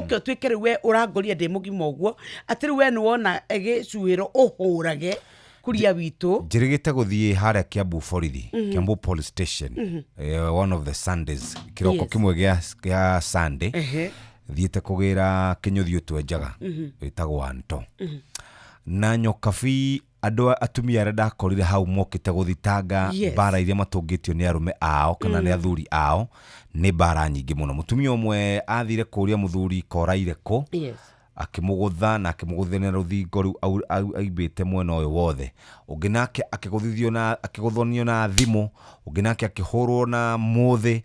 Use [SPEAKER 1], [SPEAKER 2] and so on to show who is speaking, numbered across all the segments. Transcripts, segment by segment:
[SPEAKER 1] Ũke ũtuĩke rĩu we ũrangoria ndĩ mũgima ũguo, atĩ rĩu we nĩ wona gĩcuĩro ũhũrage kuria witũ.
[SPEAKER 2] Njĩrĩgĩte gũthiĩ harĩa Kiambu borithi, Kiambu police station, one of the Sundays, kĩroko kĩmwe gĩa Sunday, thiĩte kũgĩra kĩnyũthi ũtwenjaga wĩtagwo Anto na Nyokabi. Andũ atumia arĩa ndakorire hau mokĩte gũthitanga mbara iria matũngĩtio nĩ arũme ao kana nĩ athuri ao nĩ mbara nyingĩ mũno. Mũtumia ũmwe athire kũria mũthuri koraire kũ, akĩmũgũtha na akĩmũgũthithia na rũthingo rĩu aimbĩte mwena ũyũ wothe. Ũngĩ nake akĩgũthithio na akĩgũthonio na thimũ, ũngĩ nake akĩhũrwo na mũthĩ.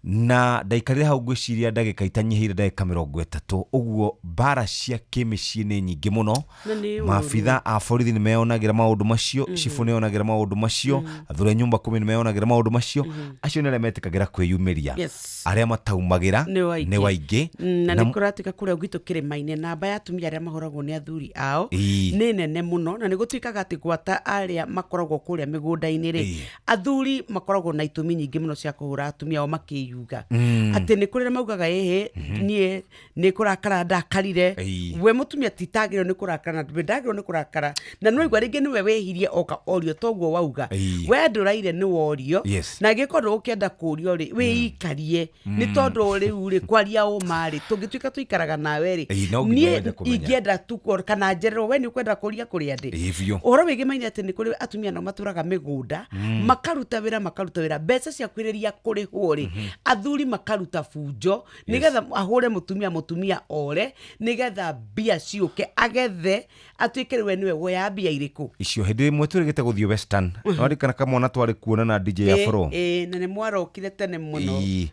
[SPEAKER 2] Na ndaikarire hau ngwĩciria ndagĩka itanyihĩire ndagĩka 30 ũguo. Mbara cia kĩmĩciĩ nĩ nyingĩ mũno.
[SPEAKER 1] Na nĩ ũru.
[SPEAKER 2] Maabitha a borithi nĩ meyonagĩra maũndũ macio, cibũ nĩ onagĩra maũndũ macio, athuri a nyũmba kumi nĩ meyonagĩra maũndũ macio. Acio nĩ arĩa metĩkagĩra kwĩyumĩria. Arĩa mataumagĩra
[SPEAKER 1] nĩ waingĩ.
[SPEAKER 2] Nĩ waingĩ.
[SPEAKER 1] Na nĩ kũratuĩka kũrĩa gwitũ kĩrĩma-inĩ namba ya atumia arĩa mahũragwo nĩ athuri ao nĩ nene mũno, na nĩ gũtuĩkaga atĩ gwata arĩa makoragwo kũrĩa mĩgũnda-inĩ rĩ, athuri makoragwo na itũmi nyingĩ mũno cia kũhũra atumia ao makĩyuga atĩ nĩ kũrĩ arĩa maugaga, ĩhĩ, niĩ nĩ kũrakara ndakarire. We mũtumia titagĩrĩirwo nĩ kũrakara, na ndwe ndagĩrĩirwo nĩ kũrakara, na nĩwaigua rĩngĩ nĩwe wĩhirie oka orio toguo wauga. We ndũraire nĩ worio. Na angĩkorwo ndũgũkĩenda kũrio rĩ, wĩikarie, nĩ tondũ rĩu rĩ, kwaria ũma rĩ, tũngĩtuĩka tũikaraga nawe rĩ,
[SPEAKER 2] Ĩĩ, no nginya
[SPEAKER 1] niĩ
[SPEAKER 2] wende kũmenya.
[SPEAKER 1] Ingĩenda tu kana njererwo we nĩ ũkwenda kũria kũrĩa ndĩ.
[SPEAKER 2] Ĩĩ, biũ.
[SPEAKER 1] Ũhoro wĩgĩmaine atĩ nĩ kũrĩ atumia nao matũraga mĩgũnda, makaruta wĩra, makaruta wĩra, mbeca cia kwĩrĩria kũrĩhwo rĩ, athuri makaruta bunjo nĩgetha ahũre mũtumia, mũtumia ore, nĩgetha mbia ciũke agethe, atuĩke rĩu we nĩwe woya mbia irĩkũ.
[SPEAKER 2] Icio hĩndĩ ĩmwe twĩrĩgĩte gũthiĩ Western, nĩwarikana kamwana twarĩ kuona na DJ Afro?
[SPEAKER 1] Ĩĩ, na nĩ mwarokire tene mũno.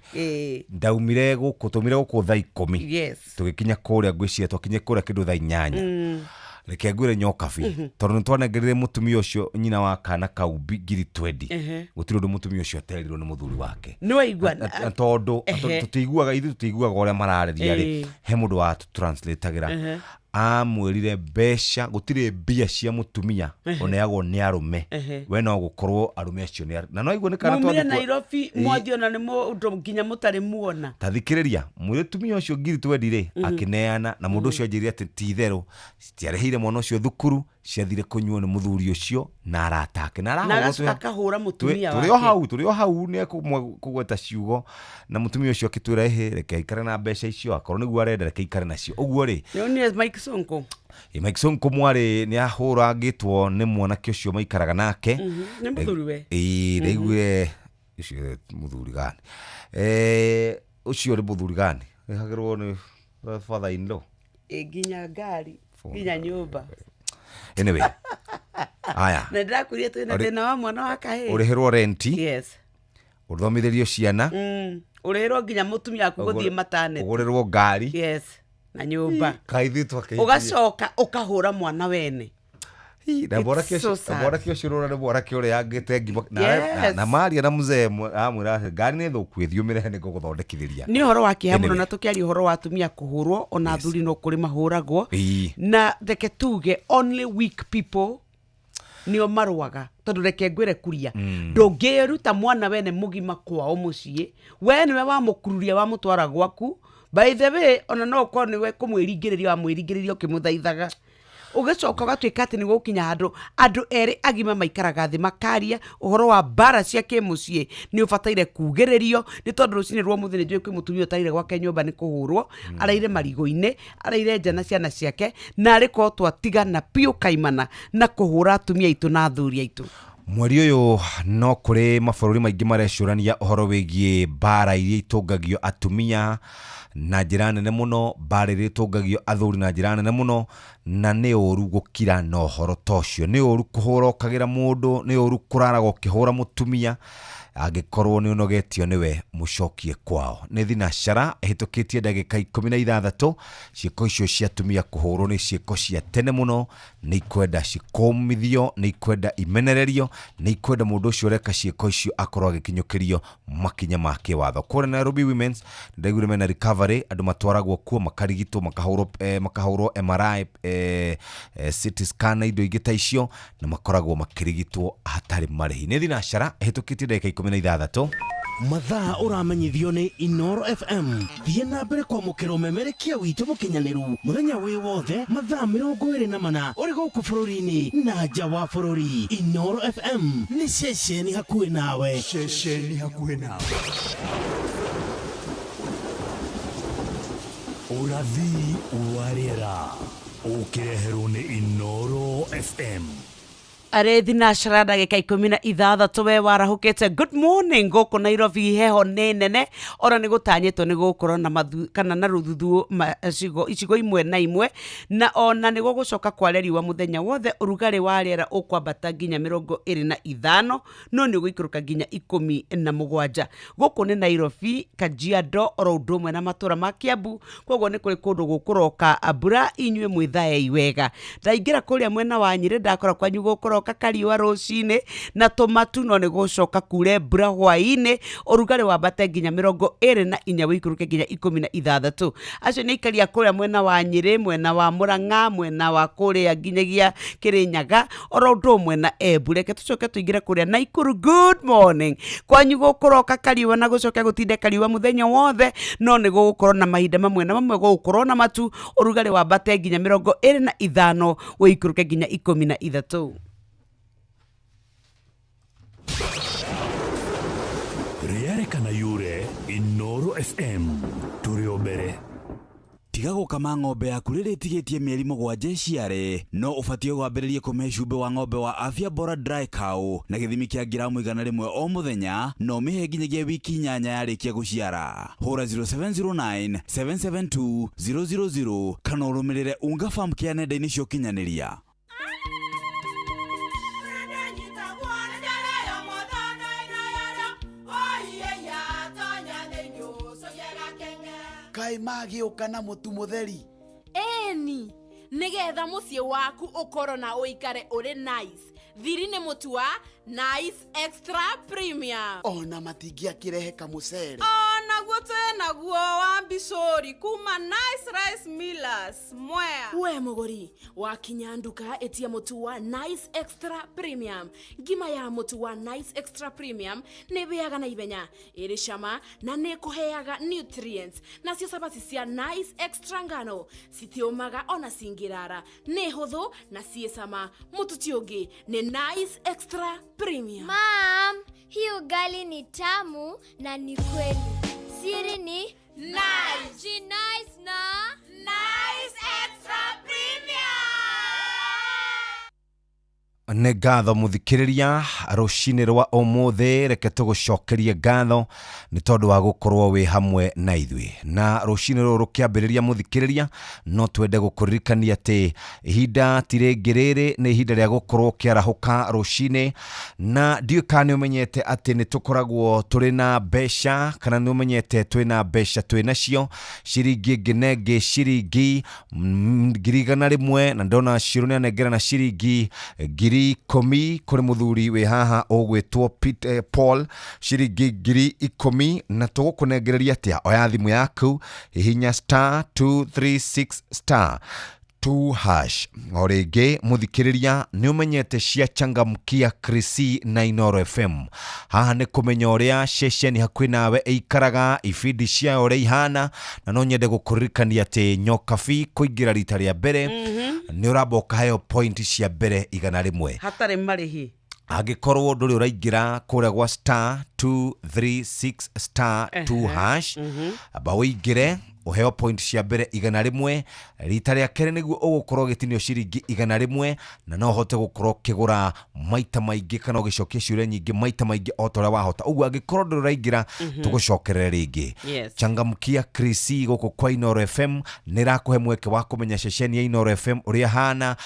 [SPEAKER 2] Ndaumire gũkũ, twaumire gũkũ thaa 10. Tũgĩkinya kũrĩa, ngwĩciria twakinyire kũrĩa kĩndũ thaa 8. Reke ngwĩre Nyokabi, tondũ nĩ twanengerire mũtumia ũcio, nyina wa kana kau, 20,000. Gũtirĩ ũndũ mũtumia ũcio aterirwo nĩ mũthuri wake.
[SPEAKER 1] Nĩ waigua.
[SPEAKER 2] Na tondũ tũtiiguaga, ithuĩ tũtiiguaga ũrĩa mararĩria rĩ, he mũndũ wa translatagĩra, amwĩrire mbeca gũtirĩ, mbia cia mũtumia ũneagwo nĩ arũme. We no gũkorwo arũme acio nĩ na no igue nĩ kana
[SPEAKER 1] mumire
[SPEAKER 2] twathiĩ
[SPEAKER 1] Nairobi mwathiĩ ona nĩ mũndũ nginya mũtarĩ muona.
[SPEAKER 2] Ta thikĩrĩria, mũtumia ũcio 20,000 rĩ, akĩneana, na mũndũ ũcio anjĩrire atĩ ti itherũ citiarĩhĩire mwana ũcio thukuru, ciathire kũnyuo nĩ mũthuri ũcio na arata ake na
[SPEAKER 1] na
[SPEAKER 2] arahũrwo.
[SPEAKER 1] Agacoka akahũra mũtumia
[SPEAKER 2] Tũrĩ o
[SPEAKER 1] wake.
[SPEAKER 2] hau, tũrĩ o hau nĩ kũgweta ciugo, na mũtumia ũcio akĩtwĩra, ĩhĩ, reke aikare na mbeca icio, akorwo nĩguo arenda, reke aikare nacio ũguo rĩ.
[SPEAKER 1] Nĩ Mike Sonko.
[SPEAKER 2] Ĩ, Mike Sonko mwarĩ nĩ ahũrangĩtwo nĩ mwanake ũcio maikaraga nake.
[SPEAKER 1] Nĩ mũthuri we.
[SPEAKER 2] Ĩĩ, ndaiguire ũcio mũthuri gani? Eh, ũcio nĩ mũthuri gani rĩhagĩrwo nĩ father in law?
[SPEAKER 1] Ĩ, nginya ngari, nginya nyũmba.
[SPEAKER 2] Anyway, aya.
[SPEAKER 1] Na ndĩrakwĩrire twĩna thĩna wa mwana wa kahĩĩ.
[SPEAKER 2] Ũrĩhĩrwo renti, ũthomithĩrio ciana,
[SPEAKER 1] Ũrĩhĩrwo nginya mũtumia waku gũthiĩ maternity.
[SPEAKER 2] Ũgũrĩrwo ngari.
[SPEAKER 1] Yes, na nyũmba.
[SPEAKER 2] Kaĩ ithuĩ twakĩhikirie.
[SPEAKER 1] Ũgacoka ũkahũra mwana wene.
[SPEAKER 2] Hi, na
[SPEAKER 1] It's
[SPEAKER 2] mwanake
[SPEAKER 1] so
[SPEAKER 2] ũcio, na
[SPEAKER 1] sad.
[SPEAKER 2] mwanake ũcio ũrona nĩ mwanake ũrĩa yangĩte ngima na maria na mzee amwĩra atĩ ngari nĩ thũku, ĩthiĩ ũmĩrehe nĩ ngũgũthondekithĩria.
[SPEAKER 1] Nĩ ũhoro wa kĩeha mũno.
[SPEAKER 2] Anyway.
[SPEAKER 1] Na tũkĩaria ũhoro wa atumia kũhũrwo, ona athuri no kũrĩ mahũragwo. Na reke tuge only weak people nĩo marũaga, tondũ reke ngwĩre kuria, ndũngĩruta mwana wene mũgima kwao mũciĩ, we nĩwe wamũkururia wamũtwara gwaku. By the way, ona no ũkorwo nĩwe kũmwĩringĩrĩria wamwĩringĩrĩria ũkĩmũthaithaga, ũgĩcoka ũgatuĩka atĩ nĩ gũkinya handũ andũ erĩ agima maikaraga thĩ makaria ũhoro wa mbara cia kĩmũciĩ. Nĩ ũbataire kugĩrĩrio, nĩ tondũ rũcinĩ rwa ũmũthĩ nĩ njũĩ kwĩ mũtumia ũtarire gwake nyũmba nĩ kũhũrwo, araire marigũ-inĩ, araire nja na ciana ciake, na arĩ korwo twatigana biũ kaimana na kũhũra atumia aitũ na athuri aitũ.
[SPEAKER 2] Mweri ũyũ no kũrĩ mabũrũri maingĩ marecũrania ũhoro wĩgiĩ mbara iria itũngagio atumia na njĩra nene mũno, mbara iria itũngagio athuri na njĩra nene mũno, na nĩ ũru gũkira na ũhoro ta ũcio. Nĩ ũru kũhũra ũkagĩra mũndũ, nĩ ũru kũraraga ũkĩhũra mũtumia. Angĩkorwo nĩ ũnogetio nĩwe, mũcokie kwao. Nĩ thinacara ĩhĩtũkĩtie ndagĩka 16. Ciĩko icio cia atumia kũhũrwo nĩ ciĩko cia tene mũno, nĩ ikwenda cikũmithio, nĩ ikwenda imenererio, nĩ ikwenda mũndũ ũcio ũreka ciĩko icio akorwo agĩkinyũkĩrio makinya ma kĩwatho. Kũrĩa Nairobi Women's ndaiguire mena recovery, andũ matwaragwo kuo makarigitwo, makahũrwo, makahũrwo MRI, CT scan na indo ingĩ ta icio, na makoragwo makĩrigitwo hatarĩ marĩhi. Nĩ thinacara ĩhĩtũkĩtie ndagĩka 16.
[SPEAKER 3] Mathaa ũramenyithio nĩ Inoro FM. Thiĩ na mbere kwamũkĩra ũmemerekia witũ mũkinyanĩru mũthenya wĩ wothe mathaa 24 ũrĩ gũkũ bũrũri-inĩ na nja wa bũrũri. Inoro FM nĩ ceceni hakuhĩ nawe.
[SPEAKER 4] Ceceni hakuhĩ nawe. Ũrathi wa rĩera ũkĩreherwo nĩ Inoro FM.
[SPEAKER 1] Arĩ thinacara ndagĩka 16 we warahũkĩte. Good morning. Gũkũ Nairobi heho nĩ nene, ona nĩ gũtanyĩtwo nĩ gũgũkorwo na mathu kana na rũthuthuũ icigo imwe na imwe, na ona nĩ gũgũcoka kware riũa mũthenya wothe. Ũrugarĩ wa rĩera ũkwambata nginya 25, no nĩ ũgũikũrũka nginya 17. Gũkũ nĩ Nairobi, Kajiado, oro ũndũ ũmwe na matũra ma Kiambu. Koguo nĩ kũrĩ kũndũ gũkũroka mbura, inyuĩ mwĩthaei wega. Ndaingĩra kũrĩa mwena wa Nyĩrĩ, ndakora kwanyu gũkũroka kariũa rũcinĩ na tũmatu, no nĩ gũcoka kure mbura hwaĩ-inĩ. Ũrugarĩ wambate nginya 24, ũikũrũke nginya 16. Acio nĩ aikari a kũrĩa mwena wa Nyĩrĩ, mwena wa Mũrang'a, mwena wa kũrĩa nginyagia Kĩrĩnyaga, oro ũndũ ũmwe na Embu. Reke tũcoke tũingĩre kũrĩa Naikuru. Good morning. Kwanyu gũkũroka kariũa na gũcoke gũtinde kariũa mũthenya wothe, no nĩ gũgũkorwo na mahinda mamwe na mamwe gũgũkorwo na matu. Ũrugarĩ wambate nginya 25, ũikũrũke nginya 13.
[SPEAKER 4] Rĩarĩ kana yure, Inoro FM tũrĩ o mbere.
[SPEAKER 5] Tiga gũkama ng'ombe yaku rĩrĩa ĩtigĩtie mĩeri 7 ĩciare, no ũbatiĩ wambĩrĩrie kũmĩhe cumbĩ wa ng'ombe wa Afya Bora Dry Cow na gĩthimi kĩa ngiramu 100 o mũthenya, na ũmĩhe nginyagia wiki 8 yarĩkia gũciara. Hũra 0709 772 000 kana ũrũmĩrĩre Unga Farm Care nenda-inĩ cia ũkinyanĩria.
[SPEAKER 6] Kaĩ magĩũka na mũtu mũtheri?
[SPEAKER 7] Ĩni, nĩgetha mũciĩ waku ũkorwo na ũikare ũrĩ nice. Thiri nĩ mũtu wa Nice Extra Premium.
[SPEAKER 6] Ona matingĩakĩrehe kamũcere.
[SPEAKER 8] Onaguo twĩ naguo wa mbicũri kuma Nice Rice Millers Mwea.
[SPEAKER 7] We mũgũri wakinya nduka, ĩtia mũtu wa Nice Extra Premium. Ngima ya mũtu wa Nice Extra Premium nĩ ĩhĩaga na ihenya, ĩrĩ cama na nĩ ĩkũheaga nutrients. Nacio cabaci cia Nice Extra ngano citiũmaga ona cingĩrara, nĩ hũthũ na ciĩ cama. Mũtu ti ũngĩ nĩ Nice Extra Premium.
[SPEAKER 9] Mom, hii ugali ni tamu na ni kweli. Siri ni
[SPEAKER 8] Nice.
[SPEAKER 9] Ji nice na
[SPEAKER 8] Nice Extra Premium.
[SPEAKER 2] Nĩ ngatho mũthikĩrĩria rũcinĩ rwa ũmũthĩ. Reke tũgũcokerie ngatho nĩ tondũ wa gũkorwo wĩ hamwe na ithuĩ na rũcinĩ rũrũ rũkĩambĩrĩria. Mũthikĩrĩria, no twende gũkũririkania atĩ ihinda ti rĩngĩ, rĩrĩ nĩ ihinda rĩa gũkorwo ũkĩarahũka rũcinĩ, na ndiũĩ kana nĩ ũmenyete atĩ nĩ tũkoragwo tũrĩ na mbeca, kana nĩ ũmenyete twĩna mbeca twĩ nacio ciringi ĩngĩ na ĩngĩ, ciringi 100,000, na ndona Shiro nĩ anengera na ciringi 10,000 kũrĩ mũthuri wĩ haha ũgwĩtwo Paul, ciringi 10,000. Na tũgũkũnengereria atĩa? Oya thimũ yaku, hihinya star 236 star 2 hash. O rĩngĩ mũthikĩrĩria, nĩ ũmenyete cia Changamkia Krisi na Inoro FM haha nĩ kũmenya ũrĩa ceceni hakuhĩ nawe ĩikaraga, ibindi ciayo ũrĩa ihana, na no nyende gũkũririkania atĩ Nyokabi kũingĩra rita rĩa mbere nĩ ũramba ũkaheo point cia mbere 100
[SPEAKER 1] hatarĩ marĩhi.
[SPEAKER 2] Angĩkorwo ndũrĩ ũraingĩra kũrĩa gwa star 236 star 2 hash, amba ũingĩre ũheo point cia mbere 100. Rita rĩa kerĩ nĩguo ũgũkorwo ũgĩtinio ciringi 100, na no ũhote gũkorwo ũkĩgũra maita maingĩ kana ũgĩcokia ciũria nyingĩ maita maingĩ o ta ũrĩa wahota. Ũguo angĩkorwo ndũrĩ ũraingĩra, tũgũcokerere rĩngĩ. Changamkia Krisi gũkũ kwa Inoro FM nĩ ĩrakũhe mweke wa kũmenya ceceni ya Inoro FM ũrĩa hana,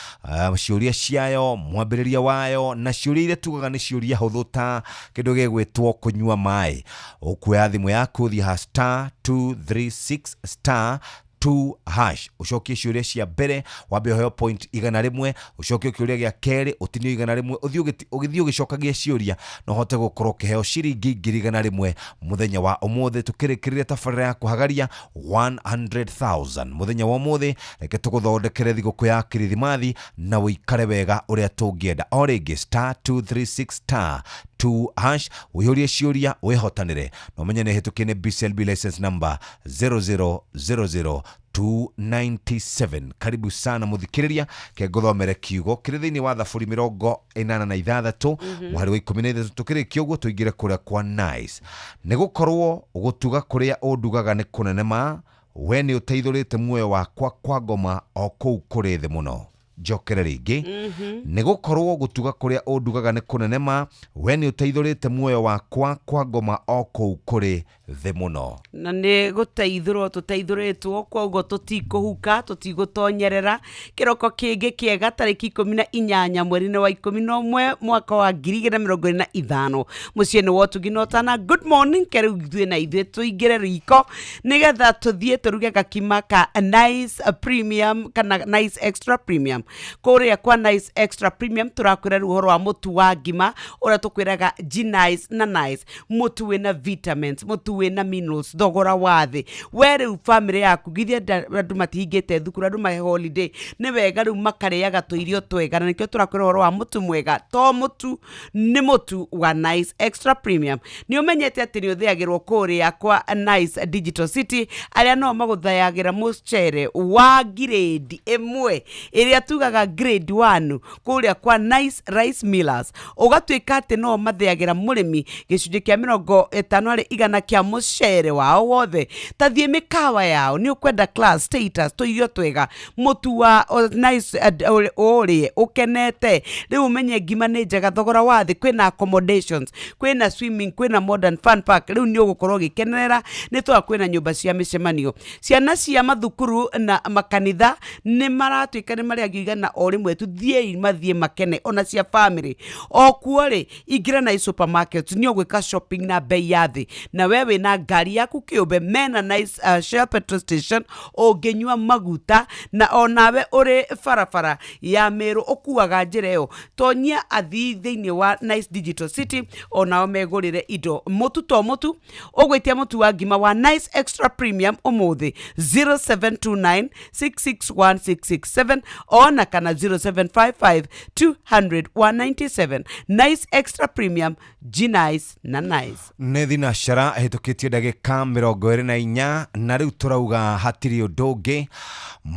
[SPEAKER 2] ciũria ciayo, mwambĩrĩria wayo, na ciũria iria tugaga nĩ ciũria hũthũ ta kĩndũ gĩgwĩtwo kũnyua maĩ. Ũkuoya thimũ yaku, thiĩ ha star 236 star 2 hash, ũcokie ciũria cia mbere, wambe ũheo point 100, ũcokie kĩũria gĩa kerĩ, ũtinio 100, ũthiĩ ũgĩthiĩ ũgĩcokagia ciũria na ũhote gũkorwo ũkĩheo ciringi 100,000 mũthenya wa ũmũthĩ. Tũkĩrĩkĩrĩria tabarĩra ya kũhagaria 100,000 mũthenya wa ũmũthĩ, reke tũgũthondekere thigũkũ ya kirithimathi na ũikare wega ũrĩa tũngĩenda. O rĩngĩ, star 236 star 2 hash wĩihũrie ciũria wĩhotanĩre na ũmenye nĩ hĩtũkie nĩ BCLB license number 0000 297. Karibu sana muthikiriria, ke nguthomere kiugo kiri thiini wa Thaburi 86 mũhari wa 13. Tukirikia ũguo tũingĩre kũrĩa kwa Nice. Nĩ gũkorwo gũtuga kũrĩa ũndugaga nĩ kũnene ma, we nĩ ũteithũrĩte muoyo wakwa kwa ngoma o kũu kũrĩ thĩ mũno. Njokere rĩngĩ. Nĩ gũkorwo gũtuga kũrĩa ũndugaga nĩ kũnene ma, we nĩ ũteithũrĩte muoyo wakwa kwa ngoma o kũu kũrĩ thĩ mũno.
[SPEAKER 1] Na nä gå teithå tå teithå rä two koguo tå tikåhuka tå tigåtonyerera kä roko kä ngä kä ega tarä ki 18 mweri-inä wa 11 mwaka wa 2025 må ciä-inä wa ũtugi na ũtana. Good morning. Ke rä u ithuä na ithuä tå ingä re riko nä getha tå thiä tå ruge gakima ka Nice Premium kana Nice Extra Premium. Kå rä a kwa Nice Extra Premium tå rakwä ra rä u å horo wa må tu wa ngima å rä a tå kwä raga Nice na Nice, må tu wä na vitamins, må tu wä na minerals, thogora wa thĩ. We rĩu bamĩrĩ yaku githĩ andũ matihingĩte thukuru, andũ mahe holiday, nĩ wega rĩu makarĩaga tũirio twega, na nĩkĩo tũrakwĩra ũhoro wa mũtu mwega, to mũtu nĩ mũtu wa Nice Extra Premium. Nĩ ũmenyete atĩ nĩ ũthĩagĩrwo kũrĩa kwa Nice Digital City, arĩa no magũthayagĩra mũcere wa grade ĩmwe ĩrĩa tugaga grade 1 kũrĩa kwa Nice Rice Millers, ũgatuĩka atĩ no mathĩagĩra mũrĩmi gĩcunjĩ kĩa 50% kĩa mũcere wao wothe. Ta thiĩ mĩkawa yao, nĩ ũkwenda class status, tũirio twega, mũtu wa Nice ũrĩe ũkenete. Rĩu ũmenye ngima nĩ njega, thogora wa thĩ, kwĩna accommodations, kwĩna swimming, kwĩna modern fun park. Rĩu nĩ ũgũkorwo ũgĩkenerera nĩ tondũ kwĩna nyũmba cia mĩcemanio. Ciana cia mathukuru na makanitha nĩ maratuĩka nĩ marĩagio 100 o rĩmwe tu. Thiĩi mathiĩ makene, ona cia family o kuo rĩ, ingĩra na supermarket, nĩ ũgwĩka shopping na bei ya thĩ. Na we wĩna ngari yaku kĩũmbe, mena Nice Shell petrol station ũngĩnyua maguta, na onawe ũrĩ barabara ya Meru ũkuaga njĩra ĩyo, tonyia athii thĩinĩ wa Nice Digital City, onao megũrĩre indo. Mũtu to mũtu, ũgwĩtia mũtu wa ngima wa Nice Extra Premium ũmũthĩ 0729 661667 ona kana 0755 200 197. Nice Extra Premium, G-Nice na Nice.
[SPEAKER 2] Nä thinacara ĩhĩtũkĩtie ndagĩka 24, na rĩu tũrauga hatirĩ ũndũ ũngĩ,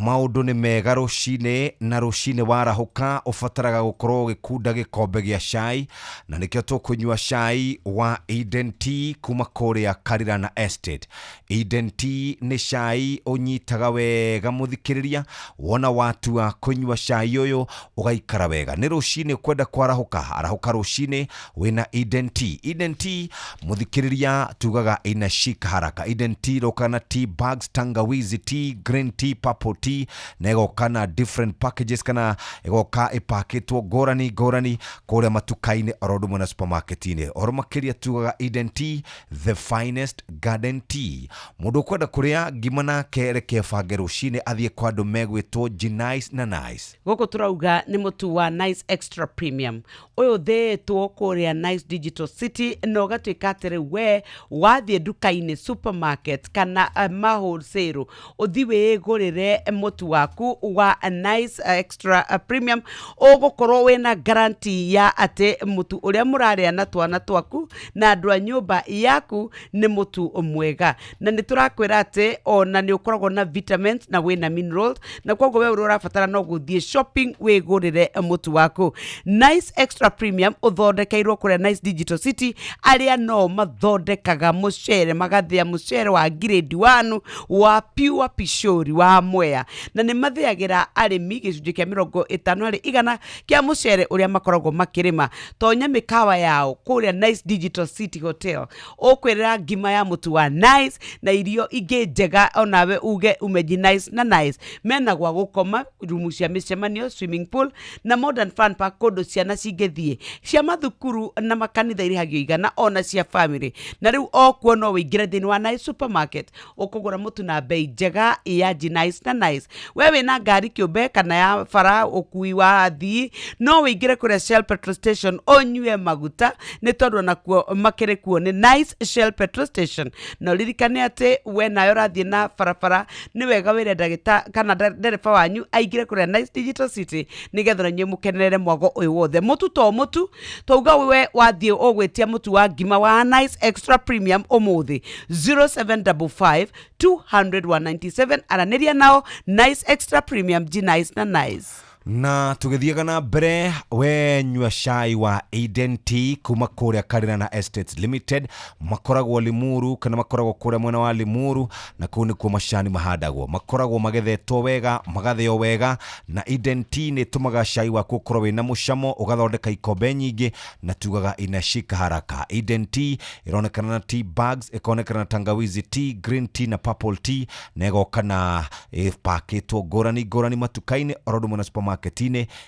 [SPEAKER 2] maũndũ nĩ mega rũcinĩ, na rũcinĩ warahũka ũbataraga gũkorwo ũgĩkunda gĩkombe gĩa cai, na nĩkĩo tũkũnyua cai wa Eden Tea kuma kũrĩa Karirana Estate. Eden Tea nĩ cai ũnyitaga wega mũthikĩrĩria, wona watua kũnyua cai ũyũ ũgaikara wega. Nĩ rũcinĩ kwenda kwarahũka, arahũka rũcinĩ wĩna Eden Tea. Eden Tea mũthikĩrĩria tugaga inashika haraka. Eden Tea roka na tea bags, tangawizi tea, green tea, purple tea, na ĩgoka na different packages kana ĩgoka ĩpakĩtwo ngũrani ngũrani kũrĩa matuka-inĩ oro ũndũ ũmwe na supermarket-inĩ. Ũhoro makĩria tugaga Eden Tea, the finest garden tea. Mũndũ ũkwenda kũrĩa ngima nake reke bange rũcinĩ athiĩ kwa andũ megwĩtwo G-Nice na Nice.
[SPEAKER 1] Gũkũ tũrauga nĩ mũtu wa Nice Extra Premium ũyũ ũthĩĩtwo kũrĩa Nice Digital City, na ũgatuĩka atĩ rĩu we wathiĩ nduka-inĩ, supermarket kana ma wholesale, ũthiĩ wĩgũrĩre mũtu waku wa Nice Extra Premium, ũgũkorwo wĩna guarantee ya atĩ mũtu ũrĩa mũrarĩa na twana twaku na andũ a nyũmba yaku nĩ mũtu mwega. Na nĩ tũrakwĩra atĩ ona nĩ ũkoragwo na vitamins na wĩna minerals, na koguo we ũrĩa ũrabatara no gũthiĩ shopping wĩgũrĩre mũtu waku Nice Extra Premium ũthondekeirwo kũrĩa Nice Digital City, arĩa no mathondekaga mũcere, magathĩa mũcere wa grade 1 wa pure pishori wa Mwea, na nĩ mathĩagĩra arĩmi gĩcunjĩ kĩa 50% kĩa mũcere ũrĩa makoragwo makĩrĩma. Tonya mĩkawa yao kũrĩa Nice Digital City Hotel, ũkwĩrĩra ngima ya mũtu wa Nice na irio ingĩ njega, onawe uge umeji Nice na Nice. Mena gwa gũkoma, rumu cia mĩcemanio, swimming pool na modern fun park, kũndũ ciana cingĩthiĩ cia mathukuru na makanitha irĩhagio 100, ona cia family. Na rĩu o kuo no wĩingĩre thĩinĩ wa Nice supermarket ũkũgũra mũtu na bei njega ya G-Nice na Nice. We wĩna ngari kĩũmbe kana ya bara, ũkui wa athii, no wĩingĩre kũrĩa Shell petrol station ũnyue maguta, nĩ tondũ onakuo makĩrĩ kuo nĩ Nice Shell petrol station. Na ũririkane atĩ we nawe ũrathiĩ na barabara, nĩ wega wĩre ndagĩta kana ndereba wanyu aingĩre kũrĩa Nice Nice Digital City, nĩgetha na inyuĩ mũkenerere mwago ũyũ wothe. Mũtu to mũtu twauga, we wathiĩ ũgwĩtia mũtu wa ngima wa Nice Extra Premium ũmũthĩ, 0755 200 197, aranĩria nao. Nice Extra Premium, G Nice na Nice.
[SPEAKER 2] Na tũgĩthiaga na mbere, we nyua cai wa Eden Tea kuma kũrĩa Karirana Estates Limited. Makoragwo Limuru, kana makoragwo kũrĩa mwena wa Limuru, na kũu nĩkuo macani mahandagwo, makoragwo magethetwo wega, magathĩo wega. Na Eden Tea nĩ ĩtũmaga cai waku ũkorwo wĩna mũcamo, ũgathondeka ikombe nyingĩ, na tugaga inashika haraka. Eden Tea ĩronekana na tea bags, ĩkonekana na tangawizi tea, green tea na purple tea, na ĩgoka na ĩpakĩtwo ngũrani ngũrani matuka-inĩ oro ũndũ ũmwe na supermarket-inĩ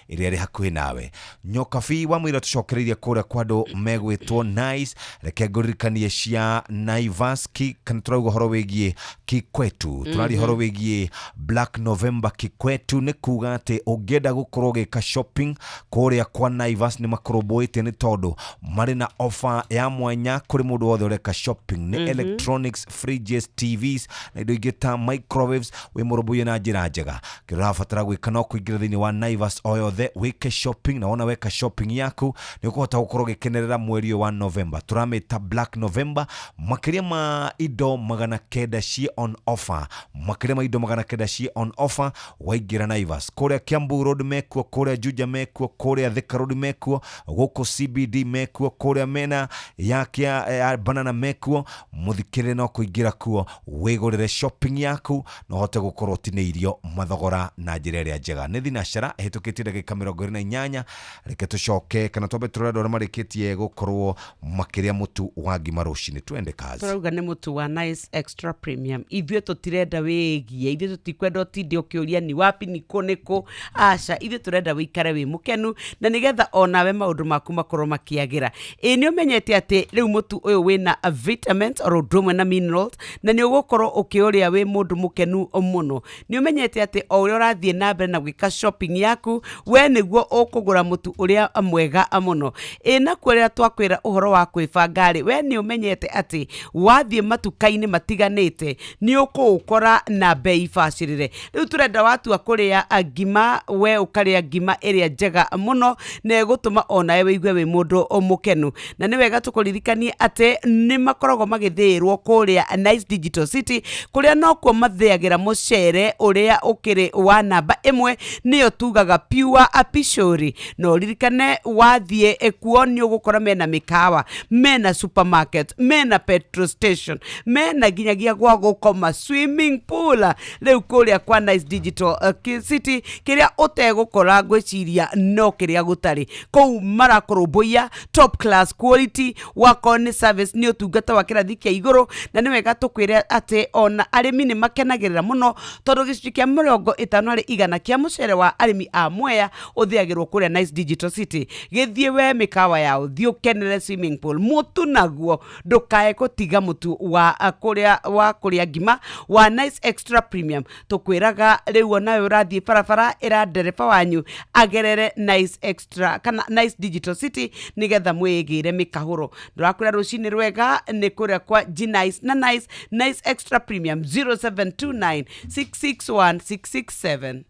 [SPEAKER 2] ĩrĩa ĩrĩ hakuhĩ nawe. Nyokabi wa mwĩra tũcokereirie kũrĩa kwa andũ megwĩtwo Nice. Reke ngũririkanie cia Naivas ki, kana tũrauga ũhoro wĩgiĩ Kikwetu, tũraria ũhoro wĩgiĩ Black November Kikwetu. Nĩ kuga atĩ ũngĩenda gũkorwo ũgĩka shopping kũrĩa kwa Naivas, nĩ makũrũmbũĩtie, nĩ tondũ marĩ na offer ya mwanya kũrĩ mũndũ wothe ũreka shopping, nĩ electronics, fridges, TVs na indo ingĩ ta microwaves. Wĩ mũrũmbũiye na njĩra njega. Kĩrĩa ũrabatara gwĩka no kũingĩra thĩinĩ wa Naivas o yothe, wĩke shopping, na wona weka shopping yaku, nĩ ũkũhota gũkorwo ũgĩkenerera mweri ũyũ wa November, tũramĩta Black November. Makĩria ma indo 900 ciĩ on offer, makĩria ma indo 900 ciĩ on offer waingĩra Naivas. Kũrĩa Kiambu Road mekuo, kũrĩa Juja mekuo, kũrĩa Thika Road mekuo, gũkũ CBD mekuo, kũrĩa mena ya kia ya banana mekuo. Mũthikĩrĩre, no kũingĩra kuo wĩgũrĩre shopping yaku na ũhote gũkorwo ũtinĩirio mathogora na njĩra ĩrĩa njega. Nĩ thinacara ĩhĩtũkĩtie ndagĩka 28. Reke tũcoke, kana twambe tũrore andũ arĩa marĩkĩtie gũkorwo makĩrĩa mũtu wa ngima rũcinĩ. Twende kazi.
[SPEAKER 1] Tũrauga nĩ mũtu wa Nice Extra Premium. Ithuĩ tũtirenda wĩgie, ithuĩ tũtikwenda ũtinde ũkĩũria ni wapi, nĩkũ nĩkũ. Aca, ithuĩ tũrenda wĩikare wĩ mũkenu, na nĩgetha onawe maũndũ maku makorwo makĩagĩra. Ĩ nĩ ũmenyete atĩ rĩu mũtu ũyũ wĩna vitamins oro ũndũ ũmwe na minerals, na nĩ ũgũkorwo ũkĩũrĩa wĩ mũndũ mũkenu mũno. Nĩ ũmenyete atĩ o ũrĩa ũrathiĩ na mbere na gwĩka shopping yaku, we nĩguo ũkũgũra mũtu ũrĩa mwega mũno. Ĩ nakuo rĩrĩa twakwĩra ũhoro wa kwĩbanga rĩ, we nĩ ũmenyete atĩ wathiĩ matuka-inĩ matiganĩte, nĩ ũkũũkora na bei bacĩrĩre. Rĩu tũrenda watua kũrĩa ngima, we ũkarĩa ngima ĩrĩa njega mũno na ĩgũtũma onawe wĩigue wĩ mũndũ mũkenu. Na nĩ wega tũkũririkanie atĩ nĩ makoragwo magĩthĩĩrwo kũrĩa Nice Digital City, kũrĩa nokuo mathĩagĩra mũcere ũrĩa ũkĩrĩ wa namba ĩmwe, nĩyo tugaga pure apishori. Na ũririkane wathiĩ kuo nĩ ũgũkora mena mĩkawa, mena supermarket, mena petrol station, mena nginyagia gwa gũkoma, swimming pool. Rĩu kũrĩa kwa Nice Digital City, kĩrĩa ũtegũkora ngwĩciria no kĩrĩa gũtarĩ kũu. Marakũrũmbũiya top class quality, wakorwo nĩ service, nĩ ũtungata wa kĩrathi kĩa igũrũ. Na nĩ wega tũkwĩre atĩ ona arĩmi nĩ makenagĩrĩra mũno, tondũ gĩcunjĩ kĩa 50% kĩa mũcere wa arĩmi a Mwea ũthĩagĩrwo kũrĩa Nice Digital City. Gĩthiĩ we mĩkawa yao, thiĩ ũkenere swimming pool, mũtu naguo ndũkae gũtiga mũtu wa kũrĩa wa kũrĩa ngima wa Nice Extra Premium. Tũkwĩraga rĩu onawe ũrathiĩ barabara, ĩra ndereba wanyu agerere Nice Extra kana Nice Digital City, nĩgetha mwĩgĩre mĩkahũro. Ndũrakwĩra rũcinĩ rwega. Nĩ kũrĩa kwa G Nice na Nice, Nice Extra Premium, 0729 661 667.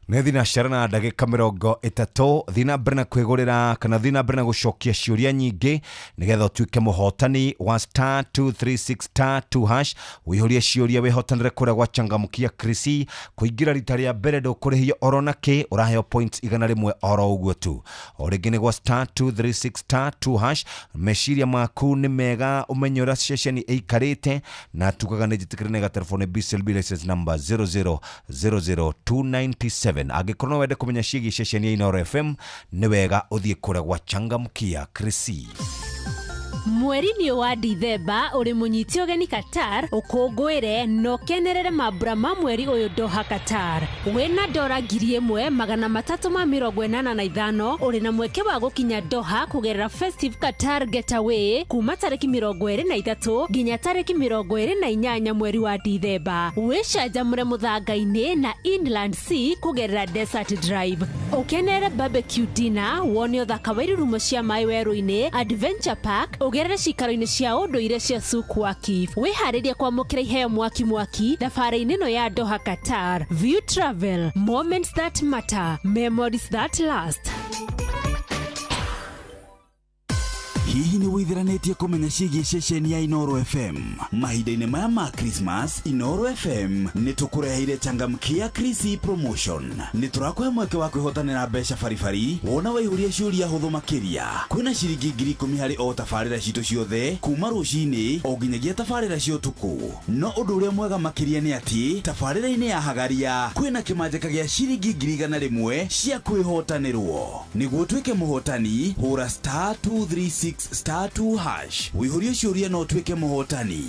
[SPEAKER 2] Nĩ thinacara na ndagĩka 30. Thiĩ na mbere na kwĩgũrĩra, kana thiĩ na mbere na gũcokia ciũria nyingĩ, nĩgetha ũtuĩke mũhotani wa star 236 star 2 hash. Wĩihũrie ciũria, wĩhotanĩre kũrĩa gwa Changamkia Krisi. Kũingĩra rita rĩa mbere ndũkũrĩhio oro na kĩ, ũraheo points 100 oro ũguo tu. O rĩngĩ nĩ gwa star 236 star 2 hash. Meciria maku nĩ mega, ũmenye ũrĩa ceceni ĩikarĩte. Na tugaga nĩ njĩtĩkĩre nĩ gatelefoni BCLB license number 0000297. Angĩkorwo no wende kũmenya ciĩgiĩ ceceni ya Inooro FM, nĩ wega ũthiĩ kũrĩa gwa Changamkia Krisi.
[SPEAKER 10] Mweri-inĩ wa Dithemba ũrĩ mũnyite ũgeni Qatar, ũkũngũĩre na ũkenerere mambura ma mweri ũyũ Doha, Qatar. Wĩna dora 1385, ũrĩ na mweke wa gũkinya Doha kũgerera Festive Qatar Getaway kuma tarĩki 23 nginya tarĩki 28 mweri wa Dithemba. Wĩcanjamũre mũthanga-inĩ na Inland Sea kũgerera Desert Drive, ũkenerere barbecue dinner, wone ũthaka wa irurumo cia maĩ werũ-inĩ, Adventure Park, ũgĩre. Ũgerere cikaro-inĩ cia ũndũire cia Souk Waqif, wĩharĩrie kwamũkĩra iheo mwaki mwaki thabarĩ-inĩ ĩno ya Doha, Qatar. View Travel, moments that matter, memories that last.
[SPEAKER 5] Hihi nĩ wĩitheranĩtie kũmenya ciĩgiĩ ceceni ya Inoro FM? Mahinda-inĩ maya ma Christmas, Inoro FM nĩ tũkũreheire Changamkia Krisi Promotion. Nĩ tũrakũhe mweke wa kwĩhotanĩra mbeca baribari wona waihũria ciũria hũthũ makĩria. Kwĩna ciringi 10,000 harĩ o tabarĩra citũ ciothe kuma rũcinĩ o nginyagia tabarĩra cia ũtukũ. No ũndũ ũrĩa mwega makĩria nĩ atĩ tabarĩra-inĩ ya Hagaria kwĩna kĩmanjĩka gĩa ciringi 100,000 cia kwĩhotanĩrwo. Nĩguo ũtuĩke mũhotani, hũra star 236 star 2 hash, wĩihũrie ciũria na ũtuĩke mũhotani.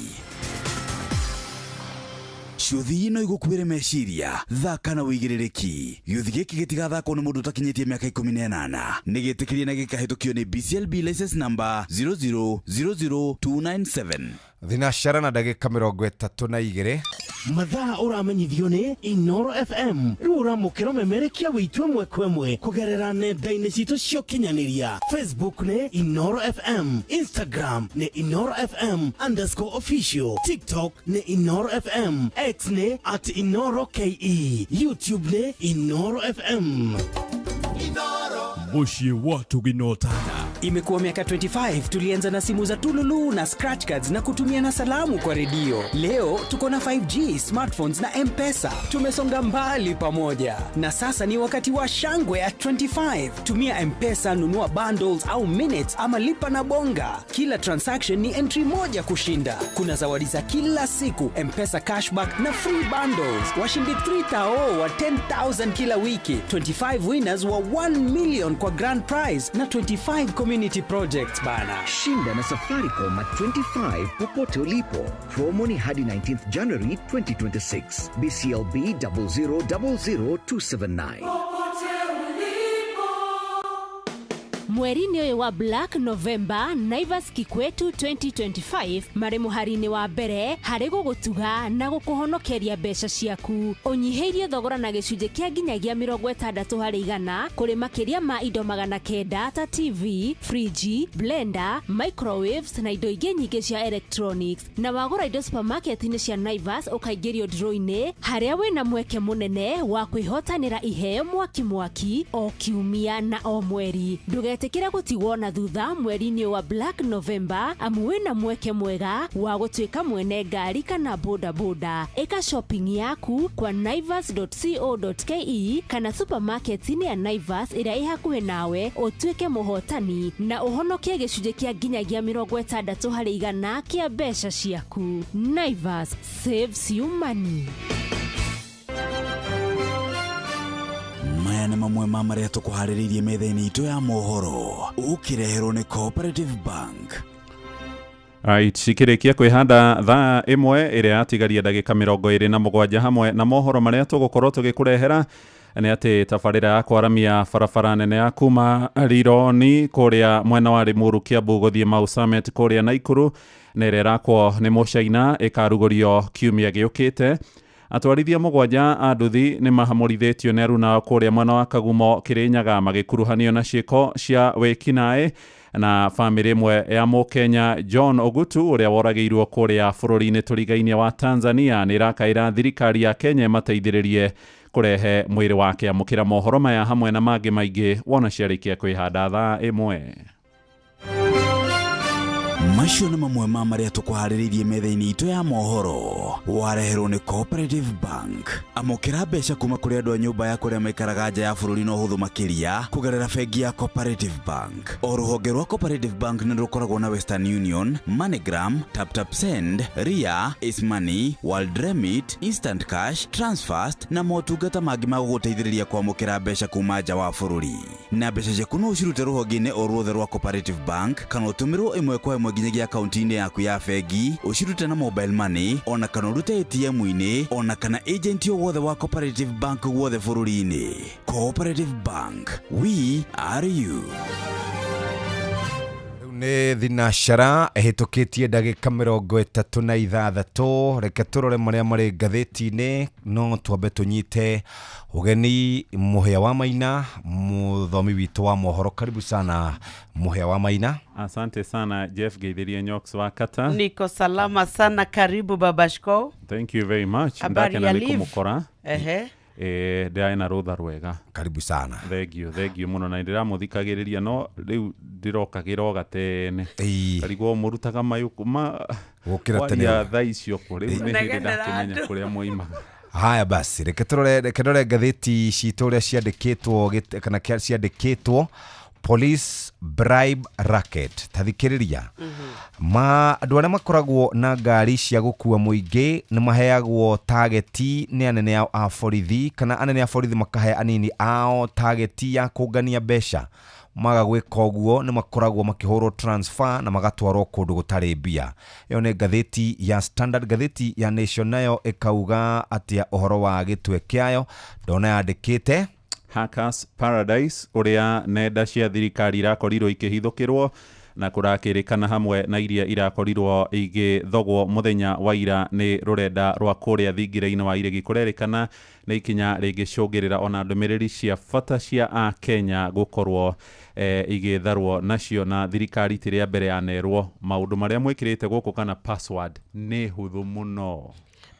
[SPEAKER 5] Ciũthi no igũkuĩre meciria. Thaka na wĩigĩrĩrĩki. Gĩũthi gĩkĩ gĩtigathakwo nĩ mũndũ ũtakinyĩtie mĩaka 18. Nĩ gĩtĩkĩrie na gĩkahĩtũkio nĩ BCLB license number 0000297.
[SPEAKER 2] Thinacara na ndagĩka 32.
[SPEAKER 3] Mathaa ũramenyithio nĩ Inoro FM. Rĩu ũramũkĩra ũmemerekia witũ ĩmwe kwa ĩmwe kũgerera nenda-inĩ citũ cia ũkinyanĩria. Facebook nĩ Inoro FM, Instagram nĩ Inoro FM underscore official, TikTok nĩ Inoro FM, X nĩ at Inoro KE, YouTube nĩ Inoro FM.
[SPEAKER 4] Mũciĩ wa Tuginotana.
[SPEAKER 11] Imekuwa miaka 25. Tulianza na simu za tululu na scratch cards na kutumia salamu kwa redio. Leo tuko na 5G smartphones na M-Pesa. Tumesonga mbali pamoja, na sasa ni wakati wa shangwe ya 25. Tumia M-Pesa, nunua bundles au minutes ama lipa na Bonga. Kila transaction ni entry moja kushinda. Kuna zawadi za kila siku, M-Pesa cashback na free bundles. Washindi 3000 wa 10,000 kila wiki, 25 winners wa 1 million kwa grand prize na 25 community projects, bana.
[SPEAKER 12] Shinda na Safaricom at 25 popote ulipo. Promo ni hadi 19th January 2026. BCLB 0000279.
[SPEAKER 10] Mweri-inĩ ũyũ wa Black November, Naivas Kikwetu 2025 marĩ mũhari-inĩ wa mbere harĩ gũgũtuga na gũkũhonokeria mbeca ciaku. Ũnyihĩirie thogora na gĩcunjĩ kĩa nginyagia 60% kũrĩ makĩria ma indo 900 ta TV, friji, blender, microwaves na indo ingĩ nyingĩ cia electronics. Na wagũra indo supermarket-inĩ cia Naivas, ũkaingĩrio draw-inĩ harĩa wĩna mweke mũnene wa kwĩhotanĩra iheo mwaki mwaki o kiumia na o mweri. Ndũgetĩkĩre gũtigwo na thutha mweri-inĩ wa Black November, amu wĩna mweke mwega wa gũtuĩka mwene ngari kana bodaboda. Ĩka shopping yaku kwa naivas.co.ke kana supermarket-inĩ ya Naivas ĩrĩa ĩ hakuhĩ nawe, ũtuĩke mũhotani na ũhonokie gĩcunjĩ kĩa nginyagia 60% kĩa mbeca ciaku. Naivas saves you money.
[SPEAKER 5] Maya nĩ mamwe ma marĩa tũkũharĩrĩirie metha-inĩ itũ ya mohoro, ũkĩreherwo nĩ Cooperative Bank.
[SPEAKER 13] Right, cikĩrĩkia kwĩhanda thaa 1 ĩrĩa yatigaria ndagĩka 27. Hamwe na mohoro marĩa tũgũkorwo tũgĩkũrehera nĩ atĩ tabarĩra ya kwaramia barabara nene ya kuma Rironi kũrĩa mwena wa Limuru, Kiambu, gũthiĩ Mau Summit kũrĩa Naikuru na ĩrĩa ĩrakwo nĩ Mũcaina ĩkarugũrio kiumia gĩũkĩte. Atwarithia 7 a nduthi nĩ mahamũrithĩtio nĩ aruna kũrĩa mwena wa Kagumo, Kĩrĩnyaga, magĩkuruhanio na ciĩko cia wĩkinaĩ. Na bamĩrĩ ĩmwe ya Mũkenya John Ogutu ũrĩa woragĩirwo kũrĩa bũrũri-inĩ tũrigainie wa Tanzania nĩ ĩrakaĩra thirikari ya Kenya ĩmateithĩrĩrie kũrehe mwĩrĩ wake. Amũkĩra mohoro maya hamwe na mangĩ maingĩ wona ciarĩkia kwĩhanda thaa 1.
[SPEAKER 5] Macio nĩ mamwe ma marĩa tũkũharĩrĩirie metha-inĩ itũ ya mohoro, wareherwo nĩ Cooperative Bank. Amũkĩra mbeca kuma kũrĩ andũ a nyũmba ya kũrĩa maikaraga nja ya bũrũri na ũhũthũ makĩria kũgerera bengi ya Cooperative Bank. O rũhonge rwa Cooperative Bank nĩ rũkoragwo na Western Union, MoneyGram, TapTap Send, Ria, Ace Money, World Remit, Instant Cash, Transfast na motungata mangĩ ma gũgũteithĩrĩria kwamũkĩra mbeca kuma nja wa bũrũri. Na mbeca ciaku no ũcirute rũhonge-inĩ o ruothe rwa Cooperative Bank kana ũtũmĩrwo ĩmwe kwa ĩmwe nginyagia akaunti-inĩ yaku ya bengi, ũcirute na mobile money ona kana ũrute ATM-inĩ ona kana agent o wothe wa Cooperative Bank guothe bũrũri-inĩ. Cooperative Bank, we are you.
[SPEAKER 2] Rĩu Nĩ thinacara ĩhĩtũkĩtie ndagĩka 36. Reke tũrore marĩa marĩ ngathĩti-inĩ, no twambe tũnyite ũgeni Mũhĩa wa Maina, mũthomi witũ wa mohoro. Karibu sana Mũhĩa wa Maina.
[SPEAKER 13] Asante sana Jeff Geithirie Nyox wa Kata.
[SPEAKER 1] Niko salama sana, karibu babashko.
[SPEAKER 13] Thank you very much.
[SPEAKER 1] Habari
[SPEAKER 13] Ndakena
[SPEAKER 1] ya
[SPEAKER 13] nĩ
[SPEAKER 1] live?
[SPEAKER 13] kũmũkora.
[SPEAKER 1] Ehe.
[SPEAKER 13] Ndĩrarĩ na rũtha rwega.
[SPEAKER 2] Karibu sana.
[SPEAKER 13] Thengio, thengio mũno, na ndĩramũthikagĩrĩria, no rĩu ndĩrokagĩra o gatene. Karigwo mũrutaga mayũ ma
[SPEAKER 2] Gũkĩra tene.
[SPEAKER 13] kwaria thaa icio kũ rĩu nĩ hĩndĩ
[SPEAKER 1] Kũnegenera
[SPEAKER 13] ndakĩmenya
[SPEAKER 1] andũ.
[SPEAKER 13] kũrĩa mwoimaga.
[SPEAKER 2] Haya basi, reke tũrore, reke ndore ngathĩti citũ ũrĩa ciandĩkĩtwo kana ciandĩkĩtwo. Police bribe racket, tathikĩrĩria ma andũ arĩa makoragwo na ngari cia gũkua mũingĩ nĩ maheagwo tageti nĩ anene ao a borithi, kana anene a borithi makahe anini ao tageti ya kũngania mbeca. Maga gwĩka ũguo nĩ makoragwo makĩhũrwo transfer na magatwarwo kũndũ gũtarĩ mbia. Ĩyo nĩ ngathĩti ya Standard. Ngathĩti ya Nation nayo ĩkauga atĩa ũhoro wa gĩtwe kĩayo? Ndona yandĩkĩte
[SPEAKER 13] Hackers Paradise, ũrĩa nenda cia thirikari irakorirwo ikĩhithũkĩrwo na kũrakĩrĩkana hamwe na iria irakorirwo igĩthogwo mũthenya wa ira nĩ rũrenda rwa kũrĩa thingira-inĩ wa iregi. Kũrerĩkana nĩ ikinya rĩngĩcũngĩrĩra ona ndũmĩrĩri cia bata cia akenya gũkorwo igĩtharwo nacio, na thirikari ti rĩa mbere yanerwo maũndũ marĩa mwĩkĩrĩte gũkũ kana password nĩ hũthũ mũno.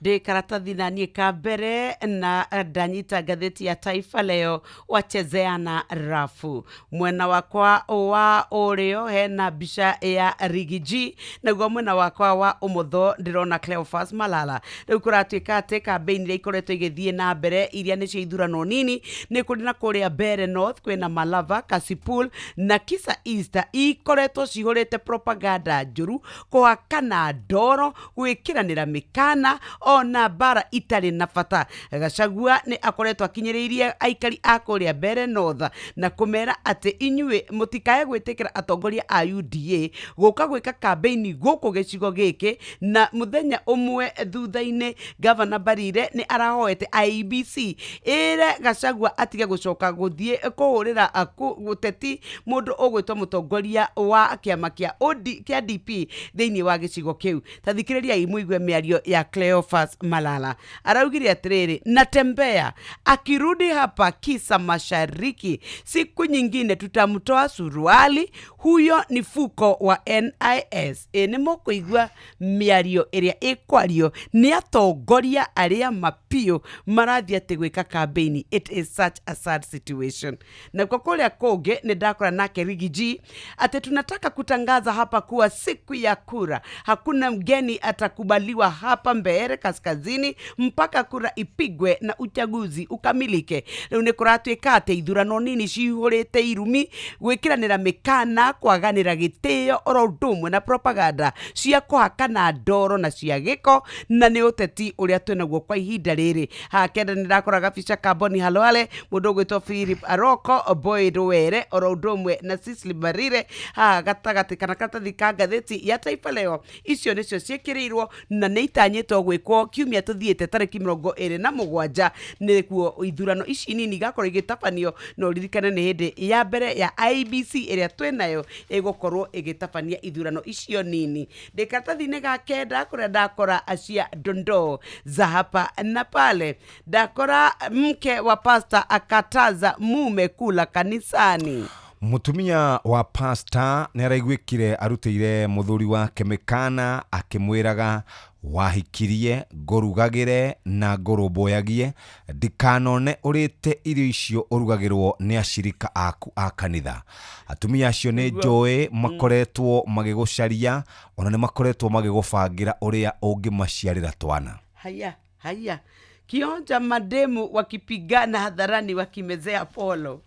[SPEAKER 1] Ndĩ karatathi na niĩ ka mbere na ndanyita ngathĩti ya Taifa Leo, wachezeana rafu. Mwena wakwa wa ũrĩo hena mbica ya Riggy, naguo mwena wakwa wa ũmotho ndĩrona Cleophas Malala. Rĩu kũratuĩka atĩ kambĩini iria ikoretwo igĩthiĩ na mbere iria nĩcio ithurano nini nĩ kũrĩ na kũrĩa Mbeere North kwĩna Malava, Kasipul na Kisa East ikoretwo cihũrĩte propaganda njũru, kũhakana ndoro, gwĩkĩranĩra mĩkana ona mbara itarĩ na bata. Gachagua nĩ akoretwo akinyĩrĩirie aikari a kũrĩa Mbeere North na kũmera atĩ inyuĩ mũtikae gwĩtĩkĩra atongoria a UDA gũka gwĩka kambĩini gũkũ gĩcigo gĩkĩ. Na mũthenya ũmwe thutha-inĩ Gavana Mbarire nĩ arahoete IEBC ĩre Gachagua atige gũcoka gũthiĩ kũhũrĩra gũteti mũndũ ũgwĩtwo mũtongoria wa kĩama kĩa OD, kĩa DP thĩinĩ wa gĩcigo kĩu. Ta thikĩrĩriai mũigue mĩario ya Cleophas Malala. Araugire atĩrĩrĩ, natembea akirudi hapa Kisa Mashariki, siku nyingine tutamtoa suruali, huyo ni fuko wa NIS. Ĩ nĩ mũkũigua mĩario ĩrĩa ĩkwario nĩ atongoria arĩa mapiũ marathiĩ atĩ gwĩka kambĩini. It is such a sad situation. Nakuo kũrĩa kũngĩ nĩ ndakora nake Riggy G atĩ tunataka kutangaza hapa kuwa siku ya kura hakuna mgeni atakubaliwa hapa Mbeere Kaskazini mpaka kura ipigwe na uchaguzi ukamilike. Rĩu nĩ kũratuĩka atĩ ithurano nini cihũrĩte irumi, gwĩkĩranĩra mĩkana, kwaganĩra gĩtĩo oro ũndũ ũmwe na propaganda cia kũhakana ndoro na cia gĩko, na nĩ ũteti ũrĩa twĩnaguo kwa ihinda rĩrĩ. Haha kenda nĩ ndakora gabica ka Boni Halwale, mũndũ ũgwĩtwo Philip Aroko, Boyd Were oro ũndũ ũmwe na Cecily Mbarire. Haha gatagatĩ kana karatathi ka ngathĩti ya Taifa Leo, icio nĩcio ciĩkĩrĩirwo na nĩ itanyĩtwo gwĩkwo kiumia tũthiĩte tarĩki 27, nĩkuo ithurano ici nini igakorwo igĩtabanio. Na ũririkane nĩ hĩndĩ ya mbere ya IEBC ĩrĩa twĩnayo ĩgũkorwo ĩgĩtabania ithurano icio nini. Ndĩ karatathi-inĩ ga kenda kũrĩa ndakora acia dondoo za hapa na pale, ndakora mke wa pasta akataza mume kula kanisani.
[SPEAKER 2] Mũtumia wa pasta nĩ araiguĩkire arutĩire mũthuri wake mĩkana akĩmwĩraga wahikirie ngũrugagĩre na ngũrũmbũyagie, ndikanone ũrĩte irio icio ũrugagĩrwo nĩ acirika aku a kanitha. Atumia acio nĩ njũĩ makoretwo magĩgũcaria, ona nĩ makoretwo magĩgũbangĩra ũrĩa ũngĩmaciarĩra twana.
[SPEAKER 1] Haya haya, kionja mademu wakipigana hadharani wakimezea polo.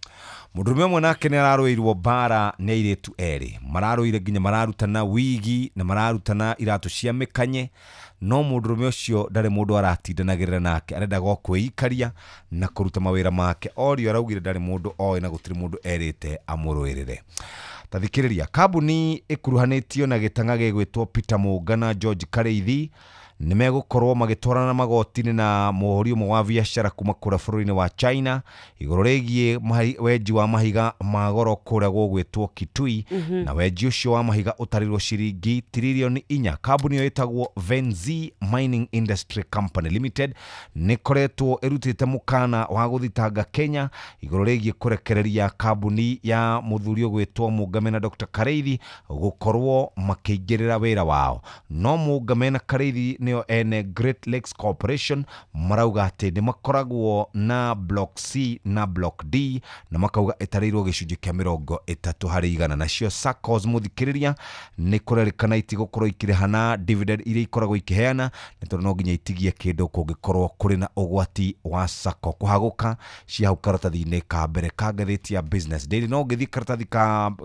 [SPEAKER 2] Mũndũrũme ũmwe nake nĩ ararũĩirwo mbara nĩ airĩtu erĩ, mararũire nginya mararutana wigi na mararutana iratũ cia mĩkanye, no mũndũrũme ũcio ndarĩ mũndũ aratindanagĩrĩra nake, arendaga o kwĩikaria na kũruta mawĩra make. Orio araugire ndarĩ mũndũ oĩ na gũtirĩ mũndũ erĩte amũrũĩrĩre. Ta thikĩrĩria, kambuni ĩkuruhanĩtio na gĩtang'a gĩgwĩtwo Peter Mũnga na George Karĩithi Nĩ megũkorwo magĩtwarana magoti-inĩ na mũhũri ũmwe wa biacara kuma kũrĩa bũrũri-inĩ wa China igũrũ rĩgiĩ wenji wa mahiga ma goro kũrĩa gũgwĩtwo Kitui. Na wenji ũcio wa mahiga ũtarĩirwo ciringi tiririoni 4. Kambuni ĩyo ĩtagwo Venzi Mining Industry Company Limited nĩ ĩkoretwo ĩrutĩte mũkana wa gũthitanga Kenya igũrũ rĩgiĩ kũrekereria kambuni ya mũthuri ũgwĩtwo Mũngame na Dr. Kareithi gũkorwo makĩingĩrĩra wĩra wao. No Mũngame na Kareithi nĩo ene Great Lakes Corporation marauga atĩ nĩ makoragwo na Block C na Block D, na makauga ĩtarĩirwo gĩcunjĩ kĩa 30%. Nacio SACCOs, mũthikĩrĩria, nĩ kũrerĩkana itigũkorwo ikĩrĩhana dividend iria ikoragwo ikĩheana, nĩ tondũ no nginya itigie kĩndũ kũngĩkorwo kũrĩ na ũgwati wa SACCO kũhagũka. Cia hau karatathi-inĩ ka mbere ka ngathĩti ya Business Daily, no ũngĩthiĩ karatathi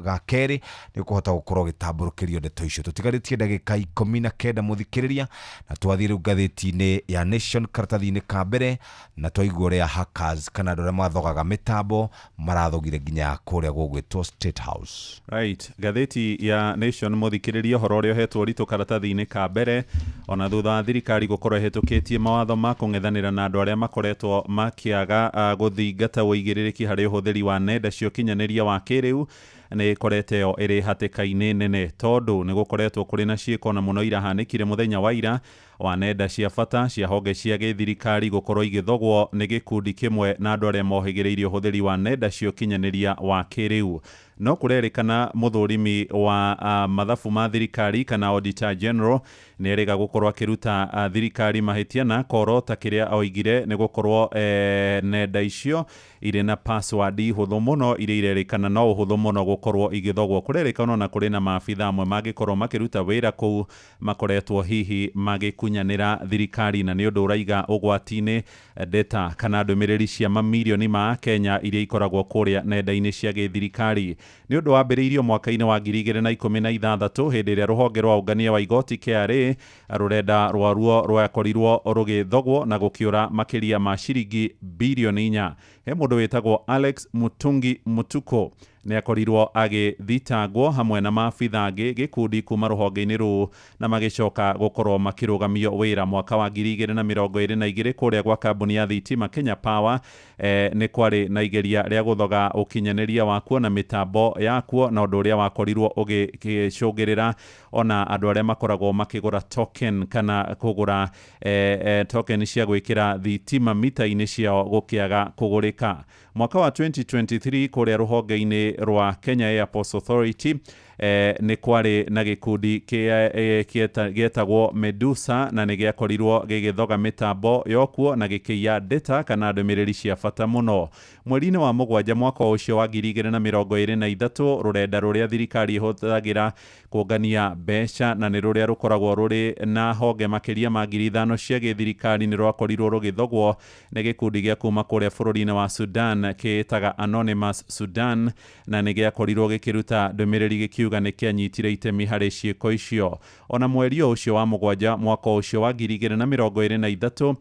[SPEAKER 2] ga kerĩ nĩ ũkũhota gũkorwo ũgĩtambũrũkĩrio ndeto icio. Tũtigarĩtie ndagĩka 19, mũthikĩrĩria, na twathiĩ rĩu ngathĩti-inĩ ya Nation karatathi-inĩ ka mbere, na twaigua ũrĩa hackers kana andũ arĩa mathogaga mĩtambo marathogire nginya kũrĩa gũgwĩtwo State House.
[SPEAKER 13] Right, ngathĩti ya Nation, mũthikĩrĩria, ũhoro ũrĩa ũhetwo ũritũ karatathi-inĩ ka mbere, ona thutha wa thirikari gũkorwo ĩhĩtũkĩtie mawatho ma kũng'ethanĩra na andũ arĩa makoretwo makĩaga gũthingata ũigĩrĩrĩki harĩ ũhũthĩri wa nenda cia ũkinyanĩria wa kĩrĩu, nĩ ĩkorete yo ĩrĩ hatĩka-inĩ nene, tondũ nĩ gũkoretwo kũrĩ na ciĩko na mũno irahanĩkire mũthenya wa ira wa nenda cia bata cia honge cia gĩthirikari gũkorwo igĩthogwo nĩ gĩkundi kĩmwe na andũ arĩa mohĩgĩrĩirie ũhũthĩri wa nenda cia ũkinyanĩria wa kĩrĩu. No kũrerĩkana mũthũrimi wa mathabu ma thirikari kana Auditor General nĩ erĩga gũkorwo akĩruta thirikari mahĩtia na korota kĩrĩa oigire nĩ gũkorwo nenda icio irĩ na password hũthũ mũno iria irerĩkana no ũhũthũ mũno gũkorwo igĩthogwo. Kũrerĩkana ona kũrĩ na maabitha amwe mangĩkorwo makĩruta wĩra kũu makoretwo hihi magĩkunyanĩra thirikari, na nĩ ũndũ ũraiga ũgwati-inĩ data kana ndũmĩrĩri cia mamirioni ma Kenya iria ikoragwo kũrĩa nenda-inĩ cia gĩthirikari. Nĩ ũndũ wambĩrĩirio mwaka-inĩ wa 2016 hĩndĩ ĩrĩa rũhonge rwa ũngania wa igoti KRA rũrenda rwaruo rwakorirwo rũgĩthogwo na gũkĩũra makĩria ma ciringi birioni 4. He mũndũ wĩtagwo Alex Mutungi Mutuko nĩ akorirwo agĩthitangwo hamwe na maabitha angĩ gĩkundi kuma rũhonge-inĩ rũu, na magĩcoka gũkorwo makĩrũgamio wĩra mwaka wa 2022. Kũrĩa gwa kambuni ya thitima Kenya Power, nĩ kwarĩ na igeria rĩa gũthoga ũkinyanĩria wakuo na mĩtambo yakuo, na ũndũ ũrĩa wakorirwo ũgĩcũngĩrĩra ona andũ arĩa makoragwo makĩgũra token kana kũgũra token cia gwĩkĩra thitima mita-inĩ ciao gũkĩaga kũgũrĩka. Mwaka wa 2023 kũrĩa rũhonge-inĩ rwa Kenya Airports Authority, nĩ kwarĩ na gĩkundi gĩetagwo Medusa, na nĩ gĩakorirwo gĩgĩthoga mĩtambo yokuo na gĩkĩiya data kana ndũmĩrĩri cia bata mũno. Mweri-inĩ wa mũgwanja mwaka ũcio wa 2023, rũrenda rũrĩa thirikari ĩhũthagĩra kũngania mbeca na nĩ rũrĩa rũkoragwo rũrĩ na honge makĩria ma 5,000 cia gĩthirikari nĩ rwakorirwo rũgĩthogwo nĩ gĩkundi gĩa kuma kũrĩa bũrũri-inĩ wa Sudan kĩĩtaga Anonymous Sudan, na nĩ gĩakorirwo gĩkĩruta ndũmĩrĩri gĩkiuga nĩ kĩanyitire itemi harĩ ciĩko icio. Ona mweri o ũcio wa mũgwanja mwaka ũcio wa 2023,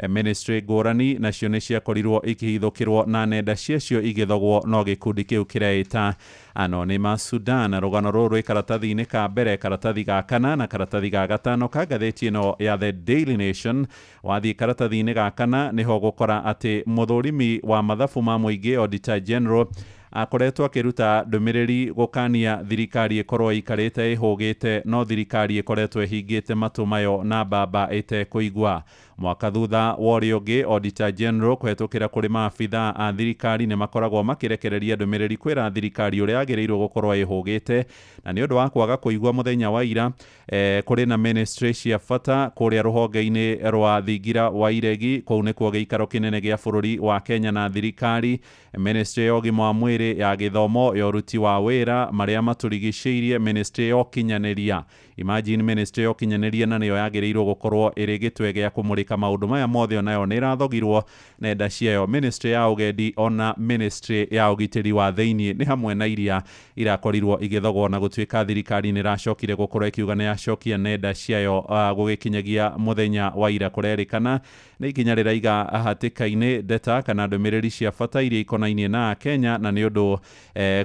[SPEAKER 13] ministry ngũrani nacio nĩ ciakorirwo ikĩhithũkĩrwo na nenda ciacio igĩthogwo no gĩkundi kĩu kĩreĩta Anonymous Sudan. Rũgano rũrũ rwĩ karatathi-inĩ ka mbere, karatathi ga kana na karatathi ga gatano ka ngathĩti ĩno ya The Daily Nation. Wathiĩ karatathi-inĩ ga kana nĩho gũkora atĩ mũthũrimi wa mathabu ma mũingĩ, Auditor General, akoretwo akĩruta ndũmĩrĩri gũkania thirikari ĩkorwo ĩikarĩte ĩhũgĩte, no thirikari ĩkoretwo ĩhingĩte matũ mayo na mbamba ĩtekũigua. Mwaka thutha wa ũrĩa ũngĩ, Auditor General kũhetũkĩra kũrĩ maabitha a thirikari nĩ makoragwo makĩrekereria ndũmĩrĩri kwĩra thirikari ũrĩa yagĩrĩirwo gũkorwo ĩhũgĩte, na nĩ ũndũ wa kwaga kũigua, mũthenya wa ira kũrĩ na ministry cia bata kũrĩa rũhonge-inĩ rwa thingira wa iregi, kũu nĩkuo gĩikaro kĩnene gĩa bũrũri wa Kenya na thirikari, ministry ya ũgima wa mwĩrĩ, ya gĩthomo, ya ũruti wa wĩra, marĩa matũrigicĩirie, ministry ya ũkinyanĩria. Imagine, ministry ya ũkinyanĩria, na nĩyo yagĩrĩirwo gũkorwo ĩrĩ gĩtwe gĩa kũmũrĩka. Kwandĩka maũndũ maya mothe onayo nĩ ĩrathogirwo nenda ciayo. Ministry ya ũgendi ona ministry ya ũgitĩri wa thĩinĩ nĩ hamwe na iria irakorirwo igĩthogwo, na gũtuĩka thirikari nĩ ĩracokire gũkorwo ĩkiuga nĩ yacokia nenda ciayo gũgĩkinyagia mũthenya wa ira. Kũrerĩkana nĩ ikinya rĩraiga hatĩka-inĩ ndeta kana ndũmĩrĩri cia bata iria ikonainie na Kenya, na nĩ ũndũ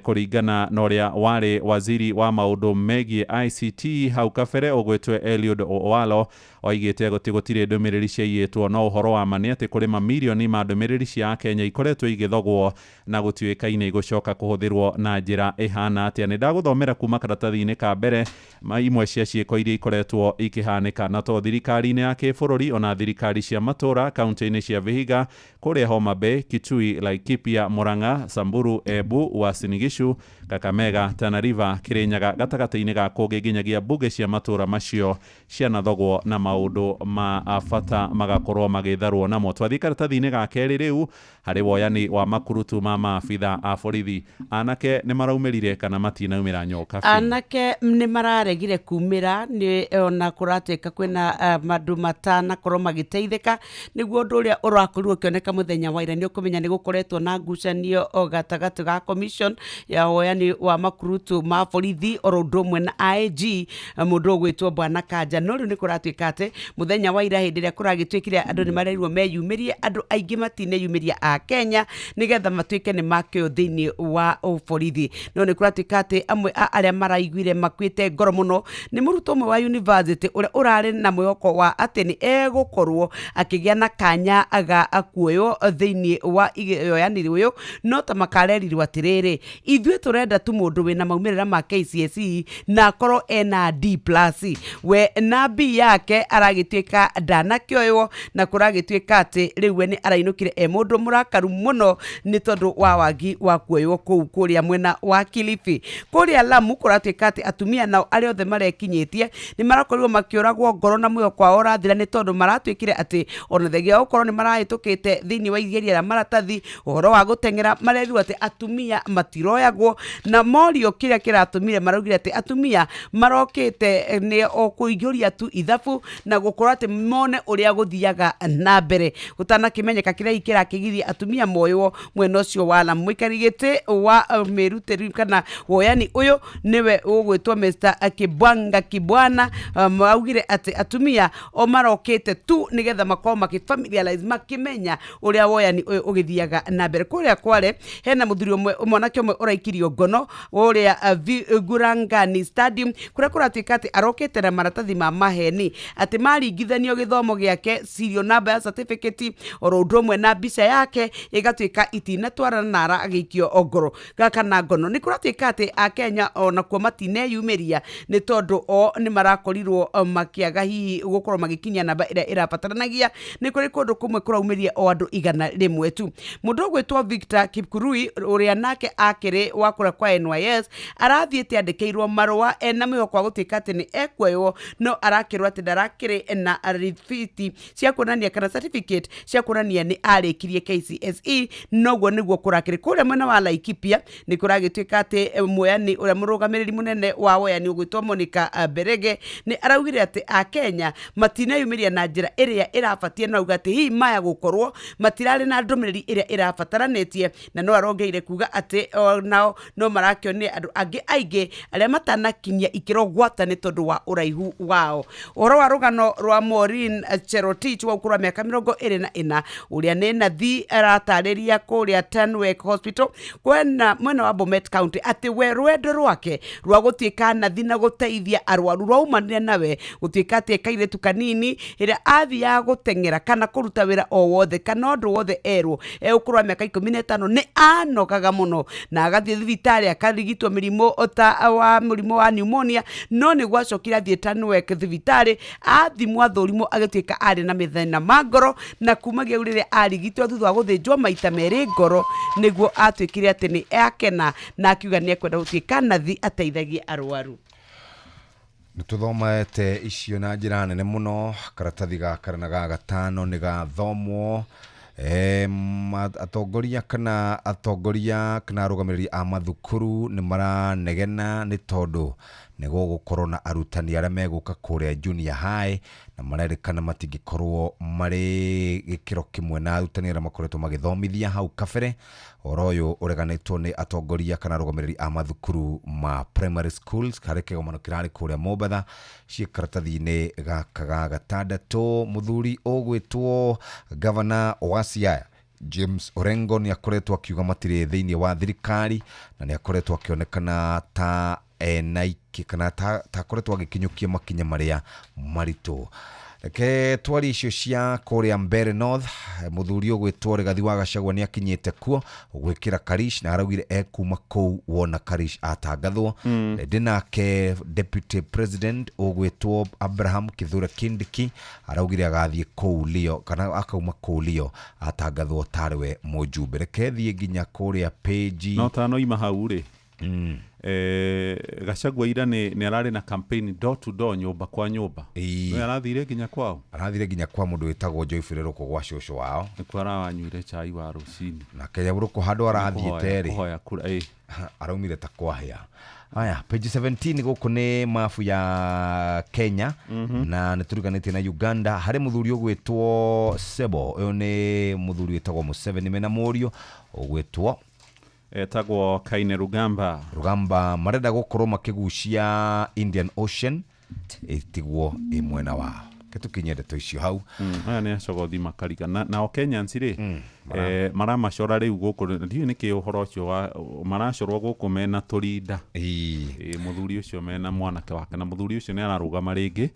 [SPEAKER 13] kũringana na ũrĩa warĩ waziri wa maũndũ megiĩ ICT hau kabere ũgwĩtwo Eliud Owalo oigĩte atĩ gũtirĩ ndũmĩrĩri ciaiyĩtwo, no ũhoro wa ma nĩ atĩ kũrĩ mamirioni ma ndũmĩrĩri cia Kenya ikoretwo igĩthogwo na gũtuĩka-inĩ igũcoka kũhũthĩrwo na njĩra ĩhana atĩa. Nĩ ndagũthomera kuma karatathi-inĩ ka mbere imwe cia ciĩko iria ikoretwo ikĩhanĩka, na to thirikari-inĩ ya kĩbũrũri ona thirikari cia matũra kaunti-inĩ cia Vihiga, kũrĩa Homa Bay, Kitui, Laikipia, Murang'a, Samburu, Embu, Uasin Gishu, Kakamega, Tana River, Kirinyaga, gatagatĩ-inĩ ga kũngĩ nginyagia mbunge cia matũra macio cianathogwo na maũndũ ma bata magakorwo magĩtharwo namo. Twathiĩ karatathi-inĩ ga kerĩ rĩu harĩ woyani wa makurutu ma maabitha a borithi, anake nĩ maraumĩrire kana matinaumĩra nyoka?
[SPEAKER 1] Anake nĩ mararegire kumĩra, nĩ ona kũratuĩka kwĩna mandũ matanakorwo magĩteithĩka nĩguo ũndũ ũrĩa ũrakorirwo ũkĩoneka mũthenya wa ira. Nĩ ũkũmenya nĩ gũkoretwo na ngucanio o gatagatĩ ga commission ya woyani wa makurutu ma borithi oro ũndũ ũmwe na IG mũndũ ũgwĩtwo Bwana Kanja. No rĩu nĩ kũratuĩka atĩ mũthenya wa ira hĩndĩ ĩrĩa kũragĩtuĩkire andũ nĩ marerirwo meyumĩrie, andũ aingĩ matineyumĩria a Kenya nĩgetha matuĩke nĩ makĩo thĩinĩ wa borithi. No nĩ kũratuĩka atĩ amwe a arĩa maraiguire makuĩte ngoro mũno nĩ mũrutwo ũmwe wa university ũrĩa ũrarĩ na mwĩhoko wa atĩ nĩ egũkorwo akĩgĩa na kanya ga kuoywo thĩinĩ wa woyanĩri ũyũ, no ta makarerirwo atĩrĩrĩ, ithuĩ tũrenda tu mũndũ wĩna maumĩrĩra ma KCSE na akorwo ena D+, we na B yake aragĩtuĩka ndanakĩoywo, na kũragĩtuĩka atĩ rĩu we nĩ arainũkire e mũndũ mũrakaru mũno nĩ tondũ wa wagi wa kuoywo kũu kũrĩa mwena wa Kilifi. Kũrĩa Lamu kũratuĩka atĩ atumia nao arĩa othe marekinyĩtie nĩ marakorirwo makĩũragwo ngoro na mwĩhoko wao ũrathira, nĩ tondũ maratuĩkire atĩ ona thengia wa gũkorwo nĩ marahĩtũkĩte thĩinĩ wa igeria rĩa maratathi ũhoro wa gũteng'era, marerirwo atĩ atumia matiroyagwo, na morio kĩrĩa kĩratũmire maraugire atĩ atumia marokĩte nĩ o kũiyũria tu ithabu na gũkorwo atĩ mone ũrĩa gũthiaga na mbere gũtanakĩmenyeka kĩrĩa kĩrakĩgiria atumia moywo mwena ũcio wa Lamu. Mũikari gĩtĩ wa mĩrutĩri kana woyani ũyũ nĩwe ũgwĩtwo Mr. Kibwanga Kibwana, augire atĩ atumia o marokĩte tu nĩgetha makorwo makĩfamiliarize makĩmenya ũrĩa woyani ũyũ ũgĩthiaga na mbere. Kũrĩa Kware hena mũthuri ũmwe mwanake ũmwe ũraikirio ngono ũrĩa Gurangani Stadium kũrĩa kũratuĩka atĩ arokĩte na maratathi ma maheni atĩ maringithanio gĩthomo gĩake serial number ya certificate oro ũndũ ũmwe na mbica yake ĩgatuĩka itinatwarana na aragĩikio ngoro kana ngono. Nĩ kũratuĩka atĩ akenya onakuo matineyumĩria nĩ tondũ o nĩ marakorirwo makĩaga hihi gũkorwo magĩkinyia namba ĩrĩa ĩrabataranagia. Nĩ kũrĩ kũndũ kũmwe kũraumĩria o andũ 100 tu. Mũndũ ũgwĩtwo Victor Kipkurui ũrĩa nake akĩrĩ wa kũrĩa kwa NYS arathiĩte andĩkĩirwo marũa ena mwĩhoko wa gũtuĩka atĩ nĩ ekuoywo, no arakĩrwo atĩ ndarakĩrĩ na rithiti cia kuonania kana certificate cia kuonania nĩ arĩkirie KCSE. Noguo nĩguo kũrakĩrĩ. Kũrĩa mwena wa Laikipia nĩ kũragĩtuĩka atĩ muoyani ũrĩa mũrũgamĩrĩri mũnene wa woyani ũgwĩtwo Monica Berege nĩ araugire atĩ akenya matineyumĩria na njĩra ĩrĩa ĩrabatie, no auga atĩ hihi maya gũkorwo matirarĩ na ndũmĩrĩri ĩrĩa ĩrabataranĩtie, na no arongeire kuga atĩ nao no marakĩonire andũ angĩ aingĩ arĩa matanakinyia ikĩro gwata nĩ tondũ wa ũraihu wao. Ũhoro wa rũgano rwa Maureen Cherotich wa ũkũrũ wa mĩaka 24 ũrĩa nĩ nathi aratarĩria kũrĩa Tenwek Hospital kwena mwena wa Bomet County atĩ we rwendo rwake rwa gũtuĩka nathi na gũteithia arwaru rwaumanire nawe gũtuĩka atĩ kairĩtu kanini ĩrĩa athiaga gũteng'era kana kũruta wĩra o wothe kana ũndũ wothe erwo e ũkũrũ wa mĩaka 15 nĩ anogaga mũno na agathiĩ thibitarĩ akarigitwo mĩrimũ ta wa mũrimũ wa pneumonia, no nĩ gwacokire athiĩ Tenwek thibitarĩ athimwo athũrimwo agĩtuĩka arĩ na mĩthena ma ngoro, na kumagia hau rĩrĩa arigitwo thutha wa gũthĩnjwo maita merĩ ngoro nĩguo atuĩkire atĩ nĩ akena na akiuga nĩ ekwenda gũtuĩka nathi ateithagie arwaru.
[SPEAKER 2] Nĩ tũthomete icio na njĩra nene mũno. Karatathi ga kana na ga gatano nĩ gathomwo. Atongoria kana arũgamĩrĩri a mathukuru nĩ maranegena nĩ tondũ Nĩ gũgũkorwo na arutani arĩa megũka kũrĩa junior high na marerĩkana matingĩkorwo marĩ gĩkĩro kĩmwe na arutani arĩa makoretwo magĩthomithia hau kabere. Ũhoro ũyũ ũreganĩtwo nĩ atongoria kana arũgamĩrĩri a mathukuru ma primary schools harĩ kĩgomano kĩrarĩ kũrĩa Mombatha ciĩ karatathi-inĩ gaka ga gatandatũ. Mũthuri ũgwĩtwo gavana wa Siaya James Orengo nĩ akoretwo akiuga matirĩ thĩinĩ wa thirikari na nĩ akoretwo akĩonekana ta ena ikĩ kana ta ta akoretwo agĩkinyũkia makinya marĩa maritũ. Reke twarie icio cia kũrĩa Mbeere North. Mũthuri ũgwĩtwo Rigathi wa Gachagua nĩ akinyĩte kuo gwĩkĩra Karish na araugire ekuma kũu wona Karish atangathwo. Ndĩ nake Deputy President ũgwĩtwo Abraham Kithure Kindiki araugire agathiĩ kũu Lio kana akauma kũu Lio atangathwo tarĩwe mũjumbe. Reke thiĩ nginya kũrĩa page
[SPEAKER 13] No tanoima hau rĩ, Gachagua ira nĩ ararĩ na campaign door to door, nyũmba kwa nyũmba. Nĩ arathire nginya kwao.
[SPEAKER 2] Arathire nginya kwa mũndũ wĩtagwo Joyce Rũkũ gwa cũcũ wao.
[SPEAKER 13] Nĩkuo arawanyuire cai wa rũcinĩ.
[SPEAKER 2] Na Kenya Rũkũ handũ arathiĩte rĩ,
[SPEAKER 13] kũhoya kura ĩ.
[SPEAKER 2] Araumire ta kwahĩa. Aya, page 17 gũkũ nĩ mabu ya Kenya na nĩ tũriganĩtie na Uganda harĩ mũthuri ũgwĩtwo Sebo. Ũyũ nĩ mũthuri wĩtagwo Museveni mena mũriũ ũgwĩtwo
[SPEAKER 13] etagwo Kaine Rugamba.
[SPEAKER 2] Rugamba marenda gũkorwo makĩgucia Indian Ocean ĩtigwo ĩ mwena wao. Ke tũkinye ndeto icio hau.
[SPEAKER 13] Aya nĩ acogothi makariga nao Kenyans rĩ, maramacora rĩu gũkũ, ndiũĩ nĩkĩ ũhoro ũcio wa maracorwo gũkũ mena tũrinda. Mũthuri ũcio mena mwanake wake, na mũthuri ũcio nĩ ararũgama rĩngĩ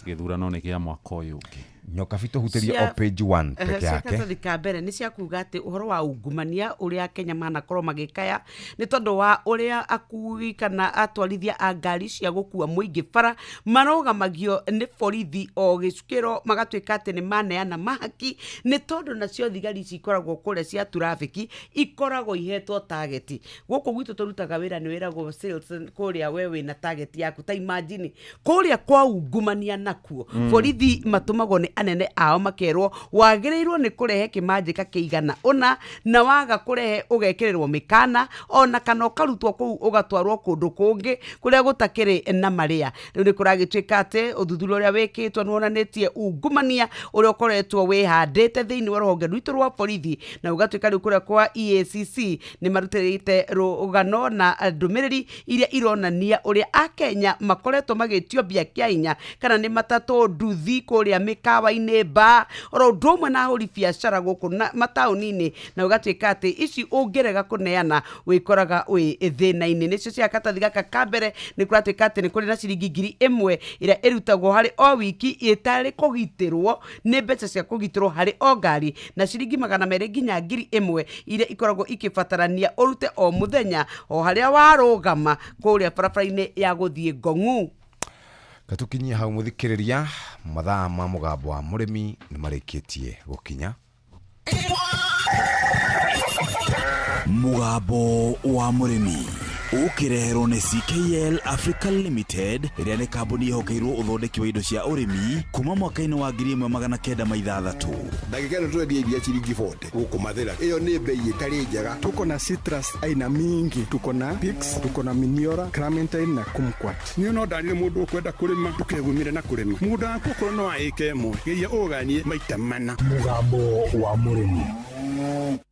[SPEAKER 13] gĩthurano nĩ kĩa mwaka ũyũ ũngĩ.
[SPEAKER 2] Nyoka bitũhutĩrie o page 1 peke
[SPEAKER 1] cia
[SPEAKER 2] yake.
[SPEAKER 1] Karatathi ka mbere nĩ cia kuga atĩ ũhoro wa ungumania ũrĩa Kenya manakorwo magĩkaya nĩ tondũ wa ũrĩa akui kana atwarithia a ngari cia gũkua mũingĩ bara marũgamagio nĩ borithi o gĩcukĩro, magatuĩka atĩ nĩ maneana mahaki, nĩ tondũ nacio thigari ici ikoragwo kũrĩa cia traffic ikoragwo ihetwo target. Gũkũ gwitũ tũrutaga wĩra nĩ wĩragwo sales kũrĩa we wĩna target yaku. Ta imagine kũrĩa kwa ungumania nakuo, borithi matũmagwo nĩ anene ao makerwo wagĩrĩirwo nĩ kũrehe kĩmanjĩka kĩigana ũna, na waga kũrehe ũgekĩrĩrwo mĩkana ona kana ũkarutwo kũu ũgatwarwo kũndũ kũngĩ kũrĩa gũtakĩrĩ na marĩa. Rĩu nĩ kũragĩtuĩka atĩ ũthuthuria ũrĩa wĩkĩtwo nĩ wonanĩtie ungumania ũrĩa ũkoretwo wĩhandĩte thĩinĩ wa rũhonge rwitũ rwa borithi, na ũgatuĩka rĩu kũrĩa kwa EACC nĩ marutĩte rũgano na ndũmĩrĩri iria ironania ũrĩa akenya makoretwo magĩtio mbia kĩa hinya kana nĩ matatũ, nduthi kũrĩa mĩkawa-inĩ, ba oro ũndũ ũmwe na ahũri biacara gũkũ na mataũni-inĩ, na ũgatuĩka atĩ ici ũngĩrega kũneana wĩkoraga wĩ thĩna-inĩ. Nĩcio cia karatathi gaka ka mbere. Nĩ kũratuĩka atĩ nĩ kũrĩ na ciringi 1000 ĩrĩa ĩrutagwo harĩ o wiki ĩtarĩ kũgitĩrwo, nĩ mbeca cia kũgitĩrwo harĩ o ngari, na ciringi 200 nginya 1000 iria ikoragwo ikĩbatarania ũrute o mũthenya o harĩa warũgama kũrĩa barabara-inĩ ya gũthiĩ Ngong'u.
[SPEAKER 2] Gatukinyie hau mũthikĩrĩria, mathaa ma mũgambo wa mũrĩmi nĩ marĩkĩtie gũkinya.
[SPEAKER 5] Mũgambo wa mũrĩmi ũkĩreherwo nĩ CKL Africa Limited, ĩrĩa nĩ kambuni ĩhokeirwo ũthondeki wa indo cia ũrĩmi kuma mwaka-inĩ wa 1906.
[SPEAKER 14] Ndagĩka ĩno tũrendia iria ciringi 40 gũkũ Mathĩra, ĩyo nĩ bei ĩtarĩ njega.
[SPEAKER 15] Tuko na citrus aina mingi, tuko na Pix, tuko na Miniora, Clementine na Kumquat.
[SPEAKER 16] Niĩ no ndarire mũndũ ũkwenda kũrĩma, ndũkegumire na kũrĩma mũgũnda waku, okorwo no wa ĩka ĩmwe, geria ũganie maita mana.
[SPEAKER 4] Mũgambo wa mũrĩmi.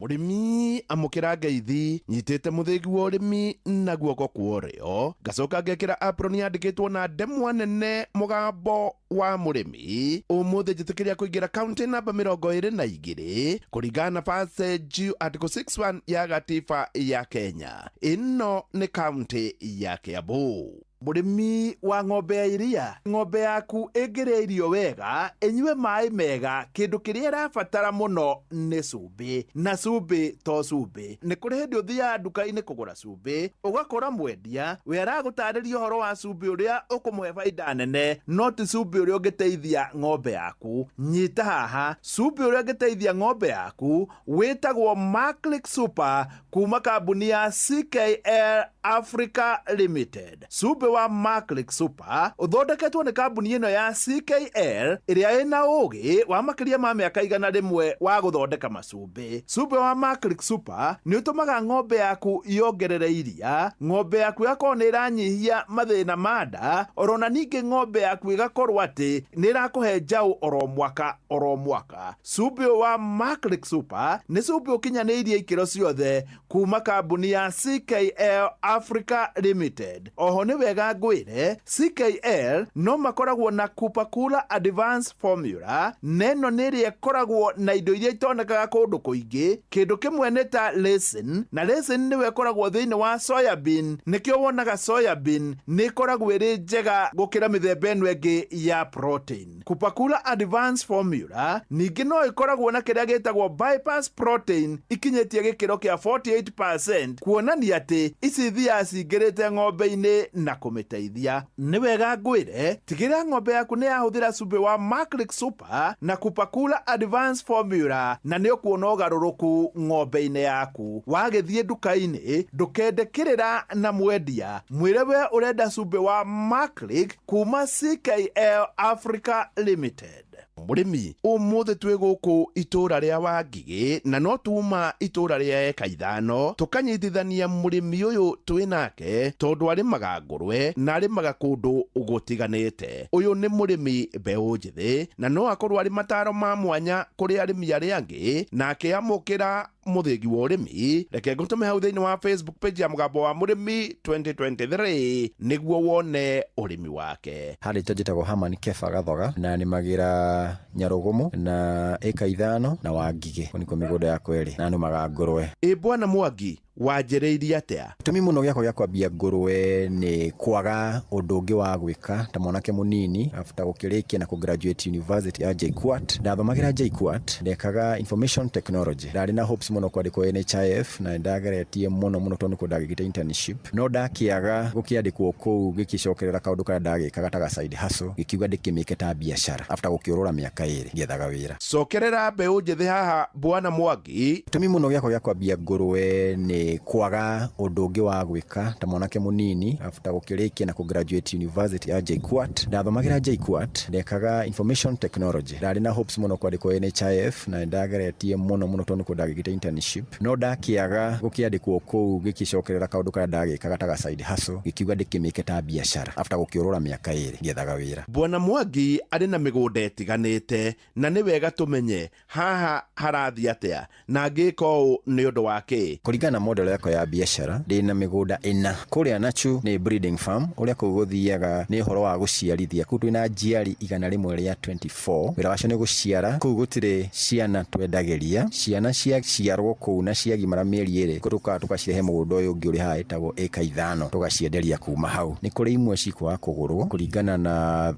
[SPEAKER 17] Mũrĩmi, amũkĩra ngeithi. Nyitĩte mũthĩgi wa ũrĩmi na guoko kwa ũrĩo, ngacoka ngekĩra apron yandĩkĩtwo na ndemwa nene "Mũgambo wa mũrĩmi". Ũmũthĩ njĩtĩkĩria kũingĩra kaunti namba 22 kũringana na passage article 61 ya gatiba ya Kenya. Ĩno nĩ kaunti ya Kiambu. Mũrĩmi wa ng'ombe ya iria, ng'ombe yaku ĩngĩrĩa irio wega, ĩnyue maĩ mega, kĩndũ kĩrĩa ĩrabatara mũno nĩ cumbĩ, na cumbĩ to cumbĩ. Nĩ kũrĩ hĩndĩ ũthiaga nduka-inĩ kũgũra cumbĩ, ũgakora mwendia we aragũtarĩria ũhoro wa cumbĩ ũrĩa ũkũmũhe baida nene, no ti cumbĩ ũrĩa ũngĩteithia ng'ombe yaku. Nyita haha, cumbĩ ũrĩa ũngĩteithia ng'ombe yaku wĩtagwo Maclick Super kuma kambuni ya CKL. Africa Limited. Cumbĩ wa Maclick Super ũthondeketwo nĩ kambuni ĩno ya CKL ĩrĩa ĩna ũũgĩ wa makĩria ma mĩaka 100 wa gũthondeka macumbĩ. Cumbĩ wa Maclick Super nĩ ũtũmaga ng'ombe yaku yongerere iria, ng'ombe yaku yakorwo nĩ ĩranyihia mathĩna ma nda, orona ningĩ ng'ombe yaku ĩgakorwo atĩ nĩ ĩrakũhe njaũ oro mwaka oro mwaka. Cumbĩ ũyũ wa Maclick Super nĩ cumbĩ ũkinyanĩirie ikĩro ciothe kuma kambuni ya CKL Africa Limited. Oho nĩ wega ngwĩre CKL no makoragwo na Kupakula Advanced Formula, na ĩno nĩ ĩrĩa ĩkoragwo na indo iria itonekaga kũndũ kũingĩ. Kĩndũ kĩmwe nĩ ta leucine, na leucine nĩwe ĩkoragwo thĩinĩ wa soya bean, nĩkĩo wonaga soya bean nĩ ĩkoragwo ĩrĩ njega gũkĩra mĩthemba ĩno ĩngĩ ya protein. Kupakula Advanced Formula ningĩ no ĩkoragwo na kĩrĩa gĩtagwo bypass protein ikinyĩtie gĩkĩro kĩa 48%, kuonania atĩ ici thiaga cingĩrĩte ng'ombe-inĩ na kũmĩteithia. Nĩ wega ngwĩre tigĩrĩra ng'ombe yaku nĩ yahũthĩra cumbĩ wa Maclick Super na Kupakula Advanced Formula, na nĩ ũkuona ũgarũrũku ng'ombe-inĩ yaku. Wagĩthiĩ nduka-inĩ ndũkende kĩrĩra na mwendia, mwĩre we ũrenda cumbĩ wa Maclick kuma CKL Africa Limited. Mũrĩmi, ũmũthĩ twĩ gũkũ itũra rĩa Wangigĩ, na no tuma itũra rĩa eka 5 tũkanyitithania mũrĩmi ũyũ twĩ nake tondũ arĩmaga ngũrwe na arĩmaga kũndũ gũtiganĩte. Ũyũ nĩ mũrĩmi mbeũ njĩthĩ na no akorwo arĩ mataro ma mwanya kũrĩ arĩmi arĩa angĩ, na akĩamũkĩra mũthĩgi wa ũrĩmi. Reke ngũtũme hau thĩinĩ wa Facebook page ya Mũgambo wa Mũrĩmi 2023 nĩguo wone ũrĩmi wake.
[SPEAKER 18] Harĩ njĩtagwo Herman Kefa Gathoga na nĩmagĩra Nyarugumu na ĩka 5 na Wangigĩ kũu nĩkuo mĩgũnda yakwa ĩrĩ na nĩmaga ngũrwe.
[SPEAKER 17] Ĩ bwana Mwangi, wanjĩrĩirie atĩa?
[SPEAKER 18] Gĩtũmi mũno gĩakwa gĩa kwambia ngũrwe nĩ kwaga ũndũ ũngĩ wa gwĩka ta mwanake mũnini after gũkĩrĩkia na kũgraduate university ya JKUAT. Ndathomagĩra JKUAT, ndekaga information technology. Ndarĩ na hopes mũno kwandĩkwo NHIF na nĩndageretie mũno mũno tondũ nĩkuo ndagĩkĩte internship, no ndakĩaga gũkĩandĩkwo kũu, gĩkĩcokerera kaũndũ karĩa ndagĩkaga ta ga side hustle, gĩkiuga ndĩkĩmĩke ta biacara after gũkĩũrũra mĩaka 2 ngĩethaga wĩra.
[SPEAKER 17] Cokerera mbeũ njĩthĩ haha bwana Mwangi.
[SPEAKER 18] Gĩtũmi mũno gĩakwa gĩa kwambia ngũrwe nĩ kwaga ũndũ ũngĩ wa gwĩka ta mwanake mũnini after gũkĩrĩkia na kũgraduate university ya JKUAT. Ndathomagĩra JKUAT, ndekaga information technology. Ndarĩ na hopes mũno kwandĩkwo NHIF na nĩndageretie mũno mũno tondũ nĩkuo ndagĩkĩte internship, no ndakĩaga gũkĩandĩkwo kũu, gĩkĩcokerera kaũndũ karĩa ndagĩkaga ta ga side hustle, gĩkiuga ndĩkĩmĩke ta biacara after gũkĩũrũra mĩaka 2 ngĩethaga wĩra.
[SPEAKER 17] Bwana Mwangi arĩ na mĩgũnda ĩtiganĩte na nĩ wega tũmenye haha harathiĩ atĩa na ngĩka ũũ nĩ ũndũ wa kĩ.
[SPEAKER 18] Kũringana na model yakwa ya biacara, ndĩna mĩgũnda 4. Kũrĩa Nachu nĩ breeding farm, ũrĩa kũu gũthiaga nĩ ũhoro wa gũciarithia. Kũu twĩna njiari 124, wĩra wacio nĩ gũciara. Kũu gũtirĩ ciana twendagĩria, ciana ciaciarwo kũu na ciagimara mĩeri 2 tũkaga tũkacirehe mũgũnda ũyũ ũngĩ ũrĩ haha ĩtagwo ĩka 5, tũgacienderia kuma hau. Nĩ kũrĩ imwe cikwaga kũgũrwo kũringana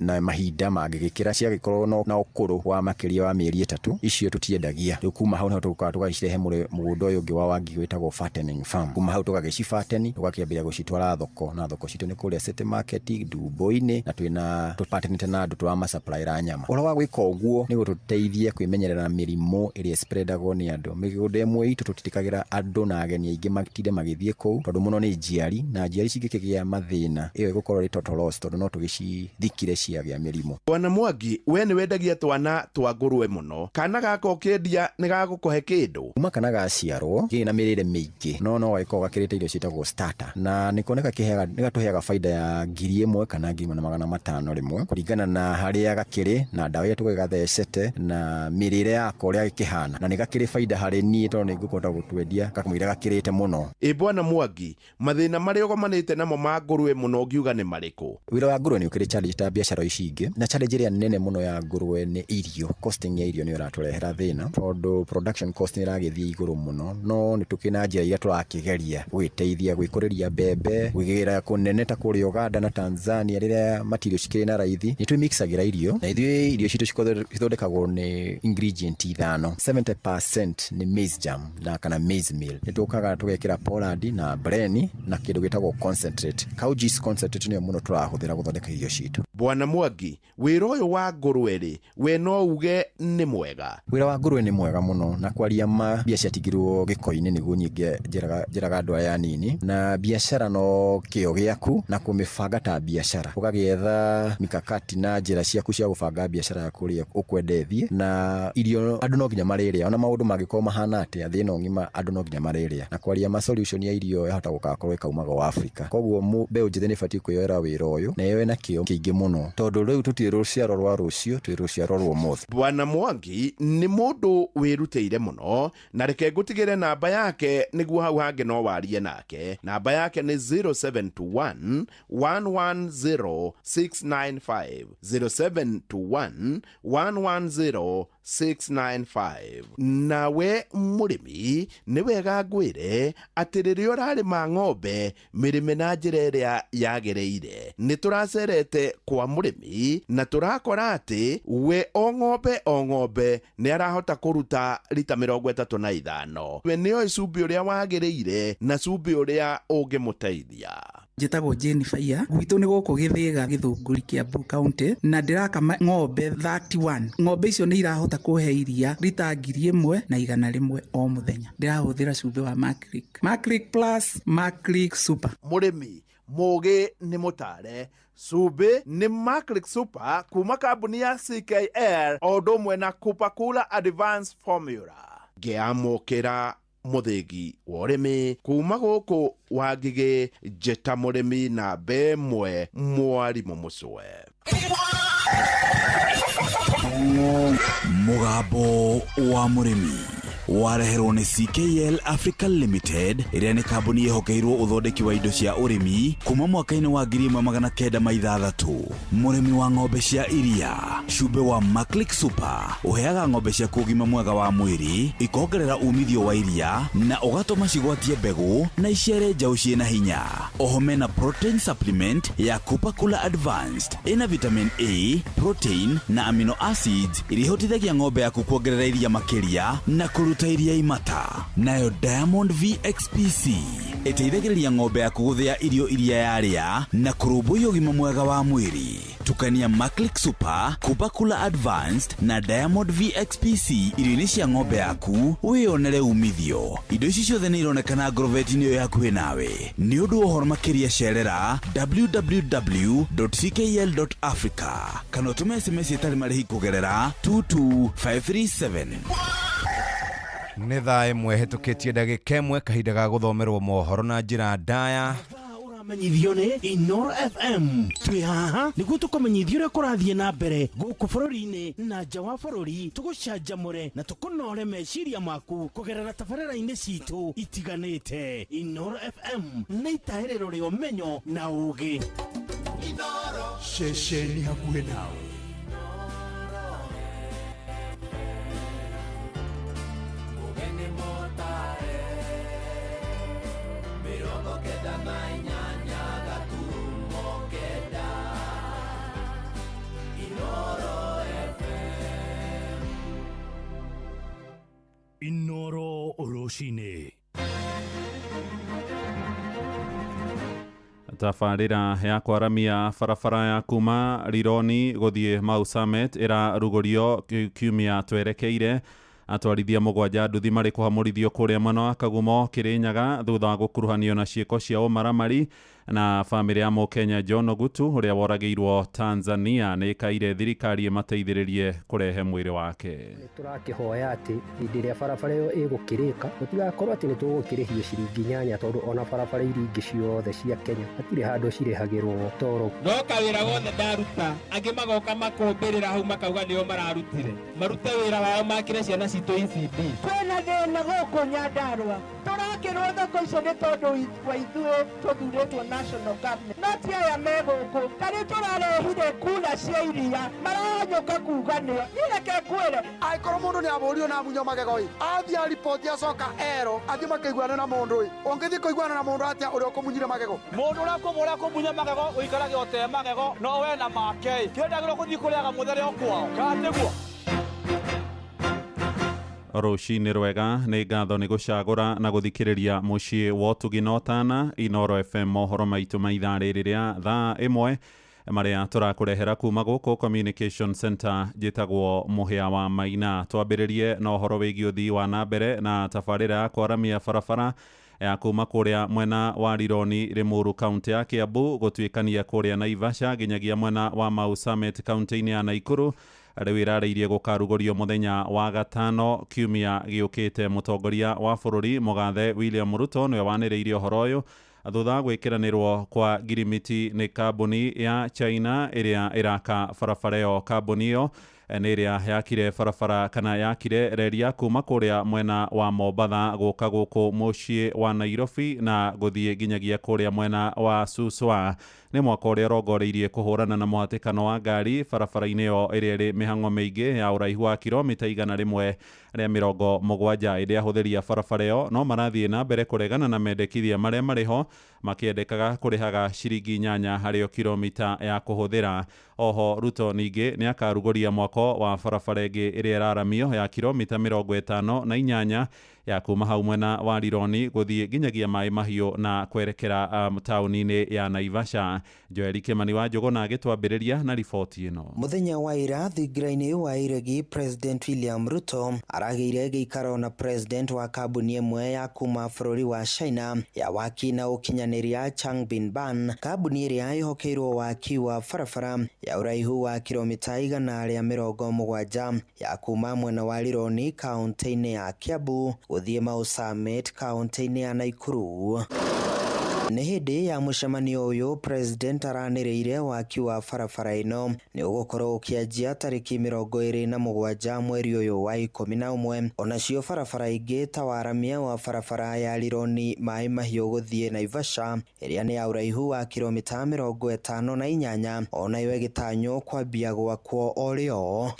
[SPEAKER 18] na mahinda mangĩgĩkĩra, ciagĩkorwo na ũkũrũ wa makĩria wa mĩeri 3, icio tũtiendagia. Rĩu kuma hau nĩho tũkaga tũgacirehe mũgũnda ũyũ ũngĩ wa Wangigĩ wĩtagwo fattening farm. Kuma hau tũgagĩcibateni, tũgakĩambĩrĩria gũcitwara thoko, na thoko citũ nĩ kũrĩa City Market, Ndumbo-inĩ, na twĩna tũpatenĩte na andũ tũramasupplyra nyama. Ũhoro wa gwĩka ũguo nĩ gũtũteithia kwĩmenyerera mĩrimũ ĩrĩa spreadagwo nĩ andũ. Mĩgũnda ĩmwe itũ tũtitikagĩra andũ na ageni aingĩ matinde magĩthiĩ kũu, tondũ mũno nĩ njiari, na njiari cingĩkĩgĩa mathĩna ĩyo ĩgũkorwo ĩrĩ total loss, tondũ no tũgĩcithikire ciagĩa mĩrimũ.
[SPEAKER 17] Bwana Mwangi, we nĩ wendagia twana twa ngũrwe mũno, kana gaka ũkĩendia nĩ gagũkũhe kĩndũ?
[SPEAKER 18] Kuma kana gaciarwo kĩrĩ na mĩrĩre mĩingĩ, no gagĩkorwo gakĩrĩte irio ciĩtagwo starter, na nĩ kuoneka nĩ gatũheaga baida ya 1000 kana 1500 rĩmwe, kũringana na harĩa gakĩrĩ na ndawa iria tũgĩgathecete na mĩrĩre yako ũrĩa gĩkĩhana, na nĩ gakĩrĩ baida harĩ niĩ tondũ nĩ ngũkũhota gũtwendia kamũira gakĩrĩte mũno.
[SPEAKER 17] Ĩ bwana Mwangi, mathĩna marĩa ũgomanĩte namo ma ngũrwe mũno ũngiuga nĩ marĩkũ?
[SPEAKER 18] Wĩra wa ngũrwe nĩ ũkĩrĩ challenge ta biacara ici ingĩ, na challenge ĩrĩa nene mũno ya ngũrwe nĩ irio. Costing ya irio nĩ ĩratũrehera thĩna tondũ production cost nĩ ĩragĩthiĩ igũrũ mũno, no nĩ tũkĩrĩ na njĩra iria tũrakĩgeria gwĩteithia, gwĩkũrĩria mbembe, gwĩgĩra kũnene ta kũrĩa Uganda na Tanzania rĩrĩa material cikĩrĩ na raithi. Nĩ twĩmixagĩra irio, na ithuĩ irio citũ cithondekagwo nĩ ingredient 5. 70% nĩ maize jam na kana maize meal. Nĩ tũkaga tũgekĩra pollard na bran na kĩndũ gĩtagwo concentrate. Cow cheese concentrate nĩyo mũno tũrahũthĩra gũthondeka irio citũ.
[SPEAKER 17] Bwana Mwangi, wĩra ũyũ wa ngũrwe rĩ, we no uge nĩ mwega?
[SPEAKER 18] Wĩra wa ngũrwe nĩ mwega mũno, na kwaria ma mbia ciatigirwo gĩko-inĩ nĩguo nyingĩ njĩraga andũ aya anini, na biacara no kĩo gĩaku na kũmĩbanga ta biacara, ũgagĩetha mikakati na njĩra ciaku cia gũbanga biacara yaku ũrĩa ũkwenda ĩthiĩ, na irio andũ no nginya marĩrĩa, ona maũndũ mangĩkorwo mahana atĩa thĩ ĩno ng'ima andũ no nginya marĩrĩa, na kwaria ma solution ya irio yahota gũgakorwo ĩkaumaga o Afrika. Koguo mbeũ njĩthĩ nĩ ĩbatiĩ kwĩyoera wĩra ũyũ na yoe na kĩo kĩingĩ mũno, tondũ rĩu tũtirĩ rũciaro rwa rũciũ, twĩ rũciaro rwa ũmũthĩ.
[SPEAKER 17] Bwana Mwangi nĩ mũndũ wĩrutĩire mũno, na reke ngũtigĩre namba yake nĩguo hau hangĩ no warie nake. Namba yake nĩ 0721 110 695, 0721 110 695. Nawe mũrĩmi, nĩ wega ngwĩre atĩ rĩrĩa ũrarĩma ng'ombe, mĩrĩme na njĩra ĩrĩa yagĩrĩire. Nĩ tũracerete kwa mũrĩmi na tũrakora atĩ we o ng'ombe o ng'ombe nĩ arahota kũruta rita 35. We nĩoĩ cumbĩ ũrĩa wagĩrĩire na cumbĩ ũrĩa ũngĩmũteithia.
[SPEAKER 19] Njĩtagwo Jane Faiya, gwitũ nĩ gũkũ Gĩthĩga Gĩthũngũri Kiambu County, na ndĩrakama ng'ombe 31. Ng'ombe icio nĩ irahota kũhe iria rita 1100 o mũthenya. Ndĩrahũthĩra cumbĩ wa Maclick, Maclick Plus, Maclick Super.
[SPEAKER 17] Mũrĩmi mũgĩ nĩ mũtare, cumbĩ nĩ Maclick Super kuma kambuni ya CKL o ũndũ ũmwe na Coca-Cola Advanced Formula. Ngĩamũkĩra mũthĩgi wa ũrĩmi kuma gũkũ Wangigĩ, njĩta mũrĩmi namba ĩmwe mwarimũ Mũcwe.
[SPEAKER 5] Mũgambo wa mũrĩmi wareherwo nĩ CKL Africa Limited, ĩrĩa nĩ kambuni ĩhokeirwo ũthondeki wa indo cia ũrĩmi kuma mwaka-inĩ wa 1906. Mũrĩmi wa ng'ombe cia iria, cumbĩ wa Maclick Super ũheaga ng'ombe ciaku ũgima mwega wa mwĩrĩ, ikongerera umithio wa iria na ũgatũma cigwatie mbegũ na iciare njaũ ciĩna hinya. Oho mena protein supplement ya Coca-Cola Advanced ĩna vitamin A, protein na amino acids iria ihotithagia ng'ombe yaku kuongerera iria makĩria na kũruta iria imata. Nayo Diamond VXPC ĩteithagĩrĩria ng'ombe yaku gũthĩa irio iria yarĩa na kũrũmbũiya ũgima mwega wa mwĩrĩ. Tukania Maclick Super, Coca-Cola Advanced na Diamond VXPC irio-inĩ cia ng'ombe yaku wĩyonere umithio. Indo ici ciothe nĩ ironekana ngorobeti-inĩ ĩyo hakuhĩ nawe. Nĩ ũndũ wa ũhoro makĩria cerera www.ckl.africa kana ũtũme SMS ĩtarĩ marĩhi kũgerera 22537.
[SPEAKER 2] Nĩ thaa ĩmwe hetũkĩtie ndagĩka ĩmwe, kahinda ga gũthomerwo mohoro na njĩra ndaya.
[SPEAKER 3] Ũramenyithio nĩ Inoro FM. Twĩ haha nĩguo tũkũmenyithie ũrĩa kũrathiĩ na mbere gũkũ bũrũri-inĩ na nja wa bũrũri, tũgũcanjamũre na tũkũnore meciria maku kũgerera tabarĩra-inĩ citũ itiganĩte. Inoro FM nĩ itahĩrĩro rĩa ũmenyo na ũũgĩ.
[SPEAKER 4] Ceceni hakuhĩ nawe. Inoro rũcinĩ.
[SPEAKER 13] Tabarĩra ya kwaramia barabara ya kuma Rironi gũthiĩ Mau Summit ĩrarugũrio kiumia twerekeire. Atwarithia mũgwanja nduthi marĩ kũhamũrithio kũrĩa mwena wa Kagumo Kĩrĩnyaga thutha wa gũkuruhanio na ciĩko cia ũmaramari. Na bamĩrĩ ya Mũkenya John Ogutu ũrĩa woragĩirwo Tanzania nĩ ĩkaire thirikari ĩmateithĩrĩrie kũrehe mwĩrĩ wake.
[SPEAKER 20] Nĩ tũrakĩhoya atĩ hĩndĩ ĩrĩa barabara ĩyo ĩgũkĩrĩka gũtigakorwo atĩ nĩ tũgũkĩrĩhio ciringi 8, tondũ ona barabara iria ingĩ ciothe cia Kenya hatirĩ handũ cirĩhagĩrwo toro.
[SPEAKER 21] No kawĩra wothe ndaruta, angĩ magoka makũmbĩrĩra hau makauga nĩo mararutire, marute wĩra wao makĩre ciana citũ ECD.
[SPEAKER 22] Kwĩna thĩna gũkũ Nyandarua, tũrakĩrwo thoko icio nĩ tondũ wa ithuĩ tũthurĩtwo national government, no ti aya me gũkũ. Ta rĩu tũrarehire kura cia iria, marahanyũka kuga nĩo. Niĩ reke ngwĩre,
[SPEAKER 6] angĩkorwo mũndũ nĩ abũrio na amunywo magego ĩ, athiĩ ariboti acoka erwo athiĩ makĩiguane na mũndũ ĩ, ũngĩthiĩ kũiguana na mũndũ atĩa ũrĩa ũkũmunyire magego?
[SPEAKER 23] Mũndũ ũrĩa ũkũmũra kũmunya magego ũikarage ũte magego no we na make ĩ, kĩendagĩrwo gũthiĩ kũrĩaga mũthere o kwao, kana tiguo?
[SPEAKER 13] Rũcinĩ rwega, nĩ ngatho nĩ gũcagũra na gũthikĩrĩria mũciĩ wa ũtugi na ũtana Inoro FM, mohoro maitũ ma ithaa rĩrĩ rĩa thaa ĩmwe. Marĩa tũrakũrehera kuma gũkũ Communication Center, njĩtagwo Mũhĩa wa Maina. Twambĩrĩrie na ũhoro wĩgiĩ ũthii wa na mbere na tabarĩra ya kwaramia barabara ya kuma kũrĩa mwena wa Rironi, Limuru, kaunti ya Kiambu, gũtuĩkania kũrĩa Naivasha nginyagia mwena wa Mau Summit, kaunti-inĩ ya Naikuru, rĩu ĩrarĩirie gũkarugũrio mũthenya wa gatano kiumia gĩũkĩte. Mũtongoria wa bũrũri mũgathe William Ruto nĩwe wanĩrĩirie ũhoro ũyũ thutha wa gwĩkĩranĩrwo kwa ngirimiti nĩ kambuni ya China ĩrĩa ĩraka barabara ĩyo. Kambuni ĩyo nĩ ĩrĩa yakire barabara kana yakire reri ya kuma kũrĩa mwena wa Mombatha gũka gũkũ mũciĩ wa Nairobi na gũthiĩ nginyagia kũrĩa mwena wa Suswa. Nĩ mwaka ũrĩa ũrongoreirie kũhũrana na mũhatĩkano wa ngari barabara-inĩ ĩyo ĩrĩa ĩrĩ mĩhang'o mĩingĩ ya ũraihu wa kilomita 170. Ĩrĩa ahũthĩri a barabara ĩyo no marathiĩ na mbere kũregana na mendekithia marĩa marĩ ho, makĩendekaga kũrĩhaga ciringi 8 harĩ o kilomita ya kũhũthĩra. Oho Ruto ningĩ nĩ akarugũria mwako wa barabara ĩngĩ ĩrĩa ĩraramio ya kilomita 58 ya kuma hau mwena wa Rironi gũthiĩ nginyagia Maĩ Mahiũ na kwerekera taũni-inĩ ya Naivasha. Joel Kimani wa Njũgũna agĩtwambĩrĩria na riboti ĩno.
[SPEAKER 7] Mũthenya wa ira thingira-inĩ wa Iregi, President William Ruto aragĩire gĩikaro na president wa kambuni ĩmwe ya kuma bũrũri wa China ya waki na ũkinyanĩria, Changbin Ban, kambuni ĩrĩa ĩhokeirwo waki wa barabara ya ũraihu wa kilomita 170 ya kuma mwena wa Rironi kaunti-inĩ ya Kiambu gũthiĩ Mau Summit kaunti-inĩ ya Naikuru. Nĩ hĩndĩ ya mũcemanio ũyũ, president aranĩrĩire waki wa barabara ĩno nĩ ũgũkorwo ũkĩanjia tarĩki 27 mweri ũyũ wa 11. Onacio barabara ingĩ ta waramia wa barabara ya Rironi Maĩ Mahiũ gũthiĩ Naivasha ĩrĩa nĩ ya ũraihu wa kilomita 58 onayo ĩgĩtanywo kwambia gwakwo o rĩo.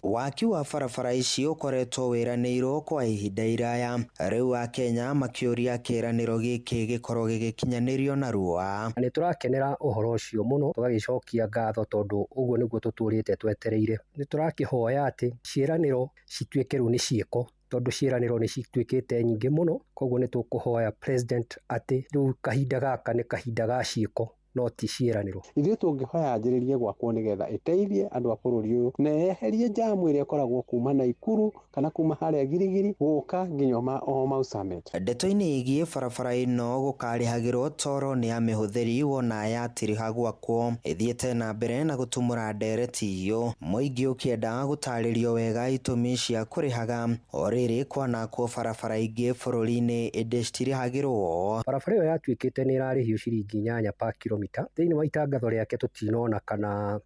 [SPEAKER 7] Waki wa barabara ici ũkoretwo wĩranĩirwo kwa ihinda iraya, rĩu Akenya makĩũria kĩĩranĩro gĩkĩ gĩkorwo gĩgĩkinyanĩrio narua.
[SPEAKER 20] Nĩ tũrakenera ũhoro ũcio mũno, tũgagĩcokia ngatho tondũ ũguo nĩguo tũtũrĩte twetereire. Nĩ tũrakĩhoya atĩ ciĩranĩro cituĩke rĩu nĩ ciĩko, tondũ ciĩranĩro nĩ cituĩkĩte nyingĩ mũno. Koguo nĩ tũkũhoya president atĩ rĩu kahinda gaka nĩ kahinda ga ciĩko, no ti ciĩranĩro.
[SPEAKER 8] Ithuĩ tũngĩhoya anjĩrĩrie gwakwo nĩgetha ĩteithie andũ a bũrũri ũyũ na yeherie jamu ĩrĩa ĩkoragwo kuma Naikuru kana kuma harĩa Girigiri gũka nginya o Mau Summit.
[SPEAKER 7] Ndeto-inĩ ĩgiĩ barabara ĩno gũkarĩhagĩrwo toro nĩ amĩhũthĩri wona yatiriha gwakwo ĩthiĩte na mbere na gũtumũra ndereti iyo, mũingĩ ũkĩenda gũtarĩrio wega itũmi cia kũrĩhaga o rĩrĩ kwanakwo barabara ingĩ bũrũri-inĩ ĩndĩ citirĩhagĩrwo.
[SPEAKER 20] Barabara ĩyo yatuĩkĩte nĩ ĩrarĩhio ciringi 8 pa kilomita. Thĩinĩ wa itangatho rĩake tũtinona kana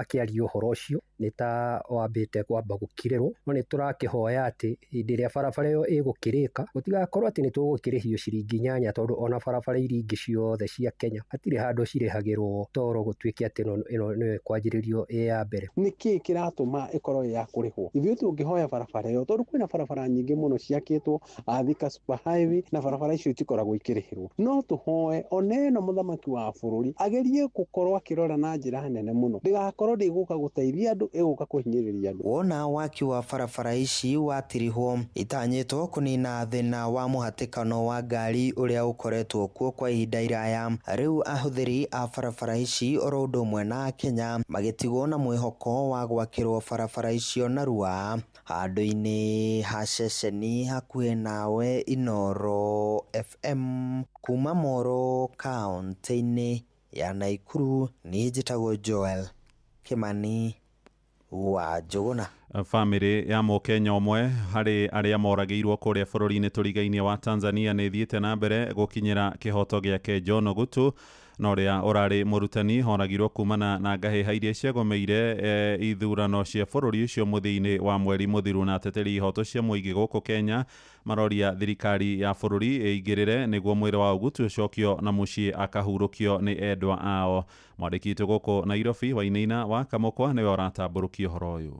[SPEAKER 20] akĩaria ũhoro ũcio nĩ ta wambĩte kwamba gũkirĩrwo, no nĩ tũrakĩhoya atĩ hĩndĩ ĩrĩa barabara ĩyo ĩgũkĩrĩka gũtigakorwo atĩ nĩ tũgũkĩrĩhio ciringi 8, tondũ ona barabara iria ingĩ ciothe cia Kenya hatirĩ handũ cirĩhagĩrwo toro gũtuĩke atĩ ĩno nĩyo ĩkwanjĩrĩrio ĩ ya mbere.
[SPEAKER 8] Nĩkĩĩ kĩratũma ĩkorwo ĩ ya kũrĩhwo? Ithuĩ tũngĩhoya barabara ĩyo tondũ kwĩna barabara nyingĩ mũno ciakĩtwo Thika Super Highway na barabara icio itikoragwo ikĩrĩhĩrwo, no tũhoe ona ĩno mũthamaki wa bũrũri agerie gũkorwo akĩrora na njĩra nene mũno, ndĩgakorwo ndĩgũka gũteithia andũ, ĩgũka kũhinyĩrĩria andũ.
[SPEAKER 7] Wona waki wa barabara ici watirihwo itanyĩtwo kũnina thĩna wa mũhatĩkano wa ngari ũrĩa ũkoretwo kuo kwa ihinda iraya. Rĩu ahũthĩri a barabara ici oro ũndũ ũmwe na Kenya magĩtigwo na mwĩhoko wa gwakĩrwo barabara icio narua. Handũ-inĩ ha ceceni hakuhĩ nawe, Inooro FM kuma Moro kaunti-inĩ ya Naikuru, niĩ njĩtagwo Joel Kimani wa Njũgũna.
[SPEAKER 13] Bamĩrĩ ya mũkenya ũmwe harĩ arĩa moragĩirwo kũrĩa bũrũri-inĩ tũrigainie wa Tanzania nĩ ĩthiĩte na mbere gũkinyĩra kĩhoto gĩake. John Ogutu na ũrĩa ũrarĩ mũrutani oragirwo kumana na ngahĩha iria ciagomeire ithurano cia bũrũri ũcio mũthia-inĩ wa mweri mũthiru. Na ateteri ihoto cia mũingĩ gũkũ Kenya maroria thirikari ya bũrũri ĩingĩrĩre nĩguo mwĩrĩ wa Ogutu ũcokio na mũciĩ akahurũkio nĩ endwa ao. Mwandĩki witũ gũkũ Nairobi Wainaina wa Kamũkwa nĩwe ũratambũrũkia ũhoro ũyũ.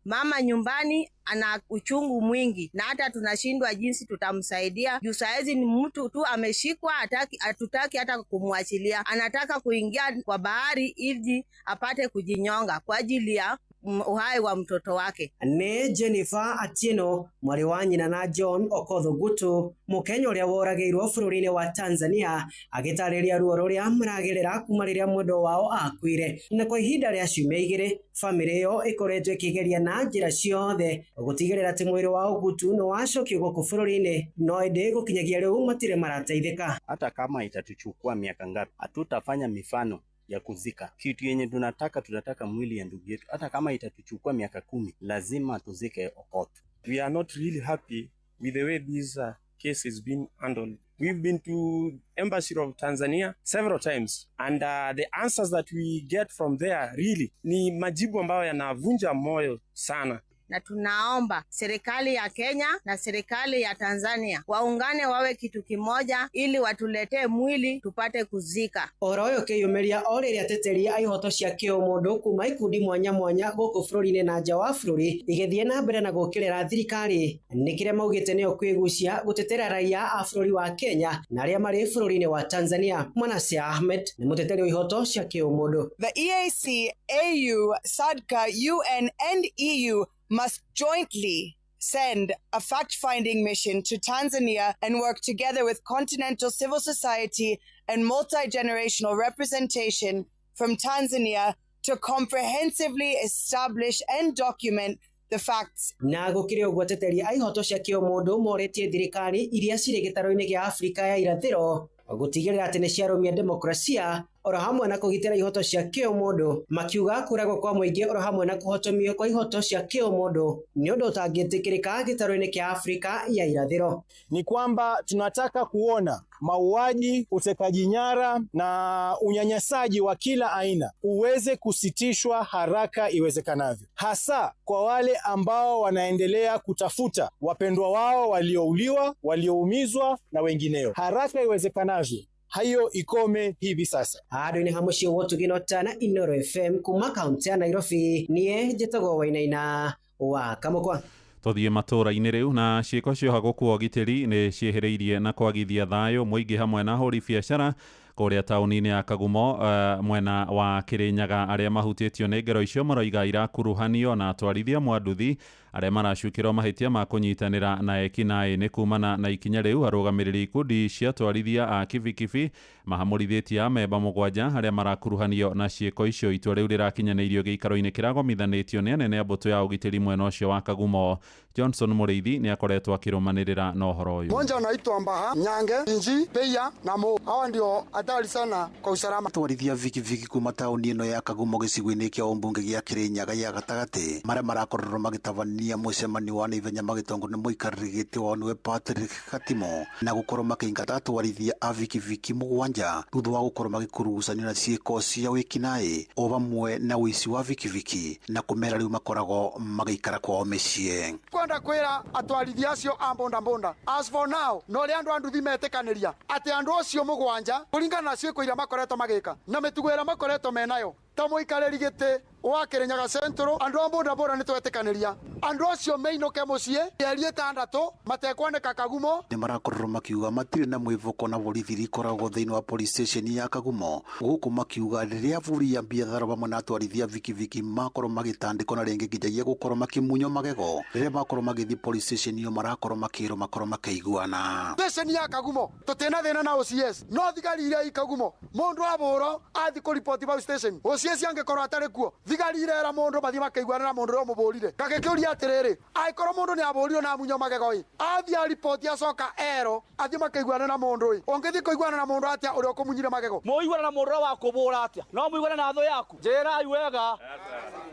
[SPEAKER 9] Mama nyumbani ana uchungu mwingi na hata tunashindwa jinsi tutamsaidia. Juu saizi ni mtu tu ameshikwa, hatutaki hata kumwachilia. Anataka kuingia kwa bahari ili apate kujinyonga kwa ajili ya uhai wa mtoto wake.
[SPEAKER 10] Nĩ Jennifer Atieno mwarĩ wa nyina na John Okoth Ogutu Mũkenya ũrĩa woragĩirwo bũrũri-inĩ wa Tanzania agĩtarĩria ruo rũrĩa maragerera kuma rĩrĩa mwendwa wao akuire. Na kwa ihinda rĩa ciumia igĩrĩ bamĩrĩ ĩyo ĩkoretwo ĩkĩgeria na njĩra ciothe gũtigĩrĩra atĩ mwĩrĩ wa Ogutu nĩ wacokio gũkũ bũrũri-inĩ, no ĩndĩ gũkinyagia rĩu matirĩ marateithĩka.
[SPEAKER 11] Hata kama itatuchukua miaka ngapi, hatutafanya mifano ya kuzika. Kitu yenye tunataka mwili ya ndugu yetu, hata kama itatuchukua miaka 10, lazima tuzike Okoth.
[SPEAKER 12] We are not really happy with the way this case is being handled. We've been to Embassy of Tanzania several times and the answers that we get from there really ni majibu ambayo yanavunja moyo sana.
[SPEAKER 9] Na tunaomba serikali ya Kenya na serikali ya Tanzania waungane wawe kitu kimoja ili watuletee mwili tupate kuzika.
[SPEAKER 10] Ũhoro ũyũ ũkĩyumĩria o rĩrĩa ateteri a ihoto cia kĩũmũndũ kuma ikundi mwanya mwanya gũkũ bũrũri-inĩ na nja wa bũrũri igĩthiĩ na mbere na gũũkĩrĩra thirikari nĩ kĩrĩa maugĩte nĩo kwĩgucia gũtetera raia a bũrũri wa Kenya na arĩa marĩ bũrũri-inĩ wa Tanzania. Mwanase Ahmed nĩ mũteteri wa ihoto cia kĩũmũndũ.
[SPEAKER 24] The EAC, AU, SADC, UN and EU must jointly send a fact-finding mission to Tanzania and work together with continental civil society and multi-generational representation from Tanzania to comprehensively establish and document the facts.
[SPEAKER 10] Na gũkĩrĩ ũguo ateteri a ihoto cia kĩũmũndũ morĩtie thirikari iria cirĩ gĩtarũ-inĩ gĩa Afrika ya irathĩro gũtigĩrĩra atĩ nĩ ciarũmia demokrasia oro hamwe na kũgitĩra ihoto cia kĩũmũndũ, makiuga kũragwo kwa mũingĩ oro hamwe na kũhotomio kwa ihoto cia kĩũmũndũ nĩ ũndũ ũtangĩtĩkĩrĩka gĩtarũ-inĩ kĩa Afrika ya irathĩro.
[SPEAKER 25] Ni kwamba tunataka kuona mauaji, utekaji nyara na unyanyasaji wa kila aina uweze kusitishwa haraka iwezekanavyo, hasa kwa wale ambao wanaendelea kutafuta wapendwa wao waliouliwa, walioumizwa na wengineo. Haraka iwezekanavyo hayo ikome hivi sasa.
[SPEAKER 10] Handũ-inĩ ha mũciĩ wa ũtugi na ũtana Inooro FM kuma kaunti ya Nairobi, niĩ njĩtagwo Wainaina wa Kamũkwa.
[SPEAKER 13] Tũthiĩ matũũra-inĩ rĩu na ciĩko ciohagwo kwa ũgitĩri nĩ ciĩhĩrĩirie na kwagithia thayũ mũingĩ hamwe na ahũri biacara kũrĩa taũni-inĩ ya Kagumo mwena wa Kĩrĩnyaga. Arĩa mahutĩtio nĩ ngero icio maroiga irakuruhanio na atwarithia mwanduthi arĩa maracukĩrwo mahĩtia ma kũnyitanĩra na ekinaĩ. Nĩ kumana na ikinya rĩu arũgamĩrĩri ikundi cia atwarithia a kibikibi mahamũrithĩtie amemba 7 arĩa marakuruhanio na ciĩko icio. Itua rĩu rĩrakinyanĩirio gĩikaro-inĩ kĩragomithanĩtio nĩ anene a mbũtũ ya ũgitĩri mwena ũcio wa Kagumo. Johnson Mũrĩithi nĩ akoretwo akĩrũmanĩrĩra na ũhoro ũyũ.
[SPEAKER 6] Mmoja anaitwa Mbaha, Nyange, Inji, Peia na Mo. Hawa ndio hatari sana kwa usalama.
[SPEAKER 26] Atwarithia vikiviki kuma taũni ĩno ya Kagumo gĩcigo-inĩ kĩa ũmbunge gĩa Kĩrĩnyaga ya gatagatĩ marĩa marakorirwo magĩtabania mũcemanio wa naihenya magĩtongorio nĩ mũikarĩri gĩtĩ wao nĩwe Patrick Katimo na gũkorwo makĩingata atwarithia a vikiviki 7 thutha wa gũkorwo magĩkurugucanio na ciĩko cia wĩkinaĩ o vamwe na ũici wa vikiviki na kũmera rĩu makoragwo magĩikara kwao mĩciĩ.
[SPEAKER 6] Kwenda kwĩra atwarithia acio a mbondambonda, as for now no rĩa andũ a nduthi metĩkanĩria atĩ andũ acio 7 kũringana na ciĩko iria makoretwo magĩka na mĩtugo ĩrĩa makoretwo menayo ta mũikarĩri gĩtĩ wa Kĩrĩnyaga Central, andũ a mbondambonda nĩ twetĩkanĩria andũ acio meinũke mũciĩ mĩeri 6 matekwanĩka Kagumo.
[SPEAKER 26] Nĩ marakorirwo makiuga matirĩ na mwĩvũko na borithi iria ikoragwo thĩinĩ wa police station ya Kagumo, gũkũ makiuga rĩrĩa abũri a biathara vamwe na atwarithia vikiviki makorwo magĩtandĩkwo na rĩngĩ nginyagia gũkorwo makĩmunywo magego rĩrĩa makorwo magĩthiĩ police station ĩyo marakorwo makĩrwo makorwo makĩiguana.
[SPEAKER 6] Station ya Kagumo tũtina thĩna na OCS, no thigari iria i Kagumo mũndũ abũrwo athiĩ kũripoti bau station, OCS angĩkorwo atarĩ kuo thigari irera mũndũ mathiĩ makaiguana na mũndũ ũrĩa ũmũbũrire. Ngagĩkĩũria atĩrĩrĩ, angĩkorwo mũndũ nĩ abũrirwo na amunywo magego ĩ, athiĩ aripoti acoka erwo athiĩ makaiguana na mũndũ ĩ, ũngĩthiĩ kũiguana na mũndũ atĩa ũrĩa ũkũmunyire magego?
[SPEAKER 23] Mũiguana na mũndũ ũrĩa wakũbũra atĩa? No mũiguane na thũ yaku? Njĩrai wega,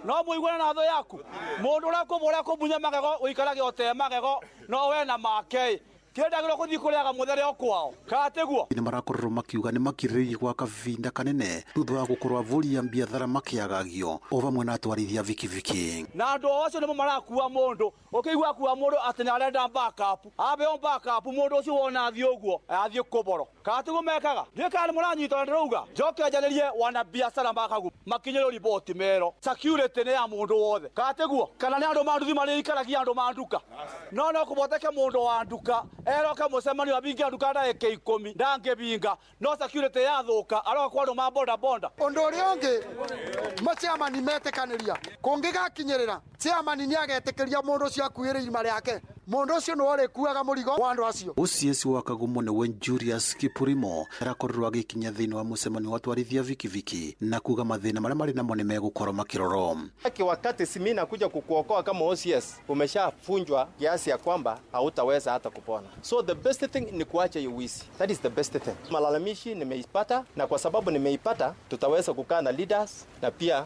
[SPEAKER 23] no mũiguane na thũ yaku? Mũndũ ũrĩa ũkũbũra akũmunya magego ũikarage ũte magego no we na make kĩendagĩrwo gũthiĩ kũrĩaga mũthere o kwao kana tiguo?
[SPEAKER 26] Nĩ marakorirwo makiuga nĩ makirĩrĩirie gwa kavinda kanene thutha wa gũkorwo avũri a biathara makĩagagio o vamwe na atwarithia vikiviki.
[SPEAKER 23] Na andũ acio nĩmo marakua mũndũ, ũkĩigua akua mũndũ atĩ nĩ arenda backup, abeo backup mũndũ ũcio wona athiĩ ũguo athiĩ kũboro kana tiguo mekaga? Ndiũĩ kana nĩ mũranyita na ndĩrauga njoke njarĩrie wana biacara ma Kagumo makinyĩrwo riboti mero security nĩ ya mũndũ wothe kana tiguo? Kana nĩ andũ ma nduthi marĩikaragia andũ ma nduka? No kũboteke mũndũ wa nduka Eroka mũcemanio abinge nduka ndagĩka 10 ndangĩbinga no security yathũka aroka kwa andũ ma boda boda.
[SPEAKER 6] Ũndũ ũrĩa ũngĩ machairman metĩkanĩria kũngĩgakinyĩrĩra chairman nĩagetĩkĩria mũndũ ũcio akuĩre irima rĩake, mũndũ ũcio nĩwe ũrĩkuaga mũrigo wa andũ acio.
[SPEAKER 26] OCS wa Kagumo nĩwe Julius Kipurimo arakorirwo agĩkinya thĩinĩ wa mũcemanio wa twarithia vikiviki na kuga mathĩna marĩa marĩ namo nĩmegũkorwo makĩrorwo.
[SPEAKER 1] Wakati simi nakuja kukuokoa kama OCS umeshafunjwa kiasi ya kwamba hautaweza hata kupona. So the best thing ni kuacha hiyo wizi. That is the best thing. Malalamishi nimeipata, na kwa sababu nimeipata tutaweza kukaa na leaders na pia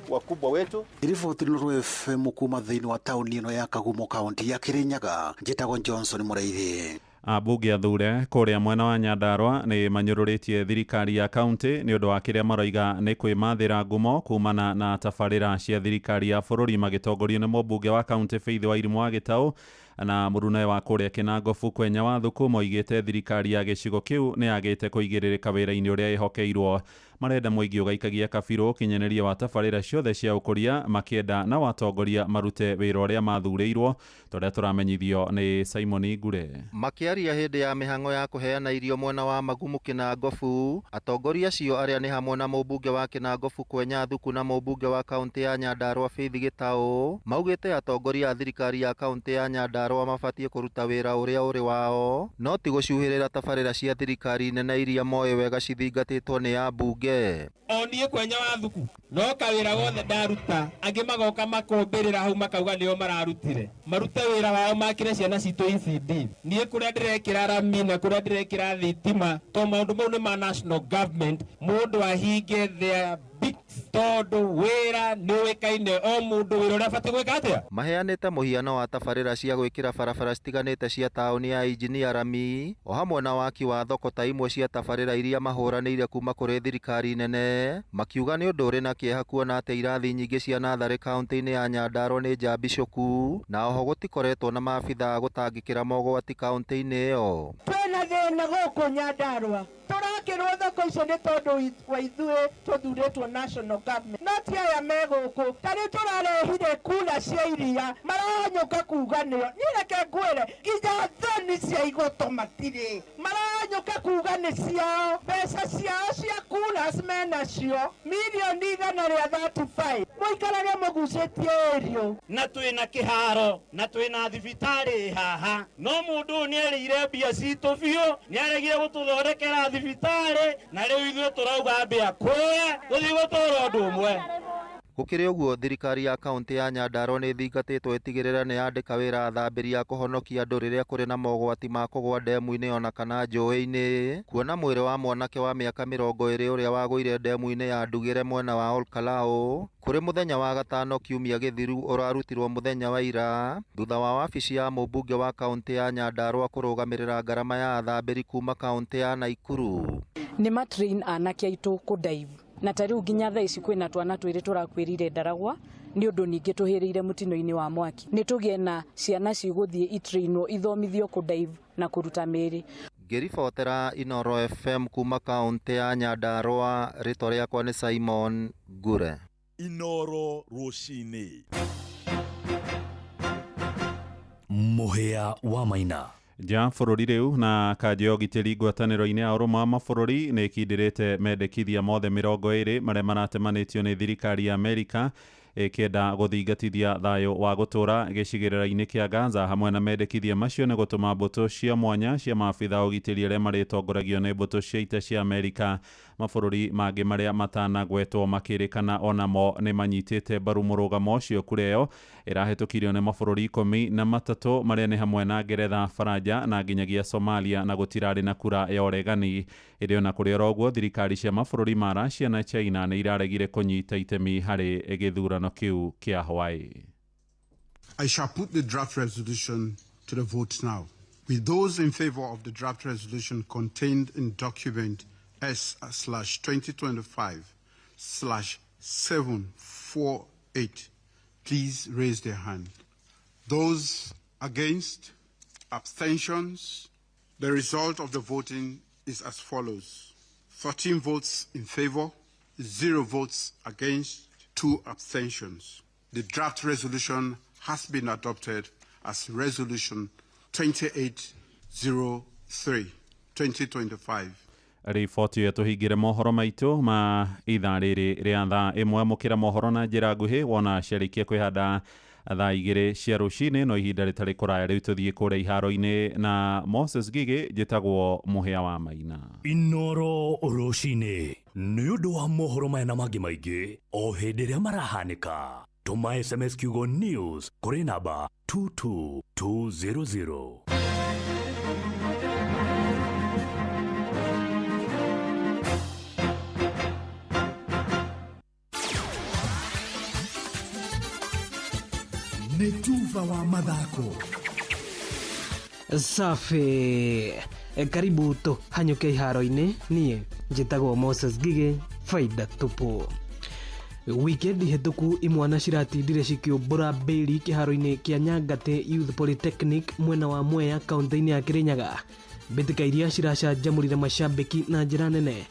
[SPEAKER 1] wakubwa wetu.
[SPEAKER 26] Riboti Nuru FM kuma thĩinĩ wa taũni ĩno ya Kagumo kaunti ya Kirinyaga, njĩtagwo Johnson Mũraithi.
[SPEAKER 13] Ambunge athure kũrĩa mwena wa Nyandarua nĩ manyũrũrĩtie thirikari ya kaunti nĩ ũndũ wa kĩrĩa maroiga nĩ kwĩmathĩra ngumo kumana na tabarĩra cia thirikari ya bũrũri magĩtongorio nĩ mũmbunge wa kaunti Faith Wairimu wa Gĩtaũ na mũrunawe wa kũrĩa Kĩnangobu Kwenya wa Thuku. Moigĩte thirikari ya gĩcigo kĩu nĩ yagĩte kũigĩrĩrĩka wĩra-inĩ ũrĩa ĩhokeirwo. Marenda mũingĩ ũgaikagia kabirũ ũkinyanĩria wa tabarĩra ciothe cia ũkũria makĩenda na watongoria marute wĩra ũrĩa mathurĩirwo, tũrĩa tũramenyithio nĩ Simon Ngure.
[SPEAKER 14] Makĩaria hĩndĩ ya mĩhang'o ya kũheana irio mwena wa Magumu Kĩnangobu, atongoria acio arĩa nĩ hamwe na mũmbunge wa Kĩnangobu Kwenya Thuku na mũmbunge wa kaunti ya Nyandarua Faith Gĩtaũ maugĩte atongoria a thirikari ya kaunti ya Nyandarua mabatiĩ kũruta wĩra ũrĩa ũrĩ wao, no ti gũcuhĩrĩra tabarĩra cia thirikari nene iria moĩ wega cithingatĩtwo nĩ ambunge.
[SPEAKER 21] O niĩ Kwenya wa Thuku no kawĩra wothe ndaruta angĩ magoka makombĩrĩra hau makauga nĩo mararutire, marute wĩra wao makĩre ciana citũ ECD. Niĩ kũrĩa ndĩrekĩra rami na kũrĩa ndĩrekĩra thitima to maũndũ mau nĩ ma national government, mũndũ ahinge their tondũ wĩra nĩ ũĩkaine o mũndũ wĩra ũrĩa abatiĩ gwĩka atĩa.
[SPEAKER 14] Maheanĩte mũhiano wa tabarĩra cia gwĩkĩra barabara citiganĩte cia taũni ya Injinia rami o hamwe na waki wa thoko ta imwe cia tabarĩra iria mahũranĩire kuma kũrĩ thirikari nene, makiuga nĩ ũndũ ũrĩ na kĩeha kuona atĩ irathi nyingĩ cia natharĩ kaunti-inĩ ya Nyandarua nĩ njambicũku na oho gũtikoretwo na maabithaa gũtangĩkĩra mogwati kaunti-inĩ ĩyo.
[SPEAKER 22] Twĩna thĩna gũkũ Nyandarua, tũrakĩrwo thoko icio nĩ tondũ wa ithuĩ tũthurĩtwo national government, no ti aya me gũkũ. Ta rĩu tũrarehire kura cia iria maranyũka kuga nĩo. Niĩ reke ngwĩre nginya thoni cia igoto matirĩ, maranyũka kuga nĩ ciao, mbeca ciao cia kura menacio mirioni 135. Mũikarage mũgucĩtie ĩrio.
[SPEAKER 15] Na twĩna kĩharo na twĩna thibitarĩ haha, no mũndũ ũyũ nĩarĩire mbia citũ biũ, nĩaregire gũtũthondekera thibitarĩ, na rĩu ithuĩ tũrauga mbia kwĩe gũthiĩ gũtũra ũndũ ũmwe.
[SPEAKER 14] Gũkĩrĩ ũguo, thirikari ya kaunti ya Nyandarua nĩ ĩthingatĩtwo ĩtigĩrĩre nĩ yandĩka wĩra athambĩri a kũhonokia andũ rĩrĩa kũrĩ na mogwati ma kũgũa ndemu-inĩ ona kana njũĩ-inĩ, kuona mwĩrĩ wa mwanake wa mĩaka 20 ũrĩa wagũire ndemu-inĩ ya Ndugĩre mwena wa Olkalau kũrĩ mũthenya wa gatano kiumia gĩthiru ũrarutirwo mũthenya wa ira thutha wa wabici ya mũmbunge wa kaunti ya Nyandarua kũrũgamĩrĩra ngarama ya athambĩri kuma kaunti ya Naikuru.
[SPEAKER 16] Nĩ matrain anake aitũ kũdive, na ta rĩu nginya thaa ici kwĩna twana twĩrĩ tũrakuĩrire Ndaragwa nĩ ũndũ ningĩ tũhĩrĩire mũtino-inĩ wa mwaki. Nĩ tũgĩe na ciana cigũthiĩ itrainwo ithomithio kũdive na kũruta mĩĩrĩ.
[SPEAKER 14] Ngĩribotera Inoro FM kuma kaunti ya Nyandarua, rĩtwa rĩakwa nĩ Simon Ngure.
[SPEAKER 4] Inoro rũcinĩ. Mũhĩa wa Maina.
[SPEAKER 13] Nja bũrũri rĩu na kanjũ ya ũgitĩri ngwatanĩro-inĩ ya ũrũmwe wa mabũrũri nĩ ĩkindĩrĩte mendekithia mothe 20 marĩa maratemanĩtio nĩ thirikari ya Amerika ĩkĩenda gũthingatithia thayũ wa gũtũra gĩcigĩrĩra-inĩ kĩa Gaza. Hamwe na mendekithia macio nĩ gũtũma mbũtũ cia mwanya cia maabitha a ũgitĩri arĩa marĩtongoragio nĩ mbũtũ cia ita cia Amerika. Mabũrũri mangĩ marĩa matanagwetwo makĩrĩkana onamo nĩ manyitĩte mbaru mũrũgamo ũcio. Kura ĩyo ĩrahĩtũkirio nĩ mabũrũri 13 marĩa nĩ hamwe na Ngeretha, Faranja na nginyagia Somalia, na gũtirarĩ na kura ya ũregani. Ĩndĩ ona kũrĩ oro ũguo, thirikari cia mabũrũri ma Russia na China nĩ iraregire kũnyita itemi harĩ gĩthurano kĩu kĩa Hawaii.
[SPEAKER 18] I shall put the draft resolution to the vote now. With those in favor of the draft resolution contained in document S/2025/748, please raise their hand. Those against, abstentions. The result of the voting is as follows: 13 votes in favor, 0 votes against, 2 abstentions. The draft resolution has been adopted as Resolution 28 03, 2025.
[SPEAKER 13] Riboti ĩyo tũhingĩre mohoro maitũ ma ithaa rĩrĩ rĩa thaa 1. Amũkĩra mohoro na njĩra nguhĩ wona ciarĩkia kwĩhanda thaa 2 cia rũcinĩ, no ihinda rĩtarĩ kũraya rĩu tũthiĩ kũrĩa iharo-inĩ na Moses Gigi. Njĩtagwo Mũhĩa wa Maina.
[SPEAKER 4] Inoro rũcinĩ nĩ ũndũ wa mohoro maya na mangĩ maingĩ o hĩndĩ ĩrĩa marahanĩka, tũma SMS kiugo news kũrĩ namba 22200.
[SPEAKER 2] Nĩ tuba wa mathako.
[SPEAKER 3] Safi. Karibu tũhanyũke iharo-inĩ. Niĩ njĩtagwo Moses Gige, faida tupu. Wikendi hĩtũku imwana ciratindire cikĩũmbũra mbĩri kĩharo-inĩ kĩa Nyangate Youth Polytechnic mwena wa Mwea, kaũntĩ-inĩ ya Kĩrĩnyaga. Mbĩtĩka iria ciracanjamũrire macambĩki na njĩra nene,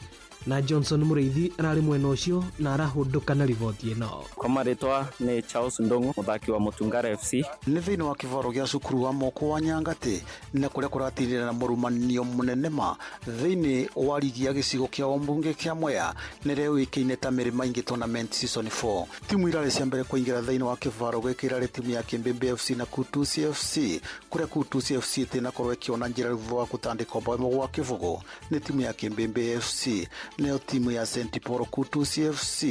[SPEAKER 3] na Johnson Mũrĩithi ararĩ mwena ũcio na arahũndũka na riboti ĩno.
[SPEAKER 5] Kwa marĩtwa nĩ Charles Ndung'u, mũthaki wa Mũtungara FC.
[SPEAKER 26] Nĩ thĩinĩ wa kĩvaro gĩa cukuru wa moko wa Nyangate na kũrĩa kũratirĩra na mũrumanio mũnene ma thĩinĩ wa rigi ya gĩcigo kĩa ũmbunge kĩa Mwea nĩrĩa yũĩkaine ta Mĩrĩma Ingĩ Tournament Season 4. Timu irarĩ cia mbere kũingĩra thĩinĩ wa kĩvaro gĩkĩ irarĩ timu ya Kĩmbĩmbĩ FC na Kutusi FC, kũrĩa Kutusi FC ĩtĩnakorwo ĩkĩona njĩra thutha wa gũtandĩkwo bao 1-0 nĩ timu ya Kĩmbĩmbĩ FC. Nayo timu ya St Paul Kutusi FC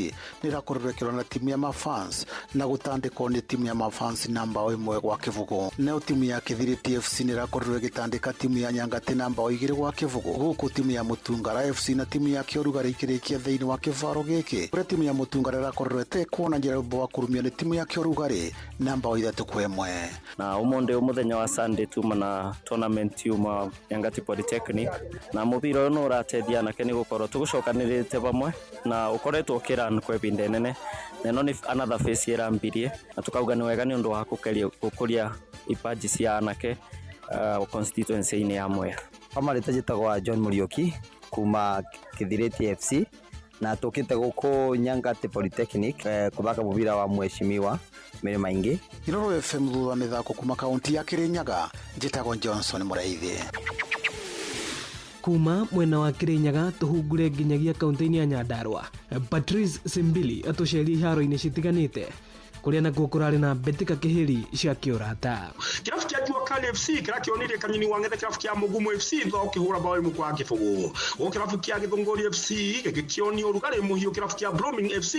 [SPEAKER 26] nĩ ĩrakorirwo ĩkĩrora na timu ya Mafans na gũtandĩkwo nĩ timu ya Mafans na 1-0. Nayo timu ya Kĩthiriti FC nĩ ĩrakorirwo ĩgĩtandĩka timu ya Nyangate na 2-0, gũkũ timu ya Mũtungara FC na timu ya Kĩorugarĩ ikĩrĩkia thĩinĩ wa kĩvaro gĩkĩ, kũrĩa timu ya Mũtungara ĩrakorirwo ĩtekuona njĩra thutha wa kũrumio nĩ timu ya Kĩorugarĩ na 3-1.
[SPEAKER 5] Na ũmũthĩ mũthenya wa Sunday tuma na tournament yuma Nyangati Polytechnic, na mũbira ũyũ nĩ ũrateithia anake nĩ gũkorwo tũgũcokanĩrĩte vamwe na ũkoretwo ũkĩran kwa ihinda inene, na ĩno nĩ another phase ĩrambirie, na tũkauga nĩ wega nĩ ũndũ wa gũkũria ipaji cia anake constituency-inĩ ya Mwea.
[SPEAKER 17] Kwa marĩtwa njĩtagwo John Mũriũki kuma Kĩthirĩti FC, na tũkĩte gũkũ Nyangate Polytechnic kũthaka mũbira wa mheshimiwa Mĩrĩma Ingĩ.
[SPEAKER 26] Iroro FM thutha wa mĩthako kuma kaunti ya Kĩrĩnyaga, njĩtagwo Johnson Mũraithi.
[SPEAKER 3] Kuma mwena wa Kĩrĩnyaga tũhungure nginyagia kaunti-inĩ ya Nyandarua. Patrice Simbili atũceria iharo-inĩ citiganĩte kũrĩa nakuo kũrarĩ na mbĩtĩka kĩhĩri cia kĩũrata.
[SPEAKER 19] Kĩrabu kĩa Jua Kali FC kĩrakĩonirie Kanyini wa Ng'ethe kĩrabu kĩa Mũgumo FC thutha wa gũkĩhũra bao 1-0. Gũkũ kĩrabu kĩa Gĩthũngũri FC gĩgĩkĩonio ũrugarĩ mũhiũ kĩrabu kĩa Blooming FC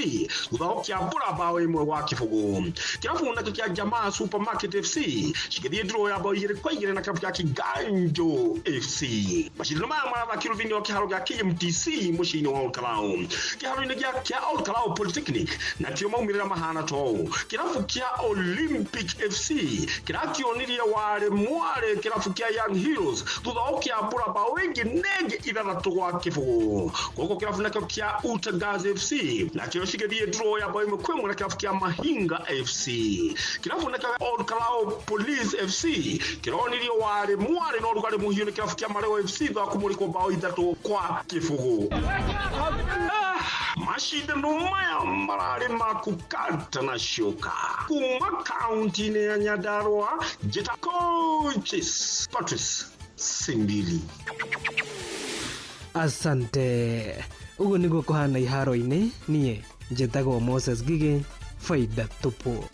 [SPEAKER 19] thutha wa gũkĩambũra bao 1-0. Kĩrabu nakĩo kĩa Jamaa Supermarket FC cigĩthiĩ draw ya bao 2-2 na kĩrabu kĩa Kiganjo FC. Macindano maya marathakirwo thĩinĩ wa kĩharo gĩa KMTC mũciĩ-inĩ wa Ol Kalou. Kĩharo-inĩ kĩa Ol Kalou Polytechnic nakĩo maumĩrĩra mahana ta ũũ. Kĩrabu kĩa Olympic FC kĩrakĩonirie warĩ mwarĩ kĩrabu kĩa Young Heroes thutha wa gũkĩambũra bao ĩngĩ nenge 6-0. Gũkũ kĩrabu nakĩo kĩa Utagaz FC nakĩo cigĩthiĩ draw ya bao 1-1 na kĩrabu kĩa Mahinga FC. Kĩrabu nakĩo Ol Kalou Police FC kĩronirio warĩ mwarĩ na ũrugarĩ mũhiũ nĩ kĩrabu kĩa Mareo FC thutha wa kũmũrĩkwo bao 3-0. Mashindano maya mararĩ ma kũkata na coka kuma kaunti-inĩ ya Nyandarua. Njĩta coaches Patrice Simbili.
[SPEAKER 3] Asante. Ũguo nĩguo kũhana iharo-inĩ. Niĩ njĩtagwo Moses Gige, faida tupu.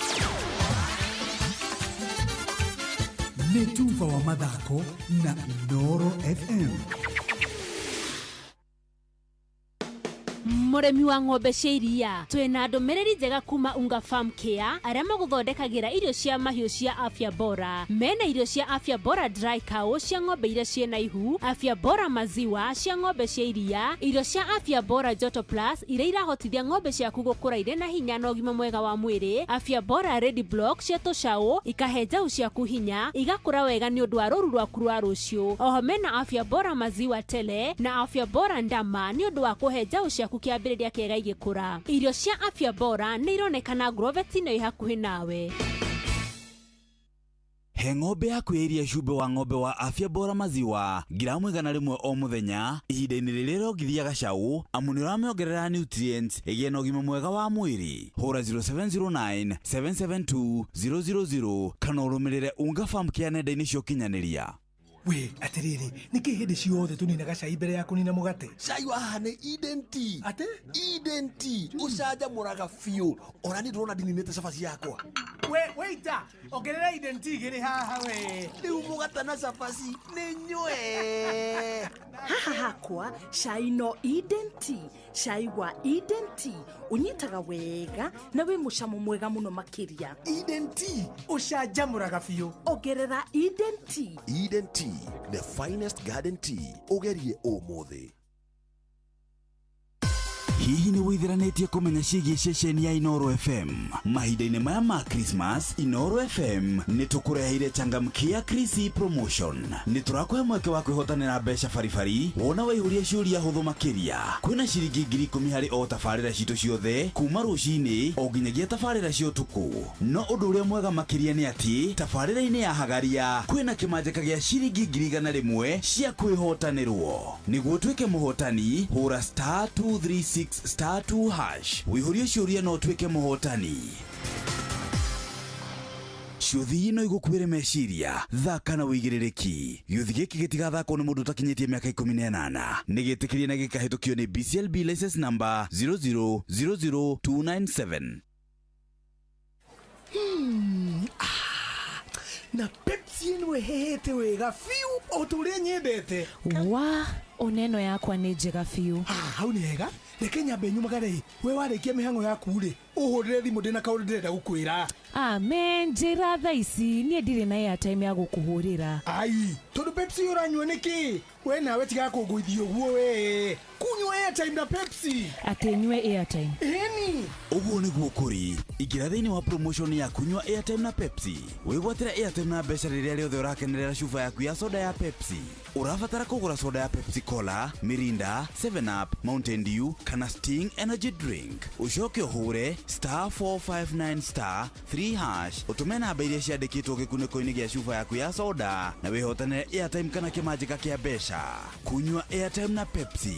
[SPEAKER 2] Nĩ tuba wa mathako na Inooro FM.
[SPEAKER 20] Mũrĩmi wa ng'ombe cia iria, twĩna ndũmĩrĩri njega kuma Unga Farm Care arĩa magũthondekagĩra irio cia mahiũ cia afya bora. Mena irio cia afya bora dry cow cia ng'ombe iria ciĩna ihu, afya bora maziwa cia ng'ombe cia iria, irio cia afya bora joto plus iria irahotithia ng'ombe ciaku gũkũra irĩ na hinya na ũgima mwega wa mwĩrĩ, afya bora ready block cia tũcaũ ikahe njaũ ciaku hinya igakũra wega nĩ ũndũ wa rũru rwaku rwa rũciũ. Oho mena afya bora maziwa tele na afya bora ndama nĩ ũndũ wa kũhe njaũ ciaku kĩambĩrĩria kĩega igĩkũra. Irio cia afya bora nĩ ironekana Grovet-inĩ ĩ hakuhĩ nawe.
[SPEAKER 27] He ng'ombe yaku ya iria cumbĩ wa ng'ombe wa afya bora maziwa giramu 100 o mũthenya ihinda-inĩ rĩrĩa ĩrongithia gacaũ, amu nĩ ũramĩongerera nutrients ĩgĩe na ũgima mwega wa mwĩrĩ. Hũra 0709 772 000 kana ũrũmĩrĩre Unga Farm Care nenda-inĩ cia ũkinyanĩria.
[SPEAKER 7] We atiriri, niki hindi ciothe tuninaga cai mbere ya kunina mugate?
[SPEAKER 8] Cai wa haha nĩ Eden Tea.
[SPEAKER 7] Atĩ?
[SPEAKER 8] Eden Tea ũcanjamũraga biũ. Ona niĩ ndĩrona ndininĩte cabaci yakwa.
[SPEAKER 7] We waiter, ongerera Eden Tea igĩrĩ haha we.
[SPEAKER 8] Rĩu mũgate na cabaci nĩ nyue.
[SPEAKER 9] Haha hakwa cai no Eden Tea. Cai wa Eden Tea ũnyitaga wega na wĩ mũcamo mwega mũno makĩria.
[SPEAKER 7] Eden Tea ũcanjamũraga biũ.
[SPEAKER 9] Ongerera Eden Tea.
[SPEAKER 8] Eden Tea, the finest garden tea. Ũgerie ũmũthĩ.
[SPEAKER 27] Hihi nĩ wĩithiranĩtie kũmenya ciĩgiĩ ceceni ya Inoro FM? Mahinda-inĩ maya ma Christmas, Inoro FM nĩ tũkũreheire changamkia Krisi promotion. Nĩ tũrakũhe mweke wa kwĩhotanĩra mbeca baribari wona waihũria ciũria hũthũ makĩria. Kwĩna ciringi 10,000 harĩ o tabarĩra citũ ciothe kuma rũcinĩ o nginyagia tabarĩra cia ũtukũ. No ũndũ ũrĩa mwega makĩria nĩ atĩ tabarĩra-inĩ ya Hagaria kwĩna kĩmanjĩka gĩa ciringi 100,000 cia kwĩhotanĩrwo. Nĩguo ũtuĩke mũhotani, hũra star 236 star 2 hash wĩihũrie ciũria no ũtuĩke mũhotani. Ciũthi ino igũkuĩre meciria, thaka na wĩigĩrĩrĩki. Gĩũthi gĩkĩ gĩtigathakwo nĩ mũndũ ũtakinyĩtie mĩaka 18. Nĩ gĩtĩkĩrie na gĩkahĩtũkio nĩ BCLB license number 0000297.
[SPEAKER 7] Na Pepsi ĩno ĩhĩhĩte wega biũ o ta ũrĩa nyendete.
[SPEAKER 16] Wa oneno yakwa nĩ njega biũ.
[SPEAKER 7] Hau nĩ hega. Reke nyambe nyumagare. We warĩkia mĩhang'o yaku rĩ, ũhũrĩre thimũ ndĩna kaũndũ ndĩrenda gũkwĩra.
[SPEAKER 16] Amen, njĩra thaa ici niĩ ndirĩ na airtime ya gũkũhũrĩra.
[SPEAKER 7] Ai, tondũ Pepsi ũranyua nĩkĩ? We nawe tiga kũngũithia ũguo we. Kunyua airtime na Pepsi.
[SPEAKER 16] Atĩ nyue airtime.
[SPEAKER 7] Ĩni.
[SPEAKER 27] Ũguo nĩguo kũrĩ. Ingĩra thĩinĩ wa promotion ya kunyua airtime na Pepsi. Wĩgwatĩre airtime na mbeca rĩrĩa rĩothe ũrakenerera cuba yaku ya soda ya Pepsi. Ũrabatara kũgũra soda ya Pepsi Cola, Mirinda, 7 Up, Mountain Dew kana Sting Energy Drink. Ũcoke ũhũre star 459 star 3 hash ũtũme namba iria ciandĩkĩtwo gĩkunĩko-inĩ gĩa cuba yaku ya soda na wĩhotanĩre airtime kana kĩmanjĩka kĩa mbeca. Kunyua airtime na Pepsi.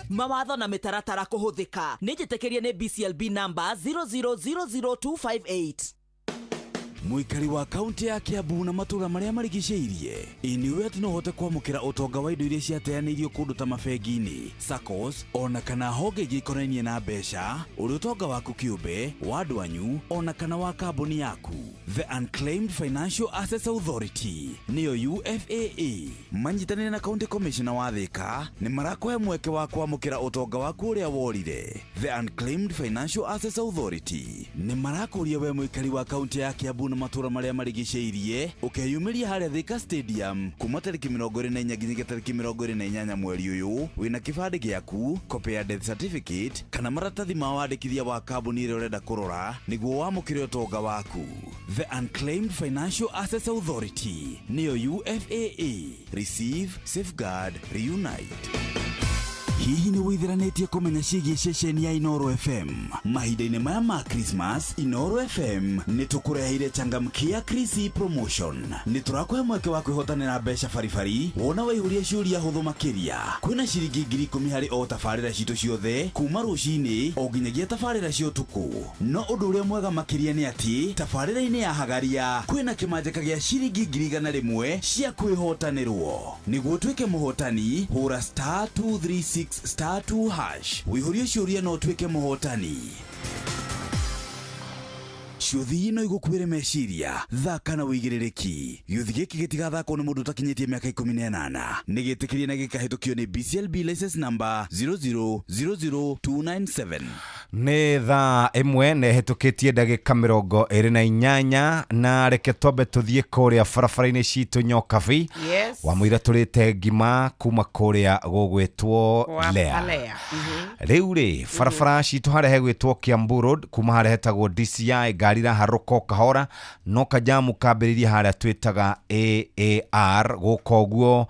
[SPEAKER 11] Mawatho na mĩtaratara kũhũthĩka. Nĩ njĩtĩkĩrie nĩ BCLB number 0000258.
[SPEAKER 27] Mũikari wa kaunti ya Kiambu na matũũra marĩa marigicĩirie, ĩ nĩ atĩ no ũhote kwamũkĩra ũtonga wa indo iria ciateanĩirio kũndũ ta mabengi-inĩ, SACCOs ona kana honge ingĩ ikonainie na mbeca, ũrĩ ũtonga waku kĩũmbe, wa andũ anyu ona kana wa kambuni yaku. The Unclaimed Financial Assets Authority nĩyo UFAA manyitanĩire na County Commissioner wa Thika nĩ marakũhe mweke wa kwamũkĩra ũtonga waku ũrĩa worire. The Unclaimed Financial Assets Authority nĩ marakũria we mũikari wa kaunti ya Kiambu na matũũra marĩa marigicĩirie ũkeyumĩria harĩa Thika Stadium kuma tarĩki 24 nginyagia tarĩki 28 mweri ũyũ wĩna kĩbandĩ gĩaku, copy ya death certificate kana maratathi ma wandĩkithia wa kambuni ĩrĩa ũrenda kũrora nĩguo wamũkĩre ũtonga waku. The Unclaimed Financial Assets Authority nĩyo UFAA. Receive, safeguard, reunite. Hihi nĩ wĩithiranĩtie kũmenya ciĩgiĩ ceceni ya Inoro FM? Mahinda-inĩ maya ma Christmas, Inoro FM nĩ tũkũreheire changamkia Krisi promotion. Nĩ tũrakũhe mweke wa kwĩhotanĩra mbeca baribari wona waihũria ciũria hũthũ makĩria. Kwĩna ciringi 10,000 harĩ o tabarĩra citũ ciothe kuma rũcinĩ o nginyagia tabarĩra cia ũtukũ. No ũndũ ũrĩa mwega makĩria nĩ atĩ tabarĩra-inĩ ya Hagaria kwĩna kĩmanjĩka gĩa ciringi 100,000 cia kwĩhotanĩrwo. Nĩguo ũtuĩke mũhotani, hũra star 236 star 2 hash wĩihũrie ciũria no ũtuĩke mũhotani. Ciũthi ino igũkuĩre meciria, thaka na wĩigĩrĩrĩki. Gĩũthi gĩkĩ gĩtigathakwo nĩ mũndũ ũtakinyĩtie mĩaka 18. Nĩ gĩtĩkĩrie na gĩkahĩtũkio nĩ BCLB license number 0000297.
[SPEAKER 12] Nĩ thaa 1 na ĩhĩtũkĩtie ndagĩka 28 na reke twambe tũthiĩ kũrĩa barabara-inĩ citũ Nyokabi.
[SPEAKER 24] Yes.
[SPEAKER 12] Wamũira tũrĩte ngima kuma kũrĩa gũgwĩtwo
[SPEAKER 24] Kwa
[SPEAKER 12] Lea.
[SPEAKER 24] Palea.
[SPEAKER 12] Rĩu rĩ, barabara citũ harĩa hegwĩtwo Kiambu Road kuma harĩa hetagwo DCI ngari iraharũka o kahora no kajamu kambĩrĩria harĩa twĩtaga AAR gũka ũguo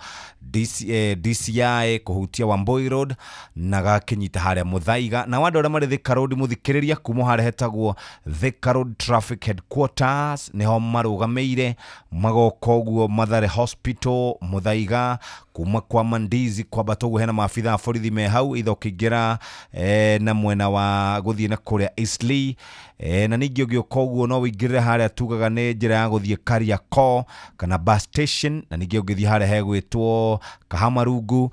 [SPEAKER 12] DCI kũhutia Wambui Road na gakĩnyita harĩa Muthaiga na andũ arĩa marĩ Thika Road mũthikĩrĩria kuma harĩa hetagwo Thika Road Traffic Headquarters nĩho marũgamĩire magoka ũguo Mathare Hospital Muthaiga Kuma kwa Mandizi kwambata ũguo hena maabitha a borithi me hau, itha ũkĩingĩra na mwena wa gũthiĩ na kũrĩa Eastleigh. Na ningĩ ũgĩũka ũguo no ũingĩrĩre harĩa tugaga nĩ njĩra ya gũthiĩ Kariakoo kana bus station, na ningĩ ũngĩthiĩ harĩa hegwĩtwo Kahamarungu,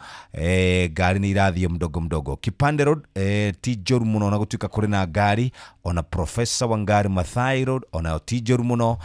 [SPEAKER 12] ngari nĩ irathiĩ mdogo mdogo. Kipande Road ti njũru mũno na gũtuĩka kũrĩ na ngari, ona Professor Wangari Maathai Road onayo ti njũru mũno.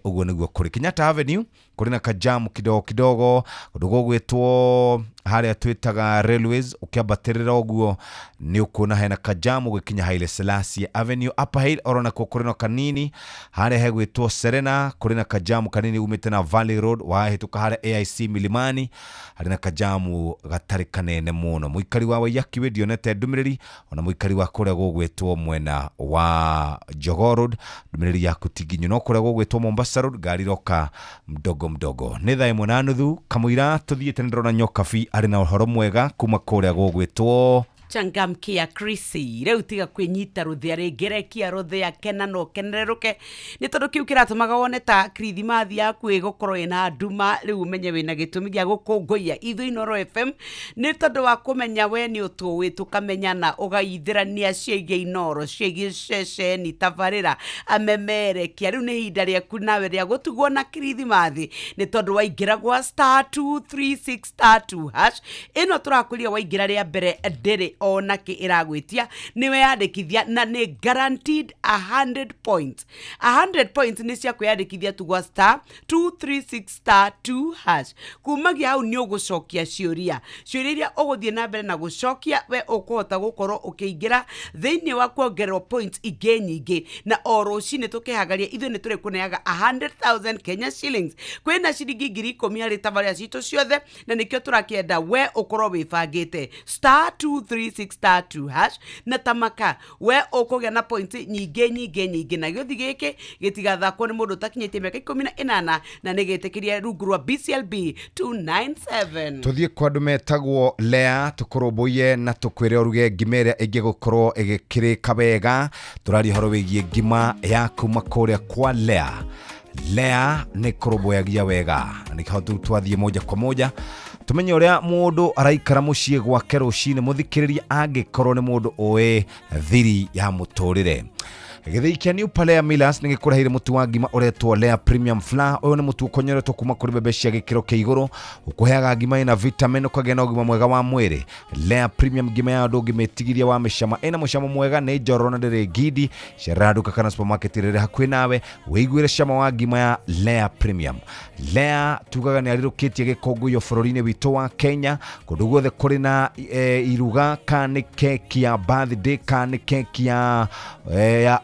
[SPEAKER 12] Ũguo nĩguo kũrĩ. Kenyatta Avenue kũrĩ na kajamu kidogo kidogo, kũndũ gũgwĩtwo harĩa twĩtaga Railways, ũkĩambatĩrĩra ũguo nĩ ũkuona hena kajamu gũkinya Haile Selassie Avenue. Upper Hill oro nakuo kũrĩ na kanini, harĩa hegwĩtwo Serena kũrĩ na kajamu kanini umĩte na Valley Road, wahĩtũka harĩa AIC Milimani harĩ na kajamu gatarĩ kanene mũno. Mũikari wa Waiyaki Way ndionete ndũmĩrĩri, ona mũikari wa kũrĩa gũgwĩtwo mwena wa Jogoo Road ndũmĩrĩri yaku ti nginyu, no kũrĩa gũgwĩtwo Mombasa Road ngari iroka mdogo mdogo. Nĩ 1:30 kamũira tũthiĩte, nĩndĩrona Nyokabi arĩ na ũhoro mwega kuma kũrĩa gũgwĩtwo
[SPEAKER 1] Changamkia Krisi. Rĩu tiga kwĩnyita rũthĩa rĩngĩ, rekia rũthĩa, kena na ũkenererũke, nĩ tondũ kĩu kĩratũmaga wone ta kirithimathi yaku ĩgũkorwo ĩna nduma. Rĩu ũmenye wĩna gĩtũmi gĩa gũkũngũiya ithuĩ Inooro FM, nĩ tondũ wa kũmenya we nĩ ũtũĩ, tũkamenyana, ũgaithĩrania ciĩgiĩ Inooro, ciĩgiĩ ceceni, tabarĩra, amemerekia. Rĩu nĩ ihinda rĩaku nawe rĩa gũtugwo na kirithimathi, nĩ tondũ waingĩra gwa *236 *2# ĩno tũrakwĩria waingĩra rĩa mbere ndĩrĩ ona kĩ ĩragwĩtia, nĩ weyandĩkithia na nĩ guaranteed 100 points. 100 points nĩ cia kwĩyandĩkithia tu gwa *236 *2#. Kumagia hau nĩ ũgũcokia ciũria, ciũria iria ũgũthiĩ na mbere na gũcokia, we ũkũhota gũkorwo ũkĩingĩra thĩinĩ wa kuongererwo points ingĩ nyingĩ. Na o rũcinĩ tũkĩhagaria ithuĩ nĩ tũrĩkũneaga 100,000 Kenya shillings, kwĩna ciringi 10,000 harĩ tabarĩra citũ ciothe, na nĩkĩo tũrakĩenda we ũkorwo wĩbangĩte *236 *2# na tamaka we ũkũgĩa na points nyingĩ nyingĩ nyingĩ. Na gĩũthi gĩkĩ gĩtigathakwo nĩ mũndũ ũtakinyĩtie mĩaka 18, na nĩ gĩtĩkĩrie rungu rwa BCLB 297.
[SPEAKER 12] Tũthiĩ kwa andũ metagwo Lea, tũkũrũmbũiye na tũkwĩre ũruge ngima ĩrĩa ĩngĩgũkorwo ĩgĩkĩrĩka wega. Tũraria ũhoro wĩgiĩ ngima ya kuma kũrĩa kwa Lea. Lea nĩ kũrũmbũyagia wega, na nĩkĩo twathiĩ moja kwa moja tumenye ũrĩa mũndũ araikara mũciĩ gwake rũcinĩ. Mũthikĩrĩria angĩkorwo nĩ mũndũ ũĩ thiri ya mũtũrĩre. Gĩthĩi kĩa New Palea Millers nĩ gĩkũreheire mũtu wa ngima ũretwo Lea Premium Flour. Ũyũ nĩ mũtu ũkonyoretwo kuma kũrĩ mbembe cia gĩkĩro kĩa igũrũ, ũkũheaga ngima ĩna vitamin, ũkagĩa na ũgima mwega wa mwĩrĩ. Lea Premium ngima ya ndũngĩmĩtigithia wa mĩcama, ĩna mũcamo mwega, nĩ njororo na ndĩrĩ ngindi. Cerera nduka kana supermarket ĩrĩa ĩrĩ hakuhĩ nawe wĩiguĩre cama wa ngima ya Lea Premium. Lea tugaga nĩ arirũkĩtie gĩkũngũiyo bũrũri-inĩ witũ wa Kenya, kũndũ guothe kũrĩ na iruga, kana nĩ keki ya birthday, kana nĩ keki ya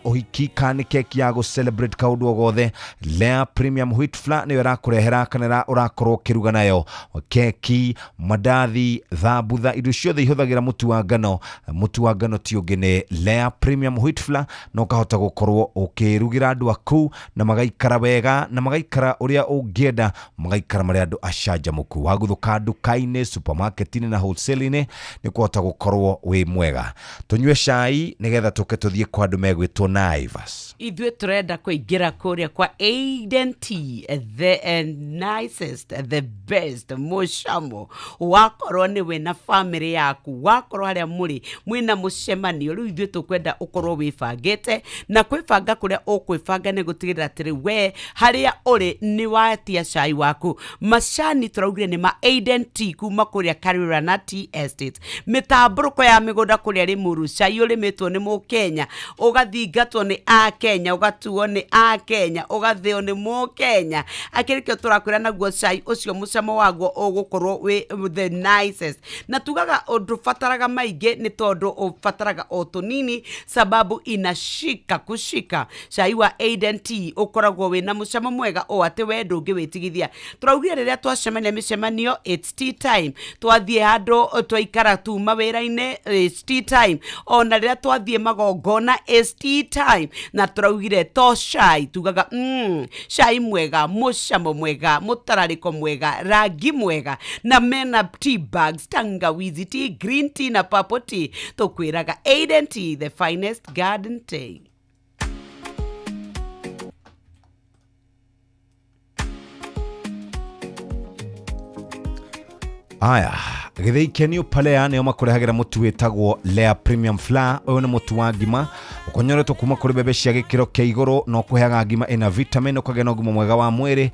[SPEAKER 12] ũhiki, kana nĩ keki ya gũ celebrate kaũndũ o gothe. Lea Premium Wheat Flour nĩyo ĩrakũrehera kana ũrakorwo ũkĩruga nayo keki, mandathi, thambutha, indo ciothe ihũthagĩra mũtu wa ngano. Mũtu wa ngano ti ũngĩ nĩ Lea Premium Wheat Flour, na ũkahota gũkorwo ũkĩrugĩra andũ aku na magaikara wega, na magaikara ũrĩa ũngĩenda, magaikara marĩ andũ acanjamũku. Waguthũka nduka-inĩ, supermarket-inĩ na wholesale-inĩ nĩ ũkũhota gũkorwo wĩ mwega. Tũnyue cai nĩgetha tũke tũthiĩ kwa andũ megwĩtwo Naivas.
[SPEAKER 1] Ithuĩ tũrenda kũingĩra kũrĩa kwa Aiden Tea, the nicest, the best mũcamo. Wakorwo nĩ we na family yaku, wakorwo harĩa mũrĩ mwĩna mũcemanio, rĩu ithuĩ tũkwenda ũkorwo wĩbangĩte, na kwĩbanga kũrĩa ũkwĩbanga nĩ gũtigĩrĩra atĩrĩ we harĩa ũrĩ nĩ watia cai waku. Macani tũraugire nĩ ma Aiden Tea kuma kũrĩa Karirana Tea Estate, mĩtambũrũko ya mĩgũnda kũrĩa Rĩmuru, cai ũrĩmĩtwo nĩ mũkenya, ũgathingatwo nĩ akenya, ũgatuo nĩ akenya, ũgathĩo nĩ mũkenya. Akĩrĩkĩo tũrakwĩra naguo cai ũcio mũcamo waguo ũgũkorwo wĩ the nicest. Na tugaga ndũbataraga maingĩ nĩ tondũ ũbataraga o tũnini, sababu inashika kushika. Cai wa Aiden Tea ũkoragwo wĩna mũcamo mwega o atĩ we ndũngĩwĩtigithia. Tũraugire rĩrĩa twacemania mĩcemanio, it's tea time. Twathiĩ handũ twaikara tuma wĩra-inĩ, it's tea time. Ona rĩrĩa twathiĩ magongona, it's tea time. Na tũraugire to cai, tugaga cai mwega, mũcamo mwega, mũtararĩko mwega, rangi mwega, na mena tea bags, tangawizi tea, green tea na purple tea. Tũkwĩraga Aiden Tea, the finest garden tea.
[SPEAKER 12] Aya, gĩthĩi kĩa New Palea nĩo makũrehagĩra mũtu wĩtagwo Lea Premium Flour. Ũyũ nĩ mũtu wa ngima ũkonyoretwo kuma kũrĩ mbembe cia gĩkĩro kĩa igũrũ na ũkũheaga ngima ĩna vitamin, ũkagĩa na ũgima mwega wa mwĩrĩ.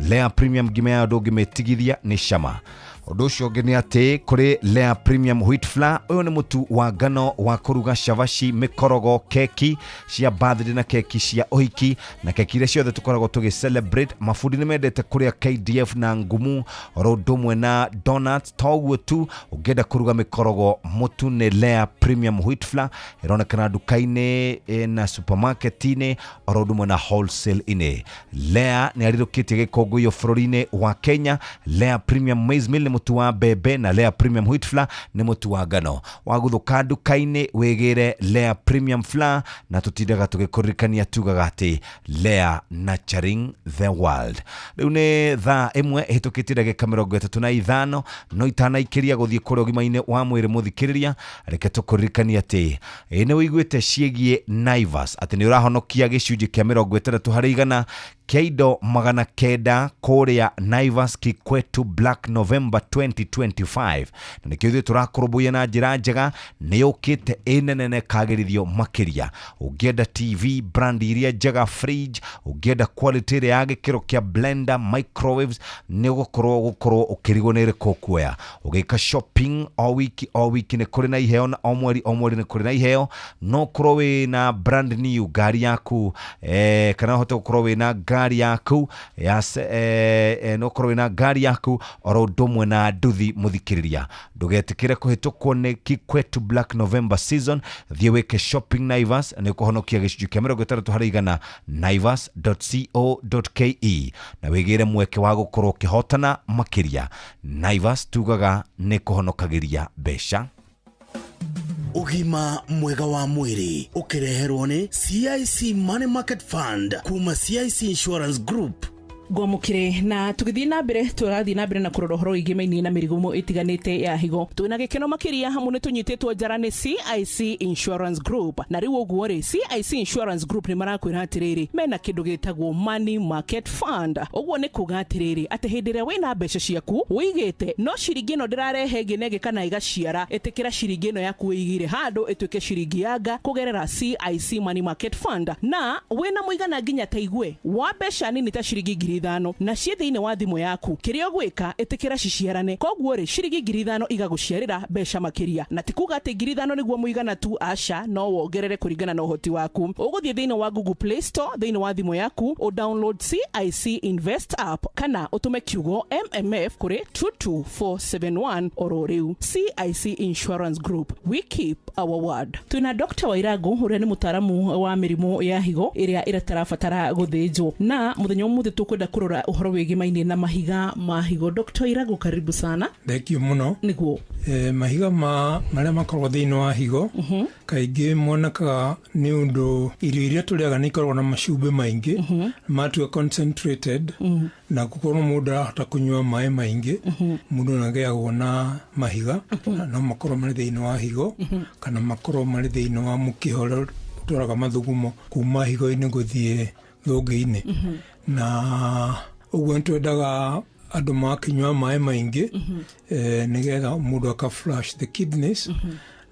[SPEAKER 12] Lea Premium ngima yayo ndũngĩmĩtigithia nĩ cama. Ũndũ ũcio ũngĩ nĩ atĩ kũrĩ Lea Premium Wheat Flour. Ũyũ nĩ mũtu wa ngano wa kũruga cabaci, mĩkorogo, keki cia birthday na keki cia ũhiki na keki iria ciothe tũkoragwo tũgĩ celebrate. Mabundi nĩ mendete kũrĩa KDF na ngumu oro ũndũ ũmwe na donuts. Toguo tu, ũngĩenda kũruga mĩkorogo, mũtu nĩ Lea Premium Wheat Flour, ĩronekana nduka-inĩ na supermarket-inĩ oro ũndũ ũmwe na wholesale-inĩ. Lea nĩ arirũkĩtie gĩkũngũiyo bũrũri-inĩ wa Kenya. Lea Premium Maize Meal nĩ mũtu wa mbembe na Lea Premium Wheat Flour nĩ mũtu wa ngano. Waguthũka nduka-inĩ wĩgĩre Lea Premium Flour, na tũtindaga tũgĩkũririkania tugaga atĩ Lea nurturing the world. Rĩu nĩ thaa 1 ĩhĩtũkĩtie ndagĩka 35, no itanaikĩria gũthiĩ kũrĩa ũgima-inĩ wa mwĩrĩ mũthikĩrĩria, reke tũkũririkanie atĩ ĩ nĩ ũiguĩte ciĩgiĩ Naivas atĩ nĩ ũrahonokia gĩcunjĩ kĩa 60 harĩ igana kĩa indo 900 kũrĩa Naivas Kikwetu Black November 2025, na nĩkĩo ithuĩ tũrakũrũmbũiya na njĩra njega. Nĩ yũkĩte ĩnenene kagĩrithio makĩria. Ũngĩenda TV brand iria njega, fridge, ũngĩenda quality ĩrĩa ya gĩkĩro kĩa blender, microwaves, nĩ ũgũkorwo ũkĩrigwo nĩ ĩrĩkũ ũkuoya. Ũgĩka shopping o wiki o wiki nĩ kũrĩ na iheo, na o mweri o mweri nĩ kũrĩ na iheo. No ũkorwo wĩna brand new ngari yaku, kana ũhote gũkorwo wĩna ngari yaku ya no ũkorwo wĩna ngari yaku oro ũndũ ũmwe na nduthi. Mũthikĩrĩria, ndũgetĩkĩre kũhĩtũkwo nĩ Kikwetu Black November season. Thiĩ wĩke shopping Naivas, nĩ ũkũhonokia gĩcunjĩ kĩa 60 harĩ igana. naivas.co.ke, na wĩgĩre mweke wa gũkorwo ũkĩhotana makĩria. Naivas tugaga nĩ kũhonokagĩria mbeca.
[SPEAKER 6] Ũgima mwega wa mwĩrĩ ũkĩreherwo nĩ CIC Money Market Fund kuma CIC Insurance Group.
[SPEAKER 10] Ngwamũkĩre na tũgĩthiĩ na mbere, tũrathiĩ na mbere na kũrora ũhoro wĩgiĩ na mĩrimũ ĩtiganĩte ya higo. Twĩna gĩkeno makĩria hamwe nĩ tũnyitĩtwo njara nĩ CIC Insurance Group, na rĩu ũguo rĩ, CIC Insurance Group nĩ marakwĩra atĩrĩrĩ, mena kĩndũ gĩtagwo Money Market Fund. Ũguo nĩ kuga atĩrĩrĩ, atĩ hĩndĩ ĩrĩa wĩna mbeca ciaku wĩigĩte, no ciringi ĩno ndĩrarehe ĩngĩ na ĩngĩ kana ĩgaciara, ĩtĩkĩra ciringi ĩno yaku wĩigĩire handũ ĩtuĩke ciringi yanga kũgerera CIC Money Market Fund. Na wĩna mũigana nginya ta igue wa mbeca nini ta ciringi 5,000 na ciĩ thĩinĩ wa thimũ yaku, kĩrĩa ũgwĩka, ĩtĩkĩra ciciarane. Koguo rĩ, ciringi 5,000 igagũciarĩra mbeca makĩria, na ti kuga atĩ 5,000 nĩguo mũigana tu, aca, no wongerere kũringana na ũhoti waku. Ũgũthiĩ thĩinĩ wa Google Play Store thĩinĩ wa thimũ yaku, ũ download CIC Invest app kana ũtũme kiugo MMF kũrĩ 22471 oro rĩu. CIC Insurance Group, we keep our word. Twĩna Dr. Wairango ũrĩa nĩ mũtaaramu wa mĩrimũ ya higo ĩrĩa ĩratarabatara gũthĩnjwo, na mũthenya ũmũthĩ tũkwenda kũrora ũhoro wĩgĩmaine na mahiga ma higo. Dr. Wairango, karibu sana.
[SPEAKER 21] Thank you mũno.
[SPEAKER 10] Nĩguo.
[SPEAKER 21] Mahiga ma marĩa makoragwo thĩinĩ wa higo kaingĩ monekaga nĩ ũndũ irio iria tũrĩaga nĩ ikoragwo na macumbĩ maingĩ, matua concentrated, na gũkorwo mũndũ arahota kũnyua maĩ maingĩ, mũndũ nĩagĩagwo na mahiga. No makorwo marĩ thĩinĩ wa higo kana makorwo marĩ thĩinĩ wa mũkiha ũrĩa ũtwaraga mathugumo kuma higo-inĩ gũthiĩ thũngĩ-inĩ. Na ũguo nĩtwendaga andũ makĩnyua maĩ maingĩ, nĩgetha mũndũ aka flush the kidneys.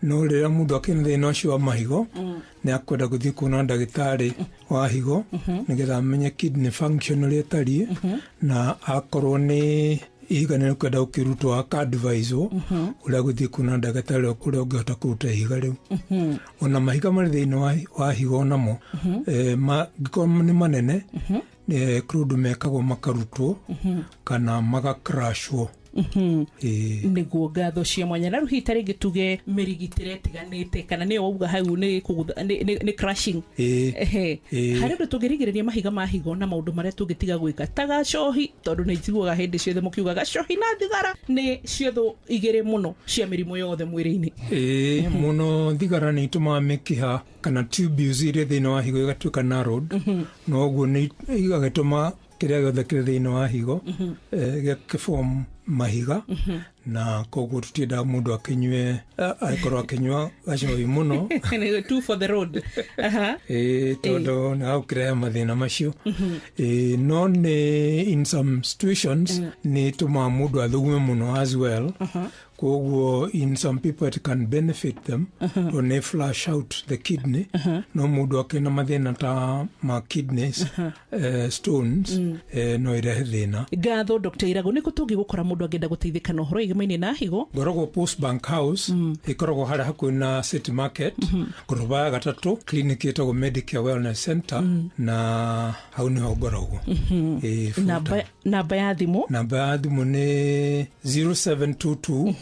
[SPEAKER 21] No rĩrĩa mũndũ akĩna thĩna ũcio wa mahigo, nĩ akwenda gũthiĩ kuona ndagĩtarĩ wa higo nĩgetha amenye kidney function ũrĩa ĩtariĩ, na akorwo nĩ ihiga nĩ rĩkwenda gũkĩrutwo, aka-adviswo ũrĩa gũthiĩ kuona ndagĩtarĩ ũrĩa ũngĩhota kũruta ihiga rĩu. Ona mahiga marĩ thĩinĩ wa higo namo, mangĩkorwo nĩ manene, kũrĩ ũndũ mekagwo makarutwo kana magakrashwo.
[SPEAKER 10] Nĩguo, ngatho cia mwanya. Na rĩu hihi ta rĩngĩ tuge mĩrigitĩre ĩtiganĩte, kana nĩyo wauga hau nĩ kũgũtha, nĩ crushing?
[SPEAKER 21] Ĩĩ. Ĩĩ.
[SPEAKER 10] Harĩ ũndũ tũngĩrigĩrĩria mahiga ma higo na maũndũ marĩa tũngĩtiga gwĩka ta gacohi? Tondũ nĩ njiguaga hĩndĩ ciothe mũkiuga gacohi na thigara nĩ ciotho igĩrĩ mũno cia mĩrimũ yothe mwĩrĩ-inĩ.
[SPEAKER 21] Ĩĩ mũno, thigara nĩ itũmaga mĩkiha kana tubules iria thĩinĩ wa higo igatuĩka narrowed, na ũguo nĩ igagĩtũma kĩrĩa gĩothe kĩrĩ thĩinĩ wa higo gĩkĩform mahiga. Na koguo tũtiendaga mũndũ akĩnyue agĩkorwo akĩnyua gacohi mũno.
[SPEAKER 10] Two for the road. Aha.
[SPEAKER 21] Ĩĩ, tondũ nĩ gagũkĩrehe mathĩna macio. Ĩĩ, no nĩ in some situations nĩ ĩtũmaga mũndũ athugume mũno as well. Koguo in some people it can benefit them, tondũ nĩ flush out the kidney. No mũndũ akĩna mathĩna ta ma kidneys, stones, no irehe thĩna.
[SPEAKER 10] Ngatho Dr. Irago, nĩ kũ tũngĩgũkora mũndũ angĩenda gũteithĩka na ũhoro ĩgĩmainie na higo?
[SPEAKER 21] Ngoragwo Post Bank House, ĩkoragwo harĩa hakuhĩ na City Market, ngoroba ya gatatũ, clinic ĩtagwo Medicare Wellness Center, na hau nĩho ngoragwo. Ĩĩ, full time.
[SPEAKER 10] Namba ya thimũ?
[SPEAKER 21] Namba ya thimũ nĩ 0722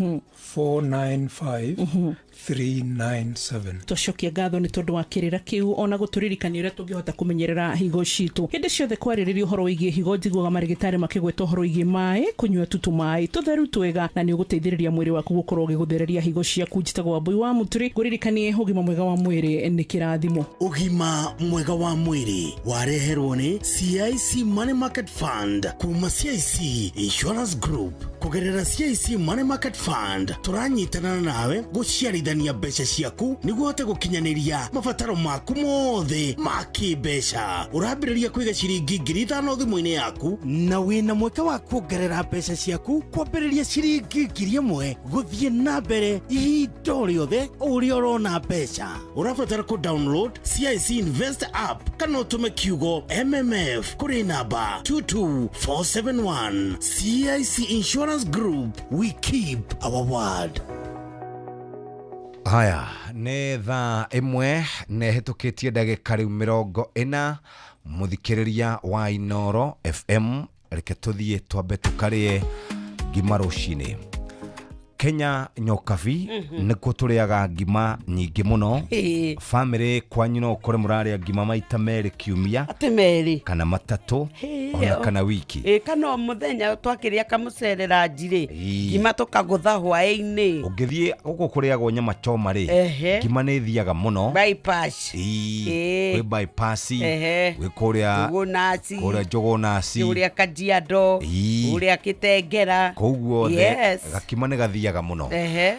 [SPEAKER 21] 495 397.
[SPEAKER 10] Twacokia ngatho nĩ tondũ wa kĩrĩra kĩu ona gũtũririkania ũrĩa tũngĩhota kũmenyerera higo citũ. Hĩndĩ ciothe kwarĩrĩria ũhoro wĩgiĩ higo, njiguaga marĩgĩtarĩ makĩgweta ũhoro wĩgiĩ maĩ, kũnyua tu tũmaĩ tũtheru twega, na nĩ ũgũteithĩrĩria mwĩrĩ waku gũkorwo ũgĩgũthereria higo ciaku. Njĩtagwo Wambui wa Mũturi, ngũririkanie ũgima mwega wa mwĩrĩ nĩ kĩrathimo.
[SPEAKER 6] Ũgima mwega wa mwĩrĩ wareherwo nĩ CIC Money Market Fund kuma CIC Insurance Group. Kũgerera CIC Money Market Fund tũranyitanana nawe gũciarithania mbeca ciaku nĩguo ũhote gũkinyanĩria mabataro maku mothe ma kĩmbeca. Ũrambĩrĩria kũiga ciringi 5,000 thimũ-inĩ yaku na wĩna mweke wa kuongerera mbeca ciaku kwambĩrĩria ciringi 1,000 gũthiĩ na mbere ihinda o rĩothe ũrĩa ũrona mbeca. Ũrabatara kũ download CIC Invest app kana ũtũme kiugo MMF kũrĩ namba 22471. CIC Insurance Group, we keep our word.
[SPEAKER 12] Haya, nĩ thaa 1 nĩ ĩhĩtũkĩtie ndagĩka rĩu 40. Mũthikĩrĩria wa Inoro FM, reke tũthiĩ twambe tũkarĩe ngima rũcinĩ. Kenya Nyokabi, nĩkuo tũrĩaga ngima nyingĩ mũno. Famĩlĩ kwanyu no ũkore mũrarĩa ngima maita merĩ kiumia,
[SPEAKER 1] atĩ merĩ
[SPEAKER 12] kana matatũ, ona kana wiki.
[SPEAKER 1] Ĩ, kana o mũthenya twakĩrĩa kamũcere ranji-rĩ, ngima tũkagũtha hwaĩ-inĩ.
[SPEAKER 12] Ũngĩthiĩ gũkũ kũrĩagwo nyama choma rĩ, ngima nĩ ĩthiaga mũno.
[SPEAKER 1] Bypass.
[SPEAKER 12] Ĩĩ, kwĩ bypass, gwĩ kũrĩa
[SPEAKER 1] Njũgũnaci,
[SPEAKER 12] kũrĩa Njũgũnaci,
[SPEAKER 1] kũrĩa Kajiado, kũrĩa Kĩtengera.
[SPEAKER 12] Kũu guothe gakima nĩ gathiaga mũno.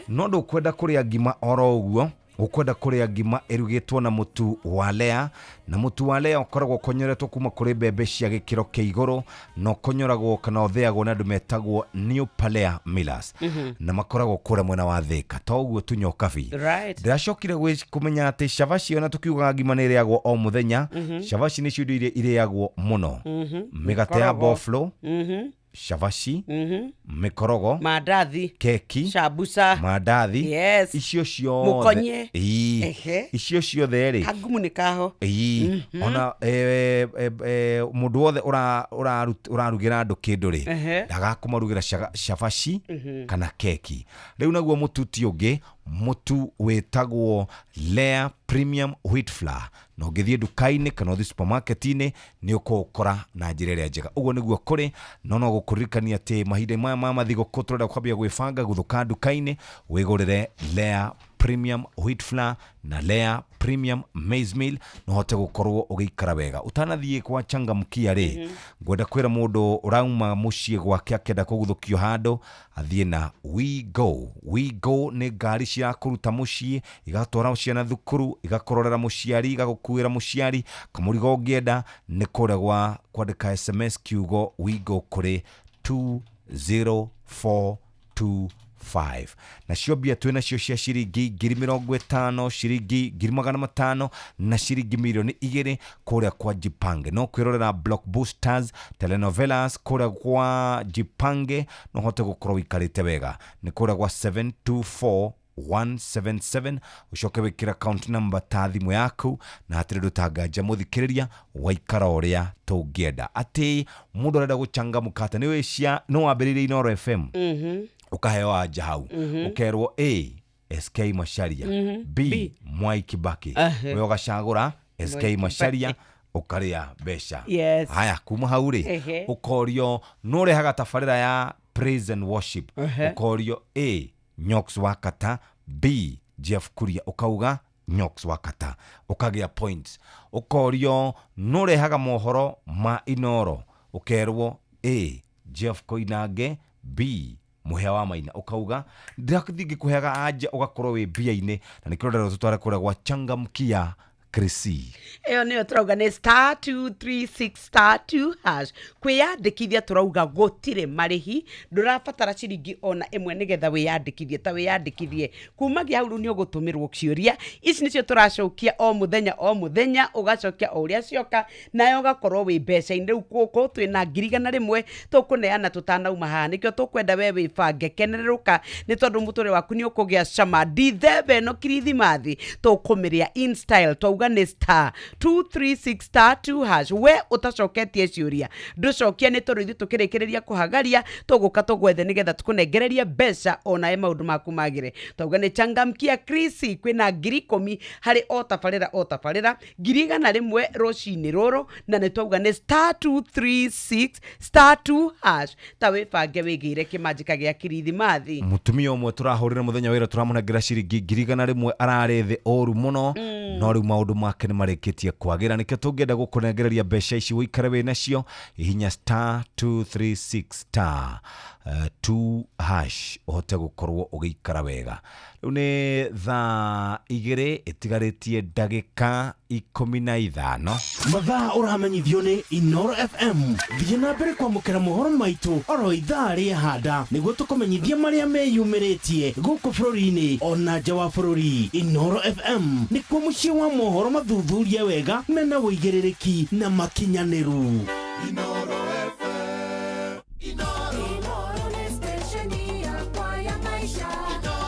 [SPEAKER 12] No ndũkwenda kũrĩa ngima oro ũguo, ũkwenda kũrĩa ngima ĩrugĩtwo na mũtu wa Lea, na mũtu wa Lea ũkoragwo ũkonyoretwo kuma kũrĩ mbembe cia gĩkĩro kĩa igũrũ, na ũkonyoragwo kana ũthĩagwo na andũ metagwo New Palea Millers, na makoragwo kũrĩa mwena wa Thĩka. To ũguo tu Nyokabi, ndĩracokire kũmenya atĩ cabaci, ona tũkiugaga ngima nĩ ĩrĩagwo o mũthenya, cabaci nĩcio indo iria irĩagwo mũno. Mĩgate ya
[SPEAKER 1] Mĩkorogo.
[SPEAKER 12] boflo, cabaci, mĩkorogo,
[SPEAKER 1] mandathi,
[SPEAKER 12] keki,
[SPEAKER 1] sambusa,
[SPEAKER 12] mandathi,
[SPEAKER 1] Yes.
[SPEAKER 12] icio ciothe.
[SPEAKER 1] Mũkonye.
[SPEAKER 12] Ĩĩ. Icio ciothe rĩ,
[SPEAKER 1] kangumu nĩ kaho.
[SPEAKER 12] Ĩĩ. Ona mũndũ wothe ũrarugĩra andũ kĩndũ rĩ, ndagakũmarugĩra cabaci kana keki. Rĩu naguo mũtu ti ũngĩ, mũtu wĩtagwo Lea Premium Wheat Flour, na ũngĩthiĩ nduka-inĩ kana ũthiĩ supermarket-inĩ nĩ ũkũũkora na njĩra ĩrĩa njega. Ũguo nĩguo kũrĩ. No no gũkũririkania atĩ mahinda maya ma mathigũkũ tũrenda kwambia gwĩbanga gũthũka nduka-inĩ wĩgũrĩre Lea Premium Wheat Flour na Lea Premium Maize Meal, no hote gũkorwo ũgĩikara wega. Ũtanathiĩ kwa changamkia rĩ, ngwenda kwĩra mũndũ ũrauma mũciĩ gwake akĩenda kũguthũkio handũ athiĩ na We Go. We Go nĩ ngari cirakũruta mũciĩ, igatwara ciana thukuru, igakũrorera mũciari, igagũkuĩra mũciari kamũrigo ũngĩenda. Nĩ kũrĩa gwa kwandĩka SMS kiugo We Go kũrĩ 20425. Nacio mbia twĩ nacio cia ciringi 50,000, ciringi 500,000 na ciringi 2,000,000 kũrĩa kwa Jipange. No kwĩrorera blockbusters, telenovelas kũrĩa kwa Jipange, no hote gũkorwo wĩikarĩte wega. Nĩ kũrĩa gwa 724 177, ũcoke wĩkĩre account number ta thimũ yaku, na hatirĩ ndũtanganja mũthikĩrĩria waikara ũrĩa tũngĩenda. Atĩ mũndũ arenda gũchangamka atĩ nĩ cia nĩ wambĩrĩirie Inoro FM, ũkaheo anja hau, ũkerwo A SK Macharia, B Mwai Kibaki, we ũgacagũra SK
[SPEAKER 1] Mwai
[SPEAKER 12] Macharia, ũkarĩa mbeca.
[SPEAKER 1] Yes.
[SPEAKER 12] Haya, kuma hau rĩ, ũkorio nũ ũrehaga tabarĩra ya praise and worship, ũkorio A Nyox Wakata, B Jeff Kuria, ũkauga Nyox Wakata, ũkagĩa points. Ũkorio nũ ũrehaga mohoro ma Inoro, ũkerwo A Jeff Koinange, B Mũhĩa wa Maina ũkauga ndĩrathiĩ ngĩkũheaga anja ũgakorwo wĩ mbia-inĩ, na nĩkĩo ndĩrenda tũtware kũrĩa gwa Changamkia Krisi.
[SPEAKER 1] Ĩyo nĩyo tũrauga nĩ star 236 star 2 hash. Kwĩyandĩkithia tũrauga gũtirĩ marĩhi, ndũrabatara ciringi ona ĩmwe nĩgetha wĩyandĩkithie. Ta wĩyandĩkithie kumagia hau, rĩu nĩ ũgũtũmĩrwo ciũria ici, nĩcio tũracokia o mũthenya o mũthenya, ũgacokia o ũrĩa cioka, nayo ũgakorwo wĩ mbeca-inĩ. Rĩu gũkũ twĩna 100,000 tũkũneana tũtanauma haha, nĩkĩo tũkwenda we wĩbange, kenererũka, nĩ tondũ mũtũrĩre waku nĩ ũkũgĩa cama. Ndithemba ĩno kirithimathi tũkũmĩrĩa in style. Twauga nĩ star 236 star 2 hash. We ũtacoketie ciũria ndũcokia, nĩ tondũ ithuĩ tũkĩrĩkĩrĩria kũhagaria tũgũka tũgwethe nĩgetha tũkũnengererie mbeca onawe maũndũ maku magĩre. Twauga nĩ Changamkia Krisi, kwĩna 10,000 harĩ o tabarĩra o tabarĩra, 100,000 rũcinĩ rũrũ, na nĩ twauga nĩ star 236 star 2 hash. Ta wĩbange wĩgĩre kĩmanjĩka gĩa kirithimathi.
[SPEAKER 12] Mũtumia ũmwe tũrahũrĩra mũthenya wĩra tũramũnengera ciringi 100,000, ararĩ thĩ ũru mũno, no rĩu maũndũ make nĩ marĩkĩtie kwagĩra, nĩkĩo tũngĩenda gũkũnengereria mbeca ici ũikare wĩ nacio. Hihinya star 236 star 2 hash ũhote gũkorwo ũgĩikara wega. Rĩu nĩ thaa 2 ĩtigarĩtie ndagĩka 15.
[SPEAKER 6] Mathaa ũramenyithio nĩ Inoro FM. Thiĩ na mbere kwamũkĩra mohoro maitũ oro ithaa rĩa handa nĩguo tũkũmenyithie marĩa meyumĩrĩtie gũkũ bũrũri-inĩ ona nja wa bũrũri. Inoro FM nĩkuo mũciĩ wa mohoro mathuthurie wega mena ũigĩrĩrĩki na makinyanĩru.
[SPEAKER 2] Inoro FM.
[SPEAKER 14] Inoro nĩ stesheni yakwa ya maisha.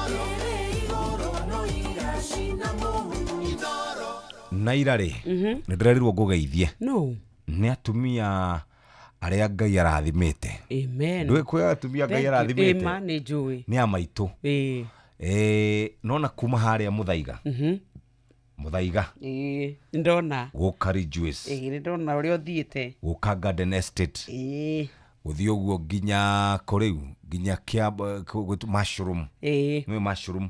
[SPEAKER 14] Ĩrĩ igũrũ no iracina mũhu.
[SPEAKER 12] Naira rĩ, nĩ ndĩrerirwo ngũgeithie
[SPEAKER 1] no
[SPEAKER 12] nĩ atumia arĩa Ngai arathimĩte.
[SPEAKER 1] Amen.
[SPEAKER 12] Ndũĩ kwĩ atumia Ngai
[SPEAKER 1] Thank you.
[SPEAKER 12] arathimĩte?
[SPEAKER 1] Ĩma nĩ njũĩ.
[SPEAKER 12] Nĩ a maitũ.
[SPEAKER 1] Ĩĩ.
[SPEAKER 12] Nona kuma harĩa Mũthaiga, Mũthaiga
[SPEAKER 1] Ĩĩ, nĩndona.
[SPEAKER 12] gũka Ridgeways,
[SPEAKER 1] Ĩĩ, nĩndona ũrĩa ũthiĩte.
[SPEAKER 12] gũka Garden Estate,
[SPEAKER 1] Ĩĩ.
[SPEAKER 12] gũthiĩ ũguo nginya kũrĩu nginya kia Mushroom.
[SPEAKER 1] Ĩĩ.
[SPEAKER 12] Nĩ Mushroom,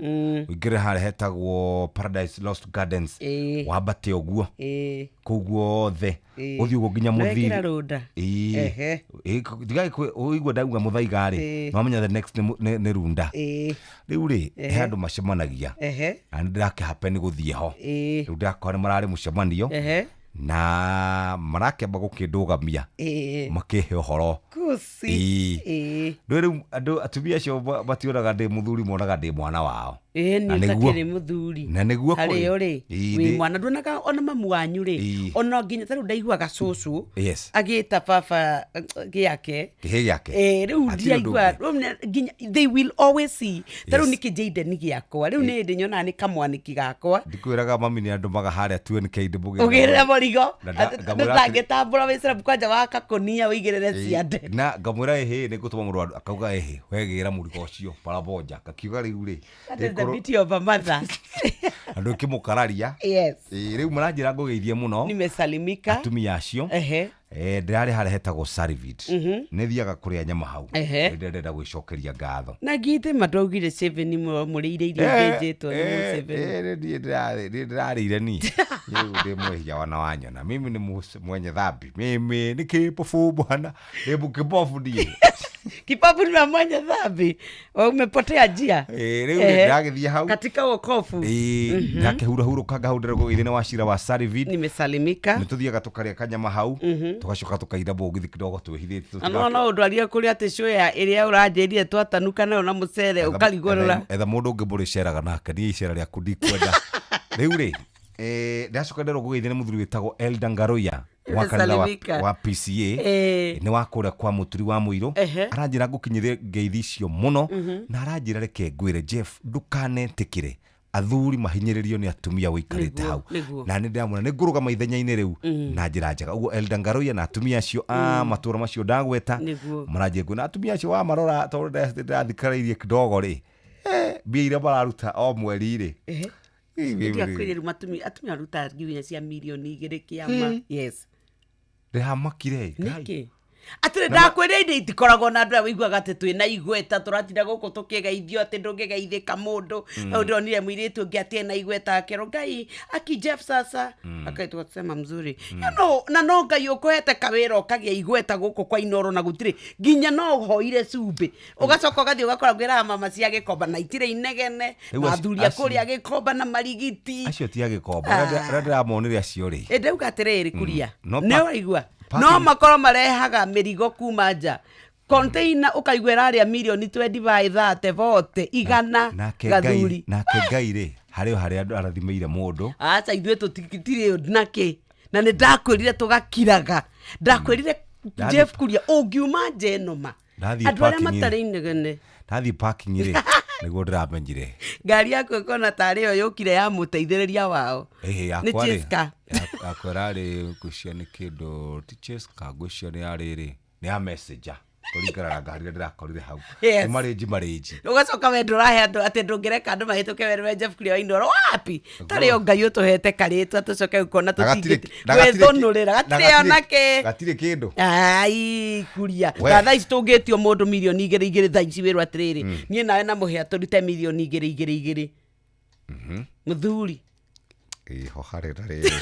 [SPEAKER 12] ũingĩre harĩa hetagwo Paradise Lost Gardens,
[SPEAKER 1] Ĩĩ.
[SPEAKER 12] wambate ũguo
[SPEAKER 1] Ĩĩ.
[SPEAKER 12] kũu guothe,
[SPEAKER 1] Ĩĩ.
[SPEAKER 12] ũthiĩ ũguo nginya
[SPEAKER 1] Ndwekĩra
[SPEAKER 12] Mũthiri.
[SPEAKER 1] rũnda.
[SPEAKER 12] Ĩĩ.
[SPEAKER 1] Ehe.
[SPEAKER 12] Ĩĩ, tigai ũigua ndauga Mũthaiga rĩ,
[SPEAKER 1] Ĩĩ.
[SPEAKER 12] no wamenya the next nĩ Runda.
[SPEAKER 1] Ĩĩ.
[SPEAKER 12] Rĩu rĩ,
[SPEAKER 1] Ehe.
[SPEAKER 12] he andũ macemanagia
[SPEAKER 1] Ehe.
[SPEAKER 12] na nĩ ndĩrakĩhape nĩ gũthiĩ ho.
[SPEAKER 1] Ĩĩ.
[SPEAKER 12] Rĩu ndĩrakora nĩ mararĩ mũcemanio
[SPEAKER 1] Ehe.
[SPEAKER 12] na marakĩamba gũkĩndũgamia,
[SPEAKER 1] Ĩĩ.
[SPEAKER 12] makĩhe ũhoro.
[SPEAKER 1] Kusi.
[SPEAKER 12] Ĩĩ.
[SPEAKER 1] Ĩĩ.
[SPEAKER 12] Ndũĩ rĩu andũ atumia acio mationaga ndĩ mũthuri, monaga ndĩ mwana wao.
[SPEAKER 1] Ĩĩ,
[SPEAKER 12] Na
[SPEAKER 1] nĩ
[SPEAKER 12] nĩguo-
[SPEAKER 1] ũtakĩrĩ mũthuri.
[SPEAKER 12] Na nĩguo
[SPEAKER 1] harĩ
[SPEAKER 12] kũrĩ.
[SPEAKER 1] o rĩ,
[SPEAKER 12] Ĩĩ,
[SPEAKER 1] wĩ mwana nduonaga ona mamu wanyu rĩ,
[SPEAKER 12] Ĩĩ.
[SPEAKER 1] ona nginya ta rĩu ndaiguaga cũcũ
[SPEAKER 12] Yes.
[SPEAKER 1] agĩta baba gĩake.
[SPEAKER 12] Kĩhĩ gĩake.
[SPEAKER 1] Ĩĩ, rĩu
[SPEAKER 12] Hatirĩ ũndũ
[SPEAKER 1] ndiaigua
[SPEAKER 12] ũngĩ.
[SPEAKER 1] rĩu nginya they will always see ta rĩu
[SPEAKER 12] Yes.
[SPEAKER 1] nĩ kĩnjaide gĩakwa, rĩu nĩ hĩndĩ nyonaga nĩ kamwanĩki gakwa.
[SPEAKER 12] Ndikwĩraga mami nĩ andũmaga harĩa 2NK ndĩmũgĩrĩre
[SPEAKER 1] Ũgĩrĩre mũrigo.
[SPEAKER 12] Na ngamwĩra atĩrĩ-
[SPEAKER 1] Ndũtangĩtambũra wĩcirabu kwanja wa kakũnia ũigĩrĩre
[SPEAKER 12] Ĩĩ,
[SPEAKER 1] ciande.
[SPEAKER 12] na ngamwĩra ĩhĩ nĩ ngũtũma mũndũ, akauga ĩhĩ wegĩra mũrigo ũcio barabonja, ngakiuga rĩu rĩ
[SPEAKER 1] That is the beauty of a mother.
[SPEAKER 12] Andũ ĩkĩmũkararia.
[SPEAKER 1] Yes.
[SPEAKER 12] Ĩĩ, rĩu maranjĩra ngũgeithie mũno
[SPEAKER 1] Nimesalimika.
[SPEAKER 12] Atumia acio.
[SPEAKER 1] Ehe.
[SPEAKER 12] Ndĩrarĩ harĩa hetagwo Sarivit, nĩ thiaga kũrĩa nyama hau. Nĩ ndĩrenda gwĩcokeria ngatho.
[SPEAKER 1] Na githĩ matwaugire Seveni mũrĩire irio ithĩnjĩtwo nĩ Museveni.
[SPEAKER 12] Niĩ ndĩrarĩire niĩ rĩu ndĩ mwehia wana wanyona mimi ni mwenye dhambi, mimi ni kipofu bwana, ni kipofu niĩ.
[SPEAKER 1] Kipofu ni mwenye dhambi. Wewe umepotea njia.
[SPEAKER 12] Rĩu
[SPEAKER 1] Ehe.
[SPEAKER 12] ndĩragĩthiĩ hau
[SPEAKER 1] Katika wokovu.
[SPEAKER 12] Ĩĩ, ndakĩhurahurũkanga hau ndĩragũgĩire nĩ wacira wa Sarivit.
[SPEAKER 1] Nimesalimika.
[SPEAKER 12] Nĩ tũthiaga tũkarĩa kanyama hau, tũgacoka tũkaira mũgithi kidogo twĩhithĩte.
[SPEAKER 1] Na no no ũndwarire kũrĩa atĩ cũya ĩrĩa ũranjĩrire twatanuka nayo na mũcere ũkarigũrũra.
[SPEAKER 12] Etha mũndũ ũngĩ mũrĩceraga nake, niĩ icera rĩaku ndikwenda. Rĩu rĩ, ndacoka nderwo ngũgeithia nĩ mũthuri wĩtagwo Elda Ngaruiya wa kanitha
[SPEAKER 1] Nimesalimika.
[SPEAKER 12] wa PCA, nĩ wa kũrĩa kwa Mũturi wa Mũirũ.
[SPEAKER 1] Ehe.
[SPEAKER 12] Aranjĩra ngũkinyĩrie ngeithi icio mũno, na aranjĩra reke ngwĩre Jeff ndũkanetĩkĩre athuri mahinyĩrĩrio nĩ atumia ũikarĩte
[SPEAKER 1] Nĩguo,
[SPEAKER 12] hau.
[SPEAKER 1] nĩguo.
[SPEAKER 12] Na nĩ ndĩramwĩra nĩ ngũrũgama ithenya-inĩ rĩu na njĩra njega ũguo. Elda Ngaruiya na atumia acio a matũra macio ndagweta
[SPEAKER 1] Nĩguo.
[SPEAKER 12] maranjĩra ngwĩra na atumia acio wamarora, tondũ ndĩrathikarĩirie kidogo rĩ, mbia iria mararuta o mweri rĩ.
[SPEAKER 1] Ehe.
[SPEAKER 12] Ĩ,
[SPEAKER 1] Ndiakwĩrire rĩu atumia marutaga nginya cia 2 million kĩama. Yes.
[SPEAKER 12] Ndĩramakire.
[SPEAKER 1] Nĩkĩ? Atĩrĩ, ndakwĩra inde itikoragwo na andũ arĩa wĩiguaga atĩ twĩna igweta, tũratinda gũkũ tũkĩgeithio atĩ ndũngĩgeithĩka mũndũ. Hau ndonire mũirĩtu ũngĩ atĩ ena igweta, akĩrwo Ngai aki Jeff sasa akaitwa sema mzuri. You know, na no Ngai ũkũhete kawĩra ũkagĩa igweta gũkũ kwa Inoro, na gũtirĩ nginya no ũhoire cumbĩ, ũgacoka ũgathiĩ ũgakora ngwĩraga mama cia Gĩkomba na itirĩ inegene
[SPEAKER 12] Rĩu
[SPEAKER 1] na athuri a kũrĩa Gĩkomba na marigiti.
[SPEAKER 12] Acio ti a Gĩkomba. Arĩa ndĩramonire acio rĩ.
[SPEAKER 1] Ĩ, ndauga atĩrĩrĩ, Kuria,
[SPEAKER 12] No
[SPEAKER 1] nĩ ũraigua, no makorwo marehaga mĩrigo kuma nja, container ũkaigua ĩrarĩa mirioni 25, 30, 40, 100.
[SPEAKER 12] Nake Ngai.
[SPEAKER 1] Gathuri.
[SPEAKER 12] Nake Ngai rĩ, harĩ o harĩa andũ arathimĩire mũndũ.
[SPEAKER 1] Aca, ithuĩ tũtirĩ nakĩ, na nĩ ndakwĩrire tũgakiraga, ndakwĩrire. Jeff Kuria, ũngiuma nja ĩno ma
[SPEAKER 12] Ndathiĩ
[SPEAKER 1] andũ arĩa
[SPEAKER 12] parking ĩ.
[SPEAKER 1] matarĩ inegene.
[SPEAKER 12] Ndathiĩ parking rĩ, nĩguo ndĩramenyire.
[SPEAKER 1] Ngari yaku ĩkona tarĩ yo yũkire ya mũteithĩrĩria wao.
[SPEAKER 12] Ĩhĩ.
[SPEAKER 1] Nĩ
[SPEAKER 12] Yakwa rĩ,
[SPEAKER 1] Cheska.
[SPEAKER 12] Yakwa ĩrarĩ, ngwĩciria nĩ kĩndũ ti Cheska, ngwĩciria nĩ yarĩ rĩ, nĩ ya messenger, kũringana na ngari ĩrĩa ndĩrakorire hau.
[SPEAKER 1] Yes.
[SPEAKER 12] Nĩ marĩnji marĩnji.
[SPEAKER 1] Ũgacoka we ndũrahe andũ atĩ ndũngĩreka andũ mahĩtũke werũ. Jeff Kuria wa Inooro, wapi tarĩ o Ngai ũtũhete karĩtwa tũcoke gũkona
[SPEAKER 12] Na gatirĩ- na
[SPEAKER 1] gwĩthũnũrĩra
[SPEAKER 12] na
[SPEAKER 1] gatirĩ onake.
[SPEAKER 12] Gatirĩ kĩndũ.
[SPEAKER 1] Ai, Kuria,
[SPEAKER 12] We.
[SPEAKER 1] ta thaa ici tũngĩtio mũndũ mirioni igĩrĩ igĩrĩ thaa ici, wĩrwo atĩrĩrĩ, niĩ nawe na mũhĩa tũrute mirioni igĩrĩ igĩrĩ igĩrĩ, mũthuri.
[SPEAKER 12] Ĩho harĩ na rĩrĩ